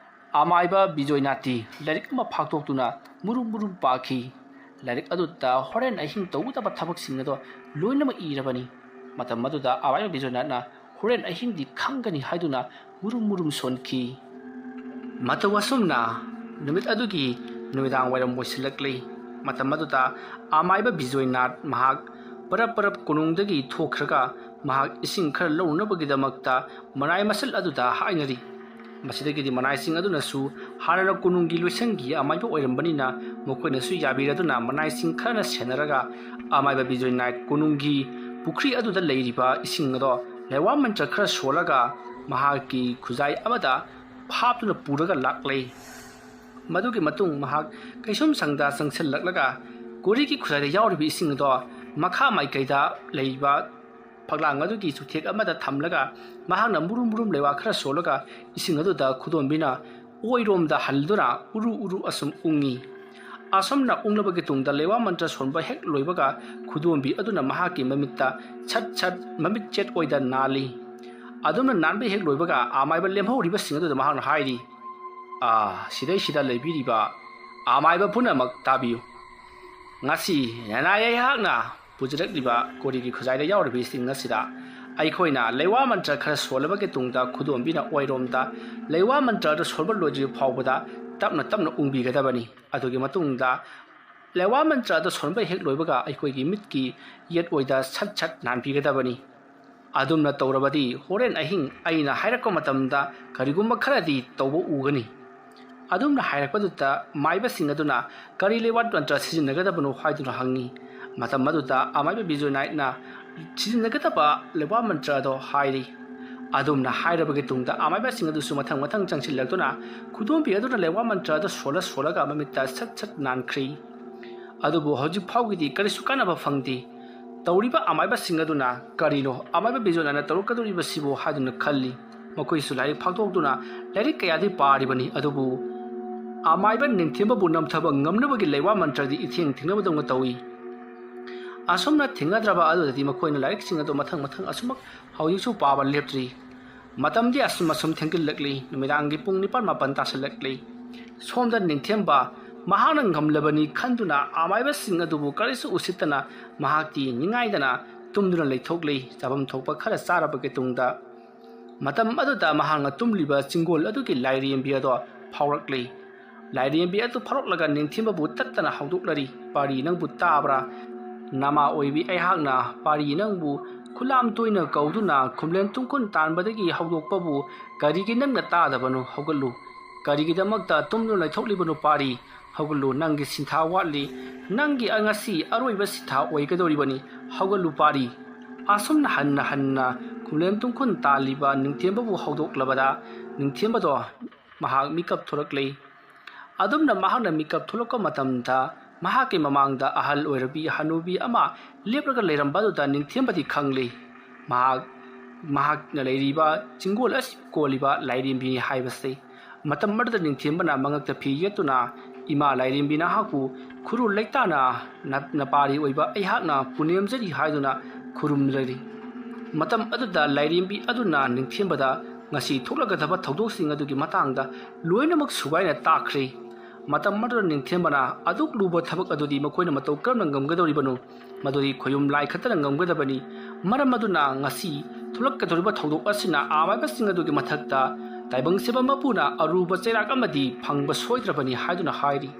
ꯑꯃꯥꯏꯕ ꯕꯤꯖꯣꯏꯅꯥꯊꯇꯤ ꯂꯥꯏꯔꯤꯛ ꯑꯃ ꯐꯥꯛꯇꯣꯛꯇꯨꯅ ꯃꯨꯔꯨꯝ ꯃꯨꯔꯨꯝ ꯄꯥꯈꯤ꯫ ꯂꯥꯏꯔꯤꯛ ꯑꯗꯨꯗ ꯍꯣꯔꯦꯟ ꯑꯍꯤꯡ ꯇꯧꯒꯗꯕ ꯊꯕꯛꯁꯤꯡ ꯑꯗꯣ ꯂꯣꯏꯅꯃꯛ ꯏꯔꯕꯅꯤ꯫ ꯃꯇꯝ ꯑꯗꯨꯗ ꯑꯃꯥꯏꯕ ꯕꯤꯖꯣꯏꯅꯥꯊꯅ ꯍꯣꯔꯦꯟ ꯑꯍꯤꯡꯗꯤ ꯈꯪꯒꯅꯤ ꯍꯥꯏꯗꯨꯅ ꯃꯨꯔꯨꯝ ꯃꯨꯔꯨꯝ ꯁꯣꯟꯈꯤ꯫ ꯃꯇꯧ ꯑꯁꯨꯝꯅ ꯅꯨꯃꯤꯠ ꯑꯗꯨꯒꯤ ꯅꯨꯃꯤꯗꯥꯡ ꯋꯥꯏꯔꯝ ꯑꯣꯏꯁꯤꯜꯂꯛꯂꯤ꯫ ꯃꯇꯝ ꯑꯗꯨꯗ ꯑꯃꯥꯏꯕ ꯕꯤꯖꯣꯏꯅꯥꯊ ꯃꯍꯥꯛ ꯄꯔꯞ ꯄꯔꯞ ꯀꯣꯅꯨꯡꯗꯒꯤ ꯊꯣꯛꯈ꯭ꯔꯒ ꯃꯍꯥꯛ ꯏꯁꯤꯡ ꯈꯔ ꯂꯧꯅꯕꯒꯤꯗꯃꯛꯇ ꯃꯅꯥꯏ ꯃꯁꯜ ꯑꯗꯨꯗ ꯍꯥꯏꯅꯔꯤ꯫ ꯃꯁꯤꯗꯒꯤꯗꯤ ꯃꯅꯥꯏꯁꯤꯡ ꯑꯗꯨꯅꯁꯨ ꯍꯥꯟꯅꯅ ꯀꯣꯅꯨꯡꯒꯤ ꯂꯣꯏꯁꯪꯒꯤ ꯑꯃꯥꯏꯕ ꯑꯣꯏꯔꯝꯕꯅꯤꯅ ꯃꯈꯣꯏꯅꯁꯨ ꯌꯥꯕꯤꯔꯗꯨꯅ ꯃꯅꯥꯏꯁꯤꯡ ꯈꯔꯅ ꯁꯦꯟꯅꯔꯒ ꯑꯃꯥꯏꯕ ꯕꯤꯖꯣꯏꯅꯥꯊ ꯀꯣꯅꯨꯡꯒꯤ ꯄꯨꯈ꯭ꯔꯤ ꯑꯗꯨꯗ ꯂꯩꯔꯤꯕ ꯏꯁꯤꯡ ꯑꯗꯣ ꯂꯩꯋꯥ ꯃꯟꯇ꯭ꯔ ꯈꯔ ꯁꯣꯜꯂꯒ ꯃꯍꯥꯛꯀꯤ ꯈꯨꯖꯥꯏ ꯑꯃꯗ ꯍꯥꯞꯇꯨꯅ ꯄꯨꯔꯒ ꯂꯥꯛꯂꯦ꯫ ꯃꯗꯨꯒꯤ ꯃꯇꯨꯡ ꯃꯍꯥꯛ ꯀꯩꯁꯨꯝ ꯁꯪꯗ ꯆꯪꯁꯤꯜꯂꯛꯂꯒ ꯀꯣꯔꯤꯒꯤ ꯈꯨꯖꯥꯏꯗ ꯌꯥꯎꯔꯤꯕ ꯏꯁꯤꯡ ꯑꯗꯣ ꯃꯈꯥ ꯃꯥꯏꯀꯩꯗ ꯂꯩꯕ ꯐꯛꯂꯥꯡ ꯑꯗꯨꯒꯤ ꯆꯨꯊꯦꯛ ꯑꯃꯗ ꯊꯝꯂꯒ ꯃꯍꯥꯛꯅ ꯃꯨꯔꯨꯝ ꯃꯨꯔꯨꯝ ꯂꯩꯋꯥ ꯈꯔ ꯁꯣꯜꯂꯒ ꯏꯁꯤꯡ ꯑꯗꯨꯗ ꯈꯨꯗꯣꯝꯕꯤꯅ ꯑꯣꯏꯔꯣꯝꯗ ꯍꯜꯗꯨꯅ ꯎꯔꯨ ꯎꯔꯨ ꯑꯁꯨꯝ ꯎꯪꯉꯤ꯫ ꯑꯁꯨꯝꯅ ꯎꯪꯂꯕꯒꯤ ꯇꯨꯡꯗ ꯂꯩꯋꯥ ꯃꯟꯇ꯭ꯔ ꯁꯣꯟꯕ ꯍꯦꯛ ꯂꯣꯏꯕꯒ ꯈꯨꯗꯣꯝꯕꯤ ꯑꯗꯨꯅ ꯃꯍꯥꯛꯀꯤ ꯃꯃꯤꯠꯇ ꯁꯠ ꯁꯠ ꯃꯃꯤꯠ ꯆꯦꯠ ꯑꯣꯏꯗ ꯅꯥꯜꯂꯤ꯫ ꯑꯗꯨꯝꯅ ꯅꯥꯟꯕ ꯍꯦꯛ ꯂꯣꯏꯕꯒ ꯑꯃꯥꯏꯕ ꯂꯦꯝꯍꯧꯔꯤꯕꯁꯤꯡ ꯑꯗꯨꯗ ꯃꯍꯥꯛꯅ ꯍꯥꯏꯔꯤ, "ꯑꯥ, ꯁꯤꯗꯩꯁꯤꯗ ꯂꯩꯕꯤꯔꯤꯕ ꯑꯃꯥꯏꯕ ꯄꯨꯝꯅꯃꯛ ꯇꯥꯕꯤꯌꯨ꯫ ꯉꯁꯤ ꯅꯅꯥꯏ ꯑꯩꯍꯥꯛꯅ ꯄꯨꯖꯔꯛꯂꯤꯕ ꯀꯣꯔꯤꯒꯤ ꯈꯨꯖꯥꯏꯗ ꯌꯥꯎꯔꯤꯕ ꯏꯁꯤꯡ ꯑꯁꯤꯗ ꯑꯩꯈꯣꯏꯅ ꯂꯩꯋꯥ ꯃꯟꯇ꯭ꯔ ꯈꯔ ꯁꯣꯜꯂꯕꯒꯤ ꯇꯨꯡꯗ ꯈꯨꯗꯣꯝꯕꯤꯅ ꯑꯣꯏꯔꯣꯝꯗ ꯂꯩꯋꯥ ꯃꯟꯇ꯭ꯔ ꯑꯗꯨ ꯁꯣꯟꯕ ꯂꯣꯏꯗ꯭ꯔꯤꯕ ꯐꯥꯎꯕꯗ ꯇꯞꯅ ꯇꯞꯅ ꯎꯪꯕꯤꯒꯗꯕꯅꯤ꯫ ꯑꯗꯨꯒꯤ ꯃꯇꯨꯡꯗ ꯂꯩꯋꯥ ꯃꯟꯇ꯭ꯔ ꯑꯗꯨ ꯁꯣꯟꯕ ꯍꯦꯛ ꯂꯣꯏꯕꯒ ꯑꯩꯈꯣꯏꯒꯤ ꯃꯤꯠꯀꯤ ꯌꯦꯠ ꯑꯣꯏꯗ ꯁꯠ ꯁꯠ ꯅꯥꯟꯕꯤꯒꯗꯕꯅꯤ꯫ ꯑꯗꯨꯝꯅ ꯇꯧꯔꯕꯗꯤ ꯍꯣꯔꯦꯟ ꯑꯍꯤꯡ ꯑꯩꯅ ꯍꯥꯏꯔꯛꯄ ꯃꯇꯝꯗ ꯀꯔꯤꯒꯨꯝꯕ ꯈꯔꯗꯤ ꯇꯧꯕ ꯎꯒꯅꯤ꯫" ꯑꯗꯨꯝꯅ ꯍꯥꯏꯔꯛꯄꯗꯨꯗ ꯃꯥꯏꯕꯁꯤꯡ ꯑꯗꯨꯅ ꯀꯔꯤ ꯂꯩꯋꯥ ꯃꯟꯇ꯭ꯔ ꯁꯤꯖꯤꯟꯅꯒꯗꯕꯅꯣ ꯍꯥꯏꯗꯨꯅ ꯍꯪꯉꯤ꯫ ꯃꯇꯝ ꯑꯗꯨꯗ ꯑꯃꯥꯏꯕ ꯕꯤꯖꯣꯏ ꯅꯥꯏꯠꯅ ꯁꯤꯖꯤꯟꯅꯒꯗꯕ ꯂꯩꯋꯥ ꯃꯟꯇ꯭ꯔ ꯑꯗꯣ ꯍꯥꯏꯔꯤ꯫ ꯑꯗꯨꯝꯅ ꯍꯥꯏꯔꯕꯒꯤ ꯇꯨꯡꯗ ꯑꯃꯥꯏꯕꯁꯤꯡ ꯑꯗꯨꯁꯨ ꯃꯊꯪ ꯃꯊꯪ ꯆꯪꯁꯤꯜꯂꯛꯇꯨꯅ ꯈꯨꯗꯣꯝꯕꯤ ꯑꯗꯨꯅ ꯂꯩꯋꯥ ꯃꯟꯇ꯭ꯔ ꯑꯗꯨ ꯁꯣꯜꯂ ꯁꯣꯜꯂꯒ ꯃꯃꯤꯠꯇ ꯁꯠ ꯁꯠ ꯅꯥꯟꯈ꯭ꯔꯤ꯫ ꯑꯗꯨꯕꯨ ꯍꯧꯖꯤꯛ ꯐꯥꯎꯒꯤꯗꯤ ꯀꯔꯤꯁꯨ ꯀꯥꯟꯅꯕ ꯐꯪꯗꯦ꯫ ꯇꯧꯔꯤꯕ ꯑꯃꯥꯏꯕꯁꯤꯡ ꯑꯗꯨꯅ "ꯀꯔꯤꯅꯣ ꯑꯃꯥꯏꯕ ꯕꯤꯖꯣꯅꯥꯅ ꯇꯧꯔꯛꯀꯗꯧꯔꯤꯕꯁꯤꯕꯨ?" ꯍꯥꯏꯗꯨꯅ ꯈꯜꯂꯤ꯫ ꯃꯈꯣꯏꯁꯨ ꯂꯥꯏꯔꯤꯛ ꯐꯥꯛꯇꯣꯛꯇꯨꯅ ꯂꯥꯏꯔꯤꯛ ꯀꯌꯥꯗꯤ ꯄꯥꯔꯤꯕꯅꯤ, ꯑꯗꯨꯕꯨ ꯑꯃꯥꯏꯕ ꯅꯤꯡꯊꯦꯝꯕꯕꯨ ꯅꯝꯊꯕ ꯉꯝꯅꯕꯒꯤ ꯂꯩꯋꯥ ꯃꯟꯇ꯭ꯔꯗꯤ ꯏꯊꯦꯡ ꯊꯦꯡꯅꯕꯗꯧꯅ ꯇꯧꯏ꯫ ꯑꯁꯨꯝꯅ ꯊꯦꯡꯅꯗ꯭ꯔꯕ ꯑꯗꯨꯗꯗꯤ ꯃꯈꯣꯏꯅ ꯂꯥꯏꯔꯤꯛꯁꯤꯡ ꯑꯗꯨ ꯃꯊꯪ ꯃꯊꯪ ꯑꯁꯨꯃꯛ ꯍꯧꯖꯤꯛꯁꯨ ꯄꯥꯕ ꯂꯦꯞꯇ꯭ꯔꯤ꯫ ꯃꯇꯝꯗꯤ ꯑꯁꯨꯝ ꯑꯁꯨꯝ ꯊꯦꯡꯖꯤꯜꯂꯛꯂꯤ꯫ ꯅꯨꯃꯤꯗꯥꯡꯒꯤ ꯄꯨꯡ ꯅꯤꯄꯥꯟ ꯃꯥꯄꯟ ꯇꯥꯁꯤꯜꯂꯛꯂꯤ꯫ ꯁꯣꯝꯗ ꯅꯤꯡꯊꯦꯝꯕ ꯃꯍꯥꯛꯅ ꯉꯝꯂꯕꯅꯤ ꯈꯟꯗꯨꯅ ꯑꯃꯥꯏꯕꯁꯤꯡ ꯑꯗꯨꯕꯨ ꯀꯔꯤꯁꯨ ꯎꯁꯤꯠꯇꯅ ꯃꯍꯥꯛꯇꯤ ꯅꯤꯡꯉꯥꯏꯗꯅ ꯇꯨꯝꯗꯨꯅ ꯂꯩꯊꯣꯛꯂꯤ꯫ ꯆꯥꯐꯝ ꯊꯣꯛꯄ ꯈꯔ ꯆꯥꯔꯕꯒꯤ ꯇꯨꯡꯗ ꯃꯇꯝ ꯑꯗꯨꯗ ꯃꯍꯥꯛꯅ ꯇꯨꯝꯂꯤꯕ ꯆꯤꯡꯒꯣꯜ ꯑꯗꯨꯒꯤ ꯂꯥꯏꯔꯦꯝꯕꯤ ꯑꯗꯣ ꯐꯥꯎꯔꯛꯂꯤ꯫ ꯂꯥꯏꯔꯦꯝꯕꯤ ꯑꯗꯨ ꯐꯥꯎꯔꯛꯂꯒ ꯅꯤꯡꯊꯦꯝꯕꯕꯨ ꯇꯠꯇꯅ ꯍꯧꯗꯣꯛꯂꯔꯤ꯫ "ꯄꯥꯔꯤ, ꯅꯪꯕꯨ ꯇꯥꯕ꯭ꯔꯥ? ꯅꯃꯥ ꯑꯣꯏꯕꯤ ꯑꯩꯍꯥꯛꯅ ꯄꯥꯔꯤ ꯅꯪꯕꯨ ꯈꯨꯂꯥꯝ ꯇꯣꯏꯅ ꯀꯧꯗꯨꯅ ꯈꯨꯝꯂꯦꯟ ꯇꯨꯡꯈꯨꯟ ꯇꯥꯟꯕꯗꯒꯤ ꯍꯧꯗꯣꯛꯄꯕꯨ ꯀꯔꯤꯒꯤ ꯅꯪꯅ ꯇꯥꯗꯕꯅꯣ? ꯍꯧꯒꯠꯂꯨ꯫ ꯀꯔꯤꯒꯤꯗꯃꯛꯇ ꯇꯨꯝꯗꯨꯅ ꯂꯩꯊꯣꯛꯂꯤꯕꯅꯣ ꯄꯥꯔꯤ? ꯍꯧꯒꯠꯂꯨ, ꯅꯪꯒꯤ ꯁꯤꯟꯊꯥ ꯋꯥꯠꯂꯤ꯫ ꯅꯪꯒꯤ ꯉꯁꯤ ꯑꯔꯣꯏꯕ ꯁꯤꯟꯊꯥ ꯑꯣꯏꯒꯗꯧꯔꯤꯕꯅꯤ꯫ ꯍꯧꯒꯠꯂꯨ ꯄꯥꯔꯤ꯫" ꯑꯁꯨꯝꯅ ꯍꯟꯅ ꯍꯟꯅ ꯈꯨꯂꯦꯝ ꯇꯨꯡꯈꯨꯜ ꯇꯥꯜꯂꯤꯕ ꯅꯤꯡꯊꯦꯝꯕꯕꯨ ꯍꯧꯗꯣꯛꯂꯕꯗ ꯅꯤꯡꯊꯦꯝꯕꯗꯣ ꯃꯍꯥꯛ ꯃꯤꯀꯞ ꯊꯣꯛꯂꯛꯂꯤ꯫ ꯑꯗꯨꯝꯅ ꯃꯍꯥꯛꯅ ꯃꯤꯀꯞ ꯊꯣꯛꯂꯛꯄ ꯃꯇꯝꯗ ꯃꯍꯥꯛꯀꯤ ꯃꯃꯥꯡꯗ ꯑꯍꯜ ꯑꯣꯏꯔꯕꯤ ꯍꯅꯨꯕꯤ ꯑꯃ ꯂꯦꯞꯂꯒ ꯂꯩꯔꯝꯕ ꯑꯗꯨꯗ ꯅꯤꯡꯊꯦꯝꯕꯗꯤ ꯈꯪꯂꯤ꯫ ꯃꯍꯥꯛ, ꯃꯍꯥꯛꯅ ꯂꯩꯔꯤꯕ ꯆꯤꯡꯒꯣꯜ ꯑꯁꯤ ꯀꯣꯜꯂꯤꯕ ꯂꯥꯏꯔꯦꯝꯕꯤꯅꯤ ꯍꯥꯏꯕꯁꯤ꯫ ꯃꯇꯝ ꯑꯗꯨꯗ ꯅꯤꯡꯊꯦꯝꯕꯅ ꯃꯉꯛꯇ ꯐꯤ ꯌꯦꯠꯇꯨꯅ, "ꯏꯃꯥ ꯂꯥꯏꯔꯦꯝꯕꯤ, ꯅꯍꯥꯛꯄꯨ ꯈꯨꯔꯨ ꯂꯩꯇꯥꯅ ꯅ-, ꯅꯄꯥꯔꯤ ꯑꯣꯏꯕ ꯑꯩꯍꯥꯛꯅ ꯄꯨꯅꯦꯝꯖꯔꯤ" ꯍꯥꯏꯗꯨꯅ ꯈꯨꯔꯨꯝꯖꯔꯤ꯫ ꯃꯇꯝ ꯑꯗꯨꯗ ꯂꯥꯏꯔꯦꯝꯕꯤ ꯑꯗꯨꯅ ꯅꯤꯡꯊꯦꯝꯕꯗ ꯉꯁꯤ ꯊꯣꯛꯂꯒꯗꯕ ꯊꯧꯗꯣꯛꯁꯤꯡ ꯑꯗꯨꯒꯤ ꯃꯇꯥꯡꯗ ꯂꯣꯏꯅꯃꯛ ꯁꯨꯒꯥꯏꯅ ꯇꯥꯛꯈ꯭ꯔꯦ꯫ ꯃꯇꯝ ꯑꯗꯨꯗ ꯅꯤꯡꯊꯦꯝꯕꯅ ꯑꯗꯨꯛ ꯂꯨꯕ ꯊꯕꯛ ꯑꯗꯨꯗꯤ ꯃꯈꯣꯏꯅ ꯃꯇꯧ ꯀꯔꯝꯅ ꯉꯝꯒꯗꯧꯔꯤꯕꯅꯣ? ꯃꯗꯨꯗꯤ ꯈꯣꯌꯨꯝ ꯂꯥꯏ ꯈꯛꯇꯅ ꯉꯝꯒꯗꯕꯅꯤ꯫ ꯃꯔꯝ ꯑꯗꯨꯅ ꯉꯁꯤ ꯊꯣꯛꯂꯛꯀꯗꯧꯔꯤꯕ ꯊꯧꯗꯣꯛ ꯑꯁꯤꯅ ꯑꯥ ꯃꯥꯏꯕꯁꯤꯡ ꯑꯗꯨꯒꯤ ꯃꯊꯛꯇ ꯇꯥꯏꯕꯪ ꯁꯦꯝꯕ ꯃꯄꯨꯅ ꯑꯔꯨꯕ ꯆꯩꯔꯥꯛ ꯑꯃꯗꯤ ꯐꯪꯕ ꯁꯣꯏꯗ꯭ꯔꯕꯅꯤ ꯍꯥꯏꯗꯨꯅ ꯍꯥꯏꯔꯤ꯫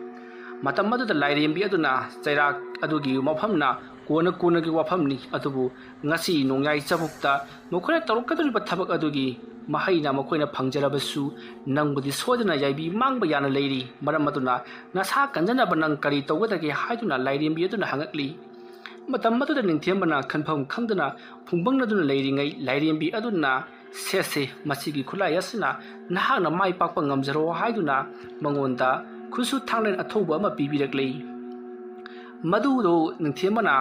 ꯃꯇꯝ ꯑꯗꯨꯗ ꯂꯥꯏꯔꯦꯝꯕꯤ ꯑꯗꯨꯅ ꯆꯩꯔꯥꯛ ꯑꯗꯨꯒꯤ ꯃꯐꯝꯅ ꯀꯣꯟꯅ ꯀꯣꯟꯅꯒꯤ ꯋꯥꯐꯝꯅꯤ, ꯑꯗꯨꯕꯨ ꯉꯁꯤ ꯅꯣꯡꯌꯥꯏ ꯆꯕꯨꯛꯇ ꯃꯈꯣꯏꯅ ꯇꯧꯔꯛꯀꯗꯧꯔꯤꯕ ꯊꯕꯛ ꯑꯗꯨꯒꯤ ꯃꯍꯩꯅ ꯃꯈꯣꯏꯅ ꯐꯪꯖꯔꯕꯁꯨ ꯅꯪꯕꯨꯗꯤ ꯁꯣꯏꯗꯅ ꯌꯥꯏꯕꯤ ꯃꯥꯡꯕ ꯌꯥꯅ ꯂꯩꯔꯤ꯫ ꯃꯔꯝ ꯑꯗꯨꯅ ꯅꯁꯥ ꯀꯟꯖꯅꯕ ꯅꯪ ꯀꯔꯤ ꯇꯧꯒꯗꯒꯦ ꯍꯥꯏꯗꯨꯅ ꯂꯥꯏꯔꯦꯝꯕꯤ ꯑꯗꯨꯅ ꯍꯪꯉꯛꯂꯤ꯫ ꯃꯇꯝ ꯑꯗꯨꯗ ꯅꯤꯡꯊꯦꯝꯕꯅ ꯈꯟꯐꯝ ꯈꯪꯗꯅ ꯐꯨꯡꯕꯪꯅꯗꯨꯅ ꯂꯩꯔꯤꯉꯩ ꯂꯥꯏꯔꯦꯝꯕꯤ ꯑꯗꯨꯅ, "ꯁꯦ ꯁꯦ, ꯃꯁꯤꯒꯤ ꯈꯨꯠꯂꯥꯏ ꯑꯁꯤꯅ ꯅꯍꯥꯛꯅ ꯃꯥꯏ ꯄꯥꯛꯄ ꯉꯝꯖꯔꯣ" ꯍꯥꯏꯗꯨꯅ ꯃꯉꯣꯟꯗ ꯈꯨꯠꯁꯨ ꯊꯥꯡꯂꯦꯟ ꯑꯊꯧꯕ ꯑꯃ ꯄꯤꯕꯤꯔꯛꯂꯤ꯫ ꯃꯗꯨꯗꯣ ꯅꯤꯡꯊꯦꯝꯕꯅ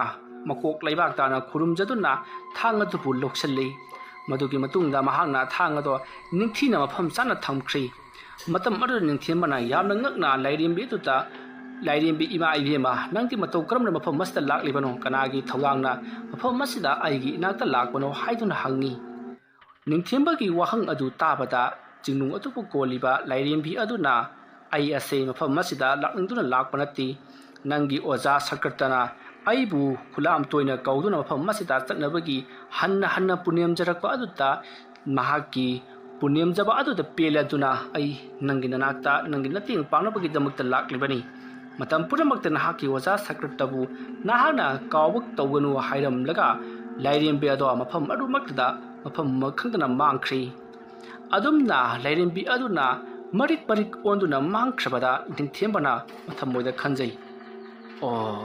ꯃꯀꯣꯛ ꯂꯩꯕꯥꯛ ꯇꯥꯅ ꯈꯨꯔꯨꯝꯖꯗꯨꯅ ꯊꯥꯡ ꯑꯗꯨꯕꯨ ꯂꯧꯁꯤꯜꯂꯤ꯫ ꯃꯗꯨꯒꯤ ꯃꯇꯨꯡꯗ ꯃꯍꯥꯛꯅ ꯊꯥꯡ ꯑꯗꯣ ꯅꯤꯡꯊꯤꯅ ꯃꯐꯝ ꯆꯥꯅ ꯊꯝꯈ꯭ꯔꯤ꯫ ꯃꯇꯝ ꯑꯗꯨꯗ ꯅꯤꯡꯊꯦꯝꯕꯅ ꯌꯥꯝꯅ ꯉꯛꯅ ꯂꯥꯏꯔꯦꯝꯕꯤ ꯑꯗꯨꯗ, "ꯂꯥꯏꯔꯦꯝꯕꯤ ꯏꯃꯥ ꯏꯕꯦꯝꯃ, ꯅꯪꯗꯤ ꯃꯇꯧ ꯀꯔꯝꯅ ꯃꯐꯝ ꯑꯁꯤꯗ ꯂꯥꯛꯂꯤꯕꯅꯣ? ꯀꯅꯥꯒꯤ ꯊꯧꯗꯥꯡꯅ ꯃꯐꯝ ꯑꯁꯤꯗ ꯑꯩꯒꯤ ꯏꯅꯥꯛꯇ ꯂꯥꯛꯄꯅꯣ?" ꯍꯥꯏꯗꯨꯅ ꯍꯪꯉꯤ꯫ ꯅꯤꯡꯊꯦꯝꯕꯒꯤ ꯋꯥꯍꯪ ꯑꯗꯨ ꯇꯥꯕꯗ ꯆꯤꯡꯅꯨꯡ ꯑꯗꯨꯕꯨ ꯀꯣꯜꯂꯤꯕ ꯂꯥꯏꯔꯦꯝꯕꯤ ꯑꯗꯨꯅ, "ꯑꯩ ꯑꯁꯦ ꯃꯐꯝ ꯑꯁꯤꯗ ꯂꯥꯛꯅꯤꯡꯗꯨꯅ ꯂꯥꯛꯄ ꯅꯠꯇꯦ꯫ ꯅꯪꯒꯤ ꯑꯣꯖꯥ ꯁꯀ꯭ꯔꯇꯅ ꯑꯩꯕꯨ ꯈꯨꯂꯥꯝ ꯇꯣꯏꯅ ꯀꯧꯗꯨꯅ ꯃꯐꯝ ꯑꯁꯤꯗ ꯆꯠꯅꯕꯒꯤ ꯍꯟꯅ ꯍꯟꯅ ꯄꯨꯅꯦꯝꯖꯔꯛꯄ ꯑꯗꯨꯗ ꯃꯍꯥꯛꯀꯤ ꯄꯨꯅꯦꯝꯖꯕ ꯑꯗꯨꯗ ꯄꯦꯜꯂꯗꯨꯅ ꯑꯩ ꯅꯪꯒꯤ ꯅꯅꯥꯛꯇ ꯅꯪꯒꯤ ꯃꯇꯦꯡ ꯄꯥꯡꯅꯕꯒꯤꯗꯃꯛꯇ ꯂꯥꯛꯂꯤꯕꯅꯤ꯫ ꯃꯇꯝ ꯄꯨꯝꯅꯃꯛꯇ ꯅꯍꯥꯛꯀꯤ ꯑꯣꯖꯥ ꯁꯀ꯭ꯔꯇꯕꯨ ꯅꯍꯥꯛꯅ ꯀꯥꯎꯕ ꯇꯧꯒꯅꯨ" ꯍꯥꯏꯔꯝꯂꯒ ꯂꯥꯏꯔꯦꯝꯕꯤ ꯑꯗꯣ ꯃꯐꯝ ꯑꯗꯨꯃꯛꯇꯗ ꯃꯐꯝ ꯈꯪꯗꯅ ꯃꯥꯡꯈ꯭ꯔꯤ꯫ ꯑꯗꯨꯝꯅ ꯂꯥꯏꯔꯦꯝꯕꯤ ꯑꯗꯨꯅ ꯃꯔꯤꯛ ꯃꯔꯤꯛ ꯑꯣꯟꯗꯨꯅ ꯃꯥꯡꯈ꯭ꯔꯕꯗ ꯅꯤꯡꯊꯦꯝꯕꯅ ꯃꯊꯃꯣꯏꯗ ꯈꯟꯖꯩ, "ꯑꯣ,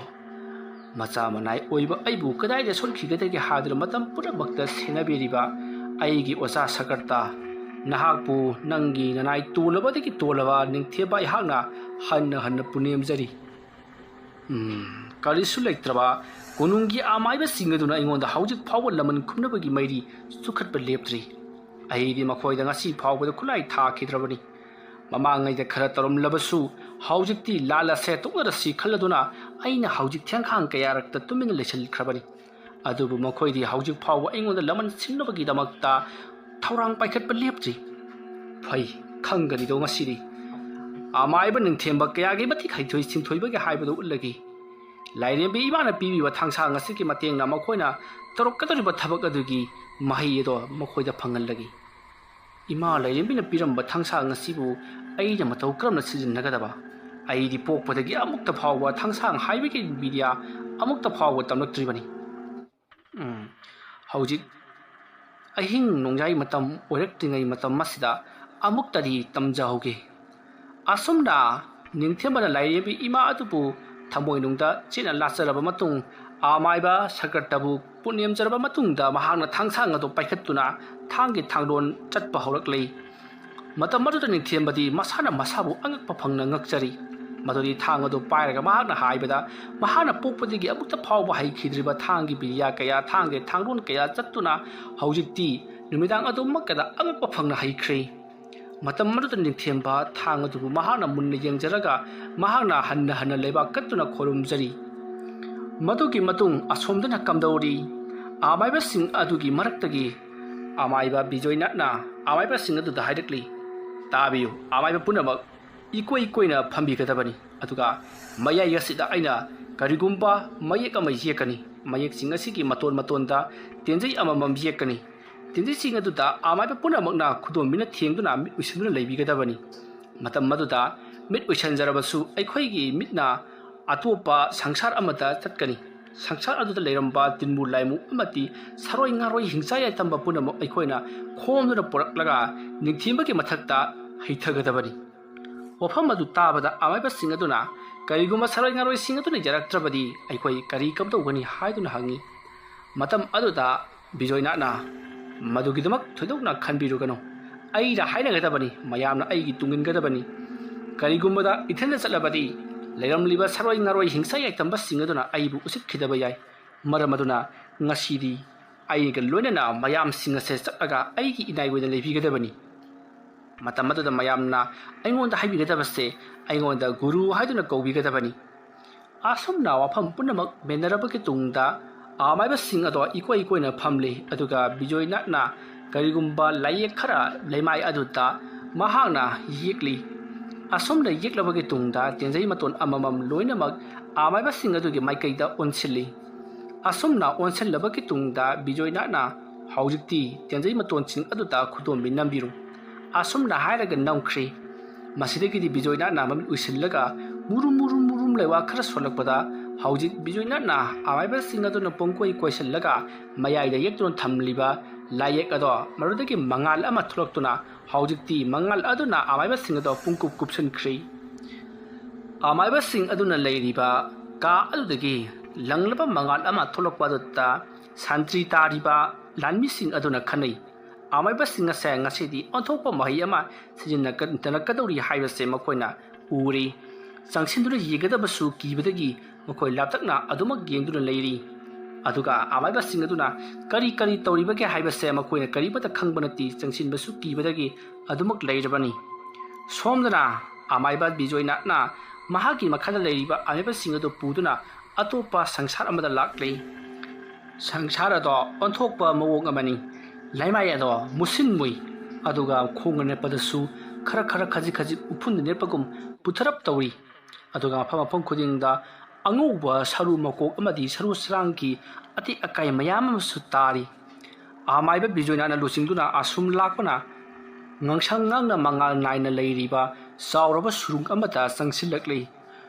ꯃꯆꯥ ꯃꯅꯥꯏ ꯑꯣꯏꯕ ꯑꯩꯕꯨ ꯀꯗꯥꯏꯗ ꯁꯣꯏꯈꯤꯒꯗꯒꯦ ꯍꯥꯏꯗꯨꯅ ꯃꯇꯝ ꯄꯨꯝꯅꯃꯛꯇ ꯁꯦꯟꯅꯕꯤꯔꯤꯕ ꯑꯩꯒꯤ ꯑꯣꯖꯥ ꯁꯀꯔꯇ, ꯅꯍꯥꯛꯄꯨ ꯅꯪꯒꯤ ꯅꯅꯥꯏ ꯇꯣꯜꯂꯕꯗꯒꯤ ꯇꯣꯜꯂꯕ ꯅꯤꯡꯊꯦꯝꯕ ꯑꯩꯍꯥꯛꯅ ꯍꯟꯅ ꯍꯟꯅ ꯄꯨꯅꯦꯝꯖꯔꯤ꯫ ꯎꯝ, ꯀꯔꯤꯁꯨ ꯂꯩꯇ꯭ꯔꯕ ꯀꯣꯅꯨꯡꯒꯤ ꯑꯃꯥꯏꯕꯁꯤꯡ ꯑꯗꯨꯅ ꯑꯩꯉꯣꯟꯗ ꯍꯧꯖꯤꯛ ꯐꯥꯎꯕ ꯂꯃꯟ ꯈꯨꯝꯅꯕꯒꯤ ꯃꯩꯔꯤ ꯆꯨꯈꯠꯄ ꯂꯦꯞꯇ꯭ꯔꯤ꯫ ꯑꯩꯗꯤ ꯃꯈꯣꯏꯗ ꯉꯁꯤ ꯐꯥꯎꯕꯗ ꯈꯨꯠꯂꯥꯏ ꯊꯥꯈꯤꯗ꯭ꯔꯕꯅꯤ꯫ ꯃꯃꯥꯡꯉꯩꯗ ꯈꯔ ꯇꯧꯔꯝꯂꯕꯁꯨ ꯍꯧꯖꯤꯛꯇꯤ ꯂꯥꯜꯂꯁꯦ ꯇꯣꯛꯅꯔꯁꯤ ꯈꯜꯂꯗꯨꯅ ꯑꯩꯅ ꯍꯧꯖꯤꯛ ꯊꯦꯡꯈꯥꯡ ꯀꯌꯥꯔꯛꯇ ꯇꯨꯃꯤꯟꯅ ꯂꯩꯁꯤꯟꯈ꯭ꯔꯕꯅꯤ꯫ ꯑꯗꯨꯕꯨ ꯃꯈꯣꯏꯗꯤ ꯍꯧꯖꯤꯛ ꯐꯥꯎꯕ ꯑꯩꯉꯣꯟꯗ ꯂꯃꯟ ꯁꯤꯡꯅꯕꯒꯤꯗꯃꯛꯇ ꯊꯧꯔꯥꯡ ꯄꯥꯏꯈꯠꯄ ꯂꯦꯞꯇ꯭ꯔꯤ꯫ ꯐꯩ, ꯈꯪꯒꯅꯤꯗꯣ ꯉꯁꯤꯗꯤ꯫ ꯑꯃꯥꯏꯕ ꯅꯤꯡꯊꯦꯝꯕ ꯀꯌꯥꯒꯤ ꯃꯇꯤꯛ ꯍꯩꯊꯣꯏ ꯁꯤꯡꯊꯣꯏꯕꯒꯦ ꯍꯥꯏꯕꯗꯨ ꯎꯠꯂꯒꯦ꯫ ꯂꯥꯏꯔꯦꯝꯕꯤ ꯏꯃꯥꯅ ꯄꯤꯕꯤꯕ ꯊꯥꯡꯁꯥꯡ ꯑꯁꯤꯒꯤ ꯃꯇꯦꯡꯅ ꯃꯈꯣꯏꯅ ꯇꯧꯔꯛꯀꯗꯧꯔꯤꯕ ꯊꯕꯛ ꯑꯗꯨꯒꯤ ꯃꯍꯩ ꯑꯗꯣ ꯃꯈꯣꯏꯗ ꯐꯪꯍꯜꯂꯒꯦ꯫ ꯏꯃꯥ ꯂꯥꯏꯔꯦꯝꯕꯤꯅ ꯄꯤꯔꯝꯕ ꯊꯥꯡꯁꯥꯡ ꯑꯁꯤꯕꯨ ꯑꯩꯅ ꯃꯇꯧ ꯀꯔꯝꯅ ꯁꯤꯖꯤꯟꯅꯒꯗꯕ? ꯑꯩꯗꯤ ꯄꯣꯛꯄꯗꯒꯤ ꯑꯃꯨꯛꯇ ꯐꯥꯎꯕ ꯊꯥꯡꯁꯥꯡ ꯍꯥꯏꯕꯒꯤ ꯕꯤꯗ꯭ꯌꯥ ꯑꯃꯨꯛꯇ ꯐꯥꯎꯕ ꯇꯝꯂꯛꯇ꯭ꯔꯤꯕꯅꯤ꯫ ꯎꯝ, ꯍꯧꯖꯤꯛ ꯑꯍꯤꯡ ꯅꯣꯡꯌꯥꯏ ꯃꯇꯝ ꯑꯣꯏꯔꯛꯇ꯭ꯔꯤꯉꯩ ꯃꯇꯝ ꯑꯁꯤꯗ ꯑꯃꯨꯛꯇꯗꯤ ꯇꯝꯖꯍꯧꯒꯦ꯫ ꯑꯁꯨꯝꯅ ꯅꯤꯡꯊꯦꯝꯕꯅ ꯂꯥꯏꯔꯦꯝꯕꯤ ꯏꯃꯥ ꯑꯗꯨꯕꯨ ꯊꯃꯣꯏꯅꯨꯡꯗ ꯆꯦꯠꯅ ꯂꯥꯠꯆꯔꯕ ꯃꯇꯨꯡ, ꯑꯃꯥꯏꯕ ꯁꯀ꯭ꯔꯇꯕꯨ ꯄꯨꯅꯦꯝꯖꯔꯕ ꯃꯇꯨꯡꯗ ꯃꯍꯥꯛꯅ ꯊꯥꯡꯁꯥꯡ ꯑꯗꯨ ꯄꯥꯏꯈꯠꯇꯨꯅ ꯊꯥꯡꯒꯤ ꯊꯥꯡꯂꯣꯟ ꯆꯠꯄ ꯍꯧꯔꯛꯂꯤ꯫ ꯃꯇꯝ ꯑꯗꯨꯗ ꯅꯤꯡꯊꯦꯝꯕꯗꯤ ꯃꯁꯥꯅ ꯃꯁꯥꯕꯨ ꯑꯉꯛꯄ ꯐꯪꯅ ꯉꯛꯆꯔꯤ꯫ ꯃꯗꯨꯗꯤ ꯊꯥꯡ ꯑꯗꯨ ꯄꯥꯏꯔꯒ ꯃꯍꯥꯛꯅ ꯍꯥꯏꯕꯗ, ꯃꯍꯥꯛꯅ ꯄꯣꯛꯄꯗꯒꯤ ꯑꯃꯨꯛꯇ ꯐꯥꯎꯕ ꯍꯩꯈꯤꯗ꯭ꯔꯤꯕ ꯊꯥꯡꯒꯤ ꯕꯤꯔꯤꯌꯥ ꯀꯌꯥ, ꯊꯥꯡꯒꯤ ꯊꯥꯡꯂꯣꯟ ꯀꯌꯥ ꯆꯠꯇꯨꯅ ꯍꯧꯖꯤꯛꯇꯤ ꯅꯨꯃꯤꯗꯥꯡ ꯑꯗꯨꯃꯛꯇꯗ ꯑꯉꯛꯄ ꯐꯪꯅ ꯍꯩꯈ꯭ꯔꯦ꯫ ꯃꯇꯝ ꯑꯗꯨꯗ ꯅꯤꯡꯊꯦꯝꯕ ꯊꯥꯡ ꯑꯗꯨꯕꯨ ꯃꯍꯥꯛꯅ ꯃꯨꯟꯅ ꯌꯦꯡꯖꯔꯒ ꯃꯍꯥꯛꯅ ꯍꯟꯅ ꯍꯟꯅ ꯂꯩꯕꯥꯛ ꯀꯠꯇꯨꯅ ꯈꯣꯏꯔꯨꯝꯖꯔꯤ꯫ ꯃꯗꯨꯒꯤ ꯃꯇꯨꯡ ꯑꯁꯣꯝꯗꯅ ꯀꯝꯗꯧꯔꯤ? ꯑꯃꯥꯏꯕꯁꯤꯡ ꯑꯗꯨꯒꯤ ꯃꯔꯛꯇꯒꯤ ꯑꯃꯥꯏꯕ ꯕꯤꯖꯣꯏꯅꯥꯊꯅ ꯑꯃꯥꯏꯕꯁꯤꯡ ꯑꯗꯨꯗ ꯍꯥꯏꯔꯛꯂꯤ, "ꯇꯥꯕꯤꯌꯨ, ꯑꯃꯥꯏꯕ ꯄꯨꯝꯅꯃꯛ ꯏꯀꯣꯏ ꯀꯣꯏꯅ ꯐꯝꯕꯤꯒꯗꯕꯅꯤ꯫ ꯑꯗꯨꯒ ꯃꯌꯥꯏ ꯑꯁꯤꯗ ꯑꯩꯅ ꯀꯔꯤꯒꯨꯝꯕ ꯃꯌꯦꯛ ꯑꯃ ꯌꯦꯛꯀꯅꯤ꯫ ꯃꯌꯦꯛꯁꯤꯡ ꯑꯁꯤꯒꯤ ꯃꯇꯣꯟ ꯃꯇꯣꯟꯗ ꯇꯦꯟꯖꯩ ꯑꯃꯃꯝ ꯌꯦꯛꯀꯅꯤ꯫ ꯇꯦꯟꯖꯩꯁꯤꯡ ꯑꯗꯨꯗ ꯑꯃꯥꯏꯕ ꯄꯨꯝꯅꯃꯛꯅ ꯈꯨꯗꯣꯝꯕꯤꯅ ꯊꯦꯡꯗꯨꯅ ꯃꯤꯠ ꯎꯏꯁꯤꯟꯗꯨꯅ ꯂꯩꯕꯤꯒꯗꯕꯅꯤ꯫ ꯃꯇꯝ ꯑꯗꯨꯗ ꯃꯤꯠ ꯎꯏꯁꯤꯟꯖꯔꯕꯁꯨ ꯑꯩꯈꯣꯏꯒꯤ ꯃꯤꯠꯅ ꯑꯇꯣꯞꯄ ꯁꯪꯁꯥꯔ ꯑꯃꯗ ꯆꯠꯀꯅꯤ꯫ ꯁꯪꯁꯥꯔ ꯑꯗꯨꯗ ꯂꯩꯔꯝꯕ ꯇꯤꯟꯃꯨ ꯂꯥꯏꯃꯨ ꯑꯃꯗꯤ ꯁꯥꯔꯣꯏ ꯉꯥꯔꯣꯏ ꯍꯤꯡꯆꯥ ꯌꯥꯏꯇꯝꯕ ꯄꯨꯝꯅꯃꯛ ꯑꯩꯈꯣꯏꯅ ꯈꯣꯝꯗꯨꯅ ꯄꯨꯔꯛꯂꯒ ꯅꯤꯡꯊꯦꯝꯕꯒꯤ ꯃꯊꯛꯇ ꯍꯩꯊꯒꯗꯕꯅꯤ"꯫ ꯋꯥꯐꯝ ꯑꯗꯨ ꯇꯥꯕꯗ ꯑꯃꯥꯏꯕꯁꯤꯡ ꯑꯗꯨꯅ "ꯀꯔꯤꯒꯨꯝꯕ ꯁꯥꯔꯣꯏ ꯉꯥꯔꯣꯏꯁꯤꯡ ꯑꯗꯨꯅ ꯌꯥꯔꯛꯇ꯭ꯔꯕꯗꯤ ꯑꯩꯈꯣꯏ ꯀꯔꯤ ꯀꯝꯗꯧꯒꯅꯤ?" ꯍꯥꯏꯗꯨꯅ ꯍꯪꯉꯤ꯫ ꯃꯇꯝ ꯑꯗꯨꯗ ꯕꯤꯖꯣꯏꯅꯥꯊꯅ, "ꯃꯗꯨꯒꯤꯗꯃꯛ ꯊꯣꯏꯗꯣꯛꯅ ꯈꯟꯕꯤꯔꯨꯒꯅꯨ꯫ ꯑꯩꯅ ꯍꯥꯏꯅꯒꯗꯕꯅꯤ, ꯃꯌꯥꯝꯅ ꯑꯩꯒꯤ ꯇꯨꯡ ꯏꯟꯒꯗꯕꯅꯤ꯫ ꯀꯔꯤꯒꯨꯝꯕꯗ ꯏꯊꯟꯗ ꯆꯠꯂꯕꯗꯤ ꯂꯩꯔꯝꯂꯤꯕ ꯁꯥꯔꯣꯏ ꯉꯥꯔꯣꯏ ꯍꯤꯡꯁꯥ ꯌꯥꯏꯇꯝꯕꯁꯤꯡ ꯑꯗꯨꯅ ꯑꯩꯕꯨ ꯎꯁꯤꯠꯈꯤꯗꯕ ꯌꯥꯏ꯫ ꯃꯔꯝ ꯑꯗꯨꯅ ꯉꯁꯤꯗꯤ ꯑꯩꯒ ꯂꯣꯏꯅꯅ ꯃꯌꯥꯝꯁꯤꯡ ꯑꯁꯦ ꯆꯠꯂꯒ ꯑꯩꯒꯤ ꯏꯅꯥꯏ ꯑꯣꯏꯅ ꯂꯩꯕꯤꯒꯗꯕꯅꯤ꯫ ꯃꯇꯝ ꯑꯗꯨꯗ ꯃꯌꯥꯝꯅ ꯑꯩꯉꯣꯟꯗ ꯍꯥꯏꯕꯤꯒꯗꯕꯁꯦ, ꯑꯩꯉꯣꯟꯗ ꯒꯨꯔꯨ ꯍꯥꯏꯗꯨꯅ ꯀꯧꯕꯤꯒꯗꯕꯅꯤ꯫" ꯑꯁꯨꯝꯅ ꯋꯥꯐꯝ ꯄꯨꯝꯅꯃꯛ ꯃꯦꯟꯅꯔꯕꯒꯤ ꯇꯨꯡꯗ ꯑꯃꯥꯏꯕꯁꯤꯡ ꯑꯗꯣ ꯏꯀꯣꯏ ꯀꯣꯏꯅ ꯐꯝꯂꯤ꯫ ꯑꯗꯨꯒ ꯕꯤꯖꯣꯏꯅꯥꯊꯅ ꯀꯔꯤꯒꯨꯝꯕ ꯂꯥꯏꯌꯦꯛ ꯈꯔ ꯂꯩꯃꯥꯏ ꯑꯗꯨꯗ ꯃꯍꯥꯛꯅ ꯌꯦꯛꯂꯤ꯫ ꯑꯁꯨꯝꯅ ꯌꯦꯛꯂꯕꯒꯤ ꯇꯨꯡꯗ ꯇꯦꯟꯖꯩ ꯃꯇꯣꯟ ꯑꯃꯃꯝ ꯂꯣꯏꯅꯃꯛ ꯑꯃꯥꯏꯕꯁꯤꯡ ꯑꯗꯨꯒꯤ ꯃꯥꯏꯀꯩꯗ ꯑꯣꯟꯁꯤꯜꯂꯤ꯫ ꯑꯁꯨꯝꯅ ꯑꯣꯟꯁꯤꯜꯂꯕꯒꯤ ꯇꯨꯡꯗ ꯕꯤꯖꯣꯏꯅꯥꯊꯅ, "ꯍꯧꯖꯤꯛꯇꯤ ꯇꯦꯟꯖꯩ ꯃꯇꯣꯟꯁꯤꯡ ꯑꯗꯨꯗ ꯈꯨꯗꯣꯝꯕꯤ ꯅꯝꯕꯤꯔꯨ꯫" ꯑꯁꯨꯝꯅ ꯍꯥꯏꯔꯒ ꯅꯝꯈ꯭ꯔꯤ꯫ ꯃꯁꯤꯗꯒꯤꯗꯤ ꯕꯤꯖꯣꯏꯅꯥꯊꯅ ꯃꯃꯤꯠ ꯎꯏꯁꯤꯜꯂꯒ ꯃꯨꯔꯨꯝ ꯃꯨꯔꯨꯝ ꯃꯨꯔꯨꯝ ꯂꯩꯋꯥ ꯈꯔ ꯁꯣꯜꯂꯛꯄꯗ, ꯍꯧꯖꯤꯛ ꯕꯤꯖꯣꯏꯅꯥꯊꯅ ꯑꯃꯥꯏꯕꯁꯤꯡ ꯑꯗꯨꯅ ꯄꯨꯡꯀꯣꯏ ꯀꯣꯏꯁꯤꯜꯂꯒ ꯃꯌꯥꯏꯗ ꯌꯦꯛꯇꯨꯅ ꯊꯝꯂꯤꯕ ꯂꯥꯏꯌꯦꯛ ꯑꯗꯣ ꯃꯗꯨꯗꯒꯤ ꯃꯉꯥꯜ ꯑꯃ ꯊꯣꯛꯂꯛꯇꯨꯅ ꯍꯧꯖꯤꯛꯇꯤ ꯃꯉꯥꯜ ꯑꯗꯨꯅ ꯑꯃꯥꯏꯕꯁꯤꯡ ꯑꯗꯣ ꯄꯨꯡꯀꯨꯞ ꯀꯨꯞꯁꯤꯟꯈ꯭ꯔꯤ꯫ ꯑꯃꯥꯏꯕꯁꯤꯡ ꯑꯗꯨꯅ ꯂꯩꯔꯤꯕ ꯀꯥ ꯑꯗꯨꯗꯒꯤ ꯂꯪꯂꯕ ꯃꯉꯥꯜ ꯑꯃ ꯊꯣꯛꯂꯛꯄ ꯑꯗꯨꯗ ꯁꯟꯇ꯭ꯔꯤ ꯇꯥꯔꯤꯕ ꯂꯥꯟꯃꯤꯁꯤꯡ ꯑꯗꯨꯅ ꯈꯟꯅꯩ, "ꯑꯃꯥꯏꯕꯁꯤꯡ ꯑꯁꯦ ꯉꯁꯤꯗꯤ ꯑꯣꯟꯊꯣꯛꯄ ꯃꯍꯩ ꯑꯃ ꯁꯤꯖꯤꯟꯅꯔꯛꯀꯗꯧꯔꯤ ꯍꯥꯏꯕꯁꯦ ꯃꯈꯣꯏꯅ ꯎꯔꯦ꯫" ꯆꯪꯁꯤꯟꯗꯨꯅ ꯌꯦꯡꯒꯗꯕꯁꯨ ꯀꯤꯕꯗꯒꯤ ꯃꯈꯣꯏ ꯂꯥꯞꯇꯛꯅ ꯑꯗꯨꯃꯛ ꯌꯦꯡꯗꯨꯅ ꯂꯩꯔꯤ꯫ ꯑꯗꯨꯒ ꯑꯃꯥꯏꯕꯁꯤꯡ ꯑꯗꯨꯅ ꯀꯔꯤ ꯀꯔꯤ ꯇꯧꯔꯤꯕꯒꯦ ꯍꯥꯏꯕꯁꯦ ꯃꯈꯣꯏꯅ ꯀꯔꯤꯃꯠꯇ ꯈꯪꯕ ꯅꯠꯇꯦ꯫ ꯆꯪꯁꯤꯟꯕꯁꯨ ꯀꯤꯕꯗꯒꯤ ꯑꯗꯨꯃꯛ ꯂꯩꯔꯕꯅꯤ꯫ ꯁꯣꯝꯗꯅ ꯑꯃꯥꯏꯕ ꯕꯤꯖꯣꯏꯅꯥꯊꯅ ꯃꯍꯥꯛꯀꯤ ꯃꯈꯥꯗ ꯂꯩꯔꯤꯕ ꯑꯃꯥꯏꯕꯁꯤꯡ ꯑꯗꯨ ꯄꯨꯗꯨꯅ ꯑꯇꯣꯞꯄ ꯁꯪꯁꯥꯔ ꯑꯃꯗ ꯂꯥꯛꯂꯤ꯫ ꯁꯪꯁꯥꯔ ꯑꯗꯣ ꯑꯣꯟꯊꯣꯛꯄ ꯃꯑꯣꯡ ꯑꯃꯅꯤ꯫ ꯂꯩꯃꯥꯏ ꯑꯗꯣ ꯃꯨꯁꯤꯟ ꯃꯨꯏ, ꯑꯗꯨꯒ ꯈꯣꯡꯅ ꯅꯦꯠꯄꯗꯁꯨ ꯈꯔ ꯈꯔ ꯈꯖꯤꯛ ꯈꯖꯤꯛ ꯎꯐꯨꯟꯅ ꯅꯦꯠꯄꯒꯨꯝ ꯄꯨꯊꯔꯞ ꯇꯧꯔꯤ꯫ ꯑꯗꯨꯒ ꯃꯐꯝ ꯃꯐꯝ ꯈꯨꯗꯤꯡꯗ ꯑꯉꯧꯕ ꯁꯔꯨ ꯃꯀꯣꯛ ꯑꯃꯗꯤ ꯁꯔꯨ ꯁꯔꯥꯡꯒꯤ ꯑꯇꯦꯛ ꯑꯀꯥꯏ ꯃꯌꯥꯝ ꯑꯃꯁꯨ ꯇꯥꯔꯤ꯫ ꯑꯃꯥꯏꯕ ꯕꯤꯖꯣꯏꯅꯥꯊꯅ ꯂꯨꯆꯤꯡꯗꯨꯅ ꯑꯁꯨꯝ ꯂꯥꯛꯄꯅ ꯉꯥꯡꯁꯪ ꯉꯥꯡꯅ ꯃꯉꯥꯜ ꯅꯥꯏꯅ ꯂꯩꯔꯤꯕ ꯆꯥꯎꯔꯕ ꯁꯨꯔꯨꯡ ꯑꯃꯗ ꯆꯪꯁꯤꯜꯂꯛꯂꯤ꯫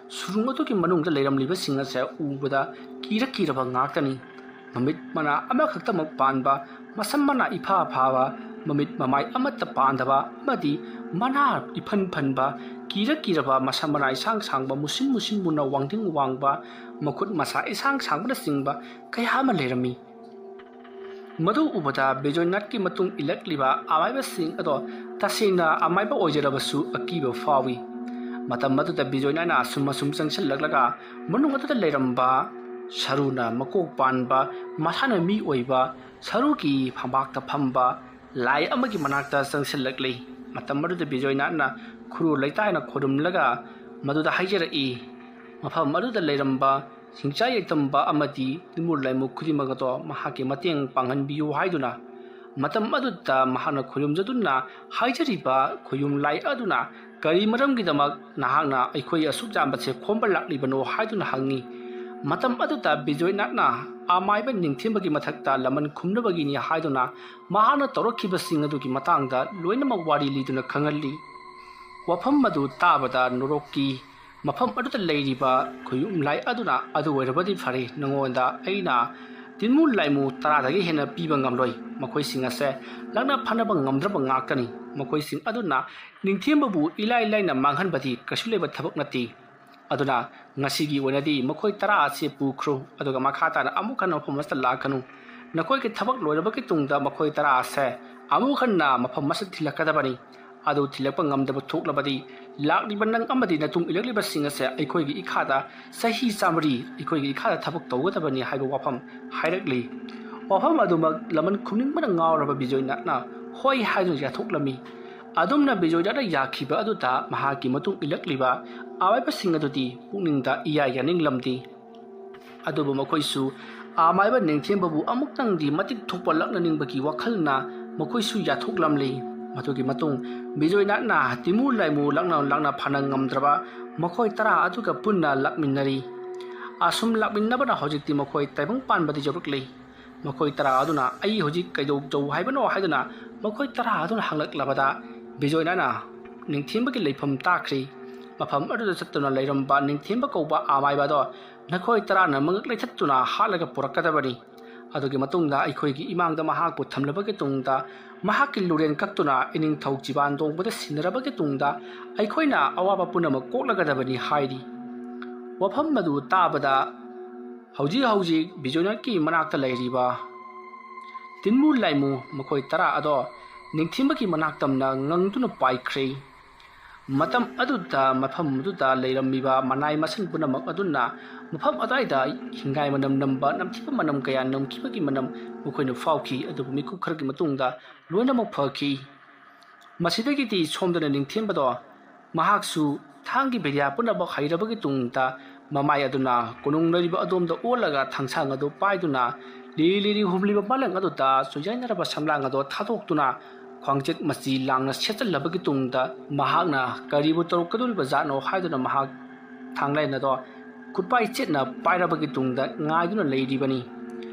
ꯁꯨꯔꯨꯡ ꯑꯗꯨꯒꯤ ꯃꯅꯨꯡꯗ ꯂꯩꯔꯝꯂꯤꯕꯁꯤꯡ ꯑꯁꯦ ꯎꯕꯗ ꯀꯤꯔ ꯀꯤꯔꯕ ꯉꯥꯛꯇꯅꯤ꯫ ꯃꯃꯤꯠ ꯃꯅꯥ ꯑꯃꯈꯛꯇꯃꯛ ꯄꯥꯟꯕ, ꯃꯁꯝ ꯃꯅꯥ ꯏꯐꯥ ꯐꯥꯕ, ꯃꯃꯤꯠ ꯃꯃꯥꯏ ꯑꯃꯠꯇ ꯄꯥꯟꯗꯕ ꯑꯃꯗꯤ ꯃꯅꯥ ꯏꯐꯟ ꯐꯟꯕ, ꯀꯤꯔ ꯀꯤꯔꯕ, ꯃꯁꯝ ꯃꯅꯥ ꯏꯁꯥꯡ ꯁꯥꯡꯕ, ꯃꯨꯁꯤꯟ ꯃꯨꯁꯤꯟ ꯃꯨꯅ, ꯋꯥꯡꯗꯤꯡ ꯋꯥꯡꯕ, ꯃꯈꯨꯠ ꯃꯁꯥ ꯏꯁꯥꯡ ꯁꯥꯡꯕꯅꯆꯤꯡꯕ ꯀꯌꯥ ꯑꯃ ꯂꯩꯔꯝꯃꯤ꯫ ꯃꯗꯨ ꯎꯕꯗ ꯕꯤꯖꯣꯏꯅꯥꯊꯀꯤ ꯃꯇꯨꯡ ꯏꯜꯂꯛꯂꯤꯕ ꯑꯃꯥꯏꯕꯁꯤꯡ ꯑꯗꯣ ꯇꯁꯦꯡꯅ ꯑꯃꯥꯏꯕ ꯑꯣꯏꯖꯔꯕꯁꯨ ꯑꯀꯤꯕ ꯐꯥꯎꯏ꯫ ꯃꯇꯝ ꯑꯗꯨꯗ ꯕꯤꯖꯣꯏꯅꯥꯊꯅ ꯑꯁꯨꯝ ꯑꯁꯨꯝ ꯆꯪꯁꯤꯜꯂꯛꯂꯒ ꯃꯅꯨꯡ ꯑꯗꯨꯗ ꯂꯩꯔꯝꯕ ꯁꯔꯨꯅ ꯃꯀꯣꯛ ꯄꯥꯟꯕ, ꯃꯁꯥꯅ ꯃꯤ ꯑꯣꯏꯕ, ꯁꯔꯨꯒꯤ ꯐꯝꯄꯥꯛꯇ ꯐꯝꯕ ꯂꯥꯏ ꯑꯃꯒꯤ ꯃꯅꯥꯛꯇ ꯆꯪꯁꯤꯜꯂꯛꯂꯤ꯫ ꯃꯇꯝ ꯑꯗꯨꯗ ꯕꯤꯖꯣꯏꯅꯥꯊꯅ ꯈꯨꯔꯨ ꯂꯩꯇꯥꯏꯅ ꯈꯨꯔꯨꯝꯂꯒ ꯃꯗꯨꯗ ꯍꯥꯏꯖꯔꯛꯏ, ꯃꯐꯝ ꯑꯗꯨꯗ ꯂꯩꯔꯝꯕ ꯁꯤꯡꯆꯥ ꯌꯩꯇꯝꯕ ꯑꯃꯗꯤ ꯇꯤꯟꯃꯨ ꯂꯥꯏꯃꯨ ꯈꯨꯗꯤꯡꯃꯛ ꯑꯗꯣ ꯃꯍꯥꯛꯀꯤ ꯃꯇꯦꯡ ꯄꯥꯡꯍꯟꯕꯤꯌꯨ ꯍꯥꯏꯗꯨꯅ꯫ ꯃꯇꯝ ꯑꯗꯨꯗ ꯃꯍꯥꯛꯅ ꯈꯨꯔꯨꯝꯖꯗꯨꯅ ꯍꯥꯏꯖꯔꯤꯕ ꯈꯨꯌꯨꯝ ꯂꯥꯏ ꯑꯗꯨꯅ ꯀꯔꯤ ꯃꯔꯝꯒꯤꯗꯃꯛ ꯅꯍꯥꯛꯅ ꯑꯩꯈꯣꯏ ꯑꯁꯨꯛ ꯌꯥꯝꯕꯁꯦ ꯈꯣꯝꯕ ꯂꯥꯛꯂꯤꯕꯅꯣ ꯍꯥꯏꯗꯨꯅ ꯍꯪꯉꯤ꯫ ꯃꯇꯝ ꯑꯗꯨꯗ ꯕꯤꯖꯣꯏꯅꯥꯊꯅ ꯑꯃꯥꯏꯕ ꯅꯤꯡꯊꯦꯝꯕꯒꯤ ꯃꯊꯛꯇ ꯂꯃꯟ ꯈꯨꯝꯅꯕꯒꯤꯅꯤ ꯍꯥꯏꯗꯨꯅ ꯃꯍꯥꯛꯅ ꯇꯧꯔꯛꯈꯤꯕꯁꯤꯡ ꯑꯗꯨꯒꯤ ꯃꯇꯥꯡꯗ ꯂꯣꯏꯅꯃꯛ ꯋꯥꯔꯤ ꯂꯤꯗꯨꯅ ꯈꯪꯍꯜꯂꯤ꯫ ꯋꯥꯐꯝ ꯑꯗꯨ ꯇꯥꯕꯗ ꯅꯣꯔꯣꯛꯀꯤ ꯃꯐꯝ ꯑꯗꯨꯗ ꯂꯩꯔꯤꯕ ꯈꯨꯌꯨꯝ ꯂꯥꯏ ꯑꯗꯨꯅ, "ꯑꯗꯨ ꯑꯣꯏꯔꯕꯗꯤ ꯐꯔꯦ, ꯅꯉꯣꯟꯗ ꯑꯩꯅ ꯇꯤꯟꯃꯨ ꯂꯥꯏꯃꯨ ꯇꯔꯥꯗꯒꯤ ꯍꯦꯟꯅ ꯄꯤꯕ ꯉꯝꯂꯣꯏ꯫ ꯃꯈꯣꯏꯁꯤꯡ ꯑꯁꯦ ꯂꯥꯛꯅ ꯐꯅꯕ ꯉꯝꯗ꯭ꯔꯕ ꯉꯥꯛꯇꯅꯤ꯫ ꯃꯈꯣꯏꯁꯤꯡ ꯑꯗꯨꯅ ꯅꯤꯡꯊꯦꯝꯕꯕꯨ ꯏꯂꯥꯏ ꯂꯥꯏꯅ ꯃꯥꯡꯍꯟꯕꯗꯤ ꯀꯩꯁꯨ ꯂꯩꯕ ꯊꯕꯛ ꯅꯠꯇꯦ꯫ ꯑꯗꯨꯅ ꯉꯁꯤꯒꯤ ꯑꯣꯏꯅꯗꯤ ꯃꯈꯣꯏ ꯇꯔꯥ ꯑꯁꯤ ꯄꯨꯈ꯭ꯔꯣ, ꯑꯗꯨꯒ ꯃꯈꯥ ꯇꯥꯅ ꯑꯃꯨꯛ ꯍꯟꯅ ꯃꯐꯝ ꯑꯁꯤꯗ ꯂꯥꯛꯀꯅꯨ꯫ ꯅꯈꯣꯏꯒꯤ ꯊꯕꯛ ꯂꯣꯏꯔꯕꯒꯤ ꯇꯨꯡꯗ ꯃꯈꯣꯏ ꯇꯔꯥ ꯑꯁꯦ ꯑꯃꯨꯛ ꯍꯟꯅ ꯃꯐꯝ ꯑꯁꯤꯗ ꯊꯤꯜꯂꯛꯀꯗꯕꯅꯤ꯫ ꯑꯗꯨ ꯊꯤꯜꯂꯛꯄ ꯉꯝꯗꯕ ꯊꯣꯛꯂꯕꯗꯤ ꯂꯥꯛꯂꯤꯕ ꯅꯪ ꯑꯃꯗꯤ ꯅꯇꯨꯡ ꯏꯜꯂꯛꯂꯤꯕꯁꯤꯡ ꯑꯁꯦ ꯑꯩꯈꯣꯏꯒꯤ ꯏꯈꯥꯗ ꯆꯍꯤ ꯆꯥꯃꯔꯤ ꯑꯩꯈꯣꯏꯒꯤ ꯏꯈꯥꯗ ꯊꯕꯛ ꯇꯧꯒꯗꯕꯅꯤ" ꯍꯥꯏꯕ ꯋꯥꯐꯝ ꯍꯥꯏꯔꯛꯂꯤ꯫ ꯋꯥꯐꯝ ꯑꯗꯨꯃꯛ ꯂꯃꯟ ꯈꯨꯝꯅꯤꯡꯕꯅ ꯉꯥꯎꯔꯕ ꯕꯤꯖꯣꯏꯅꯥꯊꯅ "ꯍꯣꯏ" ꯍꯥꯏꯗꯨꯅ ꯌꯥꯊꯣꯛꯂꯝꯃꯤ꯫ ꯑꯗꯨꯝꯅ ꯕꯤꯖꯣꯏꯅꯥꯊꯅ ꯌꯥꯈꯤꯕ ꯑꯗꯨꯗ ꯃꯍꯥꯛꯀꯤ ꯃꯇꯨꯡ ꯏꯜꯂꯛꯂꯤꯕ ꯑꯃꯥꯏꯕꯁꯤꯡ ꯑꯗꯨꯗꯤ ꯄꯨꯛꯅꯤꯡꯗ ꯏꯌꯥ ꯌꯥꯅꯤꯡꯂꯝꯗꯦ꯫ ꯑꯗꯨꯕꯨ ꯃꯈꯣꯏꯁꯨ ꯑꯃꯥꯏꯕ ꯅꯤꯡꯊꯦꯝꯕꯕꯨ ꯑꯃꯨꯛꯇꯪꯗꯤ ꯃꯇꯤꯛ ꯊꯣꯛꯄ ꯂꯛꯅꯅꯤꯡꯕꯒꯤ ꯋꯥꯈꯜꯅ ꯃꯈꯣꯏꯁꯨ ꯌꯥꯊꯣꯛꯂꯝꯂꯤ꯫ ꯃꯗꯨꯒꯤ ꯃꯇꯨꯡ ꯕꯤꯖꯣꯏꯅꯥꯊꯅ ꯇꯤꯟꯃꯨ ꯂꯥꯏꯃꯨ ꯂꯥꯛꯅ ꯂꯥꯛꯅ ꯐꯅ ꯉꯝꯗ꯭ꯔꯕ ꯃꯈꯣꯏ ꯇꯔꯥ ꯑꯗꯨꯒ ꯄꯨꯟꯅ ꯂꯥꯛꯃꯤꯟꯅꯔꯤ꯫ ꯑꯁꯨꯝ ꯂꯥꯛꯃꯤꯟꯅꯕꯅ ꯍꯧꯖꯤꯛꯇꯤ ꯃꯈꯣꯏ ꯇꯥꯏꯕꯪ ꯄꯥꯟꯕꯗ ꯌꯧꯔꯛꯂꯤ꯫ ꯃꯈꯣꯏ ꯇꯔꯥ ꯑꯗꯨꯅ "ꯑꯩ ꯍꯧꯖꯤꯛ ꯀꯩꯗꯧꯖꯧ ꯍꯥꯏꯕꯅꯣ?" ꯍꯥꯏꯗꯨꯅ ꯃꯈꯣꯏ ꯇꯔꯥ ꯑꯗꯨꯅ ꯍꯪꯂꯛꯂꯕꯗ ꯕꯤꯖꯣꯏꯅꯥꯊꯅ ꯅꯤꯡꯊꯦꯝꯕꯒꯤ ꯂꯩꯐꯝ ꯇꯥꯛꯈ꯭ꯔꯤ꯫ ꯃꯐꯝ ꯑꯗꯨꯗ ꯆꯠꯇꯨꯅ ꯂꯩꯔꯝꯕ ꯅꯤꯡꯊꯦꯝꯕ ꯀꯧꯕ ꯑꯃꯥꯏꯕ ꯑꯗꯣ "ꯅꯈꯣꯏ ꯇꯔꯥꯅ ꯃꯉꯛ ꯂꯩꯊꯠꯇꯨꯅ ꯍꯥꯠꯂꯒ ꯄꯨꯔꯛꯀꯗꯕꯅꯤ꯫ ꯑꯗꯨꯒꯤ ꯃꯇꯨꯡꯗ ꯑꯩꯈꯣꯏꯒꯤ ꯏꯃꯥꯡꯗ ꯃꯍꯥꯛꯄꯨ ꯊꯝꯂꯕꯒꯤ ꯇꯨꯡꯗ ꯃꯍꯥꯛꯀꯤ ꯂꯨꯔꯦꯟ ꯀꯛꯇꯨꯅ ꯏꯅꯤꯡꯊꯧ ꯆꯤꯕꯥꯟ ꯇꯣꯡꯕꯗ ꯁꯤꯟꯅꯔꯕꯒꯤ ꯇꯨꯡꯗ ꯑꯩꯈꯣꯏꯅ ꯑꯋꯥꯕ ꯄꯨꯝꯅꯃꯛ ꯀꯣꯛꯂꯒꯗꯕꯅꯤ ꯍꯥꯏꯔꯤ꯫ ꯋꯥꯐꯝ ꯑꯗꯨ ꯇꯥꯕꯗ ꯍꯧꯖꯤꯛ ꯍꯧꯖꯤꯛ ꯕꯤꯖꯣꯏꯅꯥꯊꯀꯤ ꯃꯅꯥꯛꯇ ꯂꯩꯔꯤꯕ ꯇꯤꯟꯃꯨ ꯂꯥꯏꯃꯨ ꯃꯈꯣꯏ ꯇꯔꯥ ꯑꯗꯣ ꯅꯤꯡꯊꯤꯡꯕꯒꯤ ꯃꯅꯥꯛꯇꯝꯅ ꯉꯪꯗꯨꯅ ꯄꯥꯏꯈ꯭ꯔꯦ꯫ ꯃꯇꯝ ꯑꯗꯨꯗ ꯃꯐꯝ ꯑꯗꯨꯗ ꯂꯩꯔꯝꯃꯤꯕ ꯃꯅꯥꯏ ꯃꯁꯤꯡ ꯄꯨꯝꯅꯃꯛ ꯑꯗꯨꯅ ꯃꯐꯝ ꯑꯗꯨꯋꯥꯏꯗ ꯍꯤꯡꯒꯥꯏ ꯃꯅꯝ ꯅꯝꯕ ꯅꯝꯊꯤꯕ ꯃꯅꯝ ꯀꯌꯥ ꯅꯝꯈꯤꯕꯒꯤ ꯃꯅꯝ ꯃꯈꯣꯏꯅ ꯐꯥꯎꯈꯤ꯫ ꯑꯗꯨꯕꯨ ꯃꯤꯀꯨꯞ ꯈꯔꯒꯤ ꯃꯇꯨꯡꯗ ꯂꯣꯏꯅꯃꯛ ꯐꯈꯤ꯫ ꯃꯁꯤꯗꯒꯤꯗꯤ ꯁꯣꯝꯗꯅ ꯅꯤꯡꯊꯦꯝꯕꯗꯣ ꯃꯍꯥꯛꯁꯨ ꯊꯥꯡꯒꯤ ꯕꯤꯗ꯭ꯌꯥ ꯄꯨꯝꯅꯃꯛ ꯍꯩꯔꯕꯒꯤ ꯇꯨꯡꯗ ꯃꯃꯥꯏ ꯑꯗꯨꯅ ꯀꯣꯅꯨꯡ ꯂꯩꯔꯤꯕ ꯑꯗꯣꯝꯗ ꯑꯣꯜꯂꯒ ꯊꯥꯡꯁꯥꯡ ꯑꯗꯨ ꯄꯥꯏꯗꯨꯅ ꯂꯤꯔꯤ ꯂꯤꯔꯤ ꯍꯨꯝꯂꯤꯕ ꯃꯥꯂꯪ ꯑꯗꯨꯗ ꯆꯣꯏꯖꯥꯏꯅꯔꯕ ꯁꯝꯂꯥꯡ ꯑꯗꯨ ꯊꯥꯗꯣꯛꯇꯨꯅ ꯈ꯭ꯋꯥꯡꯆꯦꯠ ꯃꯆꯤ ꯂꯥꯡꯅ ꯁꯦꯠꯆꯜꯂꯕꯒꯤ ꯇꯨꯡꯗ ꯃꯍꯥꯛꯅ ꯀꯔꯤꯕꯨ ꯇꯧꯔꯛꯀꯗꯧꯔꯤꯕ ꯖꯥꯠꯅꯣ ꯍꯥꯏꯗꯨꯅ ꯃꯍꯥꯛ ꯊꯥꯡꯂꯦꯟ ꯑꯗꯣ ꯈꯨꯠꯄꯥꯏ ꯆꯦꯠꯅ ꯄꯥꯏꯔꯕꯒꯤ ꯇꯨꯡꯗ ꯉꯥꯏꯗꯨꯅ ꯂꯩꯔꯤꯕꯅꯤ꯫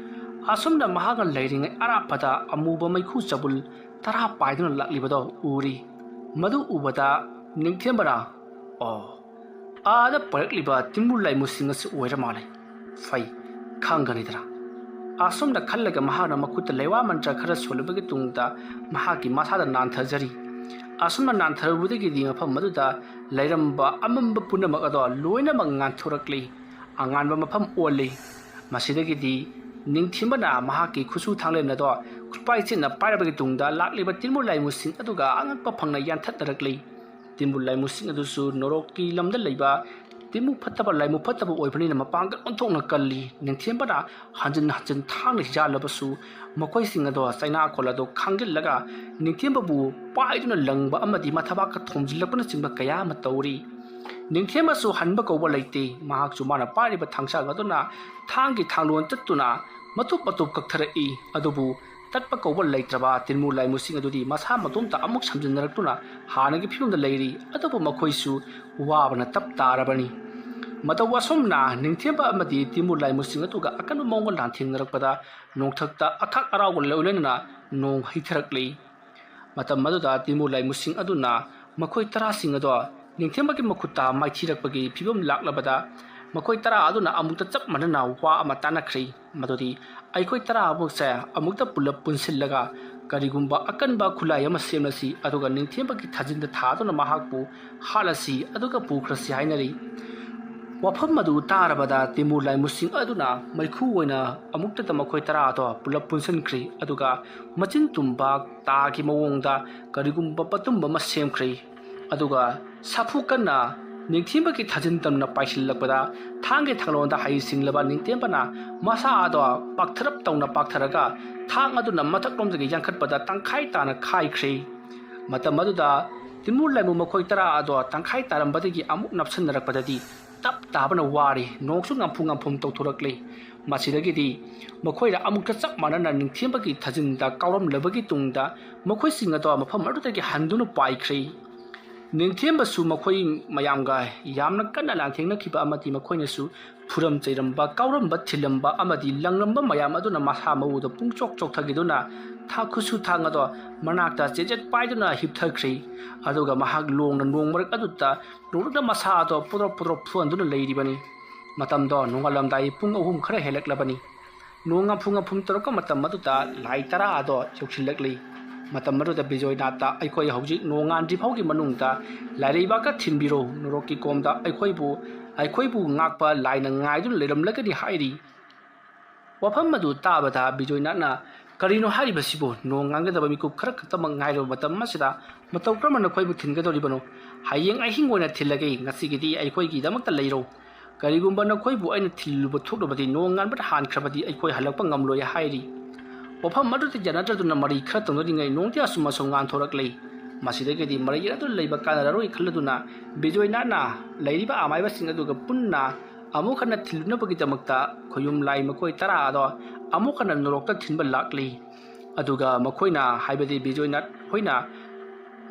ꯑꯁꯨꯝꯅ ꯃꯍꯥꯛꯅ ꯂꯩꯔꯤꯉꯩ ꯑꯔꯥꯞꯄꯗ ꯑꯃꯨꯕ ꯃꯩꯈꯨ ꯆꯕꯨꯜ ꯇꯔꯥ ꯄꯥꯏꯗꯨꯅ ꯂꯥꯛꯂꯤꯕꯗꯣ ꯎꯔꯤ꯫ ꯃꯗꯨ ꯎꯕꯗ ꯅꯤꯡꯊꯦꯝꯕꯅ, "ꯑꯣ, ꯑꯥꯗ ꯄꯥꯏꯔꯛꯂꯤꯕ ꯇꯤꯟꯃꯨ ꯂꯥꯏꯃꯨꯁꯤꯡ ꯑꯁꯤ ꯑꯣꯏꯔ ꯃꯥꯜꯂꯦ꯫ ꯐꯩ, ꯈꯪꯒꯅꯤꯗꯅ"꯫ ꯑꯁꯨꯝꯅ ꯈꯜꯂꯒ ꯃꯍꯥꯛꯅ ꯃꯈꯨꯠꯇ ꯂꯩꯋꯥ ꯃꯟꯇ꯭ꯔ ꯈꯔ ꯁꯣꯜꯂꯕꯒꯤ ꯇꯨꯡꯗ ꯃꯍꯥꯛꯀꯤ ꯃꯁꯥꯗ ꯅꯥꯟꯊꯖꯔꯤ꯫ ꯑꯁꯨꯝꯅ ꯅꯥꯟꯊꯔꯨꯕꯗꯒꯤꯗꯤ ꯃꯐꯝ ꯑꯗꯨꯗ ꯂꯩꯔꯝꯕ ꯑꯃꯝꯕ ꯄꯨꯝꯅꯃꯛ ꯑꯗꯣ ꯂꯣꯏꯅꯃꯛ ꯉꯥꯟꯊꯣꯔꯛꯂꯤ꯫ ꯑꯉꯥꯟꯕ ꯃꯐꯝ ꯑꯣꯜꯂꯤ꯫ ꯃꯁꯤꯗꯒꯤꯗꯤ ꯅꯤꯡꯊꯤꯝꯕꯅ ꯃꯍꯥꯛꯀꯤ ꯈꯨꯠꯁꯨ ꯊꯥꯡꯂꯦꯟ ꯑꯗꯣ ꯈꯨꯠꯄꯥꯏ ꯆꯦꯠꯅ ꯄꯥꯏꯔꯕꯒꯤ ꯇꯨꯡꯗ ꯂꯥꯛꯂꯤꯕ ꯇꯤꯟꯃꯨ ꯂꯥꯏꯃꯨꯁꯤꯡ ꯑꯗꯨꯒ ꯑꯉꯛꯄ ꯐꯪꯅ ꯌꯥꯟꯊꯠꯅꯔꯛꯂꯤ꯫ ꯇꯤꯟꯃꯨ ꯂꯥꯏꯃꯨꯁꯤꯡ ꯑꯗꯨꯁꯨ ꯅꯣꯔꯣꯛꯀꯤ ꯂꯝꯗ ꯂꯩꯕ ꯇꯤꯟꯃꯨ ꯐꯠꯇꯕ ꯂꯥꯏꯃꯨ ꯐꯠꯇꯕ ꯑꯣꯏꯕꯅꯤꯅ ꯃꯄꯥꯡꯒꯜ ꯑꯣꯟꯊꯣꯛꯅ ꯀꯜꯂꯤ꯫ ꯅꯤꯡꯊꯦꯝꯕꯅ ꯍꯟꯖꯤꯟ ꯍꯟꯖꯤꯟ ꯊꯥꯡꯅ ꯌꯥꯜꯂꯕꯁꯨ ꯃꯈꯣꯏꯁꯤꯡ ꯑꯗꯣ ꯆꯩꯅꯥꯈꯣꯜ ꯑꯗꯣ ꯈꯥꯡꯖꯤꯜꯂꯒ ꯅꯤꯡꯊꯦꯝꯕꯕꯨ ꯄꯥꯏꯗꯨꯅ ꯂꯪꯕ ꯑꯃꯗꯤ ꯃꯊꯕꯥꯛꯀ ꯊꯣꯝꯖꯤꯜꯂꯛꯄꯅꯆꯤꯡꯕ ꯀꯌꯥ ꯑꯃ ꯇꯧꯔꯤ꯫ ꯅꯤꯡꯊꯦꯝꯕꯁꯨ ꯍꯟꯕ ꯀꯧꯕ ꯂꯩꯇꯦ꯫ ꯃꯍꯥꯛꯁꯨ ꯃꯥꯅ ꯄꯥꯏꯔꯤꯕ ꯊꯥꯡꯁꯥꯡ ꯑꯗꯨꯅ ꯊꯥꯡꯒꯤ ꯊꯥꯡꯂꯣꯟ ꯇꯠꯇꯨꯅ ꯃꯇꯨꯞ ꯃꯇꯨꯞ ꯀꯛꯊꯔꯛꯏ꯫ ꯑꯗꯨꯕꯨ ꯇꯠꯄ ꯀꯧꯕ ꯂꯩꯇ꯭ꯔꯕ ꯇꯤꯟꯃꯨ ꯂꯥꯏꯃꯨꯁꯤꯡ ꯑꯗꯨꯗꯤ ꯃꯁꯥ ꯃꯇꯣꯝꯇ ꯑꯃꯨꯛ ꯁꯝꯖꯤꯟꯅꯔꯛꯇꯨꯅ ꯍꯥꯟꯅꯒꯤ ꯐꯤꯕꯝꯗ ꯂꯩꯔꯤ꯫ ꯑꯗꯨꯕꯨ ꯃꯈꯣꯏꯁꯨ ꯋꯥꯕꯅ ꯇꯞ ꯇꯥꯔꯕꯅꯤ꯫ ꯃꯇꯧ ꯑꯁꯨꯝꯅ ꯅꯤꯡꯊꯦꯝꯕ ꯑꯃꯗꯤ ꯇꯤꯟꯃꯨ ꯂꯥꯏꯃꯨꯁꯤꯡ ꯑꯗꯨꯒ ꯑꯀꯟꯕ ꯃꯑꯣꯡꯗ ꯂꯥꯟꯊꯦꯡꯅꯔꯛꯄꯗ ꯅꯣꯡꯊꯛꯇ ꯑꯈꯥꯛ ꯑꯔꯥꯎꯒ ꯂꯣꯏꯅꯅ ꯅꯣꯡ ꯍꯩꯊꯔꯛꯂꯤ꯫ ꯃꯇꯝ ꯑꯗꯨꯗ ꯇꯤꯟꯃꯨ ꯂꯥꯏꯃꯨꯁꯤꯡ ꯑꯗꯨꯅ ꯃꯈꯣꯏ ꯇꯔꯥꯁꯤꯡ ꯑꯗꯣ ꯅꯤꯡꯊꯦꯝꯕꯒꯤ ꯃꯈꯨꯠꯇ ꯃꯥꯏꯊꯤꯔꯛꯄꯒꯤ ꯐꯤꯕꯝ ꯂꯥꯛꯂꯕꯗ ꯃꯈꯣꯏ ꯇꯔꯥ ꯑꯗꯨꯅ ꯑꯃꯨꯛꯇ ꯆꯞ ꯃꯥꯟꯅꯅ ꯋꯥ ꯑꯃ ꯇꯥꯟꯅꯈ꯭ꯔꯦ, ꯃꯗꯨꯗꯤ ꯑꯩꯈꯣꯏ ꯇꯔꯥꯃꯛꯁꯦ ꯑꯃꯨꯛꯇ ꯄꯨꯂꯞ ꯄꯨꯟꯁꯤꯜꯂꯒ ꯀꯔꯤꯒꯨꯝꯕ ꯑꯀꯟꯕ ꯈꯨꯠꯂꯥꯏ ꯑꯃ ꯁꯦꯝꯂꯁꯤ, ꯑꯗꯨꯒ ꯅꯤꯡꯊꯦꯝꯕꯒꯤ ꯊꯥꯖꯤꯟꯗ ꯊꯥꯗꯨꯅ ꯃꯍꯥꯛꯄꯨ ꯍꯥꯠꯂꯁꯤ, ꯑꯗꯨꯒ ꯄꯨꯈ꯭ꯔꯁꯤ ꯍꯥꯏꯅꯔꯤ꯫ ꯋꯥꯐꯝ ꯑꯗꯨ ꯇꯥꯔꯕꯗ ꯇꯤꯃꯨꯔ ꯂꯥꯏꯃꯨꯁꯤꯡ ꯑꯗꯨꯅ ꯃꯩꯈꯨ ꯑꯣꯏꯅ ꯑꯃꯨꯛꯇꯗ ꯃꯈꯣꯏ ꯇꯔꯥ ꯑꯗꯣ ꯄꯨꯂꯞ ꯄꯨꯟꯁꯤꯟꯈ꯭ꯔꯦ, ꯑꯗꯨꯒ ꯃꯆꯤꯟ ꯇꯨꯝꯕ ꯇꯥꯒꯤ ꯃꯑꯣꯡꯗ ꯀꯔꯤꯒꯨꯝꯕ ꯄꯠꯇꯨꯝꯕ ꯑꯃ ꯁꯦꯝꯈ꯭ꯔꯦ꯫ ꯑꯗꯨꯒ ꯁꯥꯐꯨ ꯀꯟꯅ ꯅꯤꯡꯊꯤꯡꯕꯒꯤ ꯊꯥꯖꯤꯟ ꯇꯝꯅ ꯄꯥꯏꯁꯤꯜꯂꯛꯄꯗ, ꯊꯥꯡꯒꯤ ꯊꯥꯡꯂꯣꯟꯗ ꯍꯩ ꯁꯤꯡꯂꯕ ꯅꯤꯡꯊꯦꯝꯕꯅ ꯃꯁꯥ ꯑꯗꯣ ꯄꯥꯛꯊꯔꯞ ꯇꯧꯅ ꯄꯥꯛꯊꯔꯒ ꯊꯥꯡ ꯑꯗꯨꯅ ꯃꯊꯛꯂꯣꯝꯗꯒꯤ ꯌꯥꯟꯈꯠꯄꯗ ꯇꯪꯈꯥꯏ ꯇꯥꯅ ꯈꯥꯏꯈ꯭ꯔꯦ꯫ ꯃꯇꯝ ꯑꯗꯨꯗ ꯇꯤꯃꯨꯔ ꯂꯥꯏꯃꯨ ꯃꯈꯣꯏ ꯇꯔꯥ ꯑꯗꯣ ꯇꯪꯈꯥꯏ ꯇꯥꯔꯝꯕꯗꯒꯤ ꯑꯃꯨꯛ ꯅꯞꯁꯤꯟꯅꯔꯛꯄꯗꯗꯤ ꯇꯞ ꯇꯥꯕꯅ ꯋꯥꯔꯤ, ꯅꯣꯡꯁꯨ ꯉꯝꯐꯨ ꯉꯝꯐꯨꯝ ꯇꯧꯊꯣꯔꯛꯂꯤ꯫ ꯃꯁꯤꯗꯒꯤꯗꯤ ꯃꯈꯣꯏꯅ ꯑꯃꯨꯛꯇ ꯆꯞ ꯃꯥꯟꯅꯅ ꯅꯤꯡꯊꯦꯝꯕꯒꯤ ꯊꯥꯖꯤꯟꯗ ꯀꯥꯎꯔꯝꯂꯕꯒꯤ ꯇꯨꯡꯗ ꯃꯈꯣꯏꯁꯤꯡ ꯑꯗꯣ ꯃꯐꯝ ꯑꯗꯨꯗꯒꯤ ꯍꯟꯗꯨꯅ ꯄꯥꯏꯈ꯭ꯔꯦ꯫ ꯅꯤꯡꯊꯦꯝꯕꯁꯨ ꯃꯈꯣꯏ ꯃꯌꯥꯝꯒ ꯌꯥꯝꯅ ꯀꯟꯅ ꯂꯥꯟꯊꯦꯡꯅꯈꯤꯕ ꯑꯃꯗꯤ ꯃꯈꯣꯏꯅꯁꯨ ꯐꯨꯔꯝ ꯆꯩꯔꯝꯕ, ꯀꯥꯎꯔꯝꯕ ꯊꯤꯜꯂꯝꯕ ꯑꯃꯗꯤ ꯂꯪꯂꯝꯕ ꯃꯌꯥꯝ ꯑꯗꯨꯅ ꯃꯁꯥ ꯃꯎꯗ ꯄꯨꯡꯆꯣꯛ ꯆꯣꯛꯊꯈꯤꯗꯨꯅ ꯊꯥ ꯈꯨꯠꯁꯨ ꯊꯥꯡ ꯑꯗꯣ ꯃꯅꯥꯛꯇ ꯆꯦꯖꯦꯠ ꯄꯥꯏꯗꯨꯅ ꯍꯤꯞꯊꯈ꯭ꯔꯦ꯫ ꯑꯗꯨꯒ ꯃꯍꯥꯛ ꯂꯣꯡꯅ ꯅꯣꯡ ꯃꯔꯛ ꯑꯗꯨꯗ ꯅꯣꯡꯂꯛꯅ ꯃꯁꯥ ꯑꯗꯣ ꯄꯣꯗ꯭ꯔꯣꯞ ꯄꯣꯗ꯭ꯔꯣꯞ ꯐꯨꯍꯟꯗꯨꯅ ꯂꯩꯔꯤꯕꯅꯤ꯫ ꯃꯇꯝꯗꯣ ꯅꯣꯡꯉꯥꯜꯂꯝꯗꯥꯏ ꯄꯨꯡ ꯑꯍꯨꯝ ꯈꯔ ꯍꯦꯜꯂꯛꯂꯕꯅꯤ꯫ ꯅꯣꯡ ꯉꯝꯐꯨ ꯉꯝꯐꯨꯝ ꯇꯧꯔꯛꯄ ꯃꯇꯝ ꯑꯗꯨꯗ ꯂꯥꯏ ꯇꯔꯥ ꯑꯗꯣ ꯌꯧꯁꯤꯜꯂꯛꯂꯤ꯫ ꯃꯇꯝ ꯑꯗꯨꯗ ꯕꯤꯖꯣꯏꯅꯥꯊꯇ, "ꯑꯩꯈꯣꯏ ꯍꯧꯖꯤꯛ ꯅꯣꯡꯉꯥꯟꯗ꯭ꯔꯤ ꯐꯥꯎꯒꯤ ꯃꯅꯨꯡꯗ ꯂꯥꯏꯔꯩꯕꯥꯛꯀ ꯊꯤꯟꯕꯤꯔꯣ, ꯅꯣꯔꯣꯛꯀꯤ ꯀꯣꯝꯗ ꯑꯩꯈꯣꯏꯕꯨ, ꯑꯩꯈꯣꯏꯕꯨ ꯉꯥꯛꯄ ꯂꯥꯏꯅ ꯉꯥꯏꯗꯨꯅ ꯂꯩꯔꯝꯂꯒꯅꯤ" ꯍꯥꯏꯔꯤ꯫ ꯋꯥꯐꯝ ꯑꯗꯨ ꯇꯥꯕꯗ ꯕꯤꯖꯣꯏꯅꯥꯊꯅ, "ꯀꯔꯤꯅꯣ ꯍꯥꯏꯔꯤꯕꯁꯤꯕꯨ? ꯅꯣꯡ ꯉꯥꯟꯒꯗꯕ ꯃꯤꯀꯨꯞ ꯈꯔ ꯈꯛꯇꯃꯛ ꯉꯥꯏꯔꯕ ꯃꯇꯝ ꯑꯁꯤꯗ ꯃꯇꯧ ꯀꯔꯝꯅ ꯅꯈꯣꯏꯕꯨ ꯊꯤꯟꯒꯗꯧꯔꯤꯕꯅꯣ? ꯍꯌꯦꯡ ꯑꯍꯤꯡ ꯑꯣꯏꯅ ꯊꯤꯜꯂꯒꯦ, ꯉꯁꯤꯒꯤꯗꯤ ꯑꯩꯈꯣꯏꯒꯤꯗꯃꯛꯇ ꯂꯩꯔꯣ꯫ ꯀꯔꯤꯒꯨꯝꯕ ꯅꯈꯣꯏꯕꯨ ꯑꯩꯅ ꯊꯤꯜꯂꯨꯕ ꯊꯣꯛꯂꯕꯗꯤ ꯅꯣꯡ ꯉꯥꯟꯕꯗ ꯍꯥꯟꯈ꯭ꯔꯕꯗꯤ ꯑꯩꯈꯣꯏ ꯍꯜꯂꯛꯄ ꯉꯝꯂꯣꯏ" ꯍꯥꯏꯔꯤ꯫ ꯋꯥꯐꯝ ꯑꯗꯨꯗ ꯌꯥꯅꯗ꯭ꯔꯗꯨꯅ ꯃꯔꯩ ꯈꯔ ꯇꯧꯅꯔꯤꯉꯩ ꯅꯣꯡꯗꯤ ꯑꯁꯨꯝ ꯑꯁꯨꯝ ꯉꯥꯟꯊꯣꯔꯛꯂꯤ꯫ ꯃꯁꯤꯗꯒꯤꯗꯤ ꯃꯔꯩ ꯑꯗꯨ ꯂꯩꯕ ꯀꯥꯟꯅꯔꯔꯣꯏ ꯈꯜꯂꯗꯨꯅ ꯕꯤꯖꯣꯏꯅꯥꯊꯅ ꯂꯩꯔꯤꯕ ꯑꯃꯥꯏꯕꯁꯤꯡ ꯑꯗꯨꯒ ꯄꯨꯟꯅ ꯑꯃꯨꯛ ꯍꯟꯅ ꯊꯤꯜꯂꯨꯅꯕꯒꯤꯗꯃꯛꯇ ꯈꯣꯌꯨꯝ ꯂꯥꯏ ꯃꯈꯣꯏ ꯇꯔꯥ ꯑꯗꯣ ꯑꯃꯨꯛ ꯍꯟꯅ ꯅꯣꯔꯣꯛꯇ ꯊꯤꯟꯕ ꯂꯥꯛꯂꯤ꯫ ꯑꯗꯨꯒ ꯃꯈꯣꯏꯅ, ꯍꯥꯏꯕꯗꯤ ꯕꯤꯖꯣꯏꯅꯥꯊ ꯍꯣꯏꯅ,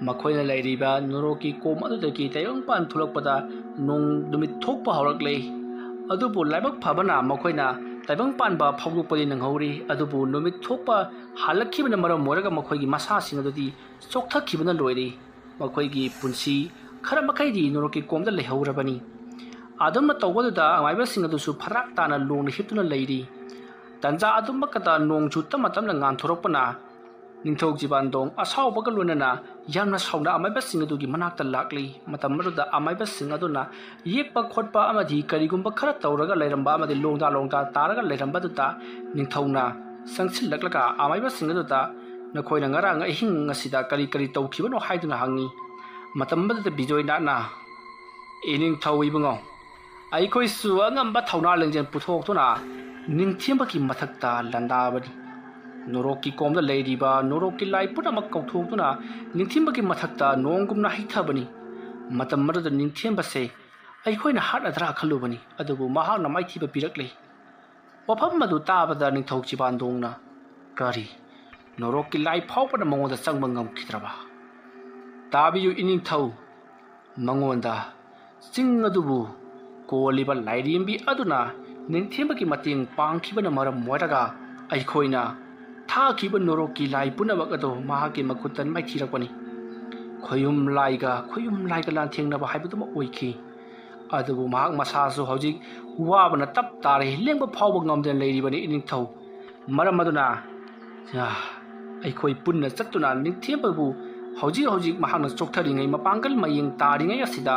ꯃꯈꯣꯏꯅ ꯂꯩꯔꯤꯕ ꯅꯣꯔꯣꯛꯀꯤ ꯀꯣꯝ ꯑꯗꯨꯗꯒꯤ ꯇꯥꯏꯕꯪꯄꯥꯟ ꯊꯣꯛꯂꯛꯄꯗ ꯅꯣꯡ ꯅꯨꯃꯤꯠ ꯊꯣꯛꯄ ꯍꯧꯔꯛꯂꯦ꯫ ꯑꯗꯨꯕꯨ ꯂꯥꯏꯕꯛ ꯐꯕꯅ ꯃꯈꯣꯏꯅ ꯇꯥꯏꯕꯪꯄꯥꯟꯕ ꯐꯥꯎꯗꯣꯛꯄꯗꯤ ꯅꯪꯍꯧꯔꯤ꯫ ꯑꯗꯨꯕꯨ ꯅꯨꯃꯤꯠ ꯊꯣꯛꯄ ꯍꯜꯂꯛꯈꯤꯕꯅ ꯃꯔꯝ ꯑꯣꯏꯔꯒ ꯃꯈꯣꯏꯒꯤ ꯃꯁꯥꯁꯤꯡ ꯑꯗꯨꯗꯤ ꯆꯣꯛꯊꯈꯤꯕꯅ ꯂꯣꯏꯔꯦ꯫ ꯃꯈꯣꯏꯒꯤ ꯄꯨꯟꯁꯤ ꯈꯔ ꯃꯈꯩꯗꯤ ꯅꯣꯔꯣꯛꯀꯤ ꯀꯣꯝꯗ ꯂꯩꯍꯧꯔꯕꯅꯤ꯫ ꯑꯗꯨꯝꯅ ꯇꯧꯕꯗꯨꯗ ꯑꯃꯥꯏꯕꯁꯤꯡ ꯑꯗꯨꯁꯨ ꯐꯔꯥꯛ ꯇꯥꯅ ꯂꯣꯡꯅ ꯍꯤꯞꯇꯨꯅ ꯂꯩꯔꯤ꯫ ꯇꯟꯖꯥ ꯑꯗꯨꯃꯛꯇꯗ ꯅꯣꯡꯁꯨ ꯇꯞꯅ ꯇꯞꯅ ꯉꯥꯟꯊꯣꯔꯛꯄꯅ ꯅꯤꯡꯊꯧ ꯆꯤꯕꯥꯟꯗꯣꯡ ꯑꯁꯥꯎꯕꯒ ꯂꯣꯏꯅꯅ ꯌꯥꯝꯅ ꯁꯥꯎꯅ ꯑꯃꯥꯏꯕꯁꯤꯡ ꯑꯗꯨꯒꯤ ꯃꯅꯥꯛꯇ ꯂꯥꯛꯂꯤ꯫ ꯃꯇꯝ ꯑꯗꯨꯗ ꯑꯃꯥꯏꯕꯁꯤꯡ ꯑꯗꯨꯅ ꯌꯦꯛꯄ ꯈꯣꯠꯄ ꯑꯃꯗꯤ ꯀꯔꯤꯒꯨꯝꯕ ꯈꯔ ꯇꯧꯔꯒ ꯂꯩꯔꯝꯕ ꯑꯃꯗꯤ ꯂꯣꯡꯗꯥ ꯂꯣꯡꯗꯥ ꯇꯥꯔꯒ ꯂꯩꯔꯝꯕꯗꯨꯗ ꯅꯤꯡꯊꯧꯅ ꯆꯪꯁꯤꯜꯂꯛꯂꯒ ꯑꯃꯥꯏꯕꯁꯤꯡ ꯑꯗꯨꯗ "ꯅꯈꯣꯏꯅ ꯉꯔꯥꯡ ꯑꯍꯤꯡ ꯑꯁꯤꯗ ꯀꯔꯤ ꯀꯔꯤ ꯇꯧꯈꯤꯕꯅꯣ?" ꯍꯥꯏꯗꯨꯅ ꯍꯪꯉꯤ꯫ ꯃꯇꯝ ꯑꯗꯨꯗ ꯕꯤꯖꯣꯏꯅꯥꯊꯅ, "ꯏꯅꯤꯡꯊꯧ ꯏꯕꯨꯡꯉꯣ, ꯑꯩꯈꯣꯏꯁꯨ ꯑꯉꯝꯕ ꯊꯧꯅꯥ ꯂꯤꯡꯖꯦꯜ ꯄꯨꯊꯣꯛꯇꯨꯅ ꯅꯤꯡꯊꯦꯝꯕꯒꯤ ꯃꯊꯛꯇ ꯂꯥꯟꯗꯥꯕꯅꯤ꯫ ꯅꯣꯔꯣꯛꯀꯤ ꯀꯣꯝꯗ ꯂꯩꯔꯤꯕ ꯅꯣꯔꯣꯛꯀꯤ ꯂꯥꯏ ꯄꯨꯝꯅꯃꯛ ꯀꯧꯊꯣꯛꯇꯨꯅ ꯅꯤꯡꯊꯦꯝꯕꯒꯤ ꯃꯊꯛꯇ ꯅꯣꯡꯒꯨꯝꯅ ꯍꯩꯊꯕꯅꯤ꯫ ꯃꯇꯝ ꯑꯗꯨꯗ ꯅꯤꯡꯊꯦꯝꯕꯁꯦ ꯑꯩꯈꯣꯏꯅ ꯍꯥꯠꯂꯗ꯭ꯔꯥ ꯈꯜꯂꯨꯕꯅꯤ, ꯑꯗꯨꯕꯨ ꯃꯍꯥꯛꯅ ꯃꯥꯏꯊꯤꯕ ꯄꯤꯔꯛꯂꯦ꯫" ꯋꯥꯐꯝ ꯑꯗꯨ ꯇꯥꯕꯗ ꯅꯤꯡꯊꯧ ꯆꯤꯕꯥꯟꯗꯣꯡꯅ, "ꯀꯔꯤ? ꯅꯣꯔꯣꯛꯀꯤ ꯂꯥꯏ ꯐꯥꯎꯕꯅ ꯃꯉꯣꯟꯗ ꯆꯪꯕ ꯉꯝꯈꯤꯗ꯭ꯔꯕ? ꯇꯥꯕꯤꯌꯨ ꯏꯅꯤꯡꯊꯧ, ꯃꯉꯣꯟꯗ ꯆꯤꯡ ꯑꯗꯨꯕꯨ ꯀꯣꯜꯂꯤꯕ ꯂꯥꯏꯔꯦꯝꯕꯤ ꯑꯗꯨꯅ ꯅꯤꯡꯊꯦꯝꯕꯒꯤ ꯃꯇꯦꯡ ꯄꯥꯡꯈꯤꯕꯅ ꯃꯔꯝ ꯑꯣꯏꯔꯒ ꯑꯩꯈꯣꯏꯅ ꯊꯥꯈꯤꯕ ꯅꯣꯔꯣꯛꯀꯤ ꯂꯥꯏ ꯄꯨꯝꯅꯃꯛ ꯑꯗꯨ ꯃꯍꯥꯛꯀꯤ ꯃꯈꯨꯠꯇ ꯃꯥꯏꯊꯤꯔꯛꯄꯅꯤ꯫ ꯈꯣꯌꯨꯝ ꯂꯥꯏꯒ ꯈꯣꯌꯨꯝ ꯂꯥꯏꯒ ꯂꯥꯟꯊꯦꯡꯅꯕ ꯍꯥꯏꯕꯗꯨꯃꯛ ꯑꯣꯏꯈꯤ꯫ ꯑꯗꯨꯕꯨ ꯃꯍꯥꯛ ꯃꯁꯥꯁꯨ ꯍꯧꯖꯤꯛ ꯋꯥꯕꯅ ꯇꯞ ꯇꯥꯔꯦ, ꯂꯦꯡꯕ ꯐꯥꯎꯕ ꯉꯝꯗꯅ ꯂꯩꯔꯤꯕꯅꯤ ꯏꯅꯤꯡꯊꯧ꯫ ꯃꯔꯝ ꯑꯗꯨꯅ, ꯑ, ꯑꯩꯈꯣꯏ ꯄꯨꯟꯅ ꯆꯠꯇꯨꯅ ꯅꯤꯡꯊꯦꯝꯕꯕꯨ ꯍꯧꯖꯤꯛ ꯍꯧꯖꯤꯛ ꯃꯍꯥꯛꯅ ꯆꯣꯛꯊꯔꯤꯉꯩ, ꯃꯄꯥꯡꯒꯜ ꯃꯌꯦꯡ ꯇꯥꯔꯤꯉꯩ ꯑꯁꯤꯗ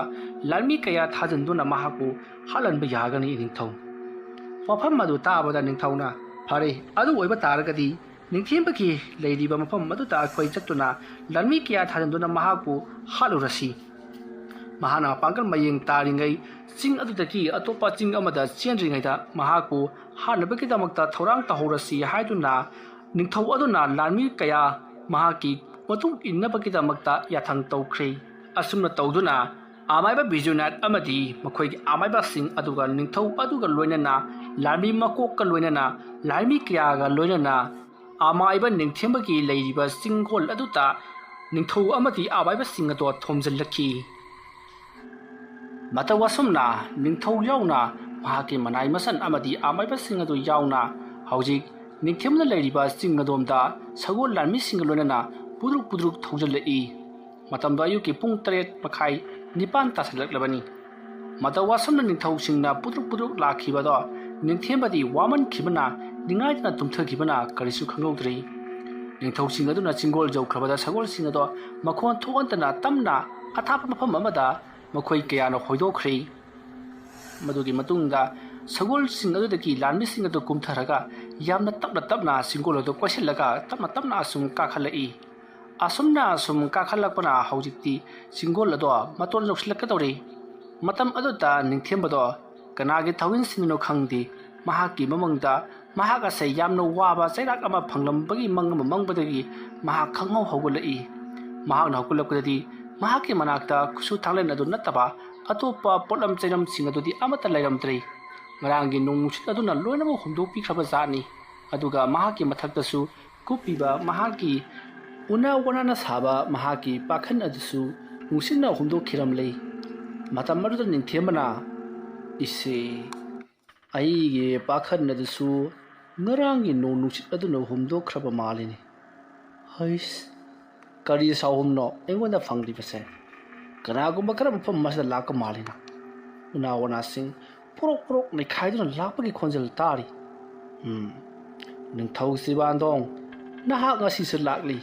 ꯂꯥꯟꯃꯤ ꯀꯌꯥ ꯊꯥꯖꯤꯟꯗꯨꯅ ꯃꯍꯥꯛꯄꯨ ꯍꯥꯠꯍꯟꯕ ꯌꯥꯒꯅꯤ ꯏꯅꯤꯡꯊꯧ꯫" ꯋꯥꯐꯝ ꯑꯗꯨ ꯇꯥꯕꯗ ꯅꯤꯡꯊꯧꯅ, "ꯐꯔꯦ, ꯑꯗꯨ ꯑꯣꯏꯕ ꯇꯥꯔꯒꯗꯤ ꯅꯤꯡꯊꯦꯝꯕꯒꯤ ꯂꯩꯔꯤꯕ ꯃꯐꯝ ꯑꯗꯨꯗ ꯑꯩꯈꯣꯏ ꯆꯠꯇꯨꯅ ꯂꯥꯟꯃꯤ ꯀꯌꯥ ꯊꯥꯖꯤꯟꯗꯨꯅ ꯃꯍꯥꯛꯄꯨ ꯍꯥꯠꯂꯨꯔꯁꯤ꯫ ꯃꯍꯥꯛꯅ ꯃꯄꯥꯡꯒꯜ ꯃꯌꯦꯡ ꯇꯥꯔꯤꯉꯩ ꯆꯤꯡ ꯑꯗꯨꯗꯒꯤ ꯑꯇꯣꯞꯄ ꯆꯤꯡ ꯑꯃꯗ ꯆꯦꯟꯗ꯭ꯔꯤꯉꯩꯗ ꯃꯍꯥꯛꯄꯨ ꯍꯥꯠꯅꯕꯒꯤꯗꯃꯛꯇ ꯊꯧꯔꯥꯡ ꯇꯧꯍꯧꯔꯁꯤ" ꯍꯥꯏꯗꯨꯅ ꯅꯤꯡꯊꯧ ꯑꯗꯨꯅ ꯂꯥꯟꯃꯤ ꯀꯌꯥ ꯃꯍꯥꯛꯀꯤ ꯃꯇꯨꯡ ꯏꯟꯅꯕꯒꯤꯗꯃꯛꯇ ꯌꯥꯊꯪ ꯇꯧꯈ꯭ꯔꯦ꯫ ꯑꯁꯨꯝꯅ ꯇꯧꯗꯨꯅ ꯑꯃꯥꯏꯕ ꯕꯤꯖꯨꯅꯥꯊ ꯑꯃꯗꯤ ꯃꯈꯣꯏꯒꯤ ꯑꯃꯥꯏꯕꯁꯤꯡ ꯑꯗꯨꯒ ꯅꯤꯡꯊꯧ ꯑꯗꯨꯒ ꯂꯣꯏꯅꯅ ꯂꯥꯟꯃꯤ ꯃꯀꯣꯛꯀ ꯂꯣꯏꯅꯅ ꯂꯥꯟꯃꯤ ꯀꯌꯥꯒ ꯂꯣꯏꯅꯅ ꯑꯃꯥꯏꯕ ꯅꯤꯡꯊꯦꯝꯕꯒꯤ ꯂꯩꯔꯤꯕ ꯆꯤꯡꯒꯣꯜ ꯑꯗꯨꯗ ꯅꯤꯡꯊꯧ ꯑꯃꯗꯤ ꯑꯃꯥꯏꯕꯁꯤꯡ ꯑꯗꯨ ꯊꯣꯝꯖꯤꯜꯂꯛꯈꯤ꯫ ꯃꯇꯧ ꯑꯁꯨꯝꯅ ꯅꯤꯡꯊꯧ ꯌꯥꯎꯅ ꯃꯍꯥꯛꯀꯤ ꯃꯅꯥꯏ ꯃꯁꯟ ꯑꯃꯗꯤ ꯑꯃꯥꯏꯕꯁꯤꯡ ꯑꯗꯨ ꯌꯥꯎꯅ ꯍꯧꯖꯤꯛ ꯅꯤꯡꯊꯦꯝꯕꯗ ꯂꯩꯔꯤꯕ ꯆꯤꯡ ꯑꯗꯣꯝꯗ ꯁꯒꯣꯜ ꯂꯥꯟꯃꯤꯁꯤꯡꯒ ꯂꯣꯏꯅꯅ ꯄꯨꯗ꯭ꯔꯨꯛ ꯄꯨꯗ꯭ꯔꯨꯛ ꯊꯧꯖꯤꯜꯂꯛꯏ꯫ ꯃꯇꯝꯗꯣ ꯑꯌꯨꯛꯀꯤ ꯄꯨꯡ ꯇꯔꯦꯠ ꯃꯈꯥꯏ, ꯅꯤꯄꯥꯟ ꯇꯥꯁꯤꯜꯂꯛꯂꯕꯅꯤ꯫ ꯃꯇꯧ ꯑꯁꯨꯝꯅ ꯅꯤꯡꯊꯧꯁꯤꯡꯅ ꯄꯨꯗ꯭ꯔꯨꯛ ꯄꯨꯗ꯭ꯔꯨꯛ ꯂꯥꯛꯈꯤꯕꯗꯣ ꯅꯤꯡꯊꯦꯝꯕꯗꯤ ꯋꯥꯃꯟꯈꯤꯕꯅ, ꯅꯤꯡꯉꯥꯏꯗꯅ ꯇꯨꯝꯊꯈꯤꯕꯅ ꯀꯔꯤꯁꯨ ꯈꯪꯍꯧꯗ꯭ꯔꯤ꯫ ꯅꯤꯡꯊꯧꯁꯤꯡ ꯑꯗꯨꯅ ꯆꯤꯡꯒꯣꯜ ꯌꯧꯈ꯭ꯔꯕꯗ ꯁꯒꯣꯜꯁꯤꯡ ꯑꯗꯣ ꯃꯈꯣꯟ ꯊꯣꯛꯍꯟꯗꯅ ꯇꯞꯅ ꯑꯊꯥꯞꯄ ꯃꯐꯝ ꯑꯃꯗ ꯃꯈꯣꯏ ꯀꯌꯥꯅ ꯍꯣꯏꯗꯣꯛꯈ꯭ꯔꯦ꯫ ꯃꯗꯨꯒꯤ ꯃꯇꯨꯡꯗ ꯁꯒꯣꯜꯁꯤꯡ ꯑꯗꯨꯗꯒꯤ ꯂꯥꯟꯃꯤꯁꯤꯡ ꯑꯗꯨ ꯀꯨꯝꯊꯔꯒ ꯌꯥꯝꯅ ꯇꯞꯅ ꯇꯞꯅ ꯆꯤꯡꯒꯣꯜ ꯑꯗꯨ ꯀꯣꯏꯁꯤꯜꯂꯒ ꯇꯞꯅ ꯇꯞꯅ ꯑꯁꯨꯝ ꯀꯥꯈꯠꯂꯛꯏ꯫ ꯑꯁꯨꯝꯅ ꯑꯁꯨꯝ ꯀꯥꯈꯠꯂꯛꯄꯅ ꯍꯧꯖꯤꯛꯇꯤ ꯆꯤꯡꯒꯣꯜ ꯑꯗꯣ ꯃꯇꯣꯟ ꯌꯧꯁꯤꯜꯂꯛꯀꯗꯧꯔꯦ꯫ ꯃꯇꯝ ꯑꯗꯨꯗ ꯅꯤꯡꯊꯦꯝꯕꯗꯣ ꯀꯅꯥꯒꯤ ꯊꯧꯋꯤꯟꯁꯤꯡꯅꯣ ꯈꯪꯗꯦ, ꯃꯍꯥꯛꯀꯤ ꯃꯃꯪꯗ ꯃꯍꯥꯛ ꯑꯁꯦ ꯌꯥꯝꯅ ꯋꯥꯕ ꯆꯩꯔꯥꯛ ꯑꯃ ꯐꯪꯂꯝꯕꯒꯤ ꯃꯪ ꯑꯃ ꯃꯪꯕꯗꯒꯤ ꯃꯍꯥꯛ ꯈꯪꯍꯧ ꯍꯧꯒꯠꯂꯛꯏ꯫ ꯃꯍꯥꯛꯅ ꯍꯧꯒꯠꯂꯛꯄꯗꯗꯤ ꯃꯍꯥꯛꯀꯤ ꯃꯅꯥꯛꯇ ꯈꯨꯠꯁꯨ ꯊꯥꯡꯂꯦꯟ ꯑꯗꯨ ꯅꯠꯇꯕ ꯑꯇꯣꯞꯄ ꯄꯣꯠꯂꯝ ꯆꯩꯂꯝꯁꯤꯡ ꯑꯗꯨꯗꯤ ꯑꯃꯠꯇ ꯂꯩꯔꯝꯗ꯭ꯔꯦ꯫ ꯉꯔꯥꯡꯒꯤ ꯅꯣꯡ ꯅꯨꯡꯁꯤꯠ ꯑꯗꯨꯅ ꯂꯣꯏꯅꯃꯛ ꯍꯨꯝꯗꯣꯛꯄꯤꯈ꯭ꯔꯕ ꯖꯥꯠꯅꯤ꯫ ꯑꯗꯨꯒ ꯃꯍꯥꯛꯀꯤ ꯃꯊꯛꯇꯁꯨ ꯀꯨꯞꯄꯤꯕ ꯃꯍꯥꯛꯀꯤ ꯎꯅꯥ ꯋꯥꯅꯥꯅ ꯁꯥꯕ ꯃꯍꯥꯛꯀꯤ ꯄꯥꯈꯟ ꯑꯗꯨꯁꯨ ꯅꯨꯡꯁꯤꯠꯅ ꯍꯨꯝꯗꯣꯛꯈꯤꯔꯝꯂꯦ꯫ ꯃꯇꯝ ꯑꯗꯨꯗ ꯅꯤꯡꯊꯦꯝꯕꯅ, "ꯏꯁꯦ, ꯑꯩꯒꯤ ꯄꯥꯈꯟ ꯑꯗꯨꯁꯨ ꯉꯔꯥꯡꯒꯤ ꯅꯣꯡ ꯅꯨꯡꯁꯤꯠ ꯑꯗꯨꯅ ꯍꯨꯝꯗꯣꯛꯈ꯭ꯔꯕ ꯃꯥꯜꯂꯤꯅꯦ꯫ ꯍꯩꯁ, ꯀꯔꯤ ꯁꯥꯎꯍꯨꯝꯅꯣ ꯑꯩꯉꯣꯟꯗ ꯐꯪꯂꯤꯕꯁꯦ? ꯀꯅꯥꯒꯨꯝꯕ ꯈꯔ ꯃꯐꯝ ꯑꯁꯤꯗ ꯂꯥꯛꯄ ꯃꯥꯜꯂꯤꯅ꯫ ꯎꯅꯥ ꯋꯥꯅꯥꯁꯤꯡ ꯄꯨꯔꯣꯛ ꯄꯨꯔꯣꯛ ꯅꯩꯈꯥꯏꯗꯨꯅ ꯂꯥꯛꯄꯒꯤ ꯈꯣꯟꯖꯦꯜ ꯇꯥꯔꯤ꯫ ꯎꯝ, ꯅꯤꯡꯊꯧ ꯁꯤꯕꯥꯟꯗꯣꯡ, ꯅꯍꯥꯛ ꯉꯁꯤꯁꯨ ꯂꯥꯛꯂꯤ꯫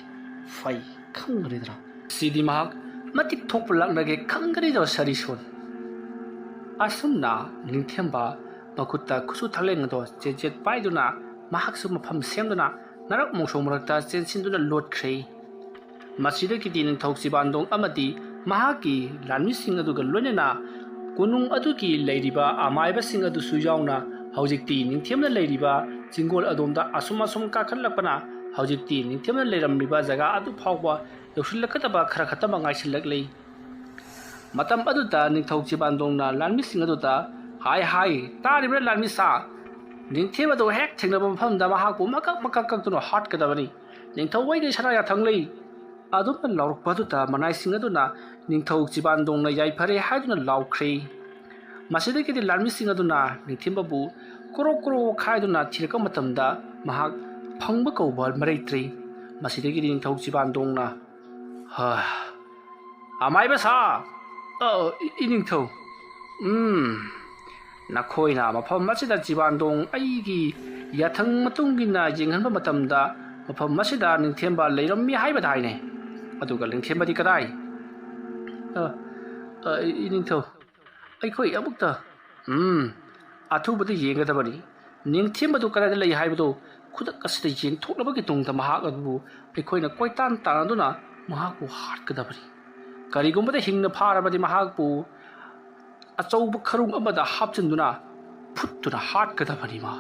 ꯐꯩ, ꯈꯪꯒꯅꯤꯗꯅ꯫ ꯁꯤꯗꯤ ꯃꯍꯥꯛ ꯃꯇꯤꯛ ꯊꯣꯛꯄ ꯂꯥꯛꯅꯒꯦ ꯈꯪꯒꯅꯤꯗꯣ ꯁꯔꯤꯁꯣꯟ꯫" ꯑꯁꯨꯝꯅ ꯅꯤꯡꯊꯦꯝꯕ ꯃꯈꯨꯠꯇ ꯈꯨꯠꯁꯨ ꯊꯥꯡꯂꯦꯟ ꯑꯗꯣ ꯆꯦꯠ ꯆꯦꯠ ꯄꯥꯏꯗꯨꯅ ꯃꯍꯥꯛꯁꯨ ꯃꯐꯝ ꯁꯦꯝꯗꯨꯅ ꯅꯔꯛ ꯃꯣꯡꯁꯣꯡ ꯃꯔꯛꯇ ꯆꯦꯟꯁꯤꯟꯗꯨꯅ ꯂꯣꯠꯈ꯭ꯔꯦ꯫ ꯃꯁꯤꯗꯒꯤꯗꯤ ꯅꯤꯡꯊꯧ ꯁꯤꯕꯥꯟꯗꯣꯡ ꯑꯃꯗꯤ ꯃꯍꯥꯛꯀꯤ ꯂꯥꯟꯃꯤꯁꯤꯡ ꯑꯗꯨꯒ ꯂꯣꯏꯅꯅ ꯀꯣꯅꯨꯡ ꯑꯗꯨꯒꯤ ꯂꯩꯔꯤꯕ ꯑꯃꯥꯏꯕꯁꯤꯡ ꯑꯗꯨꯁꯨ ꯌꯥꯎꯅ ꯍꯧꯖꯤꯛꯇꯤ ꯅꯤꯡꯊꯦꯝꯅ ꯂꯩꯔꯤꯕ ꯆꯤꯡꯒꯣꯜ ꯑꯗꯣꯝꯗ ꯑꯁꯨꯝ ꯑꯁꯨꯝ ꯀꯥꯈꯠꯂꯛꯄꯅ ꯍꯧꯖꯤꯛꯇꯤ ꯅꯤꯡꯊꯦꯝꯅ ꯂꯩꯔꯝꯂꯤꯕ ꯖꯒꯥ ꯑꯗꯨ ꯐꯥꯎꯕ ꯌꯧꯁꯤꯜꯂꯛꯀꯗꯕ ꯈꯔ ꯈꯛꯇꯃꯛ ꯉꯥꯏꯁꯤꯜꯂꯛꯂꯤ꯫ ꯃꯇꯝ ꯑꯗꯨꯗ ꯅꯤꯡꯊꯧ ꯁꯤꯕꯥꯟꯗꯣꯡꯅ ꯂꯥꯟꯃꯤꯁꯤꯡ ꯑꯗꯨꯗ, "ꯍꯥꯏ ꯍꯥꯏ, ꯇꯥꯔꯤꯕ꯭ꯔꯥ ꯂꯥꯟꯃꯤꯁꯥ? ꯅꯤꯡꯊꯦꯝ ꯑꯗꯨ ꯍꯦꯛ ꯊꯦꯡꯅꯕ ꯃꯐꯝꯗ ꯃꯍꯥꯛꯄꯨ ꯃꯀꯛ ꯃꯀꯛ ꯀꯛꯇꯨꯅ ꯍꯥꯠꯀꯗꯕꯅꯤ꯫ ꯅꯤꯡꯊꯧ ꯑꯩꯒꯤ ꯁꯅꯥ ꯌꯥꯊꯪ ꯂꯩ꯫" ꯑꯗꯨꯝꯅ ꯂꯥꯎꯔꯛꯄ ꯑꯗꯨꯗ ꯃꯅꯥꯏꯁꯤꯡ ꯑꯗꯨꯅ ꯅꯤꯡꯊꯧ ꯁꯤꯕꯥꯟꯗꯣꯡꯅ ꯌꯥꯏꯐꯔꯦ ꯍꯥꯏꯗꯨꯅ ꯂꯥꯎꯈ꯭ꯔꯦ꯫ ꯃꯁꯤꯗꯒꯤꯗꯤ ꯂꯥꯟꯃꯤꯁꯤꯡ ꯑꯗꯨꯅ ꯅꯤꯡꯊꯦꯝꯕꯕꯨ ꯀ꯭ꯔꯣꯛ ꯀ꯭ꯔꯣꯛ ꯈꯥꯏꯗꯨꯅ ꯊꯤꯔꯛꯄ ꯃꯇꯝꯗ ꯃꯍꯥꯛ ꯐꯪꯕ ꯀꯧꯕ ꯃꯔꯩꯇ꯭ꯔꯦ꯫ ꯃꯁꯤꯗꯒꯤꯗꯤ ꯅꯤꯡꯊꯧ ꯁꯤꯕꯥꯟꯗꯣꯡꯅ, "ꯍꯥ, ꯑꯃꯥꯏꯕ ꯁꯥ, ꯑ, ꯏ-, ꯏꯅꯤꯡꯊꯧ, ꯎꯝ, ꯅꯈꯣꯏꯅ ꯃꯐꯝ ꯑꯁꯤꯗ ꯆꯤꯕꯥꯟꯗꯣꯡ ꯑꯩꯒꯤ ꯌꯥꯊꯪ ꯃꯇꯨꯡ ꯏꯟꯅ ꯌꯦꯡꯍꯟꯕ ꯃꯇꯝꯗ ꯃꯐꯝ ꯑꯁꯤꯗ ꯅꯤꯡꯊꯦꯝꯕ ꯂꯩꯔꯝꯃꯤ ꯍꯥꯏꯕꯗ ꯍꯥꯏꯅꯩ꯫ ꯑꯗꯨꯒ ꯅꯤꯡꯊꯦꯝꯕꯗꯤ ꯀꯗꯥꯏ? ꯑ, ꯑ, ꯏ-, ꯏꯅꯤꯡꯊꯧ, ꯑꯩꯈꯣꯏ ꯑꯃꯨꯛꯇ, ꯎꯝ, ꯑꯊꯨꯕꯗ ꯌꯦꯡꯒꯗꯕꯅꯤ꯫ ꯅꯤꯡꯊꯦꯝꯕꯗꯨ ꯀꯗꯥꯏꯗ ꯂꯩ ꯍꯥꯏꯕꯗꯨ ꯈꯨꯗꯛ ꯑꯁꯤꯗ ꯌꯦꯡꯊꯣꯛꯂꯕꯒꯤ ꯇꯨꯡꯗ ꯃꯍꯥꯛ ꯑꯗꯨꯕꯨ ꯑꯩꯈꯣꯏꯅ ꯀꯣꯏꯇꯥꯟ ꯇꯥꯟꯅꯗꯨꯅ ꯃꯍꯥꯛꯄꯨ ꯍꯥꯠꯀꯗꯕꯅꯤ꯫ ꯀꯔꯤꯒꯨꯝꯕꯗ ꯍꯤꯡꯅ ꯐꯥꯔꯕꯗꯤ ꯃꯍꯥꯛꯄꯨ ꯑꯆꯧꯕ ꯈꯔꯨꯡ ꯑꯃꯗ ꯍꯥꯞꯆꯤꯟꯗꯨꯅ ꯐꯨꯠꯇꯨꯅ ꯍꯥꯠꯀꯗꯕꯅꯤ ꯃꯥ꯫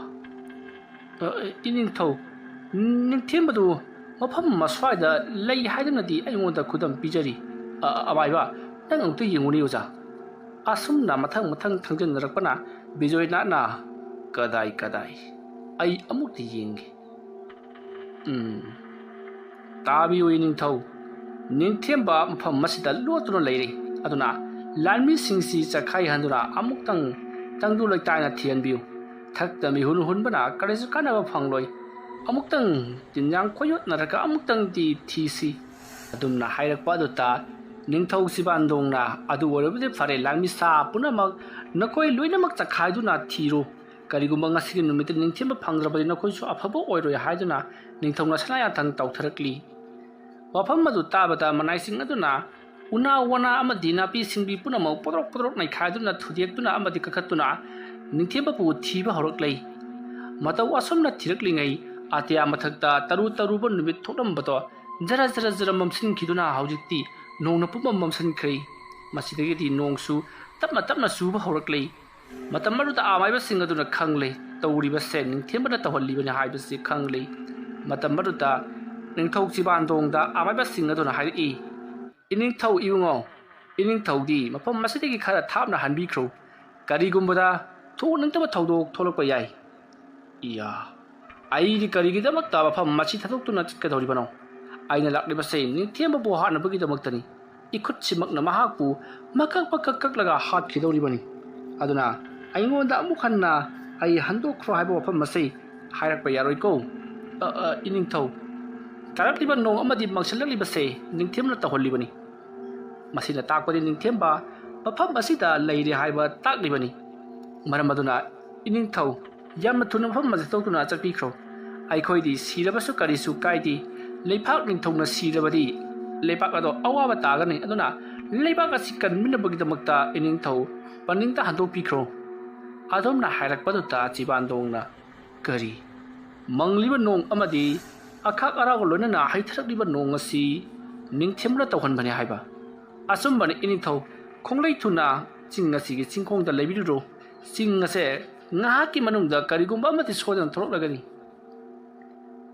ꯑ, ꯏꯅꯤꯡꯊꯧ, ꯅꯤꯡꯊꯦꯝꯕꯗꯨ ꯃꯐꯝ ꯑꯁ꯭ꯋꯥꯏꯗ ꯂꯩ ꯍꯥꯏꯗꯨꯅꯗꯤ ꯑꯩꯉꯣꯟꯗ ꯈꯨꯗꯝ ꯄꯤꯖꯔꯤ꯫ ꯑ, ꯑꯃꯥꯏꯕ, ꯅꯪ ꯑꯃꯨꯛꯇ ꯌꯦꯡꯉꯨꯅꯦ ꯑꯣꯖꯥ꯫ ꯑꯁꯨꯝꯅ ꯃꯊꯪ ꯃꯊꯪ ꯊꯪꯖꯤꯟꯅꯔꯛꯄꯅ ꯕꯤꯖꯣꯏꯅꯥꯊꯅ, "ꯀꯗꯥꯏ, ꯀꯗꯥꯏ? ꯑꯩ ꯑꯃꯨꯛꯇ ꯌꯦꯡꯒꯦ꯫ ꯎꯝ, ꯇꯥꯕꯤꯌꯨ ꯏꯅꯤꯡꯊꯧ, ꯅꯤꯡꯊꯦꯝꯕ ꯃꯐꯝ ꯑꯁꯤꯗ ꯂꯣꯠꯇꯨꯅ ꯂꯩꯔꯤ꯫ ꯑꯗꯨꯅ ꯂꯥꯟꯃꯤꯁꯤꯡꯁꯤ ꯆꯈꯥꯏꯍꯟꯗꯨꯅ ꯑꯃꯨꯛꯇꯪ ꯇꯪꯗꯨ ꯂꯩꯇꯥꯏꯅ ꯊꯤꯍꯟꯕꯤꯌꯨ꯫ ꯊꯛꯇ ꯃꯤꯍꯨꯟ ꯍꯨꯟꯕꯅ ꯀꯔꯤꯁꯨ ꯀꯥꯟꯅꯕ ꯐꯪꯂꯣꯏ꯫ ꯑꯃꯨꯛꯇꯪ ꯇꯤꯟꯖꯥꯡ ꯈꯣꯏꯌꯣꯠꯅꯔꯒ ꯑꯃꯨꯛꯇꯪꯗꯤ ꯊꯤꯁꯤ꯫ ꯑꯗꯨꯝꯅ ꯍꯥꯏꯔꯛꯄ ꯑꯗꯨꯗ ꯅꯤꯡꯊꯧ ꯆꯤꯕꯥꯟꯗꯣꯡꯅ, "ꯑꯗꯨ ꯑꯣꯏꯔꯕꯗꯤ ꯐꯔꯦ, ꯂꯥꯟꯃꯤꯁꯥ ꯄꯨꯝꯅꯃꯛ ꯅꯈꯣꯏ ꯂꯣꯏꯅꯃꯛ ꯆꯈꯥꯏꯗꯨꯅ ꯊꯤꯔꯨ꯫ ꯀꯔꯤꯒꯨꯝꯕ ꯉꯁꯤꯒꯤ ꯅꯨꯃꯤꯠꯇ ꯅꯤꯡꯊꯦꯝꯕ ꯐꯪꯗ꯭ꯔꯕꯗꯤ ꯅꯈꯣꯏꯁꯨ ꯑꯐꯕ ꯑꯣꯏꯔꯣꯏ" ꯍꯥꯏꯗꯨꯅ ꯅꯤꯡꯊꯧꯅ ꯁꯅꯥ ꯌꯥꯊꯪ ꯇꯧꯊꯔꯛꯂꯤ꯫ ꯋꯥꯐꯝ ꯑꯗꯨ ꯇꯥꯕꯗ ꯃꯅꯥꯏꯁꯤꯡ ꯑꯗꯨꯅ ꯎꯅꯥ ꯋꯥꯅꯥ ꯑꯃꯗꯤ ꯅꯥꯄꯤ ꯁꯤꯡꯕꯤ ꯄꯨꯝꯅꯃꯛ ꯄꯣꯗ꯭ꯔꯣꯛ ꯄꯣꯗ꯭ꯔꯣꯛ ꯅꯩꯈꯥꯏꯗꯨꯅ ꯊꯨꯗꯦꯛꯇꯨꯅ ꯑꯃꯗꯤ ꯀꯛꯈꯠꯇꯨꯅ ꯅꯤꯡꯊꯦꯝꯕꯕꯨ ꯊꯤꯕ ꯍꯧꯔꯛꯂꯦ꯫ ꯃꯇꯧ ꯑꯁꯨꯝꯅ ꯊꯤꯔꯛꯂꯤꯉꯩ ꯑꯇꯤꯌꯥ ꯃꯊꯛꯇ ꯇꯔꯨ ꯇꯔꯨꯕ ꯅꯨꯃꯤꯠ ꯊꯣꯛꯂꯝꯕꯗꯣ ꯖꯔ ꯖꯔ ꯖꯔ ꯃꯝꯁꯤꯟꯈꯤꯗꯨꯅ ꯍꯧꯖꯤꯛꯇꯤ ꯅꯣꯡꯅ ꯄꯨꯝꯃꯝ ꯃꯝꯁꯤꯟꯈ꯭ꯔꯦ꯫ ꯃꯁꯤꯗꯒꯤꯗꯤ ꯅꯣꯡꯁꯨ ꯇꯞꯅ ꯇꯞꯅ ꯆꯨꯕ ꯍꯧꯔꯛꯂꯦ꯫ ꯃꯇꯝ ꯑꯗꯨꯗ ꯑꯃꯥꯏꯕꯁꯤꯡ ꯑꯗꯨꯅ ꯈꯪꯂꯦ, ꯇꯧꯔꯤꯕꯁꯦ ꯅꯤꯡꯊꯦꯝꯕꯅ ꯇꯧꯍꯜꯂꯤꯕꯅꯤ ꯍꯥꯏꯕꯁꯤ ꯈꯪꯂꯦ꯫ ꯃꯇꯝ ꯑꯗꯨꯗ ꯅꯤꯡꯊꯧ ꯆꯤꯕꯥꯟꯗꯣꯡꯗ ꯑꯃꯥꯏꯕꯁꯤꯡ ꯑꯗꯨꯅ ꯍꯥꯏꯔꯛꯏ, "ꯏꯅꯤꯡꯊꯧ ꯏꯕꯨꯡꯉꯣ, ꯏꯅꯤꯡꯊꯧꯗꯤ ꯃꯐꯝ ꯑꯁꯤꯗꯒꯤ ꯈꯔ ꯊꯥꯞꯅ ꯍꯟꯕꯤꯈ꯭ꯔꯣ꯫ ꯀꯔꯤꯒꯨꯝꯕꯗ ꯊꯣꯛꯅꯤꯡꯗꯕ ꯊꯧꯗꯣꯛ ꯊꯣꯛꯂꯛꯄ ꯌꯥꯏ꯫" "ꯏꯌꯥ, ꯑꯩꯗꯤ ꯀꯔꯤꯒꯤꯗꯃꯛꯇ ꯃꯐꯝ ꯑꯁꯤ ꯊꯥꯗꯣꯛꯇꯨꯅ ꯆꯠꯀꯗꯧꯔꯤꯕꯅꯣ? ꯑꯩꯅ ꯂꯥꯛꯂꯤꯕꯁꯦ ꯅꯤꯡꯊꯦꯝꯕꯕꯨ ꯍꯥꯠꯅꯕꯒꯤꯗꯃꯛꯇꯅꯤ꯫ ꯏꯈꯨꯠꯁꯤꯃꯛꯅ ꯃꯍꯥꯛꯄꯨ ꯃꯀꯛ ꯃꯀꯛ ꯀꯛꯂꯒ ꯍꯥꯠꯈꯤꯗꯧꯔꯤꯕꯅꯤ꯫ ꯑꯗꯨꯅ ꯑꯩꯉꯣꯟꯗ ꯑꯃꯨꯛ ꯍꯟꯅ ꯑꯩ ꯍꯟꯗꯣꯛꯈ꯭ꯔꯣ ꯍꯥꯏꯕ ꯋꯥꯐꯝ ꯑꯁꯤ ꯍꯥꯏꯔꯛꯄ ꯌꯥꯔꯣꯏꯀꯣ꯫ ꯑ, ꯑ, ꯏꯅꯤꯡꯊꯧ, ꯇꯥꯔꯛꯂꯤꯕ ꯅꯣꯡ ꯑꯃꯗꯤ ꯃꯪꯁꯤꯜꯂꯛꯂꯤꯕꯁꯦ ꯅꯤꯡꯊꯦꯝꯕꯅ ꯇꯧꯍꯜꯂꯤꯕꯅꯤ꯫ ꯃꯁꯤꯅ ꯇꯥꯛꯄꯗꯤ ꯅꯤꯡꯊꯦꯝꯕ ꯃꯐꯝ ꯑꯁꯤꯗ ꯂꯩꯔꯦ ꯍꯥꯏꯕ ꯇꯥꯛꯂꯤꯕꯅꯤ꯫ ꯃꯔꯝ ꯑꯗꯨꯅ ꯏꯅꯤꯡꯊꯧ, ꯌꯥꯝꯅ ꯊꯨꯅ ꯃꯐꯝ ꯑꯁꯤ ꯊꯣꯛꯇꯨꯅ ꯆꯠꯄꯤꯈ꯭ꯔꯣ꯫ ꯑꯩꯈꯣꯏꯗꯤ ꯁꯤꯔꯕꯁꯨ ꯀꯔꯤꯁꯨ ꯀꯥꯏꯗꯦ, ꯂꯩꯕꯥꯛ ꯅꯤꯡꯊꯧꯅ ꯁꯤꯔꯕꯗꯤ ꯂꯩꯕꯥꯛ ꯑꯗꯣ ꯑꯋꯥꯕ ꯇꯥꯒꯅꯤ꯫ ꯑꯗꯨꯅ ꯂꯩꯕꯥꯛ ꯑꯁꯤ ꯀꯟꯕꯤꯅꯕꯒꯤꯗꯃꯛꯇ ꯏꯅꯤꯡꯊꯧ ꯄꯅꯤꯡꯗ ꯍꯟꯗꯣꯛꯄꯤꯈ꯭ꯔꯣ꯫ ꯑꯗꯨꯝꯅ ꯍꯥꯏꯔꯛꯄꯗꯨꯗ ꯆꯤꯕꯥꯟꯗꯣꯡꯅ, "ꯀꯔꯤ? ꯃꯪꯂꯤꯕ ꯅꯣꯡ ꯑꯃꯗꯤ ꯑꯈꯥꯛ ꯑꯔꯥꯎꯒ ꯂꯣꯏꯅꯅ ꯍꯩꯊꯔꯛꯂꯤꯕ ꯅꯣꯡ ꯑꯁꯤ ꯅꯤꯡꯊꯤꯡꯕꯅ ꯇꯧꯍꯟꯕꯅꯤ ꯍꯥꯏꯕ?" "ꯑꯆꯨꯝꯕꯅꯤ ꯏꯅꯤꯡꯊꯧ, ꯈꯣꯡꯂꯩ ꯊꯨꯅ ꯆꯤꯡ ꯑꯁꯤꯒꯤ ꯆꯤꯡꯈꯣꯡꯗ ꯂꯩꯕꯤꯔꯨꯔꯣ꯫ ꯆꯤꯡ ꯑꯁꯦ ꯉꯥꯏꯍꯥꯛꯀꯤ ꯃꯅꯨꯡꯗ ꯀꯔꯤꯒꯨꯝꯕ ꯑꯃꯗꯤ ꯁꯣꯏꯗꯅ ꯊꯣꯛꯂꯛꯂꯒꯅꯤ꯫"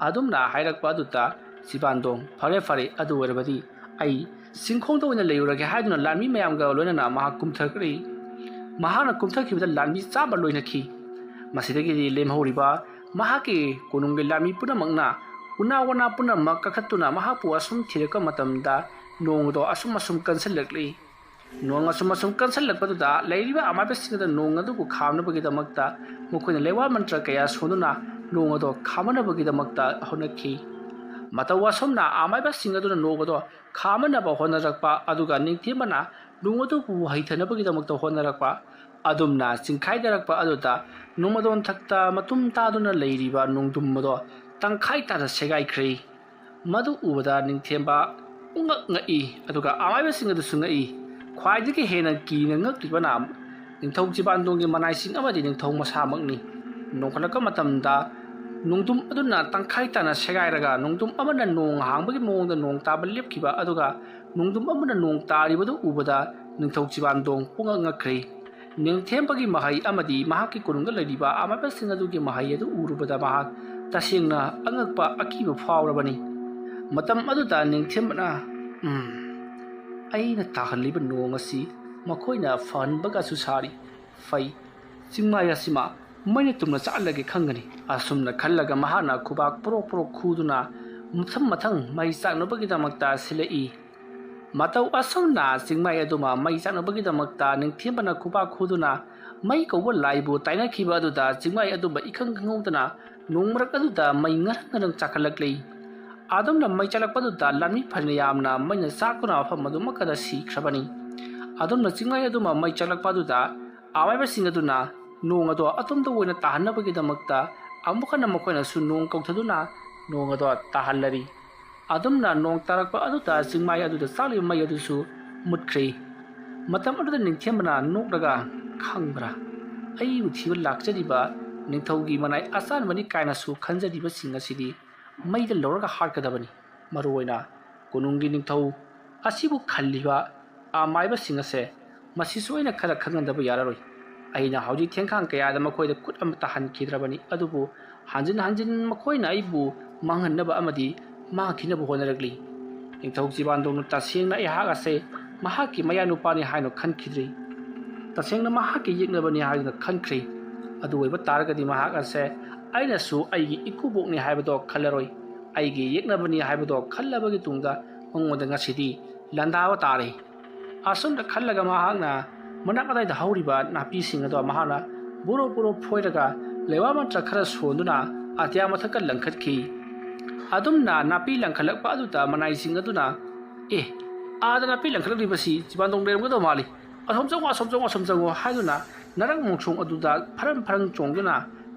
ꯑꯗꯨꯝꯅ ꯍꯥꯏꯔꯛꯄ ꯑꯗꯨꯗ ꯆꯤꯕꯥꯟꯗꯣꯡ, "ꯐꯔꯦ ꯐꯔꯦ, ꯑꯗꯨ ꯑꯣꯏꯔꯕꯗꯤ ꯑꯩ ꯆꯤꯡꯈꯣꯡꯗ ꯑꯣꯏꯅ ꯂꯩꯔꯨꯔꯒꯦ" ꯍꯥꯏꯗꯨꯅ ꯂꯥꯟꯃꯤ ꯃꯌꯥꯝꯒ ꯂꯣꯏꯅꯅ ꯃꯍꯥꯛ ꯀꯨꯝꯊꯈ꯭ꯔꯦ꯫ ꯃꯍꯥꯛꯅ ꯀꯨꯝꯊꯈꯤꯕꯗ ꯂꯥꯟꯃꯤ ꯆꯥꯝꯃ ꯂꯣꯏꯅꯈꯤ꯫ ꯃꯁꯤꯗꯒꯤꯗꯤ ꯂꯦꯝꯍꯧꯔꯤꯕ ꯃꯍꯥꯛꯀꯤ ꯀꯣꯅꯨꯡꯒꯤ ꯂꯥꯟꯃꯤ ꯄꯨꯝꯅꯃꯛꯅ ꯎꯅꯥ ꯋꯥꯅꯥ ꯄꯨꯝꯅꯃꯛ ꯀꯥꯈꯠꯇꯨꯅ ꯃꯍꯥꯛꯄꯨ ꯑꯁꯨꯝ ꯊꯤꯔꯛꯄ ꯃꯇꯝꯗ ꯅꯣꯡ ꯑꯗꯣ ꯑꯁꯨꯝ ꯑꯁꯨꯝ ꯀꯟꯁꯤꯜꯂꯛꯂꯤ꯫ ꯅꯣꯡ ꯑꯁꯨꯝ ꯑꯁꯨꯝ ꯀꯟꯁꯤꯜꯂꯛꯄꯗꯨꯗ ꯂꯩꯔꯤꯕ ꯑꯃꯥꯏꯕꯁꯤꯡ ꯑꯗꯨ ꯅꯣꯡ ꯑꯗꯨꯕꯨ ꯈꯥꯝꯅꯕꯒꯤꯗꯃꯛꯇ ꯃꯈꯣꯏꯅ ꯂꯩꯋꯥ ꯃꯟꯇ꯭ꯔ ꯀꯌꯥ ꯁꯣꯟꯗꯨꯅ ꯅꯣꯡ ꯑꯗꯣ ꯈꯥꯝꯅꯕꯒꯤꯗꯃꯛꯇ ꯍꯣꯠꯅꯈꯤ꯫ ꯃꯇꯧ ꯑꯁꯨꯝꯅ ꯑꯃꯥꯏꯕꯁꯤꯡ ꯑꯗꯨꯅ ꯅꯣꯡ ꯑꯗꯣ ꯈꯥꯝꯅꯅꯕ ꯍꯣꯠꯅꯔꯛꯄ, ꯑꯗꯨꯒ ꯅꯤꯡꯊꯦꯝꯕꯅ ꯅꯣꯡ ꯑꯗꯨꯕꯨ ꯍꯩꯊꯅꯕꯒꯤꯗꯃꯛꯇ ꯍꯣꯠꯅꯔꯛꯄ, ꯑꯗꯨꯝꯅ ꯆꯤꯡꯈꯥꯏꯗꯔꯛꯄ ꯑꯗꯨꯗ ꯅꯣꯡꯃꯗꯣꯟ ꯊꯛꯇ ꯃꯇꯨꯝ ꯇꯥꯗꯨꯅ ꯂꯩꯔꯤꯕ ꯅꯣꯡꯗꯨꯝ ꯑꯗꯣ ꯇꯪꯈꯥꯏ ꯇꯥꯅ ꯁꯦꯒꯥꯏꯈ꯭ꯔꯦ꯫ ꯃꯗꯨ ꯎꯕꯗ ꯅꯤꯡꯊꯦꯝꯕ ꯄꯨꯡꯉꯛ ꯉꯛꯏ, ꯑꯗꯨꯒ ꯑꯃꯥꯏꯕꯁꯤꯡ ꯑꯗꯨꯁꯨ ꯉꯛꯏ꯫ ꯈ꯭ꯋꯥꯏꯗꯒꯤ ꯍꯦꯟꯅ ꯀꯤꯅ ꯉꯛꯂꯤꯕꯅ ꯅꯤꯡꯊꯧ ꯆꯤꯕꯥꯟꯗꯣꯡꯒꯤ ꯃꯅꯥꯏꯁꯤꯡ ꯑꯃꯗꯤ ꯅꯤꯡꯊꯧ ꯃꯁꯥꯃꯛꯅꯤ꯫ ꯅꯣꯡꯈꯠꯂꯛꯄ ꯃꯇꯝꯗ ꯅꯣꯡꯗꯨꯝ ꯑꯗꯨꯅ ꯇꯪꯈꯥꯏ ꯇꯥꯅ ꯁꯦꯒꯥꯏꯔꯒ ꯅꯣꯡꯗꯨꯝ ꯑꯃꯅ ꯅꯣꯡ ꯍꯥꯡꯕꯒꯤ ꯃꯑꯣꯡꯗ ꯅꯣꯡ ꯇꯥꯕ ꯂꯦꯞꯈꯤꯕ, ꯑꯗꯨꯒ ꯅꯣꯡꯗꯨꯝ ꯑꯃꯅ ꯅꯣꯡ ꯇꯥꯔꯤꯕꯗꯨ ꯎꯕꯗ ꯅꯤꯡꯊꯧ ꯆꯤꯕꯥꯟꯗꯣꯡ ꯄꯨꯡꯉꯛ ꯉꯛꯈ꯭ꯔꯦ꯫ ꯅꯤꯡꯊꯦꯝꯕꯒꯤ ꯃꯍꯩ ꯑꯃꯗꯤ ꯃꯍꯥꯛꯀꯤ ꯀꯣꯅꯨꯡꯗ ꯂꯩꯔꯤꯕ ꯑꯃꯥꯏꯕꯁꯤꯡ ꯑꯗꯨꯒꯤ ꯃꯍꯩ ꯑꯗꯨ ꯎꯔꯨꯕꯗ ꯃꯍꯥꯛ ꯇꯁꯦꯡꯅ ꯑꯉꯛꯄ ꯑꯀꯤꯕ ꯐꯥꯎꯔꯕꯅꯤ꯫ ꯃꯇꯝ ꯑꯗꯨꯗ ꯅꯤꯡꯊꯦꯝꯕꯅ, "ꯎꯝ, ꯑꯩꯅ ꯇꯥꯍꯜꯂꯤꯕ ꯅꯣꯡ ꯑꯁꯤ ꯃꯈꯣꯏꯅ ꯐꯍꯟꯕꯒꯁꯨ ꯁꯥꯔꯤ꯫ ꯐꯩ, ꯆꯤꯡꯃꯥꯏ ꯑꯁꯤꯃ ꯃꯩꯅ ꯇꯨꯝꯅ ꯆꯥꯛꯍꯜꯂꯒꯦ ꯈꯪꯒꯅꯤ꯫" ꯑꯁꯨꯝꯅ ꯈꯜꯂꯒ ꯃꯍꯥꯛꯅ ꯈꯨꯕꯥꯛ ꯄ꯭ꯔꯣꯛ ꯄ꯭ꯔꯣꯛ ꯈꯨꯗꯨꯅ ꯃꯊꯪ ꯃꯊꯪ ꯃꯩ ꯆꯥꯛꯅꯕꯒꯤꯗꯃꯛꯇ ꯁꯤꯜꯂꯛꯏ꯫ ꯃꯇꯧ ꯑꯁꯨꯝꯅ ꯆꯤꯡꯃꯥꯏ ꯑꯗꯨꯃ ꯃꯩ ꯆꯥꯛꯅꯕꯒꯤꯗꯃꯛꯇ ꯅꯤꯡꯊꯦꯝꯕꯅ ꯈꯨꯕꯥꯛ ꯈꯨꯗꯨꯅ ꯃꯩ ꯀꯧꯕ ꯂꯥꯏꯕꯨ ꯇꯥꯏꯅꯈꯤꯕ ꯑꯗꯨꯗ ꯆꯤꯡꯃꯥꯏ ꯑꯗꯨꯃ ꯏꯈꯪ ꯈꯪꯍꯧꯗꯅ ꯅꯣꯡ ꯃꯔꯛ ꯑꯗꯨꯗ ꯃꯩ ꯉꯔꯪ ꯉꯔꯪ ꯆꯥꯛꯈꯠꯂꯛꯂꯤ꯫ ꯑꯗꯨꯝꯅ ꯃꯩ ꯆꯥꯛꯂꯛꯄꯗꯨꯗ ꯂꯥꯟꯃꯤ ꯐꯅ ꯌꯥꯝꯅ ꯃꯩꯅ ꯆꯥꯛꯇꯨꯅ ꯃꯐꯝ ꯑꯗꯨꯃꯛꯀꯗ ꯁꯤꯈ꯭ꯔꯕꯅꯤ꯫ ꯑꯗꯨꯝꯅ ꯆꯤꯡꯃꯥꯏ ꯑꯗꯨꯃ ꯃꯩ ꯆꯥꯛꯂꯛꯄ ꯑꯗꯨꯗ ꯑꯃꯥꯏꯕꯁꯤꯡ ꯑꯗꯨꯅ ꯅꯣꯡ ꯑꯗꯣ ꯑꯇꯣꯝꯇ ꯑꯣꯏꯅ ꯇꯥꯍꯟꯅꯕꯒꯤꯗꯃꯛꯇ ꯑꯃꯨꯛ ꯍꯟꯅ ꯃꯈꯣꯏꯅꯁꯨ ꯅꯣꯡ ꯀꯧꯊꯗꯨꯅ ꯅꯣꯡ ꯑꯗꯣ ꯇꯥꯍꯜꯂꯔꯤ꯫ ꯑꯗꯨꯝꯅ ꯅꯣꯡ ꯇꯥꯔꯛꯄ ꯑꯗꯨꯗ ꯆꯤꯡꯃꯥꯏ ꯑꯗꯨꯗ ꯆꯥꯛꯂꯤꯕ ꯃꯩ ꯑꯗꯨꯁꯨ ꯃꯨꯠꯈ꯭ꯔꯦ꯫ ꯃꯇꯝ ꯑꯗꯨꯗ ꯅꯤꯡꯊꯦꯝꯕꯅ ꯅꯣꯛꯂꯒ, "ꯈꯪꯕ꯭ꯔꯥ, ꯑꯩꯕꯨ ꯊꯤꯕ ꯂꯥꯛꯆꯔꯤꯕ ꯅꯤꯡꯊꯧꯒꯤ ꯃꯅꯥꯏ ꯑꯆꯥꯟꯕꯅꯤ ꯀꯥꯏꯅꯁꯨ ꯈꯟꯖꯔꯤꯕꯁꯤꯡ ꯑꯁꯤꯗꯤ ꯃꯩꯗ ꯂꯧꯔꯒ ꯍꯥꯠꯀꯗꯕꯅꯤ꯫ ꯃꯔꯨꯑꯣꯏꯅ ꯀꯣꯅꯨꯡꯒꯤ ꯅꯤꯡꯊꯧ ꯑꯁꯤꯕꯨ ꯈꯜꯂꯤꯕ ꯑꯃꯥꯏꯕꯁꯤꯡ ꯑꯁꯦ ꯃꯁꯤꯁꯨ ꯑꯩꯅ ꯈꯔ ꯈꯪꯍꯟꯗꯕ ꯌꯥꯔꯔꯣꯏ꯫ ꯑꯩꯅ ꯍꯧꯖꯤꯛ ꯊꯦꯡꯈꯥꯡ ꯀꯌꯥꯗ ꯃꯈꯣꯏꯗ ꯈꯨꯠ ꯑꯃꯠꯇ ꯍꯟꯈꯤꯗ꯭ꯔꯕꯅꯤ, ꯑꯗꯨꯕꯨ ꯍꯟꯖꯤꯟ ꯍꯟꯖꯤꯟ ꯃꯈꯣꯏꯅ ꯑꯩꯕꯨ ꯃꯥꯡꯍꯟꯅꯕ ꯑꯃꯗꯤ ꯃꯥꯡꯈꯤꯅꯕ ꯍꯣꯠꯅꯔꯛꯂꯤ꯫ ꯅꯤꯡꯊꯧ ꯆꯤꯕꯥꯟꯗꯣꯡꯅ ꯇꯁꯦꯡꯅ ꯑꯩꯍꯥꯛ ꯑꯁꯦ ꯃꯍꯥꯛꯀꯤ ꯃꯌꯥꯅꯨꯄꯥꯅꯤ ꯍꯥꯏꯅ ꯈꯟꯈꯤꯗ꯭ꯔꯤ꯫ ꯇꯁꯦꯡꯅ ꯃꯍꯥꯛꯀꯤ ꯌꯦꯛꯅꯕꯅꯤ ꯍꯥꯏꯗꯨꯅ ꯈꯟꯈ꯭ꯔꯦ꯫ ꯑꯗꯨ ꯑꯣꯏꯕ ꯇꯥꯔꯒꯗꯤ ꯃꯍꯥꯛ ꯑꯁꯦ ꯑꯩꯅꯁꯨ ꯑꯩꯒꯤ ꯏꯀꯨꯕꯣꯛꯅꯤ ꯍꯥꯏꯕꯗꯣ ꯈꯜꯂꯔꯣꯏ꯫ ꯑꯩꯒꯤ ꯌꯦꯛꯅꯕꯅꯤ ꯍꯥꯏꯕꯗꯣ ꯈꯜꯂꯕꯒꯤ ꯇꯨꯡꯗ ꯃꯉꯣꯟꯗ ꯉꯁꯤꯗꯤ ꯂꯥꯟꯗꯥꯕ ꯇꯥꯔꯦ꯫ ꯑꯁꯨꯝꯅ ꯈꯜꯂꯒ ꯃꯍꯥꯛꯅ ꯃꯅꯥꯛ ꯑꯗꯥꯏꯗ ꯍꯧꯔꯤꯕ ꯅꯥꯄꯤꯁꯤꯡ ꯑꯗꯣ ꯃꯍꯥꯛꯅ ꯕꯣꯔꯣ ꯕꯣꯔꯣ ꯐꯣꯏꯔꯒ ꯂꯩꯋꯥ ꯃꯟꯇ꯭ꯔ ꯈꯔ ꯁꯣꯟꯗꯨꯅ ꯑꯇꯤꯌꯥ ꯃꯊꯛꯇ ꯂꯪꯈꯠꯈꯤ꯫ ꯑꯗꯨꯝꯅ ꯅꯥꯄꯤ ꯂꯪꯈꯠꯂꯛꯄ ꯑꯗꯨꯗ ꯃꯅꯥꯏꯁꯤꯡ ꯑꯗꯨꯅ, "ꯑꯦ, ꯑꯥꯗ ꯅꯥꯄꯤ ꯂꯪꯈꯠꯂꯛꯂꯤꯕꯁꯤ ꯆꯤꯕꯥꯟꯗꯣꯡ ꯂꯩꯔꯝꯒꯗꯧ ꯃꯥꯜꯂꯤ꯫ ꯑꯁꯣꯝ ꯆꯪꯉꯣ, ꯑꯁꯣꯝ ꯆꯪꯉꯣ, ꯑꯁꯣꯝ ꯆꯪꯉꯣ" ꯍꯥꯏꯗꯨꯅ ꯅꯔꯛ ꯃꯣꯡꯁꯣꯡ ꯑꯗꯨꯗ ꯐꯔꯪ ꯐꯔꯪ ꯆꯣꯡꯗꯨꯅ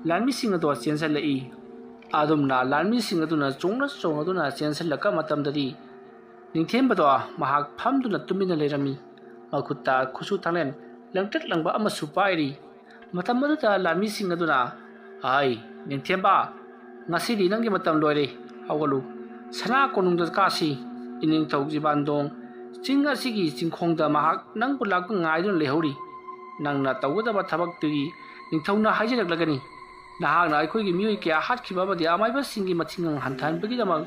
ꯂꯥꯟꯃꯤꯁꯤꯡ ꯑꯗꯣ ꯆꯦꯟꯁꯤꯜꯂꯛꯏ꯫ ꯑꯗꯨꯝꯅ ꯂꯥꯟꯃꯤꯁꯤꯡ ꯑꯗꯨꯅ ꯆꯣꯡꯅ ꯆꯣꯡꯗꯨꯅ ꯆꯦꯟꯁꯤꯜꯂꯛꯄ ꯃꯇꯝꯗꯗꯤ ꯅꯤꯡꯊꯦꯝꯕꯗꯣ ꯃꯍꯥꯛ ꯐꯝꯗꯨꯅ ꯇꯨꯃꯤꯟꯅ ꯂꯩꯔꯝꯃꯤ꯫ ꯃꯈꯨꯠꯇ ꯈꯨꯠꯁꯨ ꯊꯥꯡꯂꯦꯟ ꯂꯪꯇ꯭ꯔꯤꯛ ꯂꯪꯕ ꯑꯃꯁꯨ ꯄꯥꯏꯔꯤ꯫ ꯃꯇꯝ ꯑꯗꯨꯗ ꯂꯥꯟꯃꯤꯁꯤꯡ ꯑꯗꯨꯅ, "ꯑꯍꯩ, ꯅꯤꯡꯊꯦꯝꯕ, ꯉꯁꯤꯗꯤ ꯅꯪꯒꯤ ꯃꯇꯝ ꯂꯣꯏꯔꯦ꯫ ꯍꯧꯒꯠꯂꯨ꯫ ꯁꯅꯥ ꯀꯣꯅꯨꯡꯗ ꯀꯥꯁꯤ꯫ ꯏꯅꯤꯡꯊꯧ ꯆꯤꯕꯥꯟꯗꯣꯡ ꯆꯤꯡ ꯑꯁꯤꯒꯤ ꯆꯤꯡꯈꯣꯡꯗ ꯃꯍꯥꯛ ꯅꯪꯕꯨ ꯂꯥꯛꯄ ꯉꯥꯏꯗꯨꯅ ꯂꯩꯍꯧꯔꯤ꯫ ꯅꯪꯅ ꯇꯧꯒꯗꯕ ꯊꯕꯛꯇꯨꯒꯤ ꯅꯤꯡꯊꯧꯅ ꯍꯥꯏꯖꯔꯛꯂꯒꯅꯤ꯫ ꯅꯍꯥꯛꯅ ꯑꯩꯈꯣꯏꯒꯤ ꯃꯤꯑꯣꯏ ꯀꯌꯥ ꯍꯥꯠꯈꯤꯕ ꯑꯃꯗꯤ ꯑꯃꯥꯏꯕꯁꯤꯡꯒꯤ ꯃꯊꯤꯉꯥꯡ ꯍꯟꯊꯍꯟꯕꯒꯤꯗꯃꯛ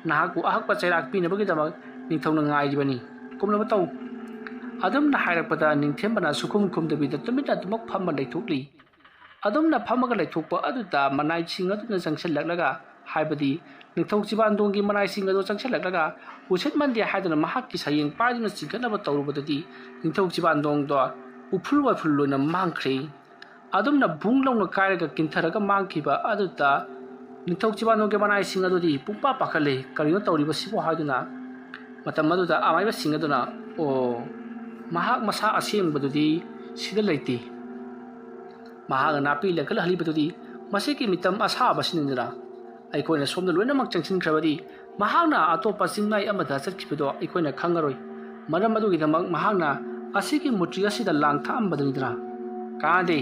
ꯅꯍꯥꯛꯄꯨ ꯑꯍꯛꯄ ꯆꯩꯔꯥꯛ ꯄꯤꯅꯕꯒꯤꯗꯃꯛ ꯅꯤꯡꯊꯧꯅ ꯉꯥꯏꯔꯤꯕꯅꯤ꯫ ꯀꯨꯝꯅꯕ ꯇꯧ꯫" ꯑꯗꯨꯝꯅ ꯍꯥꯏꯔꯛꯄꯗ ꯅꯤꯡꯊꯦꯝꯕꯅ ꯁꯨꯈꯨꯝ ꯈꯨꯝꯗꯕꯤꯗ ꯇꯨꯃꯤꯟꯅ ꯑꯗꯨꯃꯛ ꯐꯝꯃ ꯂꯩꯊꯣꯛꯂꯤ꯫ ꯑꯗꯨꯝꯅ ꯐꯝꯃꯒ ꯂꯩꯊꯣꯛꯄ ꯑꯗꯨꯗ ꯃꯅꯥꯏꯁꯤꯡ ꯑꯗꯨꯅ ꯆꯪꯁꯤꯜꯂꯛꯂꯒ, ꯍꯥꯏꯕꯗꯤ ꯅꯤꯡꯊꯧ ꯆꯤꯕꯥꯟꯗꯣꯡꯒꯤ ꯃꯅꯥꯏꯁꯤꯡ ꯑꯗꯨ ꯆꯪꯁꯤꯜꯂꯛꯂꯒ ꯎꯁꯤꯠ ꯃꯟꯗꯦ ꯍꯥꯏꯗꯨꯅ ꯃꯍꯥꯛꯀꯤ ꯁꯌꯦꯡ ꯄꯥꯏꯗꯨꯅ ꯆꯤꯡꯈꯠꯅꯕ ꯇꯧꯔꯨꯕꯗꯗꯤ ꯅꯤꯡꯊꯧ ꯆꯤꯕꯥꯟꯗꯣꯡꯗꯣ ꯎꯐꯨꯜ ꯋꯥꯏꯐꯨꯜ ꯂꯣꯏꯅ ꯃꯥꯡꯈ꯭ꯔꯦ꯫ ꯑꯗꯨꯝꯅ ꯕꯨꯡ ꯂꯥꯎꯅ ꯀꯥꯏꯔꯒ ꯀꯤꯟꯊꯔꯒ ꯃꯥꯡꯈꯤꯕ ꯑꯗꯨꯗ ꯅꯤꯡꯊꯧ ꯆꯤꯕꯥꯟꯗꯣꯡꯒꯤ ꯃꯅꯥꯏꯁꯤꯡ ꯑꯗꯨꯗꯤ ꯄꯨꯡꯄꯥ ꯄꯥꯈꯠꯂꯦ꯫ "ꯀꯔꯤꯅꯣ ꯇꯧꯔꯤꯕꯁꯤꯕꯨ?" ꯍꯥꯏꯗꯨꯅ꯫ ꯃꯇꯝ ꯑꯗꯨꯗ ꯑꯃꯥꯏꯕꯁꯤꯡ ꯑꯗꯨꯅ, "ꯑꯣ, ꯃꯍꯥꯛ ꯃꯁꯥ ꯑꯁꯦꯡꯕꯗꯨꯗꯤ ꯁꯤꯗ ꯂꯩꯇꯦ꯫ ꯃꯍꯥꯛꯅ ꯅꯥꯄꯤ ꯂꯦꯡꯈꯠꯍꯜꯂꯤꯕꯗꯨꯗꯤ ꯃꯁꯤꯒꯤ ꯃꯤꯇꯝ ꯑꯁꯥꯕꯁꯤꯅꯤꯗꯅ꯫ ꯑꯩꯈꯣꯏꯅ ꯁꯣꯝꯗ ꯂꯣꯏꯅꯃꯛ ꯆꯪꯁꯤꯟꯈ꯭ꯔꯕꯗꯤ ꯃꯍꯥꯛꯅ ꯑꯇꯣꯞꯄ ꯆꯤꯡꯃꯥꯏ ꯑꯃꯗ ꯆꯠꯈꯤꯕꯗꯣ ꯑꯩꯈꯣꯏꯅ ꯈꯪꯉꯔꯣꯏ꯫ ꯃꯔꯝ ꯑꯗꯨꯒꯤꯗꯃꯛ ꯃꯍꯥꯛꯅ ꯑꯁꯤꯒꯤ ꯃꯨꯔꯇꯤ ꯑꯁꯤꯗ ꯂꯥꯡ ꯊꯥꯛꯑꯝꯕꯗꯨꯅꯤꯗꯅ꯫ ꯀꯥꯟꯅꯗꯦ,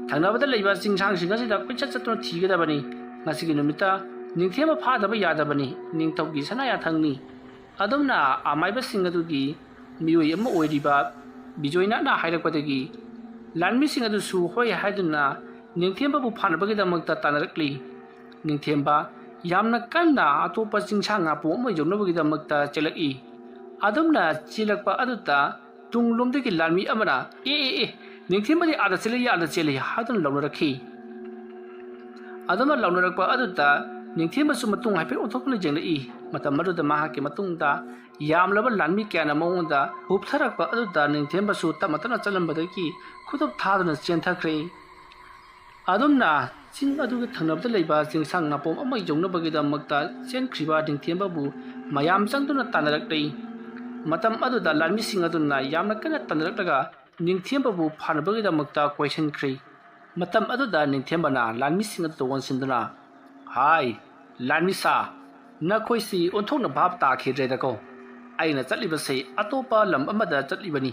ꯊꯪꯅꯕꯗ ꯂꯩꯕ ꯆꯤꯡꯁꯥꯡꯁꯤꯡ ꯑꯁꯤꯗ ꯀꯣꯏꯆꯠ ꯆꯠꯇꯨꯅ ꯊꯤꯒꯗꯕꯅꯤ꯫ ꯉꯁꯤꯒꯤ ꯅꯨꯃꯤꯠꯇ ꯅꯤꯡꯊꯦꯝꯕ ꯐꯥꯗꯕ ꯌꯥꯗꯕꯅꯤ, ꯅꯤꯡꯊꯧꯒꯤ ꯁꯅꯥ ꯌꯥꯊꯪꯅꯤ꯫ ꯑꯗꯨꯝꯅ ꯑꯃꯥꯏꯕꯁꯤꯡ ꯑꯗꯨꯒꯤ ꯃꯤꯑꯣꯏ ꯑꯃ ꯑꯣꯏꯔꯤꯕ ꯕꯤꯖꯣꯏꯅꯥꯊꯅ ꯍꯥꯏꯔꯛꯄꯗꯒꯤ ꯂꯥꯟꯃꯤꯁꯤꯡ ꯑꯗꯨꯁꯨ ꯍꯣꯏ ꯍꯥꯏꯗꯨꯅ ꯅꯤꯡꯊꯦꯝꯕꯕꯨ ꯐꯥꯅꯕꯒꯤꯗꯃꯛꯇ ꯇꯥꯟꯅꯔꯛꯂꯤ꯫ ꯅꯤꯡꯊꯦꯝꯕ ꯌꯥꯝꯅ ꯀꯟꯅ ꯑꯇꯣꯞꯄ ꯆꯤꯡꯁꯥꯡ ꯉꯥꯄꯨ ꯑꯃ ꯌꯧꯅꯕꯒꯤꯗꯃꯛꯇ ꯆꯦꯜꯂꯛꯏ꯫ ꯑꯗꯨꯝꯅ ꯆꯦꯜꯂꯛꯄ ꯑꯗꯨꯗ ꯇꯨꯡꯂꯣꯝꯗꯒꯤ ꯂꯥꯟꯃꯤ ꯑꯃꯅ "ꯑꯦ, ꯑꯦ, ꯑꯦ, ꯅꯤꯡꯊꯦꯝꯕꯗꯤ ꯑꯥꯗ ꯆꯦꯜꯂꯤ, ꯑꯥꯗ ꯆꯦꯜꯂꯤ" ꯍꯥꯏꯗꯨꯅ ꯂꯥꯎꯅꯔꯛꯈꯤ꯫ ꯑꯗꯨꯝꯅ ꯂꯥꯎꯅꯔꯛꯄ ꯑꯗꯨꯗ ꯅꯤꯡꯊꯦꯝꯕꯁꯨ ꯃꯇꯨꯡ ꯍꯥꯏꯐꯦꯠ ꯑꯣꯟꯊꯣꯛꯇꯨꯅ ꯌꯦꯡꯂꯛꯏ꯫ ꯃꯇꯝ ꯑꯗꯨꯗ ꯃꯍꯥꯛꯀꯤ ꯃꯇꯨꯡꯗ ꯌꯥꯝꯂꯕ ꯂꯥꯟꯃꯤ ꯀꯌꯥꯅ ꯃꯉꯣꯟꯗ ꯍꯨꯞꯊꯔꯛꯄ ꯑꯗꯨꯗ ꯅꯤꯡꯊꯦꯝꯕꯁꯨ ꯇꯞꯅ ꯇꯞꯅ ꯆꯠꯂꯝꯕꯗꯒꯤ ꯈꯨꯗꯨꯞ ꯊꯥꯗꯨꯅ ꯆꯦꯟꯊꯈ꯭ꯔꯦ꯫ ꯑꯗꯨꯝꯅ ꯆꯤꯡ ꯑꯗꯨꯒꯤ ꯊꯪꯅꯕꯗ ꯂꯩꯕ ꯆꯤꯡꯁꯥꯡ ꯅꯥꯄꯣꯝ ꯑꯃ ꯌꯧꯅꯕꯒꯤꯗꯃꯛꯇ ꯆꯦꯟꯈ꯭ꯔꯤꯕ ꯅꯤꯡꯊꯦꯝꯕꯕꯨ ꯃꯌꯥꯝ ꯆꯪꯗꯨꯅ ꯇꯥꯟꯅꯔꯛꯂꯤ꯫ ꯃꯇꯝ ꯑꯗꯨꯗ ꯂꯥꯟꯃꯤꯁꯤꯡ ꯑꯗꯨꯅ ꯌꯥꯝꯅ ꯀꯟꯅ ꯇꯥꯟꯅꯔꯛꯂꯒ ꯅꯤꯡꯊꯦꯝꯕꯕꯨ ꯐꯥꯅꯕꯒꯤꯗꯃꯛꯇ ꯀꯣꯏꯁꯤꯟꯈ꯭ꯔꯤ꯫ ꯃꯇꯝ ꯑꯗꯨꯗ ꯅꯤꯡꯊꯦꯝꯕꯅ ꯂꯥꯟꯃꯤꯁꯤꯡ ꯑꯗꯨꯗ ꯑꯣꯟꯁꯤꯟꯗꯨꯅ, "ꯍꯥꯏ, ꯂꯥꯟꯃꯤꯁꯥ, ꯅꯈꯣꯏꯁꯤ ꯑꯣꯟꯊꯣꯛꯅ ꯚꯥꯞ ꯇꯥꯈꯤꯗ꯭ꯔꯦꯗꯀꯣ꯫ ꯑꯩꯅ ꯆꯠꯂꯤꯕꯁꯤ ꯑꯇꯣꯞꯄ ꯂꯝ ꯑꯃꯗ ꯆꯠꯂꯤꯕꯅꯤ꯫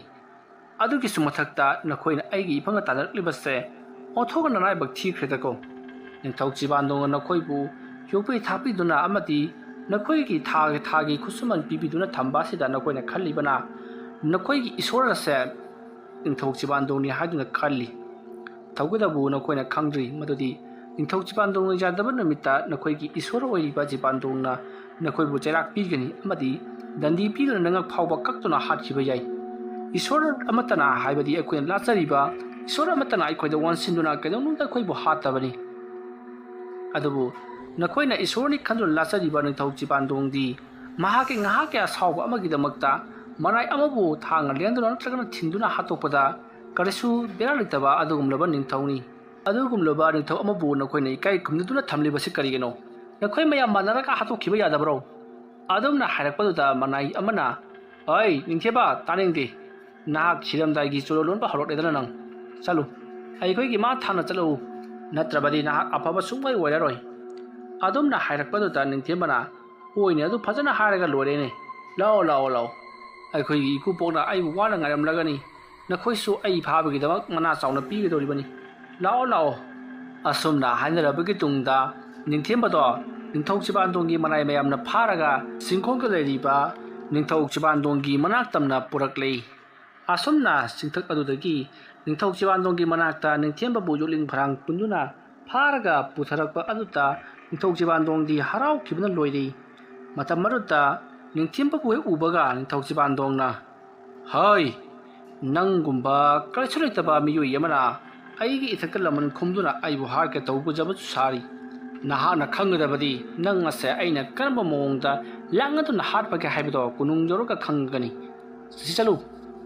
ꯑꯗꯨꯒꯤꯁꯨ ꯃꯊꯛꯇ ꯅꯈꯣꯏꯅ ꯑꯩꯒꯤ ꯏꯐꯝꯗ ꯇꯥꯟꯅꯔꯛꯂꯤꯕꯁꯦ ꯑꯣꯟꯊꯣꯛꯅ ꯅꯔꯥꯏꯕꯛ ꯊꯤꯈ꯭ꯔꯦꯗꯀꯣ꯫ ꯅꯤꯡꯊꯧ ꯆꯤꯕꯥꯟꯗꯣꯡꯅ ꯅꯈꯣꯏꯕꯨ ꯌꯣꯛꯄꯤ ꯊꯥꯛꯄꯤꯗꯨꯅ ꯑꯃꯗꯤ ꯅꯈꯣꯏꯒꯤ ꯊꯥꯒꯤ ꯊꯥꯒꯤ ꯈꯨꯠꯁꯨꯃꯟ ꯄꯤꯕꯤꯗꯨꯅ ꯊꯝꯕ ꯑꯁꯤꯗ ꯅꯈꯣꯏꯅ ꯈꯜꯂꯤꯕꯅ ꯅꯈꯣꯏꯒꯤ ꯏꯁꯣꯔ ꯑꯁꯦ ꯅꯤꯡꯊꯧ ꯆꯤꯕꯥꯟꯗꯣꯡꯅꯤ ꯍꯥꯏꯗꯨꯅ ꯈꯜꯂꯤ꯫ ꯇꯧꯒꯗꯕꯨ ꯅꯈꯣꯏꯅ ꯈꯪꯗ꯭ꯔꯤ ꯃꯗꯨꯗꯤ ꯅꯤꯡꯊꯧ ꯆꯤꯕꯥꯟꯗꯣꯡꯅ ꯌꯥꯗꯕ ꯅꯨꯃꯤꯠꯇ ꯅꯈꯣꯏꯒꯤ ꯏꯁꯣꯔ ꯑꯣꯏꯔꯤꯕ ꯆꯤꯕꯥꯟꯗꯣꯡꯅ ꯅꯈꯣꯏꯕꯨ ꯆꯩꯔꯥꯛ ꯄꯤꯒꯅꯤ ꯑꯃꯗꯤ ꯗꯟꯗꯤ ꯄꯤꯗꯨꯅ ꯅꯉꯛ ꯐꯥꯎꯕ ꯀꯛꯇꯨꯅ ꯍꯥꯠꯈꯤꯕ ꯌꯥꯏ꯫ ꯏꯁꯣꯔ ꯑꯃꯠꯇꯅ, ꯍꯥꯏꯕꯗꯤ ꯑꯩꯈꯣꯏꯅ ꯂꯥꯠꯆꯔꯤꯕ ꯏꯁꯣꯔ ꯑꯃꯠꯇꯅ ꯑꯩꯈꯣꯏꯗ ꯑꯣꯟꯁꯤꯟꯗꯨꯅ ꯀꯩꯗꯧꯅꯨꯡꯗ ꯑꯩꯈꯣꯏꯕꯨ ꯍꯥꯠꯇꯕꯅꯤ꯫ ꯑꯗꯨꯕꯨ ꯅꯈꯣꯏꯅ ꯏꯁꯣꯔꯅꯤ ꯈꯟꯗꯨꯅ ꯂꯥꯠꯆꯔꯤꯕ ꯅꯤꯡꯊꯧ ꯆꯤꯕꯥꯟꯗꯣꯡꯗꯤ ꯃꯍꯥꯛꯀꯤ ꯉꯥꯏꯍꯥꯛꯀꯤ ꯑꯁꯥꯎꯕ ꯑꯃꯒꯤꯗꯃꯛꯇ ꯃꯅꯥꯏ ꯑꯃꯕꯨ ꯊꯥꯡꯅ ꯂꯦꯟꯗꯨꯅ ꯅꯠꯇ꯭ꯔꯒꯅ ꯊꯤꯟꯗꯨꯅ ꯍꯥꯠꯇꯣꯛꯄꯗ ꯀꯔꯤꯁꯨ ꯕꯦꯔꯥ ꯂꯩꯇꯕ ꯑꯗꯨꯒꯨꯝꯂꯕ ꯅꯤꯡꯊꯧꯅꯤ꯫ ꯑꯗꯨꯒꯨꯝꯂꯕ ꯅꯤꯡꯊꯧ ꯑꯃꯕꯨ ꯅꯈꯣꯏꯅ ꯏꯀꯥꯏ ꯈꯨꯝꯅꯗꯨꯅ ꯊꯝꯂꯤꯕꯁꯤ ꯀꯔꯤꯒꯤꯅꯣ? ꯅꯈꯣꯏ ꯃꯌꯥꯝ ꯃꯥꯟꯅꯔꯒ ꯍꯥꯠꯇꯣꯛꯈꯤꯕ ꯌꯥꯗꯕ꯭ꯔꯣ?" ꯑꯗꯨꯝꯅ ꯍꯥꯏꯔꯛꯄꯗꯨꯗ ꯃꯅꯥꯏ ꯑꯃꯅ, "ꯑꯩ ꯅꯤꯡꯊꯦꯝꯕ, ꯇꯥꯅꯤꯡꯗꯦ꯫ ꯅꯍꯥꯛ ꯁꯤꯔꯝꯗꯥꯏꯒꯤ ꯆꯣꯂꯣ ꯂꯣꯟꯕ ꯍꯧꯔꯛꯂꯦꯗꯅ ꯅꯪ꯫ ꯆꯠꯂꯨ, ꯑꯩꯈꯣꯏꯒꯤ ꯃꯥ ꯊꯥꯅ ꯆꯠꯂꯨ, ꯅꯠꯇ꯭ꯔꯕꯗꯤ ꯅꯍꯥꯛ ꯑꯐꯕ ꯁꯨꯡꯑꯣꯏ ꯑꯣꯏꯔꯔꯣꯏ꯫ ꯑꯗꯨꯝꯅ ꯍꯥꯏꯔꯛꯄꯗꯨꯗ ꯅꯤꯡꯊꯦꯝꯕꯅ, "ꯍꯣꯏꯅꯦ, ꯑꯗꯨ ꯐꯖꯅ ꯍꯥꯏꯔꯒ ꯂꯣꯏꯔꯦꯅꯦ꯫ ꯂꯥꯛꯑꯣ, ꯂꯥꯛꯑꯣ, ꯂꯥꯛꯑꯣ꯫ ꯑꯩꯈꯣꯏꯒꯤ ꯏꯀꯨꯕꯣꯛꯅ ꯑꯩꯕꯨ ꯋꯥꯅ ꯉꯥꯏꯔꯝꯂꯒꯅꯤ꯫ ꯅꯈꯣꯏꯁꯨ ꯑꯩ ꯐꯥꯕꯒꯤꯗꯃꯛ ꯃꯅꯥ ꯆꯥꯎꯅ ꯄꯤꯒꯗꯧꯔꯤꯕꯅꯤ꯫ ꯂꯥꯛꯑꯣ, ꯂꯥꯛꯑꯣ"꯫ ꯑꯁꯨꯝꯅ ꯍꯥꯏꯅꯔꯕꯒꯤ ꯇꯨꯡꯗ ꯅꯤꯡꯊꯦꯝꯕꯗꯣ ꯅꯤꯡꯊꯧ ꯆꯤꯕꯥꯟꯗꯣꯡꯒꯤ ꯃꯅꯥꯏ ꯃꯌꯥꯝꯅ ꯐꯥꯔꯒ ꯆꯤꯡꯈꯣꯡꯗ ꯂꯩꯔꯤꯕ ꯅꯤꯡꯊꯧ ꯆꯤꯕꯥꯟꯗꯣꯡꯒꯤ ꯃꯅꯥꯛ ꯇꯝꯅ ꯄꯨꯔꯛꯂꯦ꯫ ꯑꯁꯨꯝꯅ ꯆꯤꯡꯊꯛ ꯑꯗꯨꯗꯒꯤ ꯅꯤꯡꯊꯧ ꯆꯤꯕꯥꯟꯗꯣꯡꯒꯤ ꯃꯅꯥꯛꯇ ꯅꯤꯡꯊꯦꯝꯕꯕꯨ ꯌꯣꯠꯂꯤꯡ ꯐꯔꯥꯡ ꯄꯨꯟꯗꯨꯅ ꯐꯥꯔꯒ ꯄꯨꯊꯔꯛꯄ ꯑꯗꯨꯗ ꯅꯤꯡꯊꯧ ꯆꯤꯕꯥꯟꯗꯣꯡꯗꯤ ꯍꯔꯥꯎꯈꯤꯕꯅ ꯂꯣꯏꯔꯤ꯫ ꯃꯇꯝ ꯑꯗꯨꯗ ꯅꯤꯡꯊꯦꯝꯕꯕꯨ ꯍꯦꯛ ꯎꯕꯒ ꯅꯤꯡꯊꯧ ꯆꯤꯕꯥꯟꯗꯣꯡꯅ, "ꯍꯩ, ꯅꯪꯒꯨꯝꯕ ꯀꯔꯤꯁꯨ ꯂꯩꯇꯕ ꯃꯤꯑꯣꯏ ꯑꯃꯅ ꯑꯩꯒꯤ ꯏꯊꯛꯇ ꯂꯃꯟ ꯈꯨꯝꯗꯨꯅ ꯑꯩꯕꯨ ꯍꯥꯠꯀꯦ ꯇꯧꯕꯖꯕꯁꯨ ꯁꯥꯔꯤ꯫ ꯅꯍꯥꯛꯅ ꯈꯪꯒꯗꯕꯗꯤ ꯅꯪ ꯑꯁꯦ ꯑꯩꯅ ꯀꯔꯝꯕ ꯃꯑꯣꯡꯗ ꯂꯥꯛꯅꯗꯨꯅ ꯍꯥꯠꯄꯒꯦ ꯍꯥꯏꯕꯗꯣ ꯀꯣꯅꯨꯡ ꯌꯧꯔꯒ ꯈꯪꯒꯅꯤ꯫ ꯁꯤ ꯆꯠꯂꯨ"꯫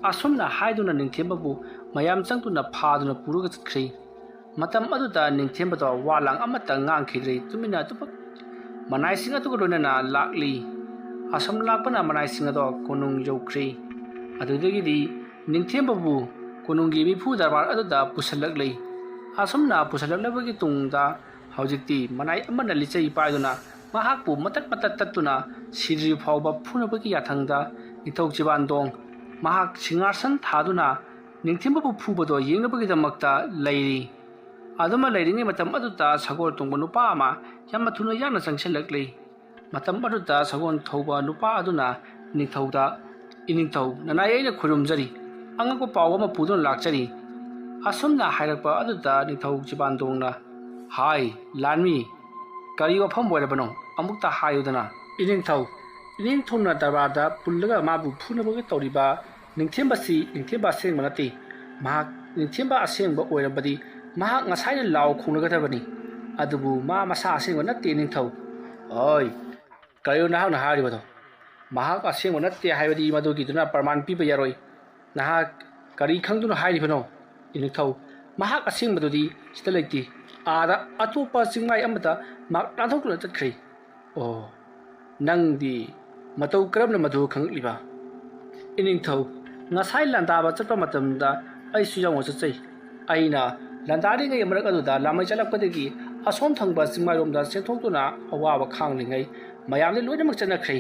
ꯑꯁꯨꯝꯅ ꯍꯥꯏꯗꯨꯅ ꯅꯤꯡꯊꯦꯝꯕꯕꯨ ꯃꯌꯥꯝ ꯆꯪꯗꯨꯅ ꯐꯥꯗꯨꯅ ꯄꯨꯔꯒ ꯆꯠꯈ꯭ꯔꯤ꯫ ꯃꯇꯝ ꯑꯗꯨꯗ ꯅꯤꯡꯊꯦꯝꯕꯗꯣ ꯋꯥ ꯂꯥꯡ ꯑꯃꯠꯇ ꯉꯥꯡꯈꯤꯗ꯭ꯔꯦ꯫ ꯇꯨꯃꯤꯟꯅ ꯑꯗꯨꯃꯛ ꯃꯅꯥꯏꯁꯤꯡ ꯑꯗꯨꯒ ꯂꯣꯏꯅꯅ ꯂꯥꯛꯂꯤ꯫ ꯑꯁꯨꯝ ꯂꯥꯛꯄꯅ ꯃꯅꯥꯏꯁꯤꯡ ꯑꯗꯣ ꯀꯣꯅꯨꯡ ꯌꯧꯈ꯭ꯔꯦ꯫ ꯑꯗꯨꯗꯒꯤꯗꯤ ꯅꯤꯡꯊꯦꯝꯕꯕꯨ ꯀꯣꯅꯨꯡꯒꯤ ꯃꯤꯐꯨ ꯗꯔꯕꯥꯔ ꯑꯗꯨꯗ ꯄꯨꯁꯤꯜꯂꯛꯂꯤ꯫ ꯑꯁꯨꯝꯅ ꯄꯨꯁꯤꯜꯂꯛꯂꯕꯒꯤ ꯇꯨꯡꯗ ꯍꯧꯖꯤꯛꯇꯤ ꯃꯅꯥꯏ ꯑꯃꯅ ꯂꯤꯆꯩ ꯄꯥꯏꯗꯨꯅ ꯃꯍꯥꯛꯄꯨ ꯃꯇꯠ ꯃꯇꯠ ꯇꯠꯇꯨꯅ ꯁꯤꯗ꯭ꯔꯤ ꯐꯥꯎꯕ ꯐꯨꯅꯕꯒꯤ ꯌꯥꯊꯪꯗ ꯅꯤꯡꯊꯧ ꯆꯤꯕꯥꯟꯗꯣꯡ ꯃꯍꯥꯛ ꯁꯤꯡꯍꯥꯁꯟ ꯊꯥꯗꯨꯅ ꯅꯤꯡꯊꯦꯝꯕꯕꯨ ꯐꯨꯕꯗꯣ ꯌꯦꯡꯅꯕꯒꯤꯗꯃꯛꯇ ꯂꯩꯔꯤ꯫ ꯑꯗꯨꯃ ꯂꯩꯔꯤꯉꯩ ꯃꯇꯝ ꯑꯗꯨꯗ ꯁꯒꯣꯜ ꯇꯣꯡꯕ ꯅꯨꯄꯥ ꯑꯃ ꯌꯥꯝꯅ ꯊꯨꯅ ꯌꯥꯡꯅ ꯆꯪꯁꯤꯜꯂꯛꯂꯤ꯫ ꯃꯇꯝ ꯑꯗꯨꯗ ꯁꯒꯣꯜ ꯊꯧꯕ ꯅꯨꯄꯥ ꯑꯗꯨꯅ ꯅꯤꯡꯊꯧꯗ, "ꯏꯅꯤꯡꯊꯧ, ꯅꯅꯥꯏ ꯑꯩꯅ ꯈꯨꯔꯨꯝꯖꯔꯤ꯫ ꯑꯉꯛꯄ ꯄꯥꯎ ꯑꯃ ꯄꯨꯗꯨꯅ ꯂꯥꯛꯆꯔꯤ"꯫ ꯑꯁꯨꯝꯅ ꯍꯥꯏꯔꯛꯄ ꯑꯗꯨꯗ ꯅꯤꯡꯊꯧ ꯆꯤꯕꯥꯟꯗꯣꯡꯅ, "ꯍꯥꯏ, ꯂꯥꯟꯃꯤ, ꯀꯔꯤ ꯋꯥꯐꯝ ꯑꯣꯏꯔꯕꯅꯣ? ꯑꯃꯨꯛꯇ ꯍꯥꯏꯌꯨꯗꯅ"꯫ "ꯏꯅꯤꯡꯊꯧ, ꯏꯅꯤꯡꯊꯧꯅ ꯗꯔꯕꯥꯔꯗ ꯄꯨꯜꯂꯒ ꯃꯥꯕꯨ ꯐꯨꯅꯕꯒꯤ ꯇꯧꯔꯤꯕ ꯅꯤꯡꯊꯦꯝꯕꯁꯤ ꯅꯤꯡꯊꯦꯝꯕ ꯑꯁꯦꯡꯕ ꯅꯠꯇꯦ꯫ ꯃꯍꯥꯛ ꯅꯤꯡꯊꯦꯝꯕ ꯑꯁꯦꯡꯕ ꯑꯣꯏꯔꯕꯗꯤ ꯃꯍꯥꯛ ꯉꯁꯥꯏꯅ ꯂꯥꯎ ꯈꯣꯡꯂꯒꯗꯕꯅꯤ꯫ ꯑꯗꯨꯕꯨ ꯃꯥ ꯃꯁꯥ ꯑꯁꯦꯡꯕ ꯅꯠꯇꯦ, ꯅꯤꯡꯊꯧ"꯫ "ꯑꯣꯏ, ꯀꯔꯤꯅꯣ ꯅꯍꯥꯛꯅ ꯍꯥꯏꯔꯤꯕꯗꯣ? ꯃꯍꯥꯛ ꯑꯁꯦꯡꯕ ꯅꯠꯇꯦ ꯍꯥꯏꯕꯗꯤ ꯃꯗꯨꯒꯤꯗꯨꯅ ꯄ꯭ꯔꯃꯥꯟ ꯄꯤꯕ ꯌꯥꯔꯣꯏ꯫ ꯅꯍꯥꯛ ꯀꯔꯤ ꯈꯪꯗꯨꯅ ꯍꯥꯏꯔꯤꯕꯅꯣ?" "ꯏꯅꯤꯡꯊꯧ, ꯃꯍꯥꯛ ꯑꯁꯦꯡꯕꯗꯨꯗꯤ ꯁꯤꯗ ꯂꯩꯇꯦ꯫ ꯑꯥꯗ ꯑꯇꯣꯞꯄ ꯆꯤꯡꯃꯥꯏ ꯑꯃꯗ ꯃꯍꯥꯛ ꯅꯥꯟꯊꯣꯛꯇꯨꯅ ꯆꯠꯈ꯭ꯔꯦ"꯫ "ꯑꯣ, ꯅꯪꯗꯤ ꯃꯇꯧ ꯀꯔꯝꯅ ꯃꯗꯨ ꯈꯪꯂꯛꯂꯤꯕ?" "ꯏꯅꯤꯡꯊꯧ, ꯉꯁꯥꯏ ꯂꯥꯟꯗꯥꯕ ꯆꯠꯄ ꯃꯇꯝꯗ ꯑꯩꯁꯨ ꯌꯥꯎꯅ ꯆꯠꯆꯩ꯫ ꯑꯩꯅ ꯂꯥꯟꯗꯥꯔꯤꯉꯩ ꯃꯔꯛ ꯑꯗꯨꯗ ꯂꯥꯃꯩ ꯆꯠꯂꯛꯄꯗꯒꯤ ꯑꯁꯣꯝ ꯊꯪꯕ ꯆꯤꯡꯃꯥꯏꯔꯣꯝꯗ ꯆꯦꯟꯊꯣꯛꯇꯨꯅ ꯑꯋꯥꯕ ꯈꯥꯡꯂꯤꯉꯩ ꯃꯌꯥꯝꯗꯤ ꯂꯣꯏꯅꯃꯛ ꯆꯠꯅꯈ꯭ꯔꯦ꯫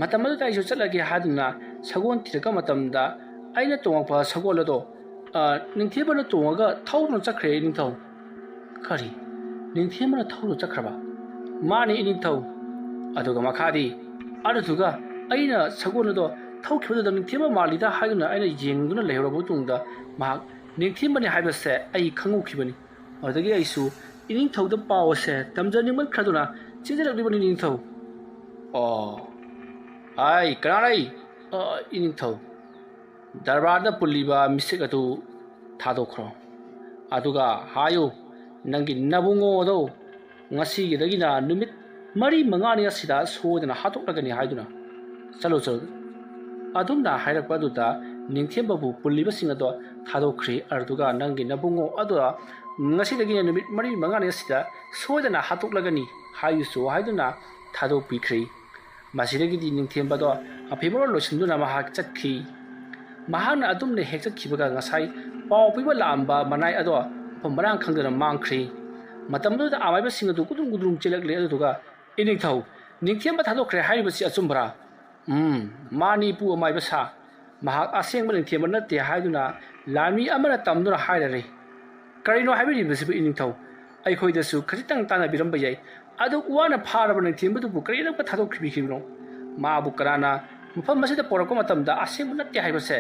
ꯃꯇꯝ ꯑꯗꯨꯗ ꯑꯩꯁꯨ ꯆꯠꯂꯒꯦ ꯍꯥꯏꯗꯨꯅ ꯁꯒꯣꯜ ꯊꯤꯔꯛꯄ ꯃꯇꯝꯗ ꯑꯩꯅ ꯇꯣꯡꯉꯛꯄ ꯁꯒꯣꯜ ꯑꯗꯣ, ꯑ, ꯅꯤꯡꯊꯦꯝꯕꯅ ꯇꯣꯡꯉꯒ ꯊꯧꯗꯨꯅ ꯆꯠꯈ꯭ꯔꯦ, ꯏꯅꯤꯡꯊꯧ꯫ ꯀꯔꯤ? ꯅꯤꯡꯊꯦꯝꯕꯅ ꯊꯧꯗꯨꯅ ꯆꯠꯈ꯭ꯔꯕ? ꯃꯥꯅꯤ, ꯏꯅꯤꯡꯊꯧ꯫ ꯑꯗꯨꯒ ꯃꯈꯥꯗꯤ? ꯑꯗꯨꯗꯨꯒ ꯑꯩꯅ ꯁꯒꯣꯜ ꯑꯗꯣ ꯊꯧꯈꯤꯕꯗꯨꯗ ꯅꯤꯡꯊꯦꯝꯕ ꯃꯥꯜꯂꯤꯗ ꯍꯥꯏꯗꯨꯅ ꯑꯩꯅ ꯌꯦꯡꯗꯨꯅ ꯂꯩꯍꯧꯔꯕ ꯃꯇꯨꯡꯗ ꯃꯍꯥꯛ ꯅꯤꯡꯊꯦꯝꯕꯅꯤ ꯍꯥꯏꯕꯁꯦ ꯑꯩ ꯈꯪꯍꯧꯈꯤꯕꯅꯤ꯫ ꯑꯗꯨꯗꯒꯤ ꯑꯩꯁꯨ ꯏꯅꯤꯡꯊꯧꯗ ꯄꯥꯎ ꯑꯁꯦ ꯇꯝꯖꯅꯤꯡꯃꯟꯈ꯭ꯔꯗꯨꯅ ꯆꯦꯟꯖꯔꯛꯂꯤꯕꯅꯤ, ꯏꯅꯤꯡꯊꯧ꯫ ꯑꯣ, ꯑꯩ ꯀꯅꯥꯔꯩ? ꯑ, ꯏꯅꯤꯡꯊꯧ, ꯗꯔꯕꯥꯔꯗ ꯄꯨꯜꯂꯤꯕ ꯃꯤꯁꯛ ꯑꯗꯨ ꯊꯥꯗꯣꯛꯈ꯭ꯔꯣ꯫ ꯑꯗꯨꯒ ꯍꯥꯏꯌꯨ, ꯅꯪꯒꯤ ꯅꯕꯨꯡꯉꯣ ꯑꯗꯣ ꯉꯁꯤꯒꯤꯗꯒꯤꯅ ꯅꯨꯃꯤꯠ ꯃꯔꯤ ꯃꯉꯥꯅꯤ ꯑꯁꯤꯗ ꯁꯣꯏꯗꯅ ꯍꯥꯠꯇꯣꯛꯂꯒꯅꯤ ꯍꯥꯏꯗꯨꯅ꯫ ꯆꯠꯂꯨ, ꯆꯠꯂꯨ꯫ ꯑꯗꯨꯝꯅ ꯍꯥꯏꯔꯛꯄ ꯑꯗꯨꯗ ꯅꯤꯡꯊꯦꯝꯕꯕꯨ ꯄꯨꯜꯂꯤꯕꯁꯤꯡ ꯑꯗꯣ ꯊꯥꯗꯣꯛꯈ꯭ꯔꯦ꯫ ꯑꯗꯨꯒ ꯅꯪꯒꯤ ꯅꯕꯨꯡꯉꯣ ꯑꯗꯣ ꯉꯁꯤꯗꯒꯤꯅ ꯅꯨꯃꯤꯠ ꯃꯔꯤ ꯃꯉꯥꯅꯤ ꯑꯁꯤꯗ ꯁꯣꯏꯗꯅ ꯍꯥꯠꯇꯣꯛꯂꯒꯅꯤ ꯍꯥꯏꯌꯨꯁꯨ ꯍꯥꯏꯗꯨꯅ ꯊꯥꯗꯣꯛꯄꯤꯈ꯭ꯔꯦ꯫ ꯃꯁꯤꯗꯒꯤꯗꯤ ꯅꯤꯡꯊꯦꯝꯕꯗꯣ ꯑꯐꯤꯕꯔꯣꯜ ꯂꯣꯏꯁꯤꯟꯗꯨꯅ ꯃꯍꯥꯛ ꯆꯠꯈꯤ꯫ ꯃꯍꯥꯛꯅ ꯑꯗꯨꯝꯅ ꯍꯦꯛ ꯆꯠꯈꯤꯕꯒ ꯉꯁꯥꯏ ꯄꯥꯎ ꯄꯤꯕ ꯂꯥꯛꯑꯝꯕ ꯃꯅꯥꯏ ꯑꯗꯣ ꯃꯐꯝ ꯃꯔꯥꯡ ꯈꯪꯗꯅ ꯃꯥꯡꯈ꯭ꯔꯦ꯫ ꯃꯇꯝꯗꯨꯗ ꯑꯃꯥꯏꯕꯁꯤꯡ ꯑꯗꯨ ꯒꯨꯗꯨꯡ ꯒꯨꯗꯨꯡ ꯆꯦꯜꯂꯛꯂꯦ꯫ ꯑꯗꯨꯗꯨꯒ, "ꯏꯅꯤꯡꯊꯧ, ꯅꯤꯡꯊꯦꯝꯕ ꯊꯥꯗꯣꯛꯈ꯭ꯔꯦ ꯍꯥꯏꯔꯤꯕꯁꯤ ꯑꯆꯨꯝꯕꯔꯥ?" "ꯎꯝ, ꯃꯥꯅꯤ, ꯏꯄꯨ ꯑꯃꯥꯏꯕ ꯁꯥ꯫ ꯃꯍꯥꯛ ꯑꯁꯦꯡꯕ ꯅꯤꯡꯊꯦꯝꯕ ꯅꯠꯇꯦ ꯍꯥꯏꯗꯨꯅ ꯂꯥꯟꯃꯤ ꯑꯃꯅ ꯇꯝꯗꯨꯅ ꯍꯥꯏꯔꯔꯦ꯫" "ꯀꯔꯤꯅꯣ ꯍꯥꯏꯕꯤꯔꯤꯕꯁꯤꯕꯨ, ꯏꯅꯤꯡꯊꯧ? ꯑꯩꯈꯣꯏꯗꯁꯨ ꯈꯖꯤꯛꯇꯪ ꯇꯥꯟꯅꯕꯤꯔꯝꯕ ꯌꯥꯏ꯫ ꯑꯗꯨꯛ ꯋꯥꯅ ꯐꯥꯔꯕ ꯅꯤꯡꯊꯦꯝꯕꯗꯨꯕꯨ ꯀꯔꯤꯗꯃꯛꯇ ꯊꯥꯗꯣꯛꯈꯤꯕꯤꯈꯤꯕꯅꯣ? ꯃꯥꯕꯨ ꯀꯅꯥꯅ ꯃꯐꯝ ꯑꯁꯤꯗ ꯄꯣꯔꯛꯄ ꯃꯇꯝꯗ ꯑꯁꯦꯡꯕ ꯅꯠꯇꯦ ꯍꯥꯏꯕꯁꯦ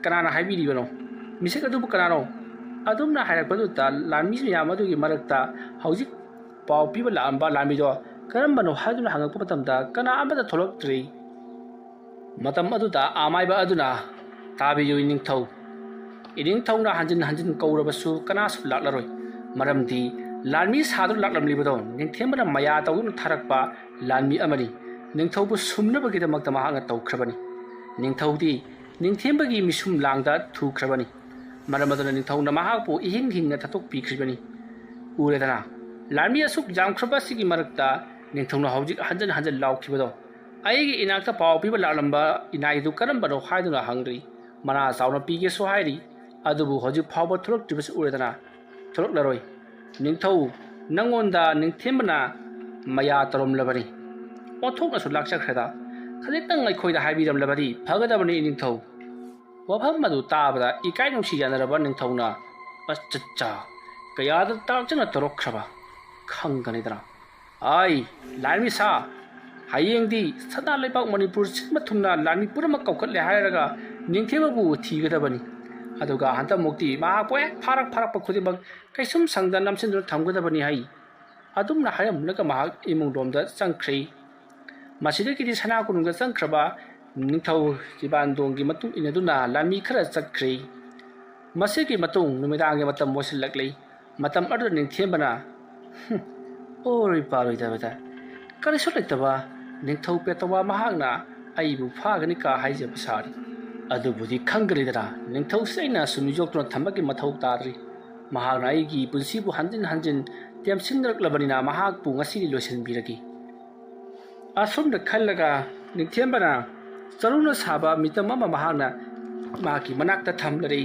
ꯀꯅꯥꯅ ꯍꯥꯏꯕꯤꯔꯤꯕꯅꯣ? ꯃꯤꯁꯛ ꯑꯗꯨꯕꯨ ꯀꯅꯥꯅꯣ?" ꯑꯗꯨꯝꯅ ꯍꯥꯏꯔꯛꯄꯗꯨꯗ ꯂꯥꯟꯃꯤ ꯃꯌꯥꯝ ꯑꯗꯨꯒꯤ ꯃꯔꯛꯇ ꯍꯧꯖꯤꯛ ꯄꯥꯎ ꯄꯤꯕ ꯂꯥꯛꯑꯝꯕ ꯂꯥꯟꯃꯤꯗꯣ ꯀꯔꯝꯕꯅꯣ ꯍꯥꯏꯗꯨꯅ ꯍꯪꯉꯛꯄ ꯃꯇꯝꯗ ꯀꯅꯥ ꯑꯃꯠꯇ ꯊꯣꯛꯂꯛꯇ꯭ꯔꯤ꯫ ꯃꯇꯝ ꯑꯗꯨꯗ ꯑꯃꯥꯏꯕ ꯑꯗꯨꯅ, "ꯇꯥꯕꯤꯌꯨ, ꯏꯅꯤꯡꯊꯧ꯫ ꯏꯅꯤꯡꯊꯧꯅ ꯍꯟꯖꯤꯟ ꯍꯟꯖꯤꯟ ꯀꯧꯔꯕꯁꯨ ꯀꯅꯥꯁꯨ ꯂꯥꯛꯂꯔꯣꯏ꯫ ꯃꯔꯝꯗꯤ ꯂꯥꯟꯃꯤ ꯁꯥꯗꯨꯅ ꯂꯥꯛꯂꯝꯂꯤꯕꯗꯣ ꯅꯤꯡꯊꯦꯝꯕꯅ ꯃꯌꯥ ꯇꯧꯗꯨꯅ ꯊꯥꯔꯛꯄ ꯂꯥꯟꯃꯤ ꯑꯃꯅꯤ꯫ ꯅꯤꯡꯊꯧꯕꯨ ꯁꯨꯝꯅꯕꯒꯤꯗꯃꯛꯇ ꯃꯍꯥꯛꯅ ꯇꯧꯈ꯭ꯔꯕꯅꯤ꯫ ꯅꯤꯡꯊꯧꯗꯤ ꯅꯤꯡꯊꯦꯝꯕꯒꯤ ꯃꯤꯁꯨꯝ ꯂꯥꯡꯗ ꯊꯨꯈ꯭ꯔꯕꯅꯤ꯫ ꯃꯔꯝ ꯑꯗꯨꯅ ꯅꯤꯡꯊꯧꯅ ꯃꯍꯥꯛꯄꯨ ꯏꯍꯤꯡ ꯍꯤꯡꯅ ꯊꯥꯗꯣꯛꯄꯤꯈ꯭ꯔꯤꯕꯅꯤ꯫ ꯎꯔꯦꯗꯅ, ꯂꯥꯟꯃꯤ ꯑꯁꯨꯛ ꯌꯥꯝꯈ꯭ꯔꯕ ꯑꯁꯤꯒꯤ ꯃꯔꯛꯇ ꯅꯤꯡꯊꯧꯅ ꯍꯧꯖꯤꯛ ꯍꯟꯖꯤꯟ ꯍꯟꯖꯤꯟ ꯂꯥꯎꯈꯤꯕꯗꯣ ꯑꯩꯒꯤ ꯏꯅꯥꯛꯇ ꯄꯥꯎ ꯄꯤꯕ ꯂꯥꯛꯂꯝꯕ ꯏꯅꯥꯏꯗꯨ ꯀꯔꯝꯕꯅꯣ ꯍꯥꯏꯗꯨꯅ ꯍꯪꯂꯤ꯫ ꯃꯅꯥ ꯆꯥꯎꯅ ꯄꯤꯒꯦꯁꯨ ꯍꯥꯏꯔꯤ, ꯑꯗꯨꯕꯨ ꯍꯧꯖꯤꯛ ꯐꯥꯎꯕ ꯊꯣꯛꯂꯛꯇ꯭ꯔꯤꯕꯁꯤ ꯎꯔꯦꯗꯅ꯫ ꯊꯣꯛꯂꯛꯂꯔꯣꯏ꯫ ꯅꯤꯡꯊꯧ, ꯅꯪꯉꯣꯟꯗ ꯅꯤꯡꯊꯦꯝꯕꯅ ꯃꯌꯥ ꯇꯧꯔꯝꯂꯕꯅꯤ꯫ ꯑꯣꯟꯊꯣꯛꯅꯁꯨ ꯂꯥꯛꯆꯈ꯭ꯔꯦꯗ꯫ ꯈꯖꯤꯛꯇꯪ ꯑꯩꯈꯣꯏꯗ ꯍꯥꯏꯕꯤꯔꯝꯂꯕꯗꯤ ꯐꯒꯗꯕꯅꯤ ꯅꯤꯡꯊꯧ꯫ ꯋꯥꯐꯝ ꯑꯗꯨ ꯇꯥꯕꯗ ꯏꯀꯥꯏ ꯅꯨꯡꯁꯤ ꯌꯥꯅꯔꯕ ꯅꯤꯡꯊꯧꯅ, "ꯑꯆꯠꯆꯥ, ꯀꯌꯥꯗ ꯇꯥꯛꯆꯅ ꯇꯧꯔꯛꯈ꯭ꯔꯕ ꯈꯪꯒꯅꯤꯗꯅ꯫ ꯑꯥꯏ, ꯂꯥꯟꯃꯤ ꯁꯥ, ꯍꯌꯦꯡꯗꯤ ꯁꯅꯥ ꯂꯩꯕꯥꯛ ꯃꯅꯤꯄꯨꯔ ꯁꯤꯟꯕ ꯊꯨꯡꯅ ꯂꯥꯟꯃꯤ ꯄꯨꯝꯅꯃꯛ ꯀꯧꯈꯠꯂꯦ ꯍꯥꯏꯔꯒ ꯅꯤꯡꯊꯦꯝꯕꯕꯨ ꯊꯤꯒꯗꯕꯅꯤ꯫ ꯑꯗꯨꯒ ꯍꯟꯗꯛꯃꯨꯛꯇꯤ ꯃꯍꯥꯛꯄꯨ ꯍꯦꯛ ꯐꯥꯔꯛ ꯐꯥꯔꯛꯄ ꯈꯨꯗꯤꯡꯃꯛ ꯀꯩꯁꯨꯝ ꯁꯪꯗ ꯅꯝꯁꯤꯟꯗꯨꯅ ꯊꯝꯒꯗꯕꯅꯤ" ꯍꯥꯏ꯫ ꯑꯗꯨꯝꯅ ꯍꯥꯏꯔꯝꯂꯒ ꯃꯍꯥꯛ ꯏꯃꯨꯡ ꯂꯣꯝꯗ ꯆꯪꯈ꯭ꯔꯦ꯫ ꯃꯁꯤꯗꯒꯤꯗꯤ ꯁꯅꯥ ꯀꯣꯅꯨꯡꯗ ꯆꯪꯈ꯭ꯔꯕ ꯅꯤꯡꯊꯧ ꯆꯤꯕꯥꯟꯗꯣꯡꯒꯤ ꯃꯇꯨꯡ ꯏꯟꯅꯗꯨꯅ ꯂꯥꯟꯃꯤ ꯈꯔ ꯆꯠꯈ꯭ꯔꯦ꯫ ꯃꯁꯤꯒꯤ ꯃꯇꯨꯡ ꯅꯨꯃꯤꯗꯥꯡꯒꯤ ꯃꯇꯝ ꯑꯣꯏꯁꯤꯜꯂꯛꯂꯦ꯫ ꯃꯇꯝ ꯑꯗꯨꯗ ꯅꯤꯡꯊꯦꯝꯕꯅ, "ꯍꯨꯝ, ꯑꯣꯏꯔꯣꯏ ꯄꯥꯔꯣꯏꯗꯕꯗ ꯀꯔꯤꯁꯨ ꯂꯩꯇꯕ ꯅꯤꯡꯊꯧ ꯄꯦꯇꯋꯥ ꯃꯍꯥꯛꯅ ꯑꯩꯕꯨ ꯐꯥꯒꯅꯤ ꯀꯥ ꯍꯥꯏꯖꯕ ꯁꯥꯔꯤ꯫ ꯑꯗꯨꯕꯨꯗꯤ ꯈꯪꯒꯅꯤꯗꯅ, ꯅꯤꯡꯊꯧꯁꯦ ꯑꯩꯅ ꯁꯨꯝ ꯌꯣꯛꯇꯨꯅ ꯊꯝꯕꯒꯤ ꯃꯊꯧ ꯇꯥꯗ꯭ꯔꯤ꯫ ꯃꯍꯥꯛꯅ ꯑꯩꯒꯤ ꯄꯨꯟꯁꯤꯕꯨ ꯍꯟꯖꯤꯟ ꯍꯟꯖꯤꯟ ꯇꯦꯝꯁꯤꯟꯅꯔꯛꯂꯕꯅꯤꯅ ꯃꯍꯥꯛꯄꯨ ꯉꯁꯤꯗꯤ ꯂꯣꯏꯁꯤꯟꯕꯤꯔꯒꯦ"꯫ ꯑꯁꯨꯝꯅ ꯈꯜꯂꯒ ꯅꯤꯡꯊꯦꯝꯕꯅ ꯆꯔꯨꯅ ꯁꯥꯕ ꯃꯤꯇꯝ ꯑꯃ ꯃꯍꯥꯛꯅ ꯃꯍꯥꯛꯀꯤ ꯃꯅꯥꯛꯇ ꯊꯝꯂꯔꯤ꯫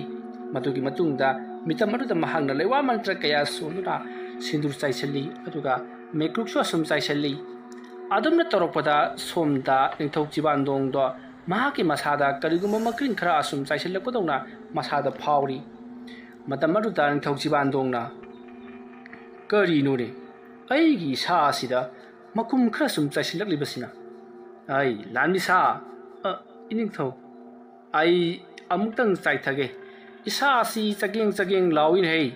ꯃꯗꯨꯒꯤ ꯃꯇꯨꯡꯗ ꯃꯤꯇꯝ ꯑꯗꯨꯗ ꯃꯍꯥꯛꯅ ꯂꯩꯋꯥ ꯃꯟꯇ꯭ꯔ ꯀꯌꯥ ꯁꯣꯟꯗꯨꯅ ꯁꯤꯟꯗꯨꯔ ꯆꯥꯏꯁꯤꯜꯂꯤ, ꯑꯗꯨꯒ ꯃꯩꯀ꯭ꯔꯨꯛꯁꯨ ꯑꯁꯨꯝ ꯆꯥꯏꯁꯤꯜꯂꯤ꯫ ꯑꯗꯨꯝꯅ ꯇꯧꯔꯛꯄꯗ ꯁꯣꯝꯗ ꯅꯤꯡꯊꯧ ꯆꯤꯕꯥꯟꯗꯣꯡꯗꯣ ꯃꯍꯥꯛꯀꯤ ꯃꯁꯥꯗ ꯀꯔꯤꯒꯨꯝꯕ ꯃꯀ꯭ꯔꯤꯟ ꯈꯔ ꯑꯁꯨꯝ ꯆꯥꯏꯁꯤꯜꯂꯛꯄꯗꯧꯅ ꯃꯁꯥꯗ ꯐꯥꯎꯔꯤ꯫ ꯃꯇꯝ ꯑꯗꯨꯗ ꯅꯤꯡꯊꯧ ꯆꯤꯕꯥꯟꯗꯣꯡꯅ, "ꯀꯔꯤꯅꯣꯅꯦ, ꯑꯩꯒꯤ ꯏꯁꯥ ꯑꯁꯤꯗ ꯃꯈꯨꯝ ꯈꯔ ꯁꯨꯝ ꯆꯥꯏꯁꯤꯜꯂꯛꯂꯤꯕꯁꯤꯅ? ꯑꯩ ꯂꯥꯟꯃꯤ ꯁꯥ, ꯑ, ꯏꯅꯤꯡꯊꯧ, ꯑꯩ ꯑꯃꯨꯛꯇꯪ ꯆꯥꯏꯊꯒꯦ꯫ ꯏꯁꯥ ꯑꯁꯤ ꯆꯒꯦꯡ ꯆꯒꯦꯡ ꯂꯥꯎꯏꯅꯦ ꯍꯩ꯫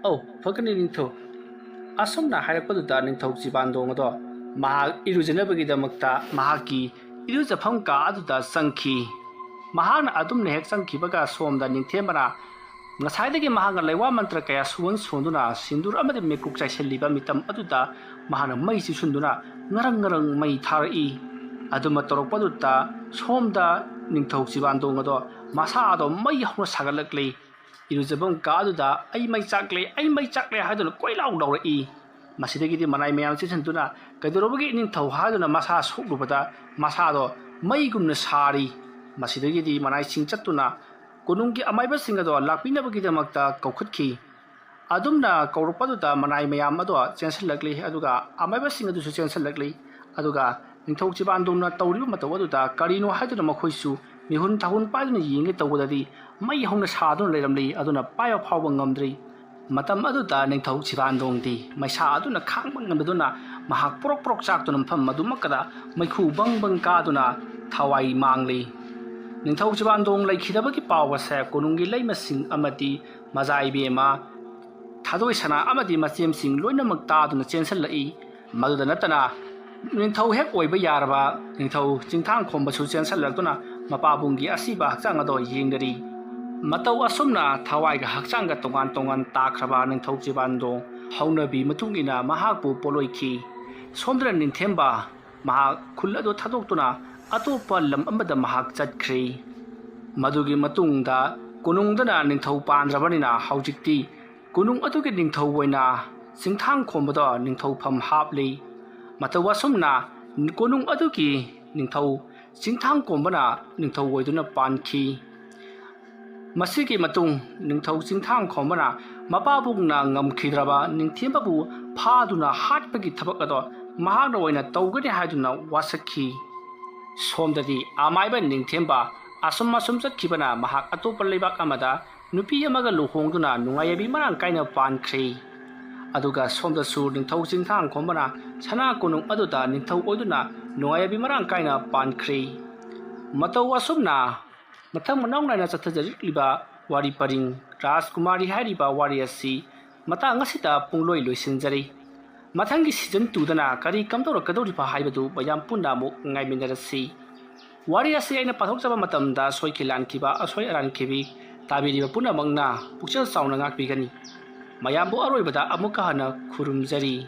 ꯑꯧ, ꯐꯒꯅꯤ ꯅꯤꯡꯊꯧ"꯫ ꯑꯁꯨꯝꯅ ꯍꯥꯏꯔꯛꯄꯗꯨꯗ ꯅꯤꯡꯊꯧ ꯆꯤꯕꯥꯟꯗꯣꯡ ꯑꯗꯣ ꯃꯍꯥꯛ ꯏꯔꯨꯖꯅꯕꯒꯤꯗꯃꯛꯇ ꯃꯍꯥꯛꯀꯤ ꯏꯔꯨꯖꯐꯝ ꯀꯥ ꯑꯗꯨꯗ ꯆꯪꯈꯤ꯫ ꯃꯍꯥꯛꯅ ꯑꯗꯨꯝꯅ ꯍꯦꯛ ꯆꯪꯈꯤꯕꯒ ꯁꯣꯝꯗ ꯅꯤꯡꯊꯦꯝꯕꯅ ꯉꯁꯥꯏꯗꯒꯤ ꯃꯍꯥꯛꯅ ꯂꯩꯋꯥ ꯃꯟꯇ꯭ꯔ ꯀꯌꯥ ꯁꯨꯍꯟ ꯁꯨꯍꯟꯗꯨꯅ ꯁꯤꯟꯗꯨꯔ ꯑꯃꯗꯤ ꯃꯩꯀꯨꯞ ꯆꯥꯏꯁꯤꯜꯂꯤꯕ ꯃꯤꯇꯝ ꯑꯗꯨꯗ ꯃꯍꯥꯛꯅ ꯃꯩ ꯆꯨꯁꯤꯟꯗꯨꯅ ꯉꯔꯪ ꯉꯔꯪ ꯃꯩ ꯊꯥꯔꯛꯏ꯫ ꯑꯗꯨꯃ ꯇꯧꯔꯛꯄꯗꯨꯗ ꯁꯣꯝꯗ ꯅꯤꯡꯊꯧ ꯆꯤꯕꯥꯟꯗꯣꯡ ꯑꯗꯣ ꯃꯁꯥ ꯑꯗꯣ ꯃꯩ ꯍꯧꯅ ꯁꯥꯒꯠꯂꯛꯂꯤ꯫ ꯏꯔꯨꯖꯐꯝ ꯀꯥ ꯑꯗꯨꯗ "ꯑꯩ ꯃꯩ ꯆꯥꯛꯂꯦ, ꯑꯩ ꯃꯩ ꯆꯥꯛꯂꯦ" ꯍꯥꯏꯗꯨꯅ ꯀꯣꯏꯂꯥꯎ ꯂꯥꯎꯔꯛꯏ꯫ ꯃꯁꯤꯗꯒꯤꯗꯤ ꯃꯅꯥꯏ ꯃꯌꯥꯝ ꯆꯦꯟꯁꯤꯟꯗꯨꯅ "ꯀꯩꯗꯧꯔꯕꯒꯦ ꯏꯅꯤꯡꯊꯧ?" ꯍꯥꯏꯗꯨꯅ ꯃꯁꯥ ꯁꯣꯛꯂꯨꯕꯗ ꯃꯁꯥꯗꯣ ꯃꯩꯒꯨꯝꯅ ꯁꯥꯔꯤ꯫ ꯃꯁꯤꯗꯒꯤꯗꯤ ꯃꯅꯥꯏꯁꯤꯡ ꯆꯠꯇꯨꯅ ꯀꯣꯅꯨꯡꯒꯤ ꯑꯃꯥꯏꯕꯁꯤꯡ ꯑꯗꯣ ꯂꯥꯛꯄꯤꯅꯕꯒꯤꯗꯃꯛꯇ ꯀꯧꯈꯠꯈꯤ꯫ ꯑꯗꯨꯝꯅ ꯀꯧꯔꯛꯄꯗꯨꯗ ꯃꯅꯥꯏ ꯃꯌꯥꯝ ꯑꯗꯣ ꯆꯦꯟꯁꯤꯜꯂꯛꯂꯤ, ꯑꯗꯨꯒ ꯑꯃꯥꯏꯕꯁꯤꯡ ꯑꯗꯨꯁꯨ ꯆꯦꯟꯁꯤꯜꯂꯛꯂꯤ꯫ ꯑꯗꯨꯒ ꯅꯤꯡꯊꯧ ꯆꯤꯕꯥꯟꯗꯣꯡꯅ ꯇꯧꯔꯤꯕ ꯃꯇꯧ ꯑꯗꯨꯗ ꯀꯔꯤꯅꯣ ꯍꯥꯏꯗꯨꯅ ꯃꯈꯣꯏꯁꯨ ꯃꯤꯍꯨꯟ ꯊꯥꯍꯨꯟ ꯄꯥꯏꯗꯨꯅ ꯌꯦꯡꯒꯦ ꯇꯧꯕꯗꯗꯤ ꯃꯩ ꯍꯧꯅ ꯁꯥꯗꯨꯅ ꯂꯩꯔꯝꯂꯤ꯫ ꯑꯗꯨꯅ ꯄꯥꯏꯕ ꯐꯥꯎꯕ ꯉꯝꯗ꯭ꯔꯤ꯫ ꯃꯇꯝ ꯑꯗꯨꯗ ꯅꯤꯡꯊꯧ ꯆꯤꯕꯥꯟꯗꯣꯡꯗꯤ ꯃꯩꯁꯥ ꯑꯗꯨꯅ ꯈꯥꯡꯕ ꯉꯝꯗꯗꯨꯅ ꯃꯍꯥꯛ ꯄ꯭ꯔꯣꯛ ꯄ꯭ꯔꯣꯛ ꯆꯥꯛꯇꯨꯅ ꯃꯐꯝ ꯑꯗꯨꯃꯛꯀꯗ ꯃꯩꯈꯨ ꯕꯪ ꯕꯪ ꯀꯥꯗꯨꯅ ꯊꯋꯥꯏ ꯃꯥꯡꯂꯤ꯫ ꯅꯤꯡꯊꯧ ꯆꯤꯕꯥꯟꯗꯣꯡ ꯂꯩꯈꯤꯗꯕꯒꯤ ꯄꯥꯎ ꯑꯁꯦ ꯀꯣꯅꯨꯡꯒꯤ ꯂꯩꯃꯁꯤꯡ ꯑꯃꯗꯤ ꯃꯖꯥ ꯏꯕꯦꯝꯃ, ꯊꯥꯗꯣꯏ ꯁꯅꯥ ꯑꯃꯗꯤ ꯃꯆꯦꯝꯁꯤꯡ ꯂꯣꯏꯅꯃꯛ ꯇꯥꯗꯨꯅ ꯆꯦꯟꯁꯤꯜꯂꯛꯏ꯫ ꯃꯗꯨꯗ ꯅꯠꯇꯅ ꯅꯤꯡꯊꯧ ꯍꯦꯛ ꯑꯣꯏꯕ ꯌꯥꯔꯕ ꯅꯤꯡꯊꯧ ꯆꯤꯡꯊꯥꯡ ꯈꯣꯝꯕꯁꯨ ꯆꯦꯟꯁꯤꯜꯂꯛꯇꯨꯅ ꯃꯄꯥꯕꯨꯡꯒꯤ ꯑꯁꯤꯕ ꯍꯛꯆꯥꯡ ꯑꯗꯣ ꯌꯦꯡꯅꯔꯤ꯫ ꯃꯇꯧ ꯑꯁꯨꯝꯅ ꯊꯋꯥꯏꯒ ꯍꯛꯆꯥꯡꯒ ꯇꯣꯉꯥꯟ ꯇꯣꯉꯥꯟ ꯇꯥꯈ꯭ꯔꯕ ꯅꯤꯡꯊꯧ ꯆꯤꯕꯥꯟꯗꯣꯡ ꯍꯧꯅꯕꯤ ꯃꯇꯨꯡ ꯏꯟꯅ ꯃꯍꯥꯛꯄꯨ ꯄꯣꯠꯂꯣꯏꯈꯤ꯫ ꯁꯣꯝꯗꯅ ꯅꯤꯡꯊꯦꯝꯕ ꯃꯍꯥꯛ ꯈꯨꯜ ꯑꯗꯨ ꯊꯥꯗꯣꯛꯇꯨꯅ ꯑꯇꯣꯞꯄ ꯂꯝ ꯑꯃꯗ ꯃꯍꯥꯛ ꯆꯠꯈ꯭ꯔꯦ꯫ ꯃꯗꯨꯒꯤ ꯃꯇꯨꯡꯗ ꯀꯣꯅꯨꯡꯗꯅ ꯅꯤꯡꯊꯧ ꯄꯥꯟꯗ꯭ꯔꯕꯅꯤꯅ ꯍꯧꯖꯤꯛꯇꯤ ꯀꯣꯅꯨꯡ ꯑꯗꯨꯒꯤ ꯅꯤꯡꯊꯧ ꯑꯣꯏꯅ ꯆꯤꯡꯊꯥꯡ ꯈꯣꯝꯕꯗ ꯅꯤꯡꯊꯧꯐꯝ ꯍꯥꯞꯂꯤ꯫ ꯃꯇꯧ ꯑꯁꯨꯝꯅ ꯀꯣꯅꯨꯡ ꯑꯗꯨꯒꯤ ꯅꯤꯡꯊꯧ ꯆꯤꯡꯊꯥꯡ ꯈꯣꯝꯕꯅ ꯅꯤꯡꯊꯧ ꯑꯣꯏꯗꯨꯅ ꯄꯥꯟꯈꯤ꯫ ꯃꯁꯤꯒꯤ ꯃꯇꯨꯡ ꯅꯤꯡꯊꯧ ꯆꯤꯡꯊꯥꯡ ꯈꯣꯝꯕꯅ ꯃꯄꯥꯕꯨꯡꯅ ꯉꯝꯈꯤꯗ꯭ꯔꯕ ꯅꯤꯡꯊꯦꯝꯕꯕꯨ ꯐꯥꯗꯨꯅ ꯍꯥꯠꯄꯒꯤ ꯊꯕꯛ ꯑꯗꯣ ꯃꯍꯥꯛꯅ ꯑꯣꯏꯅ ꯇꯧꯒꯅꯤ ꯍꯥꯏꯗꯨꯅ ꯋꯥꯁꯛꯈꯤ꯫ ꯁꯣꯝꯗꯗꯤ ꯑꯃꯥꯏꯕ ꯅꯤꯡꯊꯦꯝꯕ ꯑꯁꯨꯝ ꯑꯁꯨꯝ ꯆꯠꯈꯤꯕꯅ ꯃꯍꯥꯛ ꯑꯇꯣꯞꯄ ꯂꯩꯕꯥꯛ ꯑꯃꯗ ꯅꯨꯄꯤ ꯑꯃꯒ ꯂꯨꯍꯣꯡꯗꯨꯅ ꯅꯨꯡꯉꯥꯏ ꯌꯥꯏꯕꯤ ꯃꯔꯥꯡ ꯀꯥꯏꯅ ꯄꯥꯟꯈ꯭ꯔꯦ꯫ ꯑꯗꯨꯒ ꯁꯣꯝꯗꯁꯨ ꯅꯤꯡꯊꯧ ꯆꯤꯡꯊꯥꯡ ꯈꯣꯝꯕꯅ ꯁꯅꯥ ꯀꯣꯅꯨꯡ ꯑꯗꯨꯗ ꯅꯤꯡꯊꯧ ꯑꯣꯏꯗꯨꯅ ꯅꯨꯡꯉꯥꯏ ꯌꯥꯏꯕꯤ ꯃꯔꯥꯡ ꯀꯥꯏꯅ ꯄꯥꯟꯈ꯭ꯔꯦ꯫ ꯃꯇꯧ ꯑꯁꯨꯝꯅ ꯃꯊꯪ ꯃꯅꯥꯎ ꯅꯥꯏꯅ ꯆꯠꯊꯖꯔꯛꯂꯤꯕ ꯋꯥꯔꯤ ꯄꯔꯤꯡ ꯔꯥꯖꯀꯨꯃꯥꯔꯤ ꯍꯥꯏꯔꯤꯕ ꯋꯥꯔꯤ ꯑꯁꯤ ꯃꯇꯥꯡ ꯑꯁꯤꯗ ꯄꯨꯡꯂꯣꯏ ꯂꯣꯏꯁꯤꯟꯖꯔꯤ꯫ ꯃꯊꯪꯒꯤ ꯁꯤꯖꯟ ꯇꯨꯗꯅ ꯀꯔꯤ ꯀꯝꯗꯧꯔꯛꯀꯗꯧꯔꯤꯕ ꯍꯥꯏꯕꯗꯨ ꯃꯌꯥꯝ ꯄꯨꯟꯅ ꯑꯃꯨꯛ ꯉꯥꯏꯃꯤꯟꯅꯔꯁꯤ꯫ ꯋꯥꯔꯤ ꯑꯁꯤ ꯑꯩꯅ ꯄꯥꯊꯣꯛꯆꯕ ꯃꯇꯝꯗ ꯁꯣꯏꯈꯤ ꯂꯥꯟꯈꯤꯕ ꯑꯁꯣꯏ ꯑꯔꯥꯟ ꯈꯤꯕꯤ ꯇꯥꯕꯤꯔꯤꯕ ꯄꯨꯝꯅꯃꯛꯅ ꯄꯨꯛꯆꯦꯜ ꯆꯥꯎꯅ ꯉꯥꯛꯄꯤꯒꯅꯤ꯫ ꯃꯌꯥꯝꯕꯨ ꯑꯔꯣꯏꯕꯗ ꯑꯃꯨꯛꯀ ꯍꯟꯅ ꯈꯨꯔꯨꯝꯖꯔꯤ꯫